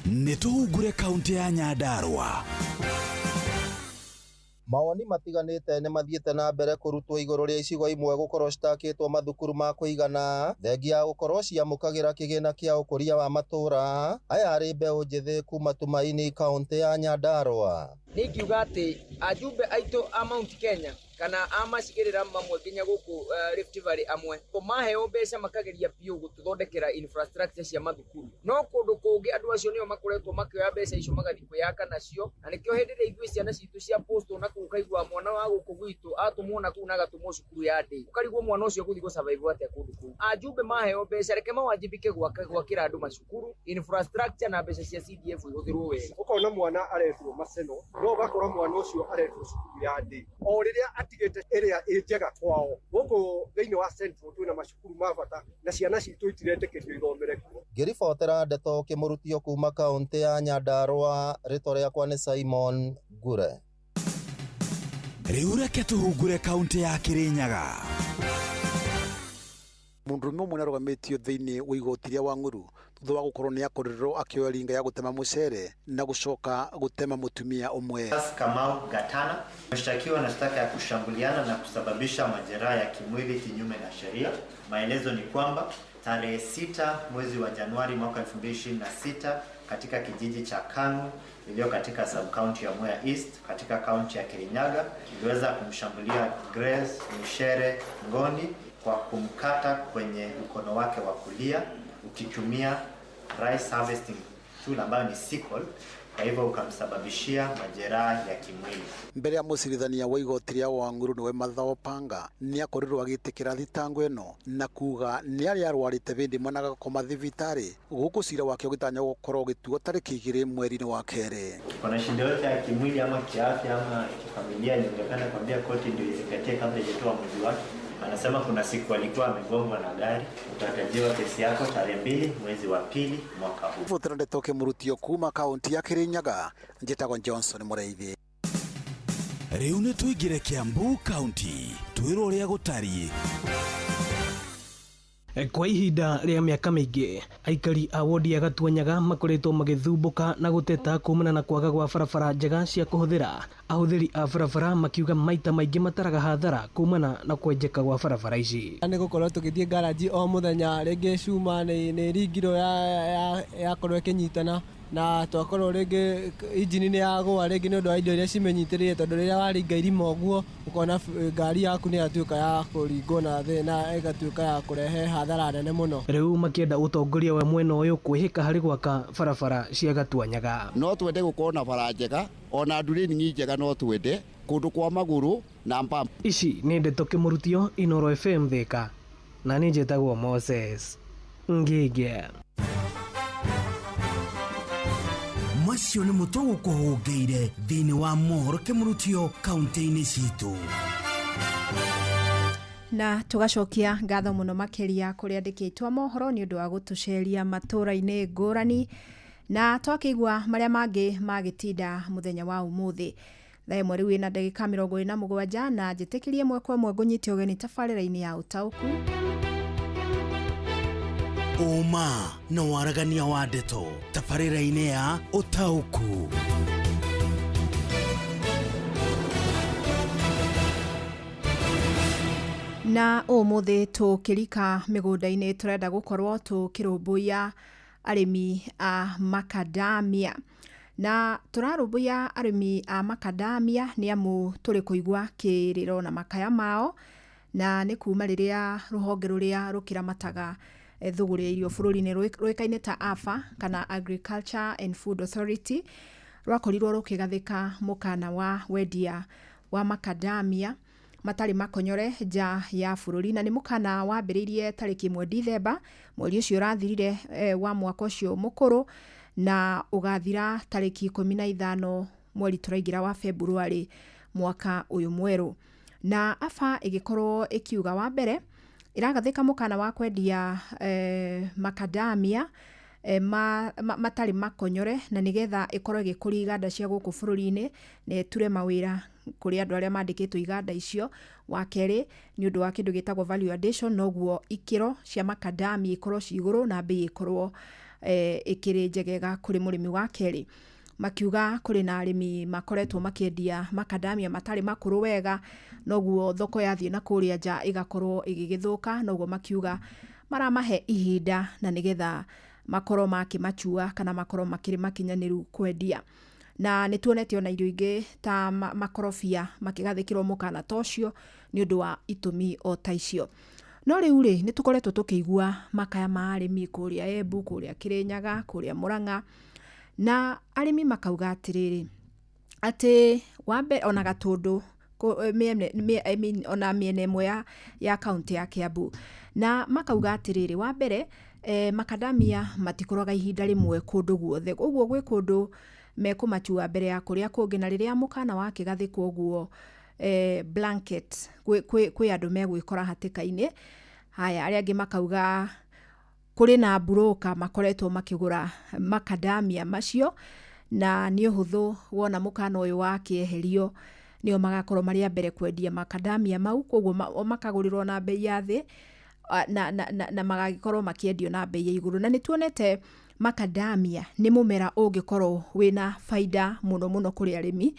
Nĩ tũhungure kaunti ya Nyandarua. Mawoni matiganĩte nĩ mathiĩte na mbere kũrutwo igũrũ rĩa icigo imwe gũkorwo citakĩtwo mathukuru ma kũigana, thengia ya gũkorwo ciamũkagĩra kĩgĩna kĩa ũkũria wa matũũra. Aya arĩ mbeũ njĩthĩ kuma Tumaini, kaunti ya Nyandarua. Nĩ ingiuga atĩ ajumbe aitũ a Mount Kenya kana a macigĩrĩra mamwe nginya gũkũ Rift Valley amwe maheo mbeca makageria biũ gũtũthondekera infrastructure cia mathukuru, no kũndũ kũngĩ andũ acio nĩo makoretwo makĩoya mbeca icio magathiĩ kwĩyaka nacio, na nĩkĩo hĩndĩ ĩrĩa ithuĩ ciana citũ cia postwo na kũu ũkaigua mwana wa gũkũ gwitũ atũmwo na kũu na agatũmwo cukuru ya ndĩ, ũkarigwo mwana ũcio gũthiĩ gũ survive atĩa kũndũ kũu. Ajumbe maheo mbeca reke mawajibike gwakĩra andũ macukuru infrastructure na mbeca cia CDF ihũthĩrwo wega. Ũkona mwana aretwo Maseno, no ũgakora mwana ũcio aretwo cukuru ya ndĩ o rĩrĩa atigĩte ĩrĩa ĩ njega kwao. Gũkũ thĩinĩ wa Central twĩna macukuru ma bata na ciana citũ itiretĩkĩrio ithomere kuo. Ngĩribotera ndeto kĩmũrutio kuma kaunti ya Nyandarua, rĩtwa rĩakwa nĩ Simon Ngure. Rĩu reke tũhungure kaunti ya Kirinyaga. Mũndũrũme ũmwe nĩarũgamĩtio thĩinĩ wa igoti rĩa Wang'uru Thutha wa gũkorwo nĩ akorirwo akĩoya ringa ya gũtema mũcere na gũcoka gũtema mũtumia ũmwe. Kamau Gatana ameshtakiwa na shtaka ya kushambuliana na kusababisha majeraha ya kimwili kinyume na sheria. Maelezo ni kwamba tarehe 6 mwezi wa Januari mwaka 2026 katika kijiji cha Kang'u iliyo katika sub county ya Mwea East katika kaunti ya Kirinyaga iliweza kumshambulia Grace Mushere Ngoni kwa kumkata kwenye mkono wake wa kulia ukitumia rice harvesting tool ambayo ni sickle, kwa hivyo ukamsababishia majeraha ya kimwili. Mbere ya mũcirithania wa igoti rĩa Wang'uru nĩwe Martha Opanga nĩ akorirwo agĩtĩkĩra thitango ĩno na kuga nĩ arĩa arwarĩte bĩndĩ mwana agakoma thibitarĩ gũkũ cira wake ũgĩtanywo gũkorwo ũgĩtuo tarĩki 2 mweri-inĩ wa kerĩ. Kuna shida yote ya kimwili ama kiafya ama kifamilia, ningependa kuambia koti ndio izingatie kabla haijatoa uamuzi wake. Anasema kuna siku alikuwa amegongwa na gari. Utatajiwa kesi yako tarehe 2 mwezi wa pili mwaka huu. Butera ndeto kĩmũrutio kuma kaunti ya Kirinyaga, njĩtagwo Johnson Mũrĩithi. Rĩu nĩ tũingĩre Kiambu County twĩrwo ũrĩa gũtariĩ. Kwa ihinda rĩa mĩaka mĩingĩ aikari a wodi ya Gatuanyaga makoretwo magĩthumbũka na gũteta kumana na kwaga gwa barabara njega cia kũhũthĩra. Ahũthĩri a barabara makiuga maita maingĩ mataraga hathara kumana na kwenjeka gwa barabara ici. Nĩ gũkorwo tũgĩthiĩ ngaraji o mũthenya, rĩngĩ cuma nĩ ringirwo yakorwo ĩkĩnyitana na twakorwo rĩngĩ injini nĩ yagũa rĩngĩ nĩ ũndũ wa indo iria cimenyitĩrĩire, tondũ rĩrĩa waringa irima ũguo ũkona ngari yaku nĩ yatuĩka ya kũringwo na thĩ na ĩgatuĩka ya kũrehe hathara nene mũno. Rĩu makĩenda ũtongoria wa mwena ũyũ kwĩhĩka harĩ gwaka barabara cia Gatuanyaga. No twende gũkorwo na bara njega ona ndurĩni njega, no twende kũndũ kwa magũrũ na mpamp. Ici nĩ ndeto kĩmũrutio Inoro FM Thika, na niĩ njĩtagwo Moses Ngige. Macio nĩ mũtwe gũkũhũngĩire thĩinĩ wa mohoro kĩmũrutio kaunti-inĩ citũ. Na tugacokia ngatho mũno makĩria kũrĩ andĩki aitũ a mohoro nĩ ũndũ wa gũtũceria matũra-inĩ ngũrani, na twakĩigua marĩa mangĩ magĩtinda mũthenya wa ũmũthĩ. Thaa ĩmwe rĩu ĩna ndagĩka 47 na njĩtĩkĩrie ĩmwe kwa ĩmwe ngũnyite ũgeni tabarĩra-inĩ ya ũtaũku. Ũma na waragania wa ndeto tabarĩra-inĩ ya ũtaũku. Na ũmũthĩ tũkĩrika mĩgũnda-inĩ tũrenda gũkorwo tũkĩrũmbũiya arĩmi a makadamia. Na tũrarũmbũiya arĩmi a makadamia nĩ amu tũrĩ kũigua kĩrĩro na makaya mao, na nĩ kuma rĩrĩa rũhonge rũrĩa rũkĩramataga thũgũrĩ ya irio bũrũri-inĩ rũĩkaine ta AFA kana Agriculture and Food Authority rwakorirwo rũkĩgathĩka mũkana wa wendia wa makadamia matarĩ makonyore nja ya bũrũri, na nĩ mũkana wambĩrĩirie tarĩki 1 Dithemba mweri ũcio ũrathirire wa mwaka ũcio mũkũrũ, na ũgathira tarĩki 15 mweri tũraingĩra wa February mwaka ũyũ mwerũ. Na AFA ĩgĩkorwo ĩkiuga wa mbere ĩragathĩka mũkana wa kwendia makadamia matarĩ makonyore, na nĩgetha ĩkorwo ĩgĩkũria iganda cia gũkũ bũrũri-inĩ na ĩture mawĩra kũrĩ andũ arĩa mandĩkĩtwo iganda icio. Wa kerĩ nĩ ũndũ wa kĩndũ gĩtagwo value addition, noguo ikĩro cia makadamia ikorwo ci igũrũ na mbei ĩkorwo ĩkĩrĩ njegega kũrĩ mũrĩmi. Wa kerĩ makiuga kũrĩ na arĩmi makoretwo makĩendia makadamia matarĩ makũrũ wega, noguo thoko yathiĩ na kũrĩa nja ĩgakorwo ĩgĩgĩthũka, noguo makiuga maramahe ihinda na nĩgetha makorwo makĩmachua kana makorwo makĩrĩ makinyanĩru kwendia. Na nĩ tuonete ona irio ingĩ ta makorobia makĩgathĩkĩrwo mũkana ta ũcio nĩ ũndũ wa itũmi o ta icio. No rĩu rĩ, nĩ tũkoretwo tũkĩigua makaya ma arĩmi kũrĩa Embu, kũrĩa Kĩrĩnyaga, kũrĩa Mũrang'a, na arĩmi makauga atĩrĩrĩ atĩ wambe ona Gatũndũ ona mĩena ĩmwe ya kaunti ya Kiambu, na makauga atĩrĩrĩ wa mbere makadamia matikũraga ihinda rĩmwe kũndũ guothe, ũguo gwĩ kũndũ mekũmatua mbere ya kũrĩa kũngĩ, na rĩrĩa mũkana wakĩgathĩkwo ũguo blanket kwĩ andũ megwĩkora hatĩka-inĩ. Haya, arĩa angĩ makauga kũrĩ na broker makoretwo makĩgũra makadamia macio, na nĩ ũhũthũ wona mũkana ũyũ wakĩeherio nĩo magakorwo marĩ a mbere kwendia makadamia mau, koguo makagũrĩrwo na bei ya thĩ, na magagĩkorwo makĩendio na bei ya igũrũ. Na nĩ tuonete macadamia nĩ mũmera ũngĩkorwo wĩna baida mũno mũno kũrĩ arĩmi,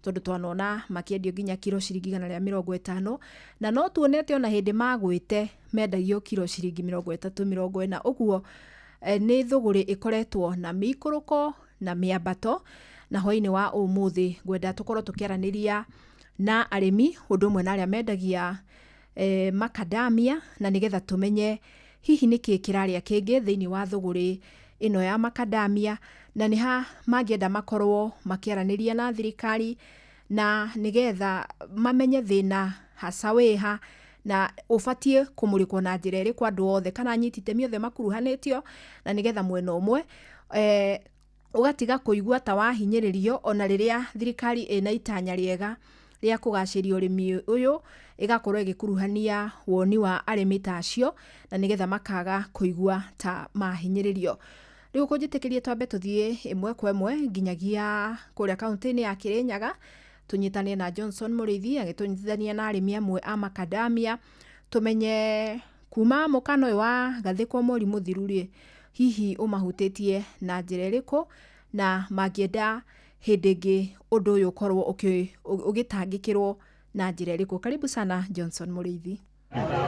tondũ twanona makĩendio nginya kiro ciringi 150, na no tuonete ona hĩndĩ magwĩte mendagio kiro ciringi 30 40. Ũguo nĩ thũgũrĩ ĩkoretwo na mĩikũrũko na mĩambato. Na hwainĩ wa ũmũthĩ ngwenda tũkorwo tũkĩaranĩria na arĩmi ũndũ ũmwe na arĩa mendagia macadamia, na nĩgetha tũmenye hihi nĩkĩ kĩrarĩa kĩngĩ thĩinĩ wa thũgũrĩ ĩno ya macadamia, na nĩ ha mangĩenda makorwo makĩaranĩria na thirikari, na nĩgetha mamenye thĩna hasa wĩha na ũbatiĩ kũmũrĩkwo na njĩra ĩrĩkũ andũ othe kana anyiti itemi othe makuruhanĩtio, na nĩgetha mwena ũmwe ũgatiga kũigua ta wahinyĩrĩrio ona rĩrĩa thirikari ĩna itanya rĩega rĩa kũgacĩria ũrĩmi ũyũ, ĩgakorwo ĩgĩkuruhania woni wa arĩmi ta acio, na nĩgetha makaga kũigua ta mahinyĩrĩrio. Rĩu kũnjĩtĩkĩrie twambe tũthiĩ ĩmwe kwa ĩmwe nginyagia kũrĩa kaunti-inĩ ya Kĩrĩnyaga, tũnyitane na Johnson Mũrĩithi agĩtũnyitithania na arĩmi amwe a macadamia, tũmenye kuma mũkana ũyũ wa gathĩkwo mweri mũthiru rĩ, hihi ũmahutĩtie na njĩra ĩrĩkũ, na mangĩenda hĩndĩ ĩngĩ ũndũ ũyũ ũkorwo ũgĩtangĩkĩrwo na njĩra ĩrĩkũ. Karibu sana Johnson Mũrĩithi.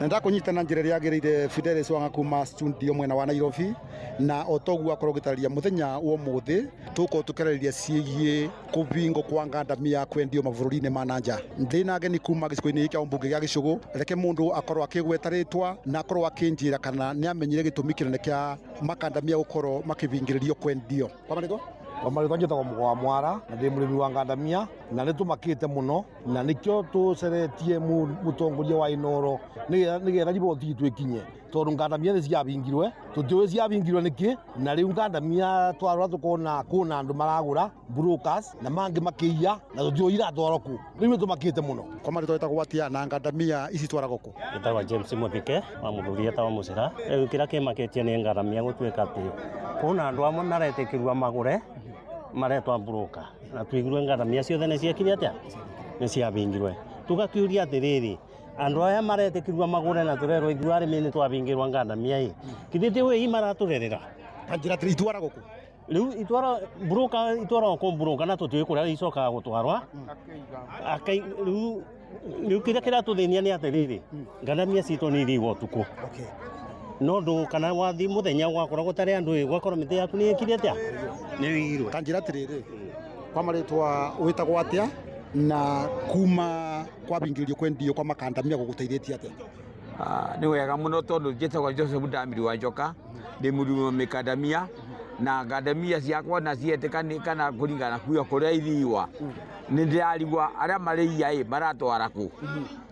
Nenda kũnyita na njĩra ĩrĩa yagĩrĩire Fidelis Wanga kuma studio mwena wa Nairobi, na o toguo akorwo gĩtarĩria mũthenya wa ũmũthĩ tũkorwo tũkĩarĩrĩria ciĩgiĩ kũbingwo kwa ngandamia kwendio mabũrũri-inĩ ma nanja. Ndĩ na ageni kuma gĩcigo-inĩ gĩkĩ kĩa ũmbunge gĩa Gĩcũgũ, reke mũndũ akorwo akĩgweta rĩtwa na akorwo akĩnjĩra kana nĩ amenyire gĩtũmi kĩnene kĩa makandamia gũkorwo makĩbingĩrĩrio kwendio. Kwa marĩtwa? Kwa marĩtwa njĩtagwo Mũgwa wa Mwara na ndĩ mũrĩmi wa ngandamia, na nĩ tũmakĩte mũno, na nĩkĩo tũceretie mũtongoria wa Inooro nĩgetha riboti itũ ĩkinye, tondũ ngandamia nĩ ciabingirwe, tũtiũĩ ciabingirwe nĩkĩ, na rĩu ngandamia twarora tũkona kwĩna andũ maragũra brokers na mangĩ makĩiya, na tũtiũĩ iratwarwo kũ. Rĩu nĩ tũmakĩte mũno. Kwa marĩtwa wĩtagwo atĩa na ngandamia ici twaragwo kũ? Njĩtagwo James Mũthike wa mũthuri etagwo Mũcĩra. Rĩu kĩrĩa kĩmakĩtie nĩ ngandamia gũtuĩka atĩ kwĩna andũ amwe maretĩkĩrwo magũre maretwa broker, na tuigirwe ngandamia ciothe nĩ ciekire atĩa, nĩ ciabingirwe. Tũgakiũria atĩrĩrĩ, andũ aya maretĩkĩrwo magũre na tũrerwo ithuĩ arĩmi nĩ twabingĩrwa ngandamia ĩ, githĩ ti wĩi maratũrerera? Ta njĩra atĩrĩ, itwaragwo kũ? Rĩu itwara broker, itwaragwo kũ broker, na tũtiũĩ kũrĩa icokaga gũtwarwa. Rĩu kĩrĩa kĩratũthĩnia nĩ atĩrĩrĩ, ngandamia citũ nĩ irĩigwo ũtukũ, no ndũ kana wathi mũthenya ũgakora gũtarĩ andũ ĩ, ũgakora mĩtĩ yaku nĩ ĩkire atĩa, nĩ ĩigirwe. Ta njĩra atĩrĩrĩ, kwa marĩtwa wĩtagwo atĩa na kuma kwabingĩrĩrio kwendio kwa makandamia gũgũteithĩtie atĩa? Nĩ wega mũno tondũ njĩtagwo Joseph Ndamiri wa Njoka, ndĩ mũrĩmi wa mĩkandamia, na ngandamia ciakwa na cietĩkani kana kũringana na kuo kũrĩa ithiwa, nĩ ndĩrarigwa arĩa marĩiya ĩ maratwara kũ,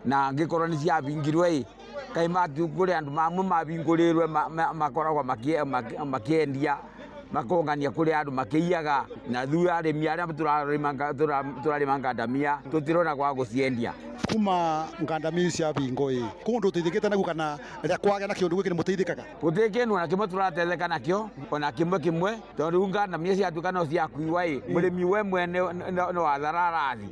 na angĩkorwo nĩ ciabingirwe ĩ, kaĩ kũrĩ andũ amwe mabingũrĩrwe makoragwo makĩendia makongania kũrĩ andũ makĩiyaga, na ithuĩ arĩmi arĩa tũrarĩma ngandamia tũtirona gwa gũciendia. Kuma ngandamia cia bingo ĩ, kũndũ ũteithĩkĩte naguo kana rĩrĩa kwagĩa na kĩũndũ gĩkĩ nĩ mũteithĩkaga? Gũtirĩ kĩndũ ona kĩmwe tũrateithĩka nakĩo, ona kĩmwe kĩmwe, tondũ rĩu ngandamia ciatuĩka no ciakuiwa ĩ, mũrĩmi we mwene no athara arathi,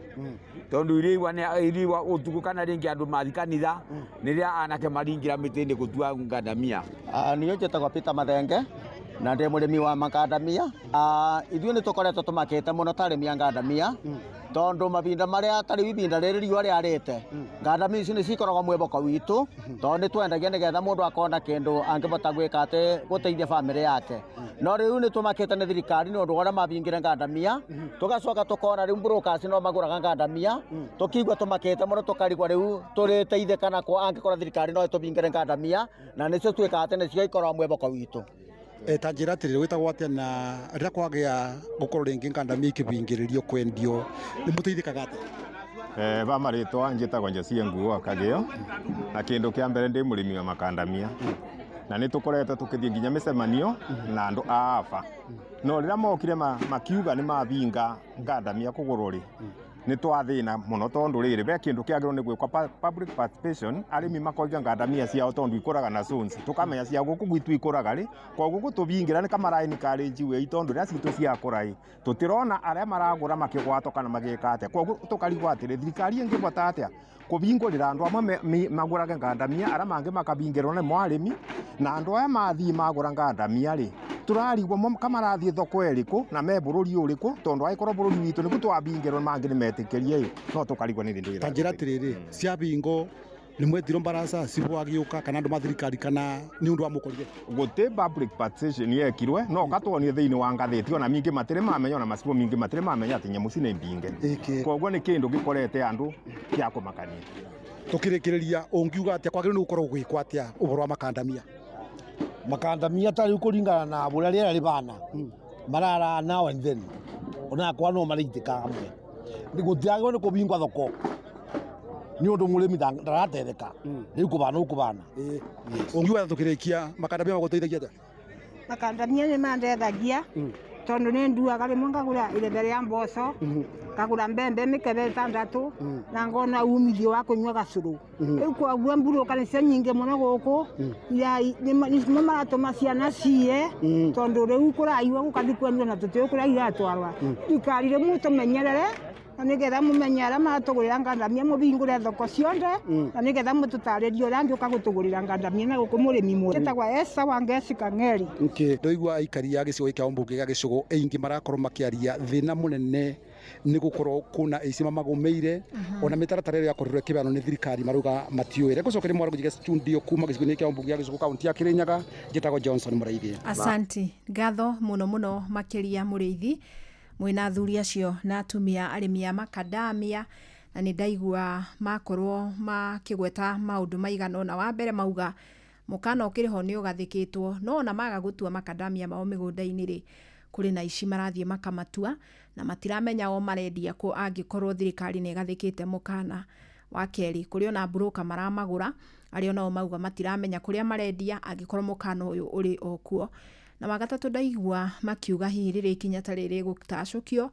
tondũ irĩigua ũtukũ kana rĩngĩ andũ mathi kanitha rĩrĩa anake maringĩra mĩtĩ-inĩ gũtua ngandamia. Niĩ njĩtagwo Peter Mathenge na ndĩ mũrĩmi wa makandamia. Ithuĩ nĩ tũkoretwo tũmakĩte mũno ta arĩmi a ngandamia, tondũ mahinda marĩa ta rĩu ibinda rĩrĩ riũa rĩarĩte, ngandamia ici nĩ cikoragwo mwĩboko witũ, tondũ nĩ twendagia nĩgetha mũndũ akona kĩndũ angĩbota gwĩka atĩ gũteithia bamĩrĩ yake. No rĩu nĩ tũmakĩte nĩ thirikari nĩ ũndũ wa ũrĩa mabingire ngandamia, tũgacoka tũkona rĩu brokers no magũraga ngandamia, tũkigua tũmakĩte mũno tũkarigwo rĩu tũrĩteithĩka nakũ angĩkorwo thirikari no ĩtũbingĩre ngandamia, na nĩcio twĩkaga atĩ nĩcio ikoragwo mwĩboko witũ. Ta njĩra atĩrĩrĩ, wĩtagwo atĩa na rĩrĩa kwagĩa gũkorwo rĩngĩ ngandamia ikĩbingĩrĩrio kwendio nĩ mũteithĩkaga atĩa? Ba marĩtwa njĩtagwo Njesie Nguo Kagĩo, na kĩndũ kĩa mbere ndĩ mũrĩmi wa makandamia, na nĩ tũkoretwo tũkĩthiĩ nginya mĩcemanio na andũ a aba, no rĩrĩa mokire makiuga nĩ mabinga ngandamia kũgũrwo rĩ, Nĩ twathĩna mũno tondũ rĩrĩ be kĩndũ kĩagĩrĩirwo nĩ gwĩkwo public participation, arĩmi makoiga ngandamia ciao tondũ ikũraga na zones, tũkamenya cia gũkũ gwitũ ikũraga rĩ, koguo gũtũbingĩra nĩ kamara encourage wei tondũ rĩrĩa citũ ciakũra ĩ tũtirona arĩa maragũra makĩgwatwo kana magĩka atĩa. Koguo tũkarigwo atĩrĩ, thirikari ĩngĩbota atĩa kũbingũrĩra andũ amwe magũrage ngandamia, arĩa mangĩ makabingĩrwo nĩ arĩmi, na andũ aya mathiĩ magũra ngandamia rĩ tũrarigwo kamarathiĩ thoko ĩrĩkũ na me bũrũri ũrĩkũ, tondũ angĩkorwo bũrũri witũ nĩguo twabingĩrwo mangĩ nĩ metĩkĩrie ĩ no tũkarigwo nĩ rĩndũ. Ta njĩra atĩrĩrĩ, ciabingwo nĩ mwetirwo mbaraca cibũ agĩũka kana andũ ma thirikari kana nĩ ũndũ wa mũkorire? Gũtĩ public participation yekirwe no katwonio thĩinĩ wa ngathĩti, ona mingĩ matirĩ mamenya, ona macibũ mingĩ matirĩ mamenya atĩ nyamũ ici nĩ mbinge. Koguo nĩ kĩndũ gĩkorete andũ kĩa kũmakania. Tũkĩrĩkĩrĩria, ũngiuga atĩa kwagĩrĩirwo nĩ gũkorwo gwĩkwo atĩa ũhoro wa makandamia? Makandamia ta rĩu kũringana na ũrĩa rĩera rĩbana marara now and then, onakwa no marĩitĩka hamwe, gũtiagĩrĩirwo nĩ kũbingwa thoko nĩ ũndũ mũrĩmi ndaratetheka rĩu kũbana ũkũbana. Ũngiuga tũkĩrĩkia, makandamia magũteithagia atĩa? Makandamia nĩ mandethagia tondũ nĩ nduaga rĩmwe ngagũra irebe rĩa mboco, ngagũra mbembe mĩkebe 6 na ngona umithio wa kũnyua gacũrũ. Rĩu koguo mburũka nĩcio nyingĩ mũno gũkũ, nĩmo maratũma ciana ciye tondũ rĩu kũraiwa gũkathiĩ kwendio na tũtiũĩ kũrĩa iratwarwa. Thirikari rĩu mũtũmenyerere na nĩgetha mũmenye arĩa maratũgũrĩra ngandamia, mũbingũre thoko ciothe na nĩgetha mũtũtarĩrie ũrĩa angĩũka gũtũgũrĩra ngandamia na gũkũ mũrĩmi mwega. Njĩtagwo Esther Wangeci Kang'eri. Ndoigua aikari a gĩcigo gĩkĩ mbunge gĩa Gĩcũgũ aingĩ marakorwo makĩaria thĩna mũnene nĩ gũkorwo kwĩna aici mamagũmĩire, ona mĩtaratara ĩrĩa yakorirwo ĩkĩheanwo nĩ thirikari marauga matiũĩ. Reke ũcokerie mwaro njige studio kuma gĩcigo-inĩ kĩa mbunge gĩa Gĩcũgũ, kaunti ya Kĩrĩnyaga. Njĩtagwo Johnson Mũraithi. Asanti, ngatho mũno mũno makĩria Mũrĩithi, mwĩna athuri acio na atumia arĩmi a makandamia, na nĩ ndaigua makorwo makĩgweta maũndũ maigana ũna. Wa mbere mauga mũkana ũkĩrĩ ho nĩ ũgathĩkĩtwo, no ona maga gũtua makandamia mao mĩgũnda-inĩ rĩ, kũrĩ na ici marathiĩ makamatua na matiramenya o marendia kũ angĩkorwo thirikari nĩ ĩgathĩkĩte mũkana. Wa kerĩ, kũrĩ ona mburũka maramagũra arĩa onao mauga matiramenya kũrĩa marendia angĩkorwo mũkana ũyũ ũrĩ o kuo. Na wa gatatũ ndaigua makiuga hihi rĩrĩa ikinya ta rĩrĩ rĩgũtacũkio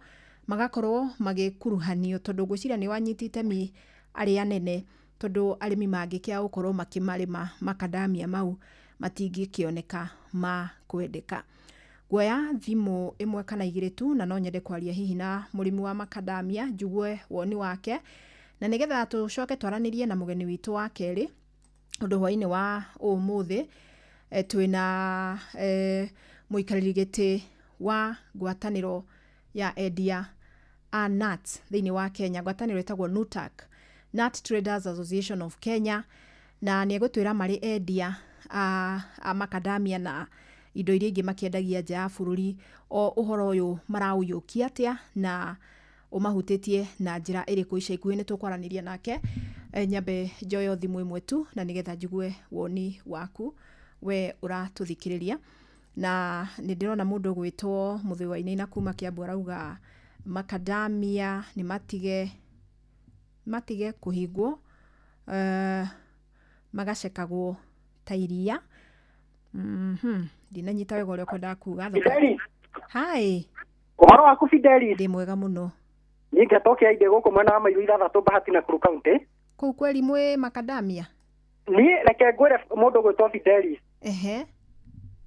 magakorwo magĩkuruhanio, tondũ ngwĩciria nĩ wanyiti itemi arĩa anene, tondũ arĩmi mangĩkĩaga gũkorwo makĩmarĩma makandamia mau matingĩkĩoneka ma kwendeka. Nguoya thimũ ĩmwe kana igĩrĩ tu, na no nyende kwaria hihi na mũrĩmi wa makandamia njigue woni wake, na nĩgetha tũcoke twaranĩrie na mũgeni witũ wa kerĩ ũndũ hwainĩ wa ũmũthĩ. Twĩna mũikarĩri gĩtĩ wa ngwatanĩro ya endia a nuts thĩinĩ wa Kenya, ngwatanĩro ĩtagwo NUTAK, Nut Traders Association of Kenya, na nĩ egũtwĩra marĩ endia a makandamia na indo iria ingĩ makĩendagia nja ya bũrũri, o ũhoro ũyũ maraũiyũkia atĩa na ũmahutĩtie na njĩra ĩrĩkũ. Ica ikuhĩ nĩ tũkwaranĩria nake. Nyambe njoyo thimũ ĩmwe tu na nĩgetha njigue woni waku we ũratũthikĩrĩria. Na nĩ ndĩrona mũndũ ũgwĩtwo Mũthũi wa Inaina kuma Kiambu arauga makandamia nĩ matige kũhingwo, magacekagwo ta iria. Ndinanyita wega ũrĩa ũkwendaga kuga. Hi. Ũhoro waku Fidelis? Ndĩ mwega mũno. Niĩ ngetwo inde gũkũ mwena wa Mairu 6 Bahati Nakuru County. Kũu kweri mwĩ makandamia? Niĩ reke ngwĩre mũndũ ũgwĩtwo Fidelis. Ehe.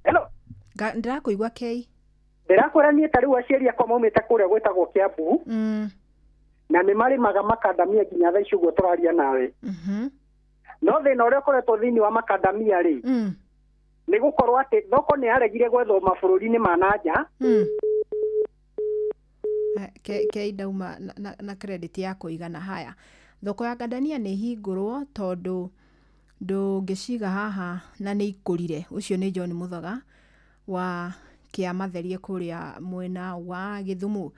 Hello. Ndĩrakũigua Kei. Ndĩrakwĩra niĩ ta rĩu aciari akwa maumĩte kũrĩa gwĩtagwo Kiambu. Na nĩ marĩmaga makandamia nginya thaa ici ũguo tũraria nawe. No thĩna ũrĩa ũkoretwo thĩinĩ wa makandamia rĩ, nĩ gũkorwo atĩ thoko nĩ yaregire gwethwo mabũrũri-inĩ ma na nja. Kei ndauma na credit ya kũigana. Haya, thoko ya ngandania nĩ hingũrwo tondũ ndũngĩciga haha na nĩ ikũrire. Ũcio nĩ John Mũthoga wa Kĩamatherie kũrĩa mwena wa Gĩthumo.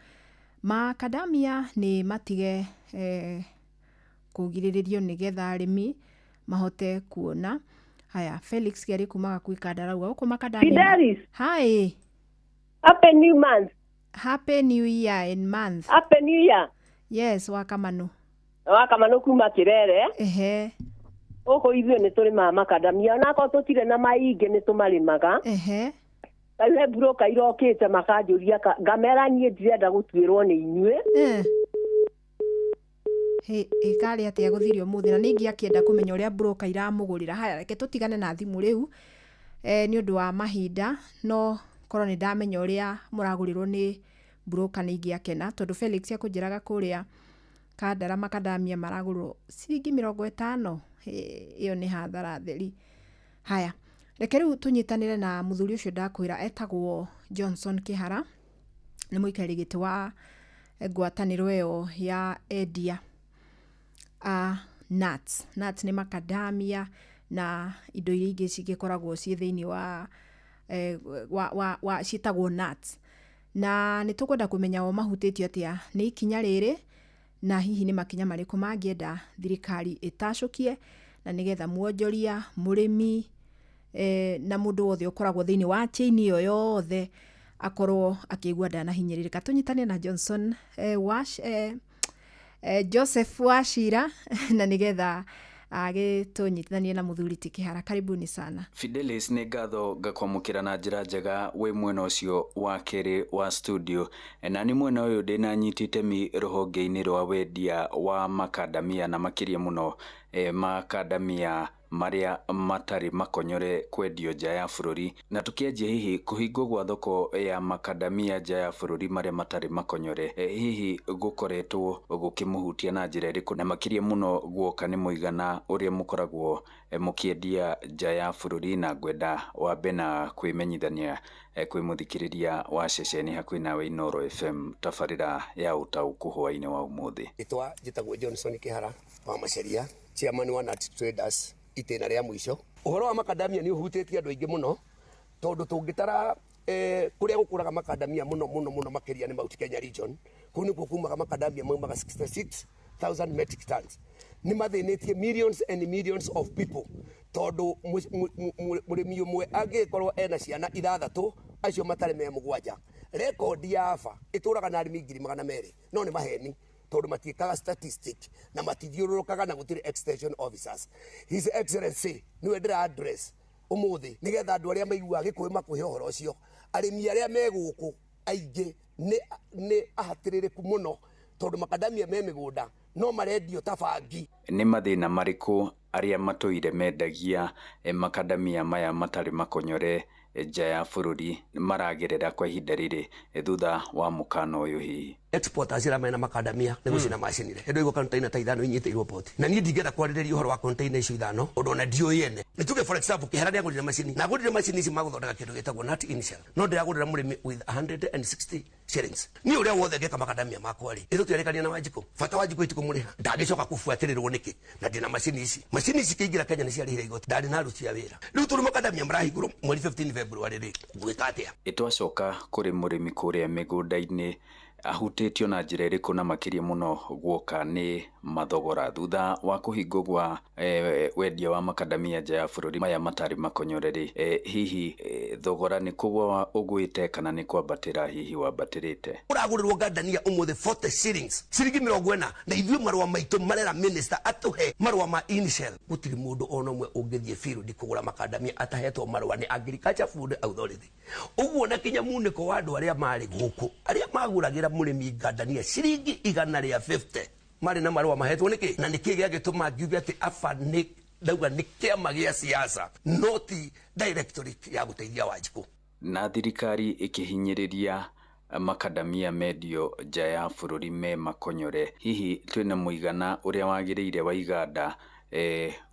Makandamia nĩ matige kũgirĩrĩrio nĩgetha arĩmi mahote kuona. Haya, Felix Gary kuma Gakui Kandarauga gũkũ makandamia. Fidelis. Hi. Happy new month. Happy new year and month. Happy new year. Yes, Wakamanu. Wakamanu kuma Kirere. Ehe. Gũkũ ithuĩ nĩ tũrĩmaga makandamia onakorwo tũtirĩ na maingĩ nĩ tũmarĩmaga. Ehe. Rĩu he broker irokĩte makanjũria ngamera niĩ ndirenda gũtuĩrwo nĩ inyuĩ. Ĩkarĩ atĩa gũthire ũmũthĩ na nĩ ingĩakĩenda kũmenya ũrĩa broker iramũgũrĩra. Haya, reke tũtigane na thimũ rĩu nĩ ũndũ wa mahinda, no korwo nĩ ndamenya ũrĩa mũragũrĩrwo nĩ broker nĩ ingĩakena, tondũ Felix akũnjĩraga kũrĩa Kandara makadamia maragũrwo ciringi 50. Ĩyo nĩ hathara theri. Haya, reke rĩu tũnyitanĩre na mũthuri ũcio ndakwĩra etagwo Johnson Kĩhara, nĩ mũikarĩri gĩtĩ wa ngwatanĩro ĩyo ya endia a nuts. Nuts nĩ makadamia na indo iria ingĩ cigĩkoragwo ciĩ thĩinĩ wa, eh, wa, wa, wa ciĩtagwo nuts. Na nĩ tũkwenda kũmenya o mahutĩtio atĩa nĩ ikinya rĩrĩ, na hihi nĩ makinya marĩkũ mangĩenda thirikari ĩtacũkie, na nĩgetha mwonjoria, mũrĩmi, na mũndũ wothe ũkoragwo thĩinĩ wa chain ĩyo yothe akorwo akĩigua ndanahinyĩrĩrĩka. Tũnyitane na Johnson Wash, Joseph Wachira na nĩgetha agĩtũnyitithanie na mũthuri ti Kĩhara. Karibuni sana. Fidelis, nĩ ngatho ngakwamũkĩra na njĩra njega wĩ mwena ũcio wa kerĩ wa studio, na nĩ mwena ũyũ ndĩna nyita itemi rũhonge-inĩ rwa wendia wa makandamia, na makĩria mũno makandamia marĩa matarĩ makonyore kwendio nja ya bũrũri. Na tũkĩanjia, hihi kũhingwo gwa thoko ya makandamia nja ya bũrũri marĩa matarĩ makonyore, hihi gũkoretwo gũkĩmũhutia na njĩra ĩrĩkũ, na makĩria mũno guoka nĩ mũigana ũrĩa mũkoragwo mũkĩendia nja ya bũrũri? Na ngwenda wambe na kwĩmenyithania kwĩ mũthikĩrĩria wa ceceni hakuhĩ nawe Inooro FM, tabarĩra ya ũtaũku hwaĩ-inĩ wa ũmũthĩ. Rĩtwa njĩtagwo Johnson Kĩhara wa Maceria, chairman wa Nut Traders itĩna rĩa mũico. Ũhoro wa makadamia nĩ ũhutĩtie andũ aingĩ mũno, tondũ tũngĩtara kũrĩa gũkũraga makadamia mũno mũno mũno makĩria nĩ Mount Kenya region. Kũu nĩkuo kumaga makadamia maumaga 66,000 metric tons. Nĩ mathĩnĩtie millions and millions of people, tondũ mũrĩmi ũmwe angĩkorwo ena ciana ithathatũ, acio matarĩ me mũgwanja. Rekondi ya AFA ĩtũraga na arĩmi 200,000, no nĩ maheni, tondũ matiĩkaga statistic na matithiũrũrũkaga na gũtirĩ extension officers. His Excellency nĩwe ndĩra address ũmũthĩ, nĩgetha andũ arĩa maiguaga Gĩkũyũ makũhe ũhoro ũcio. Arĩmi arĩa me gũkũ aingĩ nĩ ahatĩrĩrĩku mũno, tondũ makadamia me mĩgũnda no marendio ta bangi. Nĩ mathĩna marĩkũ arĩa matũire mendagia makadamia maya matarĩ makonyore nja ya bũrũri maragerera kwa ihinda rĩrĩ thutha wa mũkana ũyũ hihi? Exporters arĩa mena makadamia nĩ gũcina macinire. Hĩndĩ ĩyo container ta ithano inyitĩirwo port, na niĩ ndingĩenda kwarĩrĩria ũhoro wa container icio ithano, ũndũ ona ndiũĩ ene. Nĩ tuge, for example, Kĩhara nĩagũrire macini, na agũrire macini ici magũthondeka kĩndũ gĩtagwo nut inshell, no ndĩragũrĩra mũrĩmi with 160 shillings. Niĩ ũrĩa wothe ngeka makadamia makwa rĩ, ithuĩ tũtiarĩkania na Wanjikũ. Bata Wanjikũ itikũmũrĩha, ndangĩcoka kũbuatĩrĩrwo nĩkĩ na ndĩna macini ici? Macini ici ikĩingĩra Kenya nĩ ciarĩhire igoti, ndarĩ na aruti a wĩra. Rĩu tondũ makadamia marahingũrwo mweri 15 February rĩ, ngwĩka atĩa? Twacoka kũrĩ mũrĩmi kũrĩa mĩgũnda-inĩ, ahutĩtio na njĩra ĩrĩkũ, na makĩria mũno guoka nĩ mathogora thutha wa kũhingwo gwa wendia wa makadamia nja ya bũrũri maya matarĩ makonyore rĩ, hihi thogora nĩ kũgwa ũgwĩte kana nĩ kwambatĩra hihi wambatĩrĩte? Ũragũrĩrwo ngandania ũmũthĩ 40 shillings, ciringi 40, na ithuĩ marũa maitũ marera minister atũhe marũa ma inshell. Gũtirĩ mũndũ ona ũmwe ũngĩthiĩ field kũgũra makadamia atahetwo marũa nĩ Agriculture Food Authority. Ũguo na kinya munĩko wa andũ arĩa marĩ gũkũ, arĩa magũragĩra mũrĩmi ngandania ciringi 150, marĩ na marũa mahetwo nĩkĩ? Na nĩkĩ gĩagĩtũma ngiuge atĩ AFA nĩ ndauga nĩ kĩama gĩa siasa, no ti directorate ya gũteithia Wanjikũ? Na thirikari ĩkĩhinyĩrĩria makadamia mendio nja ya bũrũri me makonyore, hihi twĩna mũigana ũrĩa wagĩrĩire wa iganda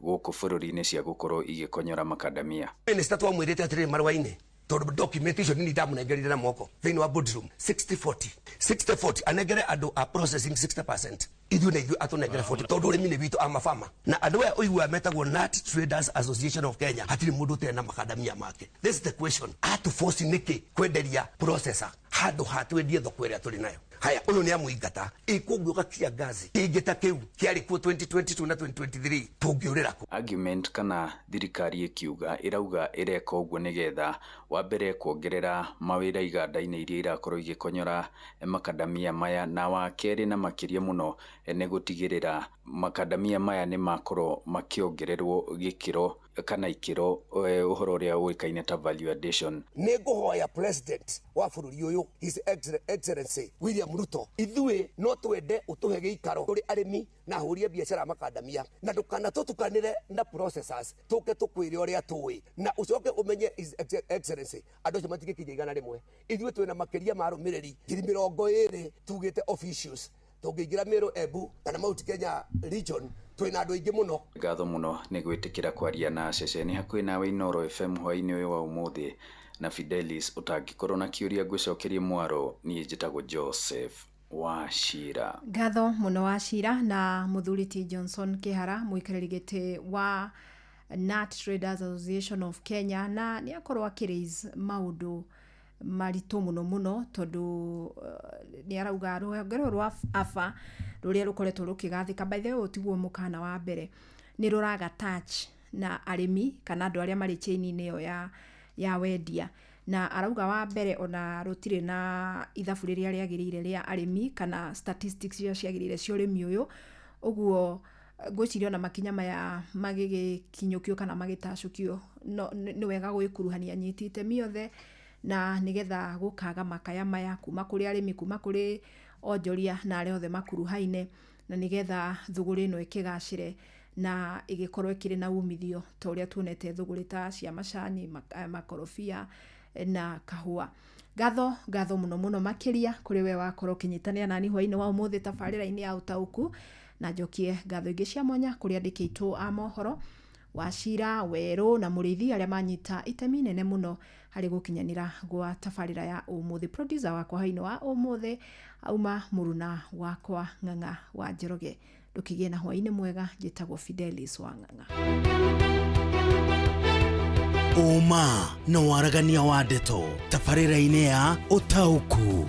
gũkũ bũrũri-inĩ cia gũkorwo igĩkonyora makadamia? Minister twamwĩrĩte atĩrĩrĩ marũa-inĩ, tondũ document icio nini ndamũnengerire na moko thĩinĩ wa boardroom, 60-40 60-40, anengere andũ a processing 60%, ithuĩ na ithuĩ atũnengere 40, tondũ ũrĩmi nĩ witũ a mabama. Na andũ aya ũiguaga metagwo Nut Traders Association of Kenya, hatirĩ mũndũ ũtarĩ na makadamia make. This is the question: atũboci nĩkĩ kwenderia processor handũ ha twendie thoko ĩrĩa tũrĩ nayo? Haya, ũyũ nĩ amũingata ĩkũngĩũka kia ngazi kĩngĩ ta kĩu kĩarĩ kuo 2022 na 2023, tũngĩũrĩra kũ? Argument kana thirikari ĩkiuga, ĩrauga ĩreka ũguo nĩgetha wa mbere kuongerera mawĩra iganda-inĩ iria irakorwo igĩkonyora makadamia maya, na wa kerĩ na makĩria mũno nĩ gũtigĩrĩra makadamia maya nĩ makorwo makĩongererwo gĩkĩro kana ikĩro, ũhoro ũrĩa ũĩkaine ta value addition. Nĩ ngũhoya president wa bũrũri ũyũ, His Excellency William William Ruto, ithuĩ no twende ũtũhe gĩikaro tũrĩ arĩmi na ahũri a biacara a makandamia, na ndũkanatũtukanĩre na processors, tũke tũkwĩre ũrĩa tũĩ, na ũcoke ũmenye His Excellency andũ acio matingĩkinya 100. Ithuĩ twĩna makĩria ma arũmĩrĩri 20,000 tugĩte officials, tũngĩingĩra Meru, Embu kana Mount Kenya region twĩna andũ aingĩ mũno. Ngatho mũno nĩ gwĩtĩkĩra kwaria na ceceni hakuhĩ nawe Inooro FM hwaĩ-inĩ ũyũ wa ũmũthĩ. Na Fidelis, ũtangĩkorwo na kĩũria ngwĩcokerie mwaro, niĩ njĩtagwo Joseph Wachira. Ngatho mũno Wachira. Na mũthuri ti Johnson Kĩhara, mũikarĩri gĩtĩ wa Nut Traders Association of Kenya, na nĩ akorwo akĩraise maũndũ maritũ mũno mũno, tondũ nĩ arauga rũhonge rũrũ rwa AFA rũrĩa rũkoretwo rũkĩgathĩka, by the way ũyũ tiguo mũkana wa mbere, nĩ rũraga touch na arĩmi kana andũ arĩa marĩ chain-inĩ ĩyo ya wendia. Na arauga wa mbere ona rũtirĩ na ithabu rĩrĩa rĩagĩrĩire rĩa arĩmi kana statistics iria ciagĩrĩire cia ũrĩmi ũyũ. Ũguo ngwĩciria ona makinya maya magĩgĩkinyũkio kana magĩtacũkio, no nĩ wega gwĩkuruhania anyiti itemi othe, na nĩgetha gũkaga makaya maya kuma kũrĩ arĩmi, kuma kũrĩ onjoria na arĩa othe makuruhaine, na nĩgetha thũgũrĩ ĩno ĩkĩgacĩre na ĩgĩkorwo ĩkĩrĩ na umithio ta ũrĩa tuonete thũgũrĩ ta cia macani, makorobia na kahũa. Ngatho, ngatho mũno mũno makĩria kũrĩ we wakorwo ũkĩnyitanĩra nani hwaĩ-inĩ wa ũmũthĩ tabarĩra-inĩ ya ũtaũku. Na njokie ngatho ingĩ cia mwanya kũrĩ andĩki aitũ a mohoro, Wachira, Werũ na Mũrĩithi, arĩa manyita itemi nene mũno harĩ gũkinyanĩra gwa tabarĩra ya ũmũthĩ. Producer wakwa hwaĩ-inĩ wa ũmũthĩ auma mũruna wakwa Ng'ang'a wa Njoroge. Ndũkĩgĩe na hwaĩ-inĩ mwega. Njĩtagwo Fidelis wa Ng'ang'a. Ũma na waragania wa ndeto tabarĩra-inĩ ya ũtaũku.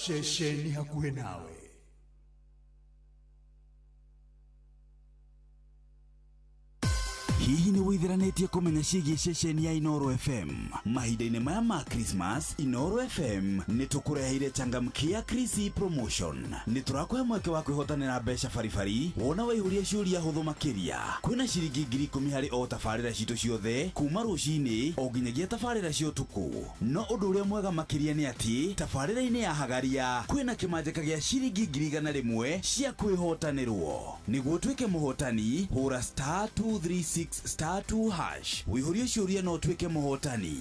Ceceni hakuhĩ nawe. Hihi nĩ wĩithiranĩtie kũmenya ciĩgiĩ ceceni ya Inooro FM? Mahinda-inĩ maya ma Christmas, Inooro FM nĩ tũkũreheire changamkia Krisi promotion. Nĩ tũrakũhe mweke wa kwĩhotanĩra mbeca baribari wona waihũria ciũria hũthũ makĩria. Kwĩna ciringi 10,000 harĩ o tabarĩra citũ ciothe kuma rũcinĩ o nginyagia tabarĩra cia ũtukũ. No ũndũ ũrĩa mwega makĩria nĩ atĩ tabarĩra-inĩ ya Hagaria kwĩna kĩmanjĩka gĩa ciringi 100,000 cia kwĩhotanĩrwo. Nĩguo ũtuĩke mũhotani, hũra *236*2# wĩihũrie ciũria na ũtuĩke mũhotani.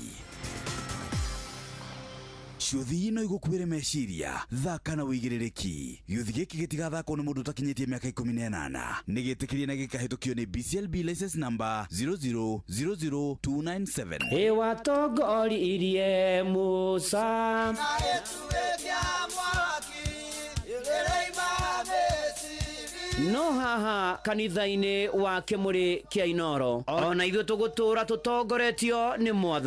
Ciũthi no igũkuĩre meciria. Thaka na wĩigĩrĩrĩki. Gĩũthi gĩkĩ gĩtigathakwo nĩ mũndũ ũtakinyĩtie mĩaka 18. Nĩ gĩtĩkĩrie na gĩkahĩtũkio nĩ BCLB license number 0000297. Ĩwatongoririe Musa. No haha kanitha-inĩ wa Kĩmũrĩ kĩa Inooro, ona ithuĩ tũgũtũra tũtongoretio nĩ Mwathani.